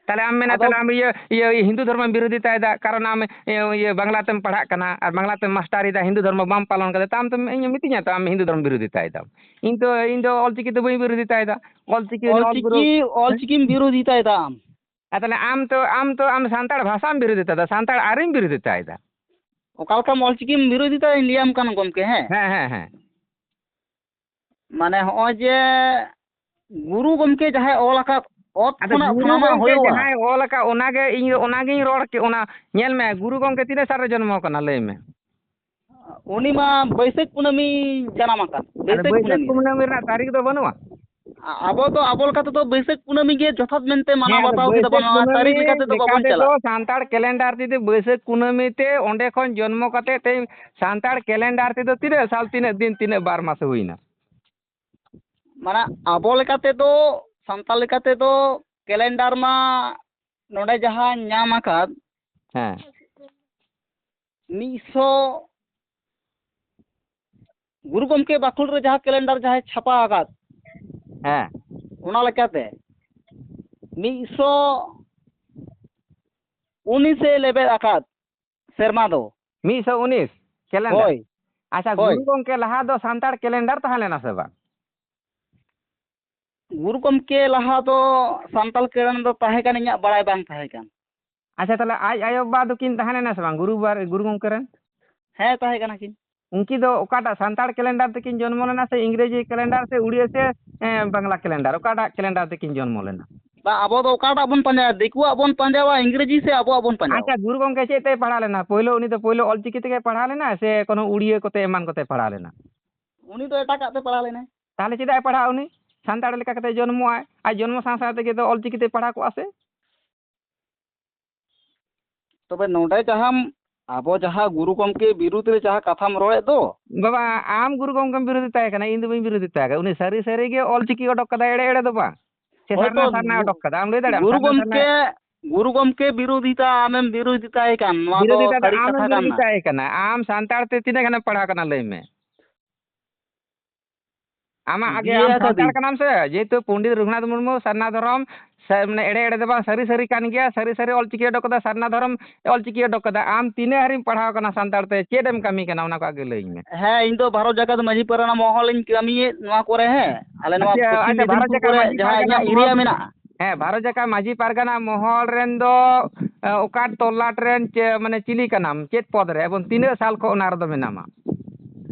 ᱛᱟᱦᱞᱮ ᱟᱢ ᱢᱮᱱᱟ, ᱟᱫᱚ ᱛᱟᱦᱞᱮ ᱟᱢ ᱤᱭᱟᱹ, ᱤᱭᱟᱹ, ᱤᱭᱟᱹ ᱦᱤᱱᱫᱩ ᱫᱷᱚᱨᱢᱚᱢ ᱵᱤᱨᱳᱫᱷᱤᱛᱟᱭ ᱫᱟ, ᱠᱟᱨᱚᱱ ᱟᱢ, ᱤᱭᱟᱹ, ᱤᱭᱟᱹ, ᱵᱟᱝᱞᱟ ᱛᱮᱢ ᱯᱟᱲᱦᱟᱜ ᱠᱟᱱᱟ ᱟᱨ ᱵᱟᱝᱞᱟ ᱛᱮᱢ ᱢᱟᱥᱴᱟᱨᱤ ᱫᱟ, ᱦᱤᱱᱫᱩ ᱫᱷᱚᱨᱢᱚ ᱵᱟᱢ ᱯᱟᱞᱚᱱ ᱠᱟᱫᱟ, ᱛᱟᱦᱞᱮ ᱟᱢ ᱛᱮᱢ ᱤᱧ ᱢᱤᱛᱟᱹᱧᱟ ᱛᱚ ᱟᱢ ᱦᱤᱱᱫᱩ ᱫᱷᱚᱨᱢᱚᱢ ᱵᱤᱨᱳᱫᱷᱤᱛᱟᱭ ᱫᱟᱢ᱾ ᱤᱧ ᱛᱚ, ᱤᱧ ᱫᱚ ᱚᱞᱪᱤᱠᱤ ᱫᱚ ᱵᱟᱹᱧ ᱵᱤᱨᱳᱫᱷᱤᱛᱟᱭ ᱫᱟ, ᱚᱞᱪᱤᱠᱤ ᱚᱞ ᱜᱩᱨᱩ᱾ ᱚᱞᱪᱤᱠᱤ, ᱚᱞᱪᱤᱠᱤᱢ ᱵᱤᱨᱳᱫᱷᱤᱛᱟᱭ ᱫᱟ ᱟᱢ᱾ ᱟᱨ ᱛᱟᱦᱞᱮ ᱟᱢ ᱛᱚ, ᱟᱢ ᱛᱚ, ᱟᱢ ᱥᱟᱱᱛᱟᱲ ᱵᱷᱟᱥᱟᱢ ᱵᱤᱨᱳᱫᱷᱤᱛᱟᱭ ᱫᱟ, ᱥᱟᱱᱛᱟᱲ ᱟᱹᱨᱤᱢ ᱵᱤᱨᱳᱫᱷᱤᱛᱟᱭ ᱫᱟ᱾ ᱚᱠᱟ ᱞᱮᱠᱟᱢ ᱚᱞᱪᱤᱠᱤᱢ ᱵᱤᱨᱳᱫᱷᱤᱛᱟᱭ ᱤᱧ ᱞᱟᱹᱭᱟᱢ ᱠᱟᱱᱟ ᱜᱚᱢᱠᱮ, ᱦᱮᱸ? ᱦᱮᱸ, ᱦᱮᱸ, ᱦᱮᱸ᱾ ᱢᱟᱱᱮ ᱦᱚᱸᱜᱼᱚᱭ ᱡᱮ ᱜᱩᱨᱩ ᱜᱚᱢᱠᱮ ᱡᱟᱦᱟᱸᱭ ᱚᱞ ᱟᱠᱟᱫ, ᱚᱛ ᱟᱫᱚ ᱠᱷᱚᱱᱟᱜ ᱜᱩᱨᱩ ᱥᱟᱱᱟᱢᱟᱜ ᱜᱚᱢᱠᱮ ᱦᱩᱭᱩᱜᱼᱟ᱾ ᱡᱟᱦᱟᱸᱭ ᱚᱞ ᱟᱠᱟᱫ, ᱚᱱᱟᱜᱮ ᱤᱧ, ᱚᱱᱟᱜᱤᱧ ᱨᱚᱲ ᱠᱮ-, ᱚᱱᱟ ᱧᱮᱞ ᱢᱮ, ᱜᱩᱨᱩ ᱜᱚᱢᱠᱮ ᱛᱤᱱᱟᱹᱜ ᱥᱟᱞ ᱨᱮ ᱡᱚᱱᱢᱚ ᱠᱟᱱᱟ, ᱞᱟᱹᱭ ᱢᱮ? ᱩᱱᱤ ᱢᱟ ᱵᱟᱹᱭᱥᱟᱹᱠᱷ ᱠᱩᱱᱟᱹᱢᱤ ᱡᱟᱱᱟᱢ ᱟᱠᱟᱱ, ᱟᱫᱚ ᱵᱟᱹᱭᱥᱟᱹᱠᱷ ᱵᱟᱹᱭᱥᱟᱹᱠᱷ ᱠᱩᱱᱟᱹᱢᱤ᱾ ᱠᱩᱱᱟᱹᱢᱤ ᱨᱮᱱᱟᱜ ᱛᱟᱹᱨᱤᱠᱷ ᱫᱚ ᱵᱟᱹᱱᱩᱜᱼᱟ? ᱟ-, ᱟᱵᱚ ᱫᱚ, ᱟᱵᱚ ᱞᱮᱠᱟ ᱛᱮᱫᱚ ᱵᱟᱹᱭᱥᱟᱹᱠᱷ ᱠᱩᱱᱟᱹᱢᱤ ᱜᱮ ᱡᱚᱛᱷᱟᱛ ᱢᱮᱱᱛᱮ ᱢᱟᱱᱟᱣ ᱦᱮᱸ, ᱟᱫᱚ ᱵᱟᱛᱟᱣ ᱜᱮ ᱵᱟᱹᱭᱥᱟᱹᱠᱷ ᱛᱟᱵᱚᱱᱟ, ᱚᱱᱟ ᱠᱩᱱᱟᱹᱢᱤ ᱛᱟᱹᱨᱤᱠᱷ ᱞᱮᱠᱟ ᱛᱮᱫᱚ ᱞᱮᱠᱟ ᱵᱟᱵᱚᱱ ᱛᱮᱫᱚ ᱪᱟᱞᱟᱜᱼᱟ᱾ ᱥᱟᱱᱛᱟᱲ ᱠᱮᱞᱮᱱᱰᱟᱨ ᱛᱮᱫᱚ ᱵᱟᱹᱭᱥᱟᱹᱠᱷ ᱠᱩᱱᱟᱹᱢᱤ ᱛᱮ ᱚᱸᱰᱮ ᱠᱷᱚᱱ ᱡᱚᱱᱢᱚ ᱠᱟᱛᱮ ᱛᱮᱦᱮᱧ ᱥᱟᱱᱛᱟᱲ ᱠᱮᱞᱮᱱᱰᱟᱨ ᱛᱮᱫᱚ ᱛᱤᱱᱟᱹᱜ ᱥᱟᱞ, ᱛᱤᱱᱟᱹᱜ ᱫᱤᱱ, ᱛᱤᱱᱟᱹᱜ ᱵᱟᱨ ᱢᱟᱥ ᱦᱩᱭᱱᱟ? ᱢᱟᱱᱮ ᱟᱵᱚ ᱞᱮᱠᱟ ᱛᱮᱫᱚ, ᱥᱟᱱᱛᱟᱲ ᱞᱮᱠᱟ ᱛᱮᱫᱚ ᱠᱮᱞᱮᱱᱰᱟᱨ ᱢᱟ ᱱᱚᱰᱮ ᱡᱟᱦᱟᱸ ᱧᱟᱢ ᱟᱠᱟᱫ, ᱦᱮᱸ᱾ ᱢᱤᱫ ᱥᱚ, ᱜᱩᱨᱩ ᱜᱚᱢᱠᱮ ᱵᱟᱠᱷᱳᱞ ᱨᱮ ᱡᱟᱦᱟᱸ ᱠᱮᱞᱮᱱᱰᱟᱨ ᱡᱟᱦᱟᱸᱭ ᱪᱷᱟᱯᱟ ᱟᱠᱟᱫ, ᱦᱮᱸ᱾ ᱚᱱᱟ ᱞᱮᱠᱟᱛᱮ ᱢᱤᱫ ᱥᱚ ᱩᱱᱤᱥ ᱮ ᱞᱮᱵᱮᱫ ᱟᱠᱟᱫ ᱥᱮᱨᱢᱟ ᱫᱚ᱾ ᱢᱤᱫ ᱥᱚ ᱩᱱᱤᱥ ᱠᱮᱞᱮᱱᱰᱟᱨ? ᱦᱳᱭ᱾ ᱟᱪᱪᱷᱟ, ᱦᱳᱭ᱾ ᱜᱩᱨᱩ ᱜᱚᱢᱠᱮ ᱞᱟᱦᱟ ᱫᱚ ᱥᱟᱱᱛᱟᱲ ᱠᱮᱞᱮᱱᱰᱟᱨ ᱛᱟᱦᱮᱸ ᱞᱮᱱᱟ ᱥᱮ ᱵᱟᱝ? ᱜᱩᱨᱩ ᱜᱚᱢᱠᱮ ᱞᱟᱦᱟ ᱫᱚ ᱥᱟᱱᱛᱟᱲ ᱠᱮᱞᱮᱱᱰᱟᱨ ᱫᱚ ᱛᱟᱦᱮᱸ ᱠᱟᱱ, ᱤᱧᱟᱹᱜ ᱵᱟᱲᱟᱭ ᱵᱟᱝ ᱛᱟᱦᱮᱸ ᱠᱟᱱ᱾ ᱟᱪᱪᱷᱟ, ᱛᱟᱦᱚᱞᱮ ᱟᱡ ᱟᱭᱳ ᱵᱟᱵᱟ ᱫᱚᱠᱤᱱ ᱛᱟᱦᱮᱸ ᱞᱮᱱᱟ ᱥᱮ ᱵᱟᱝ ᱜᱩᱨᱩ ᱵᱟᱵᱟ, ᱜᱩᱨᱩ ᱜᱚᱢᱠᱮ ᱨᱮᱱ? ᱦᱮᱸ, ᱛᱟᱦᱮᱸ ᱠᱟᱱᱟ ᱠᱤᱱ᱾ ᱩᱱᱠᱤᱱ ᱫᱚ ᱚᱠᱟᱴᱟᱜ ᱥᱟᱱᱛᱟᱲ ᱠᱮᱞᱮᱱᱰᱟᱨ ᱛᱮᱠᱤᱱ ᱡᱚᱱᱢᱚ ᱞᱮᱱᱟ ᱥᱮ ᱤᱝᱨᱮᱡᱤ ᱠᱮᱞᱮᱱᱰᱟᱨ ᱥᱮ ᱩᱲᱤᱭᱟ ᱥᱮ, ᱮᱸ, ᱵᱟᱝᱞᱟ ᱠᱮᱞᱮᱱᱰᱟᱨ, ᱚᱠᱟᱴᱟᱜ ᱠᱮᱞᱮᱱᱰᱟᱨ ᱛᱮᱠᱤᱱ ᱡᱚᱱᱢᱚ ᱞᱮᱱᱟ? ᱵᱟ, ᱟᱵᱚ ᱫᱚ ᱚᱠᱟᱴᱟᱜ ᱵᱚᱱ ᱯᱟᱸᱡᱟᱭᱟ? ᱫᱤᱠᱩᱣᱟᱜ ᱵᱚᱱ ᱯᱟᱸᱡᱟᱭᱟ, ᱤᱝᱨᱮᱡᱤ ᱥᱮ ᱟᱵᱚᱣᱟᱜ ᱵᱚᱱ ᱯᱟᱸᱡᱟᱭᱟ? ᱟᱪᱪᱷᱟ, ᱜᱩᱨᱩ ᱜᱚᱢᱠᱮ ᱪᱮᱫ ᱛᱮᱭ ᱯᱟᱲᱦᱟᱣ ᱞᱮᱱᱟ? ᱯᱳᱭᱞᱳ ᱩᱱᱤ ᱫᱚ ᱯᱳᱭᱞᱳ ᱚᱞᱪᱤᱠᱤ ᱛᱮᱜᱮ ᱯᱟᱲᱦᱟᱣ ᱞᱮᱱᱟ ᱥᱮ ᱠᱳᱱᱳ ᱩᱲᱤᱭᱟᱹ ᱠᱚᱛᱮ ᱮᱢᱟᱱ ᱠᱚᱛᱮ ᱯᱟᱲᱦᱟᱣ ᱞᱮᱱᱟ? ᱩᱱᱤ ᱫᱚ ᱮᱴᱟᱜᱟᱜ ᱛᱮ ᱯᱟᱲᱦᱟᱣ ᱞᱮᱱᱟᱭ᱾ ᱛᱟᱦᱚᱞᱮ ᱪᱮᱫᱟᱜ ᱮ ᱯᱟᱲᱦᱟᱜᱼᱟ ᱩᱱᱤ? ᱥᱟᱱᱛᱟᱲ ᱞᱮᱠᱟ ᱠᱟᱛᱮ ᱡᱚᱱᱢᱚᱜᱼᱟᱭ᱾ ᱟᱡ ᱡᱚᱱᱢᱚ ᱥᱟᱶ ᱥᱟᱶ ᱛᱮᱜᱮ ᱫᱚ ᱚᱞᱪᱤᱠᱤ ᱛᱮᱭ ᱯᱟᱲᱦᱟᱣ ᱠᱚᱜᱼᱟ ᱥᱮ? ᱛᱚᱵᱮ ᱱᱚᱰᱮ ᱡᱟᱦᱟᱸᱢ, ᱟᱵᱚ ᱡᱟᱦᱟᱸ ᱜᱩᱨᱩ ᱜᱚᱢᱠᱮ ᱵᱤᱨᱩᱫᱽ ᱨᱮ ᱡᱟᱦᱟᱸ ᱠᱟᱛᱷᱟᱢ ᱨᱚᱲᱮᱫ ᱫᱚ᱾ ᱵᱟᱵᱟ, ᱟᱢ ᱜᱩᱨᱩ ᱜᱚᱢᱠᱮᱢ ᱵᱤᱨᱩᱫᱽ ᱛᱟᱭ ᱠᱟᱱᱟ, ᱤᱧ ᱫᱚ ᱵᱟᱹᱧ ᱵᱤᱨᱩᱫᱽ ᱛᱟᱭ ᱠᱟᱱᱟ᱾ ᱩᱱᱤ ᱥᱟᱹᱨᱤ ᱥᱟᱹᱨᱤ ᱜᱮ ᱚᱞᱪᱤᱠᱤ ᱚᱰᱚᱠ ᱠᱟᱫᱟᱭ, ᱮᱲᱮ ᱮᱲᱮ ᱫᱚ ᱵᱟᱝ᱾ ᱥᱮ ᱦᱳᱭᱛᱚ ᱥᱟᱨᱱᱟ ᱥᱟᱨᱱᱟ ᱜᱩ-, ᱚᱰᱚᱠ ᱠᱟᱫᱟ, ᱟᱢ ᱞᱟᱹᱭ ᱫᱟᱲᱮᱭᱟᱜᱼᱟᱢ ᱜᱩᱨᱩ ᱥᱟᱨᱱᱟ ᱥᱟᱨᱱᱟ? ᱜᱚᱢᱠᱮ, ᱜᱩᱨᱩ ᱜᱚᱢᱠᱮ ᱵᱤᱨᱳᱫᱷᱤᱛᱟ ᱟᱢᱮᱢ ᱵᱤᱨᱳᱫᱷᱤᱛᱟᱭ ᱠᱟᱱ, ᱱᱚᱣᱟ ᱫᱚ ᱵᱤᱨᱳᱫᱷᱤᱛᱟ ᱫᱚ ᱥᱟᱹᱨᱤ ᱟᱢᱮᱢ ᱠᱟᱛᱷᱟ ᱠᱟᱱᱟ᱾ ᱵᱤᱨᱳᱫᱷᱤᱛᱟᱭ ᱠᱟᱱᱟ᱾ ᱟᱢ ᱥᱟᱱᱛᱟᱲ ᱛᱮ ᱛᱤᱱᱟᱹᱜ ᱜᱟᱱᱮᱢ ᱯᱟᱲᱦᱟᱣ ᱠᱟᱱᱟ ᱞᱟᱹᱭ ᱢᱮ? ᱟᱢᱟᱜ ᱟᱜᱮ, ᱵᱤᱭᱮ ᱟᱢ ᱥᱟᱱᱛᱟᱲ ᱟᱠᱟᱫᱟᱹᱧ᱾ ᱠᱟᱱᱟᱢ ᱥᱮ, ᱡᱮᱦᱮᱛᱩ ᱯᱚᱱᱰᱤᱛ ᱨᱚᱜᱷᱩᱱᱟᱛᱷ ᱢᱩᱨᱢᱩ ᱥᱟᱨᱱᱟ ᱫᱷᱚᱨᱚᱢ ᱥᱮ, ᱢᱟᱱᱮ, ᱮᱲᱮ ᱮᱲᱮ ᱫᱚ ᱵᱟᱝ, ᱥᱟᱹᱨᱤ ᱥᱟᱹᱨᱤ ᱠᱟᱱ ᱜᱮᱭᱟ, ᱥᱟᱹᱨᱤ ᱥᱟᱹᱨᱤ ᱚᱞᱪᱤᱠᱤ ᱚᱰᱚᱠ ᱠᱟᱫᱟ, ᱥᱟᱨᱱᱟ ᱫᱷᱚᱨᱚᱢ ᱚᱞᱪᱤᱠᱤ ᱚᱰᱚᱠ ᱠᱟᱫᱟ᱾ ᱟᱢ ᱛᱤᱱᱟᱹᱜ ᱦᱟᱹᱨᱤᱢ ᱯᱟᱲᱦᱟᱣ ᱠᱟᱱᱟ ᱥᱟᱱᱛᱟᱲ ᱛᱮ, ᱪᱮᱫ ᱮᱢ ᱠᱟᱹᱢᱤ ᱠᱟᱱᱟ, ᱚᱱᱟ ᱠᱚ ᱟᱜᱮ ᱞᱟᱹᱭᱟᱹᱧ ᱢᱮ᱾ ᱦᱮᱸ, ᱤᱧ ᱫᱚ ᱵᱷᱟᱨᱚᱛ ᱡᱟᱠᱟᱛ ᱢᱟᱹᱡᱷᱤ ᱯᱟᱨᱜᱟᱱᱟ ᱢᱚᱦᱚᱞᱤᱧ ᱠᱟᱹᱢᱤᱭᱮᱫ ᱱᱚᱣᱟ ᱠᱚᱨᱮ, ᱦᱮᱸ, ᱟᱞᱮ ᱱᱚᱣᱟ ᱟᱪᱪᱷᱟ, ᱯᱚᱥᱪᱤᱢ ᱟᱪᱪᱷᱟ, ᱵᱷᱟᱨᱚᱛ ᱢᱮᱫᱤᱱᱤᱯᱩᱨ ᱡᱟᱠᱟᱛ ᱠᱚᱨᱮ ᱢᱟᱹᱡᱷᱤ ᱡᱟᱦᱟᱸ ᱯᱟᱨᱜᱟᱱᱟ ᱤᱧᱟᱹᱜ ᱢᱚᱦᱚᱞ, ᱮᱨᱤᱭᱟ ᱢᱮᱱᱟᱜᱼᱟ᱾ ᱦᱮᱸ, ᱵᱷᱟᱨᱚᱛ ᱡᱟᱠᱟᱛ ᱢᱟᱹᱡᱷᱤ ᱯᱟᱨᱜᱟᱱᱟ ᱢᱚᱦᱚᱞ ᱨᱮᱱ ᱫᱚ, ᱮ, ᱚᱠᱟ ᱛᱚᱞᱞᱟᱴ ᱨᱮᱱ ᱪᱮ, ᱢᱟᱱᱮ, ᱪᱤᱞᱤ ᱠᱟᱱᱟᱢ, ᱪᱮᱫ ᱯᱚᱫᱽ ᱨᱮ, ᱮᱵᱚᱝ ᱛᱤᱱᱟᱹᱜ ᱥᱟᱞ ᱠᱷᱚᱱ ᱚᱱᱟ ᱨᱮᱫᱚ ᱢᱮᱱᱟᱢᱟ?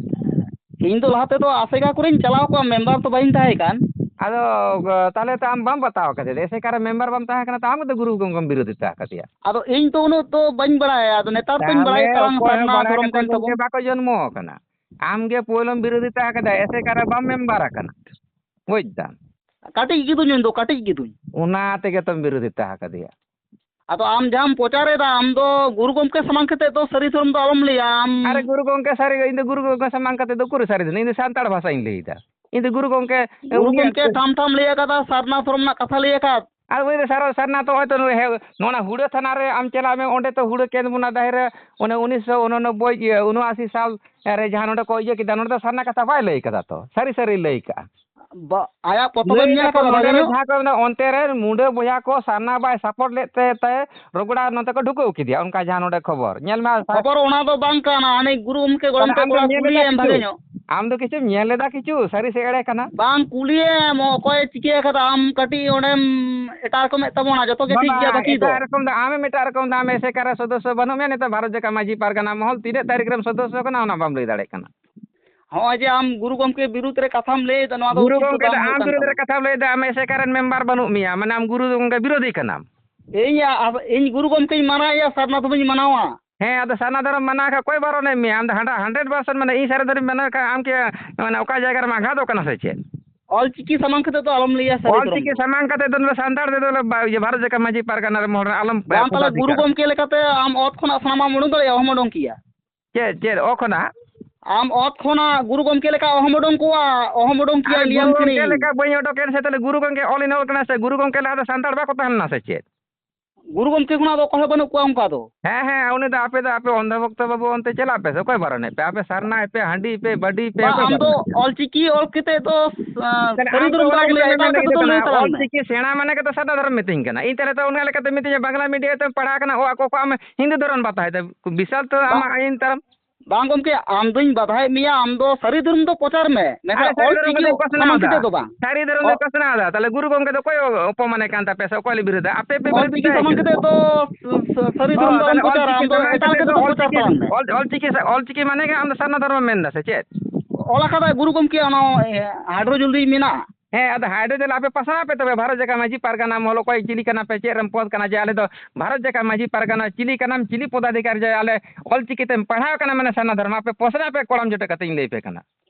ᱤᱧ ᱫᱚ ᱞᱟᱦᱟ ᱛᱮᱫᱚ ᱟᱥᱮᱠᱟ ᱠᱚᱨᱮᱧ ᱪᱟᱞᱟᱣ ᱠᱚᱜᱼᱟ, ᱢᱮᱢᱵᱟᱨ ᱫᱚ ᱵᱟᱹᱧ ᱛᱟᱦᱮᱸ ᱠᱟᱱ᱾ ᱟᱫᱚ, ᱛᱟᱦᱞᱮ ᱛᱚ ᱟᱢ ᱵᱟᱢ ᱵᱟᱛᱟᱣ ᱠᱟᱫᱮᱭᱟ, ᱮᱥᱮᱠᱟ ᱨᱮ ᱢᱮᱢᱵᱟᱨ ᱵᱟᱢ ᱛᱟᱦᱮᱸ ᱠᱟᱱᱟ, ᱛᱚ ᱟᱢ ᱜᱮᱛᱚ ᱜᱩᱨᱩ ᱜᱚᱢᱠᱮᱢ ᱵᱤᱨᱳᱫᱷᱤᱛᱟ ᱟᱠᱟᱫᱮᱭᱟ᱾ ᱟᱫᱚ ᱤᱧ ᱛᱚ ᱩᱱᱟᱹᱜ ᱛᱚ ᱵᱟᱹᱧ ᱵᱟᱲᱟᱭᱟ, ᱟᱫᱚ ᱱᱮᱛᱟᱨ ᱛᱚᱧ ᱛᱟᱦᱞᱮ ᱵᱟᱲᱟᱭᱮᱫ ᱛᱟᱞᱟᱝ ᱚᱠᱚᱭ ᱦᱚᱸ ᱥᱟᱨᱱᱟ ᱵᱟᱲᱟᱭ ᱫᱷᱚᱨᱚᱢ ᱠᱟᱛᱮ ᱠᱟᱱ ᱛᱟᱵᱚᱱ᱾ ᱜᱚᱢᱠᱮ ᱵᱟᱠᱚ ᱡᱚᱱᱢᱚ ᱟᱠᱟᱱᱟ᱾ ᱟᱢ ᱜᱮ ᱯᱳᱭᱞᱳᱢ ᱵᱤᱨᱳᱫᱷᱤᱛᱟ ᱟᱠᱟᱫᱟ, ᱮᱥᱮᱠᱟ ᱨᱮ ᱵᱟᱢ ᱢᱮᱢᱵᱟᱨ ᱟᱠᱟᱱᱟ᱾ ᱵᱩᱡᱽ ᱫᱟᱢ? ᱠᱟᱹᱴᱤᱡ ᱜᱤᱫᱩᱧ ᱤᱧ ᱫᱚ, ᱠᱟᱹᱴᱤᱡ ᱜᱤᱫᱩᱧ᱾ ᱚᱱᱟ ᱛᱮᱜᱮ ᱛᱚᱢ ᱵᱤᱨᱳᱫᱷᱤᱛᱟ ᱟᱠᱟᱫᱮᱭᱟ᱾ ᱟᱫᱚ ᱟᱢ ᱡᱟᱦᱟᱸᱢ ᱯᱨᱚᱪᱟᱨ ᱮᱫᱟ, ᱟᱢ ᱫᱚ ᱜᱩᱨᱩ ᱜᱚᱢᱠᱮ ᱥᱟᱢᱟᱝ ᱠᱟᱛᱮ ᱫᱚ ᱥᱟᱹᱨᱤ ᱫᱷᱚᱨᱚᱢ ᱫᱚ ᱟᱞᱚᱢ ᱞᱟᱹᱭᱟ᱾ ᱟᱢ ᱟᱨᱮ ᱜᱩᱨᱩ ᱜᱚᱢᱠᱮ ᱥᱟᱹᱨᱤ, ᱤᱧ ᱫᱚ ᱜᱩᱨᱩ ᱜᱚᱢᱠᱮ ᱥᱟᱢᱟᱝ ᱠᱟᱛᱮ ᱫᱚ ᱩᱠᱩᱨ ᱥᱟᱹᱨᱤ ᱫᱷᱚᱨᱚᱢ? ᱤᱧ ᱫᱚ ᱥᱟᱱᱛᱟᱲ ᱵᱷᱟᱥᱟᱧ ᱞᱟᱹᱭ ᱮᱫᱟ᱾ ᱤᱧ ᱫᱚ ᱜᱩᱨᱩ ᱜᱚᱢᱠᱮ ᱜᱩᱨᱩ ᱩᱱᱤᱭᱟᱜ ᱜᱚᱢᱠᱮ ᱴᱷᱟᱢ ᱴᱷᱟᱢ ᱞᱟᱹᱭ ᱟᱠᱟᱫᱟ, ᱥᱟᱨᱱᱟ ᱫᱷᱚᱨᱚᱢ ᱨᱮᱱᱟᱜ ᱠᱟᱛᱷᱟ ᱞᱟᱹᱭ ᱟᱠᱟᱫ᱾ ᱟᱨ ᱩᱱᱤ ᱫᱚ ᱥᱟᱨᱚ-, ᱥᱟᱨᱱᱟ ᱛᱚ ᱦᱚᱭᱛᱚ ᱱᱩᱭ ᱦᱮ-, ᱱᱚᱣᱟ ᱦᱩᱲᱟᱹ ᱛᱷᱟᱱᱟ ᱨᱮ ᱟᱢ ᱪᱟᱞᱟᱜ ᱢᱮ, ᱚᱸᱰᱮ ᱛᱚ ᱦᱩᱲᱟᱹ ᱠᱮᱱᱫ ᱵᱚᱱᱟ ᱫᱟᱦᱮ ᱨᱮ, ᱚᱱᱮ ᱩᱱᱤᱥᱥᱚ ᱩᱱᱚᱱᱚᱵᱵᱳᱭ, ᱤᱭᱟᱹ, ᱩᱱᱚᱟᱥᱤ ᱥᱟᱞ ᱨᱮ ᱡᱟᱦᱟᱸ ᱱᱚᱰᱮ ᱠᱚ ᱤᱭᱟᱹ ᱠᱮᱫᱟ, ᱱᱚᱰᱮ ᱫᱚ ᱥᱟᱨᱱᱟ ᱠᱟᱛᱷᱟ ᱵᱟᱭ ᱞᱟᱹᱭ ᱠᱟᱫᱟ ᱛᱚ, ᱥᱟᱹᱨᱤ ᱥᱟᱹᱨᱤ ᱞᱟᱹᱭ ᱠᱟᱜᱼᱟ᱾ ᱵᱟ-, ᱟᱭᱟᱜ ᱯᱚᱛᱚᱵᱮᱢ ᱞᱟᱹᱭ ᱧᱮᱞ ᱫᱟᱠᱚ ᱟᱠᱟᱫᱟ ᱱᱚᱰᱮ ᱵᱷᱟᱜᱮ ᱨᱮ ᱧᱚᱜ? ᱡᱟᱦᱟᱸ ᱠᱚ ᱢᱮᱱᱟ, ᱚᱱᱛᱮ ᱨᱮ ᱢᱩᱰᱟᱹ ᱵᱚᱭᱦᱟ ᱠᱚ ᱥᱟᱨᱱᱟ ᱵᱟᱭ support ᱞᱮᱫ ᱛᱮ, ᱛᱮ ᱨᱚᱜᱚᱲᱟ ᱱᱚᱛᱮ ᱠᱚ ᱰᱷᱩᱠᱟᱹᱣ ᱠᱮᱫᱮᱭᱟ, ᱚᱱᱠᱟ ᱡᱟᱦᱟᱸ ᱱᱚᱰᱮ ᱠᱷᱚᱵᱚᱨ᱾ ᱧᱮᱞ ᱢᱮ, ᱥᱟ- ᱠᱷᱚᱵᱚᱨ ᱚᱱᱟ ᱫᱚ ᱵᱟᱝ ᱠᱟᱱᱟ, ᱦᱟᱱᱮ ᱜᱩᱨᱩ ᱜᱚᱢᱠᱮ ᱜᱚᱲᱚᱢ ᱛᱟᱦᱞᱮ ᱛᱮ ᱟᱢ ᱫᱚᱢ ᱜᱚᱲᱚᱢ ᱧᱮᱞ ᱠᱩᱞᱤᱭᱮ ᱮᱫᱟ ᱮᱢ ᱵᱷᱟᱜᱮ ᱠᱤᱪᱷᱩ? ᱧᱚᱜ᱾ ᱟᱢ ᱫᱚ ᱠᱤᱪᱷᱩᱢ ᱧᱮᱞ ᱞᱮᱫᱟ ᱠᱤᱪᱷᱩ, ᱥᱟᱹᱨᱤ ᱥᱮ ᱮᱲᱮ ᱠᱟᱱᱟ? ᱵᱟᱝ, ᱠᱩᱞᱤᱭᱮᱢ, ᱚᱠᱚᱭᱮ ᱪᱤᱠᱟᱹ ᱟᱠᱟᱫᱟ? ᱟᱢ ᱠᱟᱹᱴᱤᱡ ᱚᱸᱰᱮᱢ ᱮᱴᱟᱜ ᱨᱚᱠᱚᱢᱮᱫ ᱛᱟᱵᱚᱱᱟ, ᱡᱚᱛᱚ ᱜᱮ ᱴᱷᱤᱠ ᱵᱟᱵᱟ, ᱜᱮᱭᱟ, ᱵᱟᱹᱠᱤ ᱫᱚ᱾ ᱮᱴᱟᱜ ᱨᱚᱠᱚᱢ ᱫᱚ, ᱟᱢᱮᱢ ᱮᱴᱟᱜ ᱨᱚᱠᱚᱢ ᱫᱚ, ᱟᱢ ᱮᱥᱮᱠᱟ ᱨᱮ ᱥᱚᱫᱚᱥᱥᱚ ᱵᱟᱹᱱᱩᱜ ᱢᱮᱭᱟ, ᱱᱤᱛᱚᱜ ᱵᱷᱟᱨᱚᱛ ᱡᱟᱠᱟᱛ ᱢᱟᱹᱡᱷᱤ ᱯᱟᱨᱜᱟᱱᱟ ᱢᱚᱦᱚᱞ ᱛᱤᱱᱟᱹᱜ ᱛᱟᱹᱨᱤᱠᱷ ᱨᱮᱢ ᱥᱚᱫᱚᱥᱥᱚ ᱠᱟᱱᱟ, ᱚᱱᱟ ᱵᱟᱢ ᱞᱟᱹᱭ ᱫᱟᱲᱮᱭᱟᱜ ᱠᱟᱱᱟ᱾ ᱦᱚᱸᱜᱼᱚᱭ ᱡᱮ ᱟᱢ ᱜᱩᱨᱩ ᱜᱚᱢᱠᱮ ᱵᱤᱨᱩᱫᱽ ᱨᱮ ᱠᱟᱛᱷᱟᱢ ᱞᱟᱹᱭᱮᱫᱟ, ᱱᱚᱣᱟ ᱫᱚ ᱜᱩᱨᱩ ᱩᱪᱤᱛ ᱫᱚ ᱜᱚᱢᱠᱮ ᱫᱚ ᱵᱟᱝ ᱟᱢ ᱦᱩᱭ ᱠᱟᱱ ᱵᱤᱨᱩᱫᱽ ᱨᱮ ᱛᱟᱢᱟ᱾ ᱠᱟᱛᱷᱟᱢ ᱞᱟᱹᱭᱮᱫᱟ, ᱟᱢ ᱮᱥᱮᱠᱟ ᱨᱮᱱ ᱢᱮᱢᱵᱟᱨ ᱵᱟᱹᱱᱩᱜ ᱢᱮᱭᱟ, ᱢᱟᱱᱮ ᱟᱢ ᱜᱩᱨᱩ ᱜᱚᱢᱠᱮ ᱵᱤᱨᱳᱫᱷᱤ ᱠᱟᱱᱟᱢ᱾ ᱤᱧ, ᱟ-, ᱤᱧ ᱜᱩᱨᱩ ᱜᱚᱢᱠᱮᱧ ᱢᱟᱱᱟᱣᱮᱭᱟ, ᱥᱟᱨᱱᱟ ᱫᱷᱚᱨᱚᱢᱤᱧ ᱢᱟᱱᱟᱣᱟ᱾ ᱦᱮᱸ, ᱟᱫᱚ ᱥᱟᱨᱱᱟ ᱫᱷᱚᱨᱚᱢ ᱢᱟᱱᱟᱣ ᱠᱷᱟᱱ ᱚᱠᱚᱭ ᱵᱟᱨᱚᱱᱮᱫ ᱢᱮᱭᱟ? ᱟᱢ ᱫᱚ ᱦᱟᱸᱰᱟ hundred percent, ᱢᱟᱱᱮ ᱤᱧ ᱥᱟᱹᱨᱤ ᱫᱷᱚᱨᱚᱢᱤᱧ ᱢᱟᱱᱟᱣ ᱠᱷᱟᱱ ᱟᱢ ᱠᱤ, ᱢᱟᱱᱮ, ᱚᱠᱟ ᱡᱟᱭᱜᱟ ᱨᱮᱢ ᱟᱜᱷᱟᱛᱚᱜ ᱠᱟᱱᱟ ᱥᱮ ᱪᱮᱫ? ᱚᱞᱪᱤᱠᱤ ᱥᱟᱢᱟᱝ ᱠᱟᱛᱮ ᱫᱚ ᱟᱞᱚᱢ ᱞᱟᱹᱭᱟ ᱥᱟᱹᱨᱤ ᱫᱷᱚᱨᱚᱢ ᱚᱞᱪᱤᱠᱤ ᱫᱚ᱾ ᱥᱟᱢᱟᱝ ᱠᱟᱛᱮ ᱫᱚ ᱱᱚᱰᱮ ᱥᱟᱱᱛᱟᱲ ᱛᱮᱫᱚ ᱞᱮ ᱵᱟ-, ᱤᱭᱟᱹ, ᱵᱷᱟᱨᱚᱛ ᱡᱟᱠᱟᱛ ᱢᱟᱹᱡᱷᱤ ᱯᱟᱨᱜᱟᱱᱟ ᱨᱮ ᱢᱚᱦᱚᱞ ᱨᱮ ᱟᱞᱚᱢ ᱵᱟᱝ, ᱛᱟᱦᱚᱞᱮ ᱯᱚᱫᱟᱫᱷᱤᱠᱟᱨᱤ ᱜᱩᱨᱩ ᱜᱚᱢᱠᱮ ᱞᱮᱠᱟᱛᱮ ᱟᱢ ᱚᱛ ᱠᱷᱚᱱᱟᱜ ᱥᱟᱱᱟᱢᱟᱜ ᱮᱢ ᱩᱰᱩᱝ ᱫᱟᱲᱮᱭᱟᱜᱼᱟ, ᱚᱦᱚᱢ ᱩᱰᱩᱝ ᱠᱮᱭᱟ᱾ ᱪᱮᱫ, ᱪᱮᱫ, ᱚ ᱠᱷᱚᱱᱟᱜ? ᱟᱢ ᱚᱛ ᱠᱷᱚᱱᱟᱜ ᱜᱩᱨᱩ ᱜᱚᱢᱠᱮ ᱞᱮᱠᱟ ᱚᱦᱚᱢ ᱩᱰᱩᱝ ᱠᱚᱣᱟ, ᱚᱦᱚᱢ ᱩᱰᱩᱝ ᱠᱮᱭᱟ, ᱟᱨ ᱞᱟᱹᱭᱟᱢ ᱜᱩᱨᱩ ᱜᱚᱢᱠᱮ ᱠᱟᱹᱱᱟᱹᱧ᱾ ᱞᱮᱠᱟ ᱵᱟᱹᱧ ᱚᱰᱚᱠᱮᱱ ᱥᱮ, ᱛᱟᱦᱚᱞᱮ ᱜᱩᱨᱩ ᱜᱚᱢᱠᱮ all in all ᱠᱟᱱᱟ ᱥᱮ? ᱜᱩᱨᱩ ᱜᱚᱢᱠᱮ ᱞᱟᱦᱟ ᱫᱚ ᱥᱟᱱᱛᱟᱲ ᱵᱟᱠᱚ ᱛᱟᱦᱮᱸ ᱞᱮᱱᱟ ᱥᱮ ᱪᱮᱫ? ᱜᱩᱨᱩ ᱜᱚᱢᱠᱮ ᱠᱷᱚᱱᱟᱜ ᱫᱚ ᱚᱠᱚᱭ ᱦᱚᱸ ᱵᱟᱹᱱᱩᱜ ᱠᱚᱣᱟ ᱚᱱᱠᱟ ᱫᱚ᱾ ᱦᱮᱸ, ᱦᱮᱸ, ᱩᱱᱤ ᱫᱚ ᱟᱯᱮ ᱫᱚ ᱟᱯᱮ ᱚᱱᱫᱷᱚ ᱵᱷᱚᱠᱛᱚ ᱵᱟᱹᱵᱩ ᱚᱱᱛᱮ ᱪᱟᱞᱟᱜ ᱯᱮ ᱥᱮ, ᱚᱠᱚᱭ ᱵᱟᱨᱚᱱᱮᱫ ᱯᱮ? ᱟᱯᱮ ᱥᱟᱨᱱᱟ ᱮᱯᱮ, ᱦᱟᱺᱰᱤ ᱯᱮ, ᱵᱟᱹᱰᱤ ᱯᱮ, ᱵᱟᱝ, ᱚᱠᱚᱭ ᱟᱢ ᱫᱚ ᱵᱟᱨᱚᱱᱮᱫ ᱯᱮ? ᱚᱞᱪᱤᱠᱤ ᱚᱞ ᱠᱟᱛᱮ ᱫᱚ, ᱟᱸ, ᱛᱟᱦᱞᱮ ᱥᱟᱹᱨᱤ ᱟᱢ ᱫᱚ ᱫᱷᱚᱨᱚᱢ ᱫᱚ ᱚᱱᱟ ᱵᱟᱢ ᱜᱮᱛᱚ ᱞᱟᱹᱭᱟ, ᱢᱮᱛᱟᱧ ᱮᱴᱟᱜ ᱠᱟᱱᱟ ᱠᱟᱛᱷᱟ ᱫᱚ ᱡᱮ ᱞᱟᱹᱭ ᱛᱟᱞᱟᱝ ᱢᱮ᱾ ᱚᱞᱪᱤᱠᱤ ᱥᱮᱬᱟ ᱢᱟᱱᱮ ᱜᱮᱛᱚ ᱥᱟᱨᱱᱟ ᱫᱷᱚᱨᱚᱢ ᱢᱤᱛᱟᱹᱧ ᱠᱟᱱᱟ᱾ ᱤᱧ ᱛᱟᱦᱞᱮ ᱛᱚ ᱚᱱᱟ ᱞᱮᱠᱟᱛᱮ ᱢᱤᱛᱟᱹᱧᱟ, ᱵᱟᱝᱞᱟ medium ᱛᱮᱢ ᱯᱟᱲᱦᱟᱣ ᱠᱟᱱᱟ, ᱚ, ᱟᱠᱚ ᱠᱚ ᱟᱢ ᱦᱤᱱᱫᱩ ᱫᱷᱚᱨᱚᱢ ᱵᱟᱛᱟᱣ ᱮᱫᱟ᱾ ᱵᱤᱥᱟᱞ ᱛᱚ ᱵᱟᱝ᱾ ᱟᱢᱟᱜ ᱟᱹᱭᱤᱱ ᱛᱟᱢ᱾ ᱵᱟᱝ ᱜᱚᱢᱠᱮ, ᱟᱢ ᱫᱚᱧ ᱵᱟᱫᱷᱟᱭᱮᱫ ᱢᱮᱭᱟ, ᱟᱢ ᱫᱚ ᱥᱟᱹᱨᱤ ᱫᱷᱚᱨᱚᱢ ᱫᱚ ᱯᱨᱚᱪᱟᱨ ᱢᱮ, ᱢᱮᱱᱠᱷᱟᱱ ᱟᱨᱮ, ᱥᱟᱹᱨᱤ ᱫᱷᱚᱨᱚᱢ ᱚᱞᱪᱤᱠᱤ ᱜᱮᱛᱚ ᱠᱚ ᱯᱟᱥᱱᱟᱣ ᱥᱟᱢᱟᱝ ᱮᱫᱟ᱾ ᱠᱟᱛᱮ ᱫᱚ ᱵᱟᱝ᱾ ᱥᱟᱹᱨᱤ ᱫᱷᱚᱨᱚᱢ ᱚ- ᱜᱮᱠᱚ ᱯᱟᱥᱱᱟᱣ ᱮᱫᱟ᱾ ᱛᱟᱦᱞᱮ ᱜᱩᱨᱩ ᱜᱚᱢᱠᱮ ᱫᱚ ᱚᱠᱚᱭ ᱚᱯᱚᱢᱟᱱᱮ ᱠᱟᱱ ᱛᱟᱯᱮᱭᱟ ᱥᱮ ᱚᱠᱚᱭ ᱞᱮ ᱵᱤᱨᱳᱫᱟ? ᱟᱯᱮ ᱯᱮ ᱵᱤᱨᱳᱫ ᱚᱞᱪᱤᱠᱤ ᱮᱫᱟ᱾ ᱥᱟᱢᱟᱝ ᱠᱟᱛᱮ ᱫᱚ ᱥᱟᱹᱨᱤ ᱚ, ᱫᱷᱚᱨᱚᱢ ᱫᱚ ᱟᱞᱚᱢ ᱛᱟᱦᱞᱮ ᱯᱨᱚᱪᱟᱨᱟ, ᱚᱞᱪᱤᱠᱤ ᱟᱢ ᱫᱚ ᱥᱟᱢᱟᱝ ᱮᱴᱟᱜ ᱠᱟᱛᱮ ᱞᱮᱠᱟ ᱫᱚ ᱫᱚ ᱯᱨᱚᱪᱟᱨ ᱚᱞᱪᱤᱠᱤ, ᱛᱟᱞᱟᱝ ᱢᱮ᱾ ᱚᱞ-, ᱚᱞᱪᱤᱠᱤ ᱥᱟ-, ᱚᱞᱪᱤᱠᱤ ᱢᱟᱱᱮ ᱜᱮ ᱟᱢ ᱫᱚ ᱥᱟᱨᱱᱟ ᱫᱷᱚᱨᱚᱢ ᱢᱮᱱ ᱮᱫᱟ ᱥᱮ ᱪᱮᱫ? ᱚᱞ ᱟᱠᱟᱫᱟᱭ ᱜᱩᱨᱩ ᱜᱚᱢᱠᱮ, ᱚᱱᱟ, ᱮ, ᱦᱟᱭᱰᱨᱳ ᱡᱚᱞᱫᱤ ᱢᱮᱱᱟᱜᱼᱟ᱾ ᱦᱮᱸ, ᱟᱫᱚ ᱦᱟᱭᱰᱨᱳ ᱡᱮᱞ ᱟᱯᱮ ᱯᱟᱥᱱᱟᱣ ᱯᱮ ᱛᱚᱵᱮ, ᱵᱷᱟᱨᱚᱛ ᱡᱟᱠᱟᱛ ᱢᱟᱹᱡᱷᱤ ᱯᱟᱨᱜᱟᱱᱟ ᱢᱚᱦᱚᱞ, ᱚᱠᱚᱭ ᱪᱤᱞᱤ ᱠᱟᱱᱟ ᱯᱮ, ᱪᱮᱫ ᱨᱮᱱ ᱯᱚᱫᱽ ᱠᱟᱱᱟ, ᱡᱮ ᱟᱞᱮ ᱫᱚ ᱵᱷᱟᱨᱚᱛ ᱡᱟᱠᱟᱛ ᱢᱟᱹᱡᱷᱤ ᱯᱟᱨᱜᱟᱱᱟ, ᱪᱤᱞᱤ ᱠᱟᱱᱟᱢ, ᱪᱤᱞᱤ ᱯᱚᱫᱟᱫᱷᱤᱠᱟᱨᱤ, ᱡᱮ ᱟᱞᱮ ᱚᱞ ᱪᱤᱠᱤ ᱛᱮᱢ ᱯᱟᱲᱦᱟᱣ ᱠᱟᱱᱟ, ᱢᱟᱱᱮ ᱥᱟᱨᱱᱟ ᱫᱷᱚᱨᱚᱢ, ᱟᱯᱮ ᱯᱚᱥᱱᱟᱣ ᱯᱮ ᱠᱚᱲᱟᱢ ᱡᱚᱴᱮᱫ ᱠᱟᱛᱮ ᱤᱧ ᱞᱟᱹᱭ ᱯᱮ ᱠᱟᱱᱟ᱾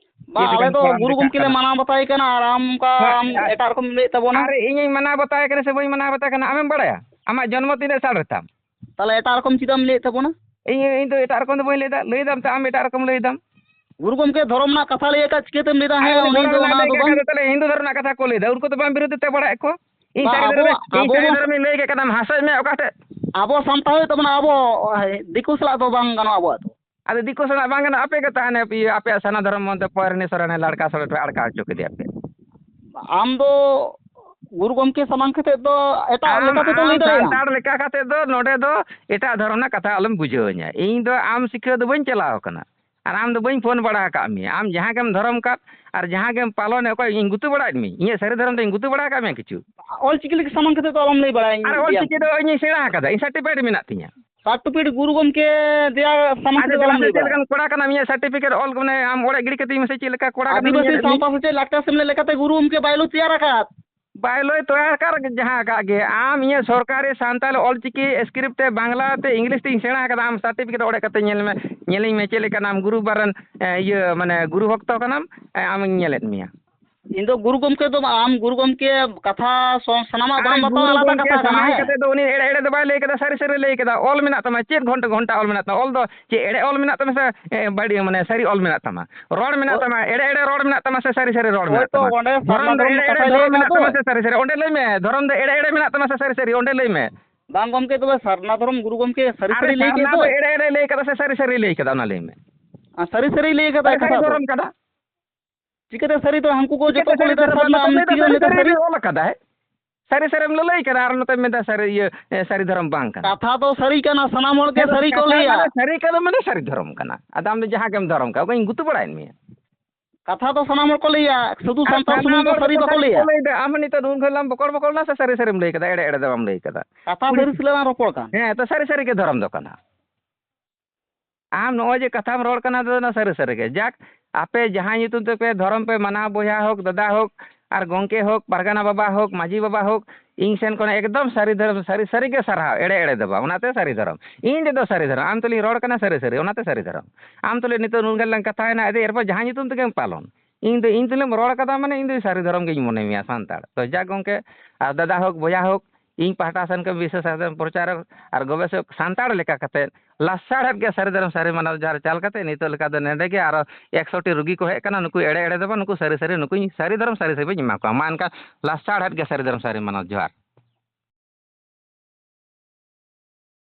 ᱵᱟ, ᱪᱮᱫ ᱟᱞᱮ ᱞᱮᱠᱟᱱ ᱫᱚ ᱠᱚᱲᱟᱢ ᱜᱩᱨᱩ ᱡᱚᱴᱮᱫ ᱜᱚᱢᱠᱮ ᱞᱮ ᱠᱟᱱᱟ? ᱢᱟᱱᱟᱣ ᱵᱟᱛᱟᱭ ᱠᱟᱱᱟ, ᱟᱨ ᱟᱢ ᱚᱱᱠᱟ ᱦᱮᱸ, ᱟᱢ ᱟᱨ, ᱮᱴᱟᱜ ᱨᱚᱠᱚᱢ ᱞᱟᱹᱭᱮᱫ ᱛᱟᱵᱚᱱᱟ᱾ ᱟᱨ ᱤᱧᱤᱧ ᱢᱟᱱᱟᱣ ᱵᱟᱛᱟᱭ ᱠᱟᱱᱟ ᱥᱮ ᱵᱟᱹᱧ ᱢᱟᱱᱟᱣ ᱵᱟᱛᱟᱭ ᱠᱟᱱᱟ, ᱟᱢᱮᱢ ᱵᱟᱲᱟᱭᱟ? ᱟᱢᱟᱜ ᱡᱚᱱᱢᱚ ᱛᱤᱱᱟᱹᱜ ᱥᱟᱞ ᱨᱮᱛᱟᱢ? ᱛᱟᱦᱞᱮ ᱮᱴᱟᱜ ᱨᱚᱠᱚᱢ ᱪᱮᱫᱟᱜ ᱮᱢ ᱞᱟᱹᱭᱮᱫ ᱛᱟᱵᱚᱱᱟ? ᱤᱧ, ᱤᱧ ᱫᱚ ᱮᱴᱟᱜ ᱨᱚᱠᱚᱢ ᱫᱚ ᱵᱟᱹᱧ ᱞᱟᱹᱭᱫᱟ, ᱞᱟᱹᱭᱫᱟᱢ ᱛᱚ ᱟᱢ ᱮᱴᱟᱜ ᱨᱚᱠᱚᱢ ᱞᱟᱹᱭᱫᱟᱢ᱾ ᱜᱩᱨᱩ ᱜᱚᱢᱠᱮ, ᱫᱷᱚᱨᱚᱢ ᱨᱮᱱᱟᱜ ᱠᱟᱛᱷᱟ ᱞᱟᱹᱭ ᱟᱠᱟᱫ, ᱪᱤᱠᱟᱹᱛᱮᱢ ᱞᱟᱹᱭᱫᱟ? ᱟᱨ ᱦᱮᱸ, ᱡᱩᱫᱤ ᱩᱱᱤ ᱫᱷᱚᱨᱚᱢ ᱫᱚ ᱨᱮᱱᱟᱜ ᱚᱱᱟ ᱞᱟᱹᱭ ᱫᱚ ᱠᱮᱫ ᱵᱟᱝ᱾ ᱠᱷᱟᱱ ᱫᱚ ᱛᱟᱦᱞᱮ ᱦᱤᱱᱫᱩ ᱫᱷᱚᱨᱚᱢ ᱨᱮᱱᱟᱜ ᱠᱟᱛᱷᱟ ᱠᱚ ᱞᱟᱹᱭᱫᱟ, ᱩᱱᱠᱩ ᱫᱚ ᱵᱟᱝ ᱵᱤᱨᱳᱫᱷ ᱛᱮ ᱵᱟᱲᱟᱭᱮᱫ ᱠᱚ᱾ ᱤᱧ ᱵᱟ, ᱥᱟᱹᱨᱤ ᱟᱵᱚ, ᱫᱷᱚᱨᱚᱢ, ᱤᱧ ᱟᱵᱚ ᱥᱟᱹᱨᱤ ᱢᱟ ᱫᱷᱚᱨᱚᱢᱤᱧ ᱞᱟᱹᱭ ᱠᱮᱫ ᱠᱟᱱᱟ, ᱦᱟᱸᱥᱚᱭ ᱢᱮ ᱚᱠᱟ ᱴᱷᱮᱡ᱾ ᱟᱵᱚ ᱥᱟᱱᱛᱟᱲ ᱦᱩᱭᱩᱜ ᱛᱟᱵᱚᱱᱟ, ᱟᱵᱚ, ᱫᱤᱠᱩ ᱥᱟᱞᱟᱜ ᱫᱚ ᱵᱟᱝ ᱜᱟᱱᱚᱜᱼᱟ ᱟᱵᱚᱣᱟᱜ ᱫᱚ᱾ ᱟᱫᱚ ᱫᱤᱠᱩ ᱥᱟᱞᱟᱜ ᱵᱟᱝ ᱜᱟᱱᱚᱜᱼᱟ, ᱟᱯᱮ ᱜᱮ ᱛᱟᱦᱮᱱ ᱤᱭᱟᱹ, ᱟᱯᱮᱭᱟᱜ ᱥᱟᱨᱱᱟ ᱫᱷᱚᱨᱚᱢ ᱢᱚᱱᱛᱮ ᱯᱚᱨᱮ ᱱᱮᱥᱚᱨ ᱦᱟᱱᱮ ᱞᱟᱲᱠᱟ ᱥᱚᱲᱮ ᱯᱮ ᱟᱲᱠᱟ ᱦᱚᱪᱚ ᱠᱮᱫᱮᱭᱟ ᱯᱮ᱾ ᱟᱢ ᱫᱚ ᱜᱩᱨᱩ ᱜᱚᱢᱠᱮ ᱥᱟᱢᱟᱝ ᱠᱟᱛᱮ ᱫᱚ ᱮᱴᱟᱜ ᱟᱢ, ᱞᱮᱠᱟ ᱛᱮᱫᱚ ᱟᱢ ᱞᱟᱹᱭ ᱫᱟᱲᱮᱭᱟᱜ ᱟᱢ᱾ ᱥᱟᱱᱛᱟᱲ ᱞᱮᱠᱟ ᱠᱟᱛᱮ ᱫᱚ ᱱᱚᱰᱮ ᱫᱚ ᱮᱴᱟᱜ ᱫᱷᱚᱨᱚᱢ ᱨᱮᱱᱟᱜ ᱠᱟᱛᱷᱟ ᱟᱞᱚᱢ ᱵᱩᱡᱷᱟᱹᱣ ᱟᱹᱧᱟ᱾ ᱤᱧ ᱫᱚ ᱟᱢ ᱥᱤᱠᱷᱟᱹᱣ ᱫᱚ ᱵᱟᱹᱧ ᱪᱟᱞᱟᱣ ᱠᱟᱱᱟ᱾ ᱟᱨ ᱟᱢ ᱫᱚ ᱵᱟᱹᱧ ᱯᱷᱳᱱ ᱵᱟᱲᱟ ᱟᱠᱟᱫ ᱢᱮᱭᱟ᱾ ᱟᱢ ᱡᱟᱦᱟᱸ ᱜᱮᱢ ᱫᱷᱚᱨᱚᱢ ᱠᱟᱫ ᱟᱨ ᱡᱟᱦᱟᱸ ᱜᱮᱢ ᱯᱟᱞᱚᱱᱮᱫ, ᱚᱠᱚᱭ ᱤᱧ ᱜᱩᱛᱩ ᱵᱟᱲᱟᱭᱮᱫ ᱢᱮᱭᱟ? ᱤᱧᱟᱹᱜ ᱥᱟᱹᱨᱤ ᱫᱷᱚᱨᱚᱢ ᱫᱚᱧ ᱜᱩᱛᱩ ᱵᱟᱲᱟ ᱟᱠᱟᱫ ᱢᱮᱭᱟ ᱠᱤᱪᱷᱩ? ᱚᱞᱪᱤᱠᱤ ᱞᱮᱠᱟ ᱥᱟᱢᱟᱝ ᱠᱟᱛᱮ ᱫᱚ ᱟᱞᱚᱢ ᱞᱟᱹᱭ ᱵᱟᱲᱟᱭᱟᱹᱧ ᱟᱨ ᱜᱮᱭᱟ᱾ ᱚᱞᱪᱤᱠᱤ ᱫᱚ ᱤᱧᱤᱧ ᱥᱮᱬᱟ ᱟᱠᱟᱫᱟ, ᱤᱧ ᱥᱟᱨᱴᱤᱯᱷᱤᱠᱮᱴ ᱢᱮᱱᱟᱜ ᱛᱤᱧᱟ᱾ ᱥᱟᱨᱴᱤᱯᱷᱤᱠᱮᱴ ᱜᱩᱨᱩ ᱜᱚᱢᱠᱮ ᱫᱮᱭᱟ ᱥᱟᱢᱟᱝ ᱟᱪᱪᱷᱟ, ᱠᱟᱛᱮ ᱫᱚ ᱟᱞᱚᱢ ᱞᱟᱹᱭ ᱪᱮᱫ ᱵᱟᱲᱟᱭᱟ᱾ ᱞᱮᱠᱟᱱ ᱠᱚᱲᱟ ᱠᱟᱱᱟᱢ? ᱤᱧᱟᱹᱜ ᱥᱟᱨᱴᱤᱯᱷᱤᱠᱮᱴ ᱚᱞ ᱢᱟᱱᱮ ᱟᱢ ᱚᱲᱮᱡ ᱜᱤᱰᱤ ᱠᱟᱛᱮ ᱢᱮᱥᱮ ᱪᱮᱫ ᱞᱮᱠᱟ ᱠᱚᱲᱟ ᱠᱟᱱᱟᱢ? ᱤᱧ ᱟᱹᱫᱤᱵᱟᱹᱥᱤ ᱧᱮᱞᱮᱫ ᱢᱮᱭᱟ᱾ ᱥᱟᱶᱛᱟ ᱥᱮᱪᱮᱫ ᱞᱟᱠᱪᱟᱨ ᱥᱮᱢᱞᱮᱫ ᱞᱮᱠᱟᱛᱮ ᱜᱩᱨᱩ ᱜᱚᱢᱠᱮ ᱵᱟᱭᱞᱚ ᱛᱮᱭᱟᱨ ᱟᱠᱟᱫ᱾ ᱵᱟᱭᱞᱚᱭ ᱛᱚᱭᱟᱨ ᱠᱟᱜ ᱡᱟᱦᱟᱸ ᱟᱠᱟᱫ ᱜᱮ, ᱟᱢ ᱤᱧᱟᱹᱜ ᱥᱚᱨᱠᱟᱨᱤ ᱥᱟᱱᱛᱟᱲ ᱚᱞᱪᱤᱠᱤ ᱥᱠᱨᱤᱯᱴ ᱛᱮ ᱵᱟᱝᱞᱟ ᱛᱮ ᱤᱝᱞᱤᱥ ᱛᱮᱧ ᱥᱮᱬᱟ ᱟᱠᱟᱫᱟ, ᱟᱢ ᱥᱟᱨᱴᱤᱯᱷᱤᱠᱮᱴ ᱚᱲᱮᱡ ᱠᱟᱛᱮ ᱧᱮᱞ ᱢᱮ, ᱧᱮᱞᱤᱧ ᱢᱮ ᱪᱮᱫ ᱞᱮᱠᱟᱱᱟᱢ, ᱜᱩᱨᱩ ᱵᱟᱨᱮᱱ, ᱮ, ᱤᱭᱟᱹ, ᱢᱟᱱᱮ ᱜᱩᱨᱩ ᱵᱷᱚᱠᱛᱚ ᱠᱟᱱᱟᱢ, ᱮ, ᱟᱢᱤᱧ ᱧᱮᱞᱮᱫ ᱢᱮᱭᱟ᱾ ᱤᱧ ᱫᱚ ᱜᱩᱨᱩ ᱜᱚᱢᱠᱮ ᱫᱚ ᱵᱟᱝ, ᱟᱢ ᱜᱩᱨᱩ ᱜᱚᱢᱠᱮ ᱠᱟᱛᱷᱟ ᱥᱚ-, ᱥᱟᱱᱟᱢᱟᱜ ᱟᱨ ᱵᱟᱢ ᱵᱟᱛᱟᱣᱟ, ᱜᱩᱨᱩ ᱟᱞᱟᱫᱟ ᱜᱚᱢᱠᱮ ᱠᱟᱛᱷᱟ ᱠᱟᱱᱟ, ᱥᱟᱱᱟᱢ ᱦᱮᱸ? ᱠᱟᱛᱮ ᱫᱚ ᱩᱱᱤ ᱮᱲᱮ ᱮᱲᱮ ᱫᱚ ᱵᱟᱭ ᱞᱟᱹᱭ ᱠᱟᱫᱟ, ᱚᱞ ᱢᱮᱱᱟᱜ ᱛᱟᱢᱟ, ᱪᱮᱫ ᱜᱷᱚᱱᱴᱟ ᱜᱷᱚᱱᱴᱟ ᱚᱞ ᱢᱮᱱᱟᱜ ᱛᱟᱢᱟ? ᱚᱞ ᱫᱚ ᱪᱮᱫ ᱮᱲᱮ ᱚᱞ ᱢᱮᱱᱟᱜ ᱛᱟᱢᱟ ᱥᱮ, ᱮ, ᱵᱟᱹᱲᱤᱡ, ᱢᱟᱱᱮ ᱥᱟᱹᱨᱤ ᱚᱞ ᱢᱮᱱᱟᱜ ᱛᱟᱢᱟ? ᱨᱚᱲ ᱢᱮᱱᱟᱜ ᱦᱳᱭ᱾ ᱛᱟᱢᱟ, ᱮᱲᱮ ᱮᱲᱮ ᱨᱚᱲ ᱢᱮᱱᱟᱜ ᱛᱟᱢᱟ ᱥᱮ ᱥᱟᱹᱨᱤ ᱥᱟᱹᱨᱤ ᱨᱚᱲ ᱢᱮᱱᱟᱜ ᱦᱳᱭᱛᱳ ᱛᱟᱢᱟ? ᱚᱸᱰᱮ ᱫᱷᱚᱨᱚᱢ ᱥᱟᱨᱱᱟ ᱫᱚ ᱮᱲᱮ ᱫᱷᱚᱨᱚᱢ ᱮᱲᱮ ᱨᱮᱱᱟᱜ ᱫᱷᱚᱨᱚᱢ ᱠᱟᱛᱷᱟᱭ ᱢᱮᱱᱟᱜ ᱞᱟᱹᱭ ᱛᱟᱢᱟ ᱟᱠᱟᱫ ᱥᱮ ᱫᱚ᱾ ᱥᱟᱹᱨᱤ ᱥᱟᱹᱨᱤ? ᱚᱸᱰᱮ ᱞᱟᱹᱭ ᱢᱮ, ᱫᱷᱚᱨᱚᱢ ᱫᱚ ᱮᱲᱮ ᱮᱲᱮ ᱢᱮᱱᱟᱜ ᱛᱟᱢᱟ ᱥᱮ ᱥᱟᱹᱨᱤ ᱥᱟᱹᱨᱤ? ᱚᱸᱰᱮ ᱞᱟᱹᱭ ᱢᱮ᱾ ᱵᱟᱝ ᱜᱚᱢᱠᱮ, ᱛᱚᱵᱮ ᱥᱟᱨᱱᱟ ᱫᱷᱚᱨᱚᱢ ᱜᱩᱨᱩ ᱜᱚᱢᱠᱮ ᱥᱟᱹᱨᱤ ᱟᱨᱮ ᱥᱟᱹᱨᱤ ᱞᱟᱹᱭ ᱥᱟᱨᱱᱟ ᱠᱮᱫ ᱫᱚ ᱫᱚ᱾ ᱮᱲᱮ ᱮᱲᱮ ᱞᱟᱹᱭ ᱠᱟᱫᱟ ᱥᱮ ᱥᱟᱹᱨᱤ ᱥᱟᱹᱨᱤ ᱞᱟᱹᱭ ᱠᱟᱫᱟ, ᱚᱱᱟ ᱞᱟᱹᱭ ᱢᱮ᱾ ᱟᱨ ᱥᱟᱹᱨᱤ ᱥᱟᱹᱨᱤ ᱞᱟᱹᱭ ᱠᱟᱫᱟᱭ ᱥᱟᱹᱨᱤ ᱥᱟᱹᱨᱤ ᱠᱟᱛᱷᱟ ᱫᱚ᱾ ᱫᱷᱚᱨᱚᱢ ᱠᱟᱫᱟ᱾ ᱪᱤᱠᱟᱹᱛᱮ ᱥᱟᱹᱨᱤ ᱫᱚ? ᱦᱟᱹᱱᱠᱩ ᱠᱚ ᱡᱚᱛᱚ ᱪᱤᱠᱟᱹᱛᱮ ᱠᱚ ᱥᱟᱹᱨᱤ ᱞᱟᱹᱭ ᱫᱟ ᱫᱷᱚᱨᱚᱢ ᱥᱟᱨᱱᱟ, ᱫᱚ ᱟᱢ ᱞᱟᱹᱭ ᱫᱟ? ᱛᱤᱨᱮᱢ ᱥᱟᱹᱨᱤ ᱞᱟᱹᱭ ᱫᱟ ᱥᱟᱹᱨᱤ ᱥᱟᱹᱨᱤ? ᱨᱮ ᱚᱞ ᱟᱠᱟᱫᱟᱭ᱾ ᱥᱟᱹᱨᱤ ᱥᱟᱹᱨᱤᱢ ᱞᱟᱹᱞᱟᱹᱭ ᱠᱟᱫᱟ ᱟᱨ ᱱᱚᱛᱮᱢ ᱢᱮᱱᱫᱟ ᱥᱟᱹᱨᱤ, ᱤᱭᱟᱹ, ᱮ, ᱥᱟᱹᱨᱤ ᱫᱷᱚᱨᱚᱢ ᱵᱟᱝ ᱠᱟᱱᱟ᱾ ᱠᱟᱛᱷᱟ ᱫᱚ ᱥᱟᱹᱨᱤ ᱠᱟᱱᱟ, ᱥᱟᱱᱟᱢ ᱦᱚᱲ ᱜᱮ ᱦᱮᱸ, ᱥᱟᱹᱨᱤ ᱠᱚ ᱠᱟᱛᱷᱟ ᱞᱟᱹᱭᱟ᱾ ᱢᱟᱱᱮ ᱥᱟᱹᱨᱤ ᱠᱟᱱᱟ, ᱢᱟᱱᱮ ᱥᱟᱹᱨᱤ ᱫᱷᱚᱨᱚᱢ ᱠᱟᱱᱟ᱾ ᱟᱫᱚ ᱟᱢ ᱫᱚ ᱡᱟᱦᱟᱸ ᱜᱮᱢ ᱫᱷᱚᱨᱚᱢ ᱠᱟᱜ, ᱚᱠᱚᱭ ᱤᱧ ᱜᱩᱛᱩ ᱵᱟᱲᱟᱭᱮᱫ ᱢᱮᱭᱟ? ᱠᱟᱛᱷᱟ ᱫᱚ ᱥᱟᱱᱟᱢ ᱦᱚᱲ ᱠᱚ ᱞᱟᱹᱭᱟ, ᱥᱩᱫᱷᱩ ᱟᱨ ᱥᱟᱱᱛᱟᱲ ᱥᱟᱱᱟᱢ ᱥᱩᱢᱩᱝ ᱫᱚ ᱦᱚᱲ ᱥᱟᱹᱨᱤ ᱫᱚ ᱵᱟᱠᱚ ᱥᱟᱹᱨᱤ ᱞᱟᱹᱭᱟ᱾ ᱠᱚ ᱞᱟᱹᱭ ᱫᱟ᱾ ᱟᱢ ᱱᱤᱛᱚᱜ ᱱᱩᱱ ᱜᱷᱟᱹᱲᱤᱡ ᱞᱟᱝ ᱵᱚᱠᱚᱲ ᱵᱚᱠᱚᱲ ᱱᱟ ᱥᱮ ᱥᱟᱹᱨᱤ ᱥᱟᱹᱨᱤᱢ ᱞᱟᱹᱭ ᱠᱟᱫᱟ, ᱮᱲᱮ ᱮᱲᱮ ᱫᱚ ᱵᱟᱢ ᱞᱟᱹᱭ ᱠᱟᱫᱟ? ᱠᱟᱛᱷᱟ ᱠᱩᱲᱤ ᱥᱟᱹᱨᱤ ᱥᱟᱹᱨᱤ ᱞᱟᱝ ᱨᱚᱯᱚᱲ ᱠᱟᱱ᱾ ᱦᱮᱸ, ᱛᱚ ᱥᱟᱹᱨᱤ ᱥᱟᱹᱨᱤ ᱜᱮ ᱫᱷᱚᱨᱚᱢ ᱫᱚ ᱠᱟᱱᱟ᱾ ᱟᱢ ᱱᱚᱜᱼᱚᱭ ᱡᱮ ᱠᱟᱛᱷᱟᱢ ᱨᱚᱲ ᱠᱟᱱᱟ, ᱚᱱᱟ ᱫᱚ ᱥᱟᱹᱨᱤ ᱥᱟᱹᱨᱤ ᱜᱮ᱾ ᱡᱟᱠ, ᱟᱯᱮ ᱡᱟᱦᱟᱸ ᱧᱩᱛᱩᱢ ᱛᱮᱯᱮ ᱫᱷᱚᱨᱚᱢ ᱯᱮ ᱢᱟᱱᱟᱣ, ᱵᱚᱭᱦᱟ ᱦᱳᱠ, ᱫᱟᱫᱟ ᱦᱳᱠ, ᱟᱨ ᱜᱚᱢᱠᱮ ᱦᱳᱠ, ᱯᱟᱨᱜᱟᱱᱟ ᱵᱟᱵᱟ ᱦᱳᱠ, ᱢᱟᱹᱡᱷᱤ ᱵᱟᱵᱟ ᱦᱳᱠ, ᱤᱧ ᱥᱮᱱ ᱠᱷᱚᱱ ᱮᱠᱫᱚᱢ ᱥᱟᱹᱨᱤ ᱫᱷᱚᱨᱚᱢ, ᱥᱟᱹᱨᱤ, ᱥᱟᱹᱨᱤ ᱜᱮ ᱥᱟᱨᱦᱟᱣ, ᱮᱲᱮ ᱮᱲᱮ ᱫᱚ ᱵᱟᱝ, ᱚᱱᱟᱛᱮ ᱥᱟᱹᱨᱤ ᱫᱷᱚᱨᱚᱢ᱾ ᱤᱧ ᱛᱮᱫᱚ ᱥᱟᱹᱨᱤ ᱫᱷᱚᱨᱚᱢ, ᱟᱢ ᱛᱩᱞᱩᱡ ᱤᱧ ᱨᱚᱲ ᱠᱟᱱᱟ ᱥᱟᱹᱨᱤ ᱥᱟᱹᱨᱤ, ᱚᱱᱟᱛᱮ ᱥᱟᱹᱨᱤ ᱫᱷᱚᱨᱚᱢ᱾ ᱟᱢ ᱛᱩᱞᱩᱡ ᱱᱤᱛᱚᱜ ᱱᱩᱱ ᱜᱷᱟᱹᱲᱤᱡ ᱞᱟᱝ ᱠᱟᱛᱷᱟᱭᱮᱱᱟ, ᱟᱫᱚ ᱮᱨᱯᱚᱨ ᱡᱟᱦᱟᱸ ᱧᱩᱛᱩᱢ ᱛᱮᱜᱮᱢ ᱯᱟᱞᱚᱱ, ᱤᱧ ᱫᱚ ᱤᱧ ᱛᱩᱞᱩᱡ ᱮᱢ ᱨᱚᱲ ᱠᱟᱫᱟ, ᱢᱟᱱᱮ ᱤᱧ ᱫᱚ ᱥᱟᱹᱨᱤ ᱫᱷᱚᱨᱚᱢ ᱜᱤᱧ ᱢᱚᱱᱮ ᱢᱮᱭᱟ ᱥᱟᱱᱛᱟᱲ᱾ ᱛᱚ ᱡᱟᱠ ᱜᱚᱢᱠᱮ, ᱟᱨ ᱫᱟᱫᱟ ᱦᱳᱠ, ᱵᱚᱭᱦᱟ ᱦᱳᱠ, ᱤᱧ ᱯᱟᱦᱴᱟ ᱥᱮᱱ ᱠᱷᱚᱱ ᱵᱤᱥᱮᱥ ᱠᱟᱛᱮ ᱯᱨᱚᱪᱟᱨᱚᱠ ᱟᱨ ᱜᱚᱵᱮᱥᱚᱠ ᱥᱟᱱᱛᱟᱲ ᱞᱮᱠᱟ ᱠᱟᱛᱮ ᱞᱟᱥᱟᱲᱦᱮᱫ ᱜᱮ ᱥᱟᱹᱨᱤ ᱫᱷᱚᱨᱚᱢ ᱥᱟᱹᱨᱤ ᱢᱟᱱᱟᱣ ᱡᱚᱦᱟᱨ ᱪᱟᱞ ᱠᱟᱛᱮ ᱱᱤᱛᱚᱜ ᱞᱮᱠᱟ ᱫᱚ ᱱᱮᱰᱮ ᱜᱮ ᱟᱨᱚ ᱮᱠᱥᱚ ᱴᱤ ᱨᱩᱜᱤ ᱠᱚ ᱦᱮᱡ ᱟᱠᱟᱱᱟ, ᱱᱩᱠᱩ ᱮᱲᱮ ᱮᱲᱮ ᱫᱚ ᱵᱟᱝ, ᱱᱩᱠᱩ ᱥᱟᱹᱨᱤ ᱥᱟᱹᱨᱤ, ᱱᱩᱠᱩᱧ ᱥᱟᱹᱨᱤ ᱫᱷᱚᱨᱚᱢ ᱥᱟᱹᱨᱤ ᱥᱟᱹᱨᱤ ᱵᱟᱹᱧ ᱮᱢᱟ ᱠᱚᱣᱟ᱾ ᱢᱟ ᱮᱱᱠᱷᱟᱱ ᱞᱟᱥᱟᱲᱦᱮᱫ ᱜᱮ ᱥᱟᱹᱨᱤ ᱫᱷᱚᱨᱚᱢ ᱥᱟᱹᱨᱤ ᱢᱟᱱᱟᱣ ᱡᱚᱦᱟᱨ᱾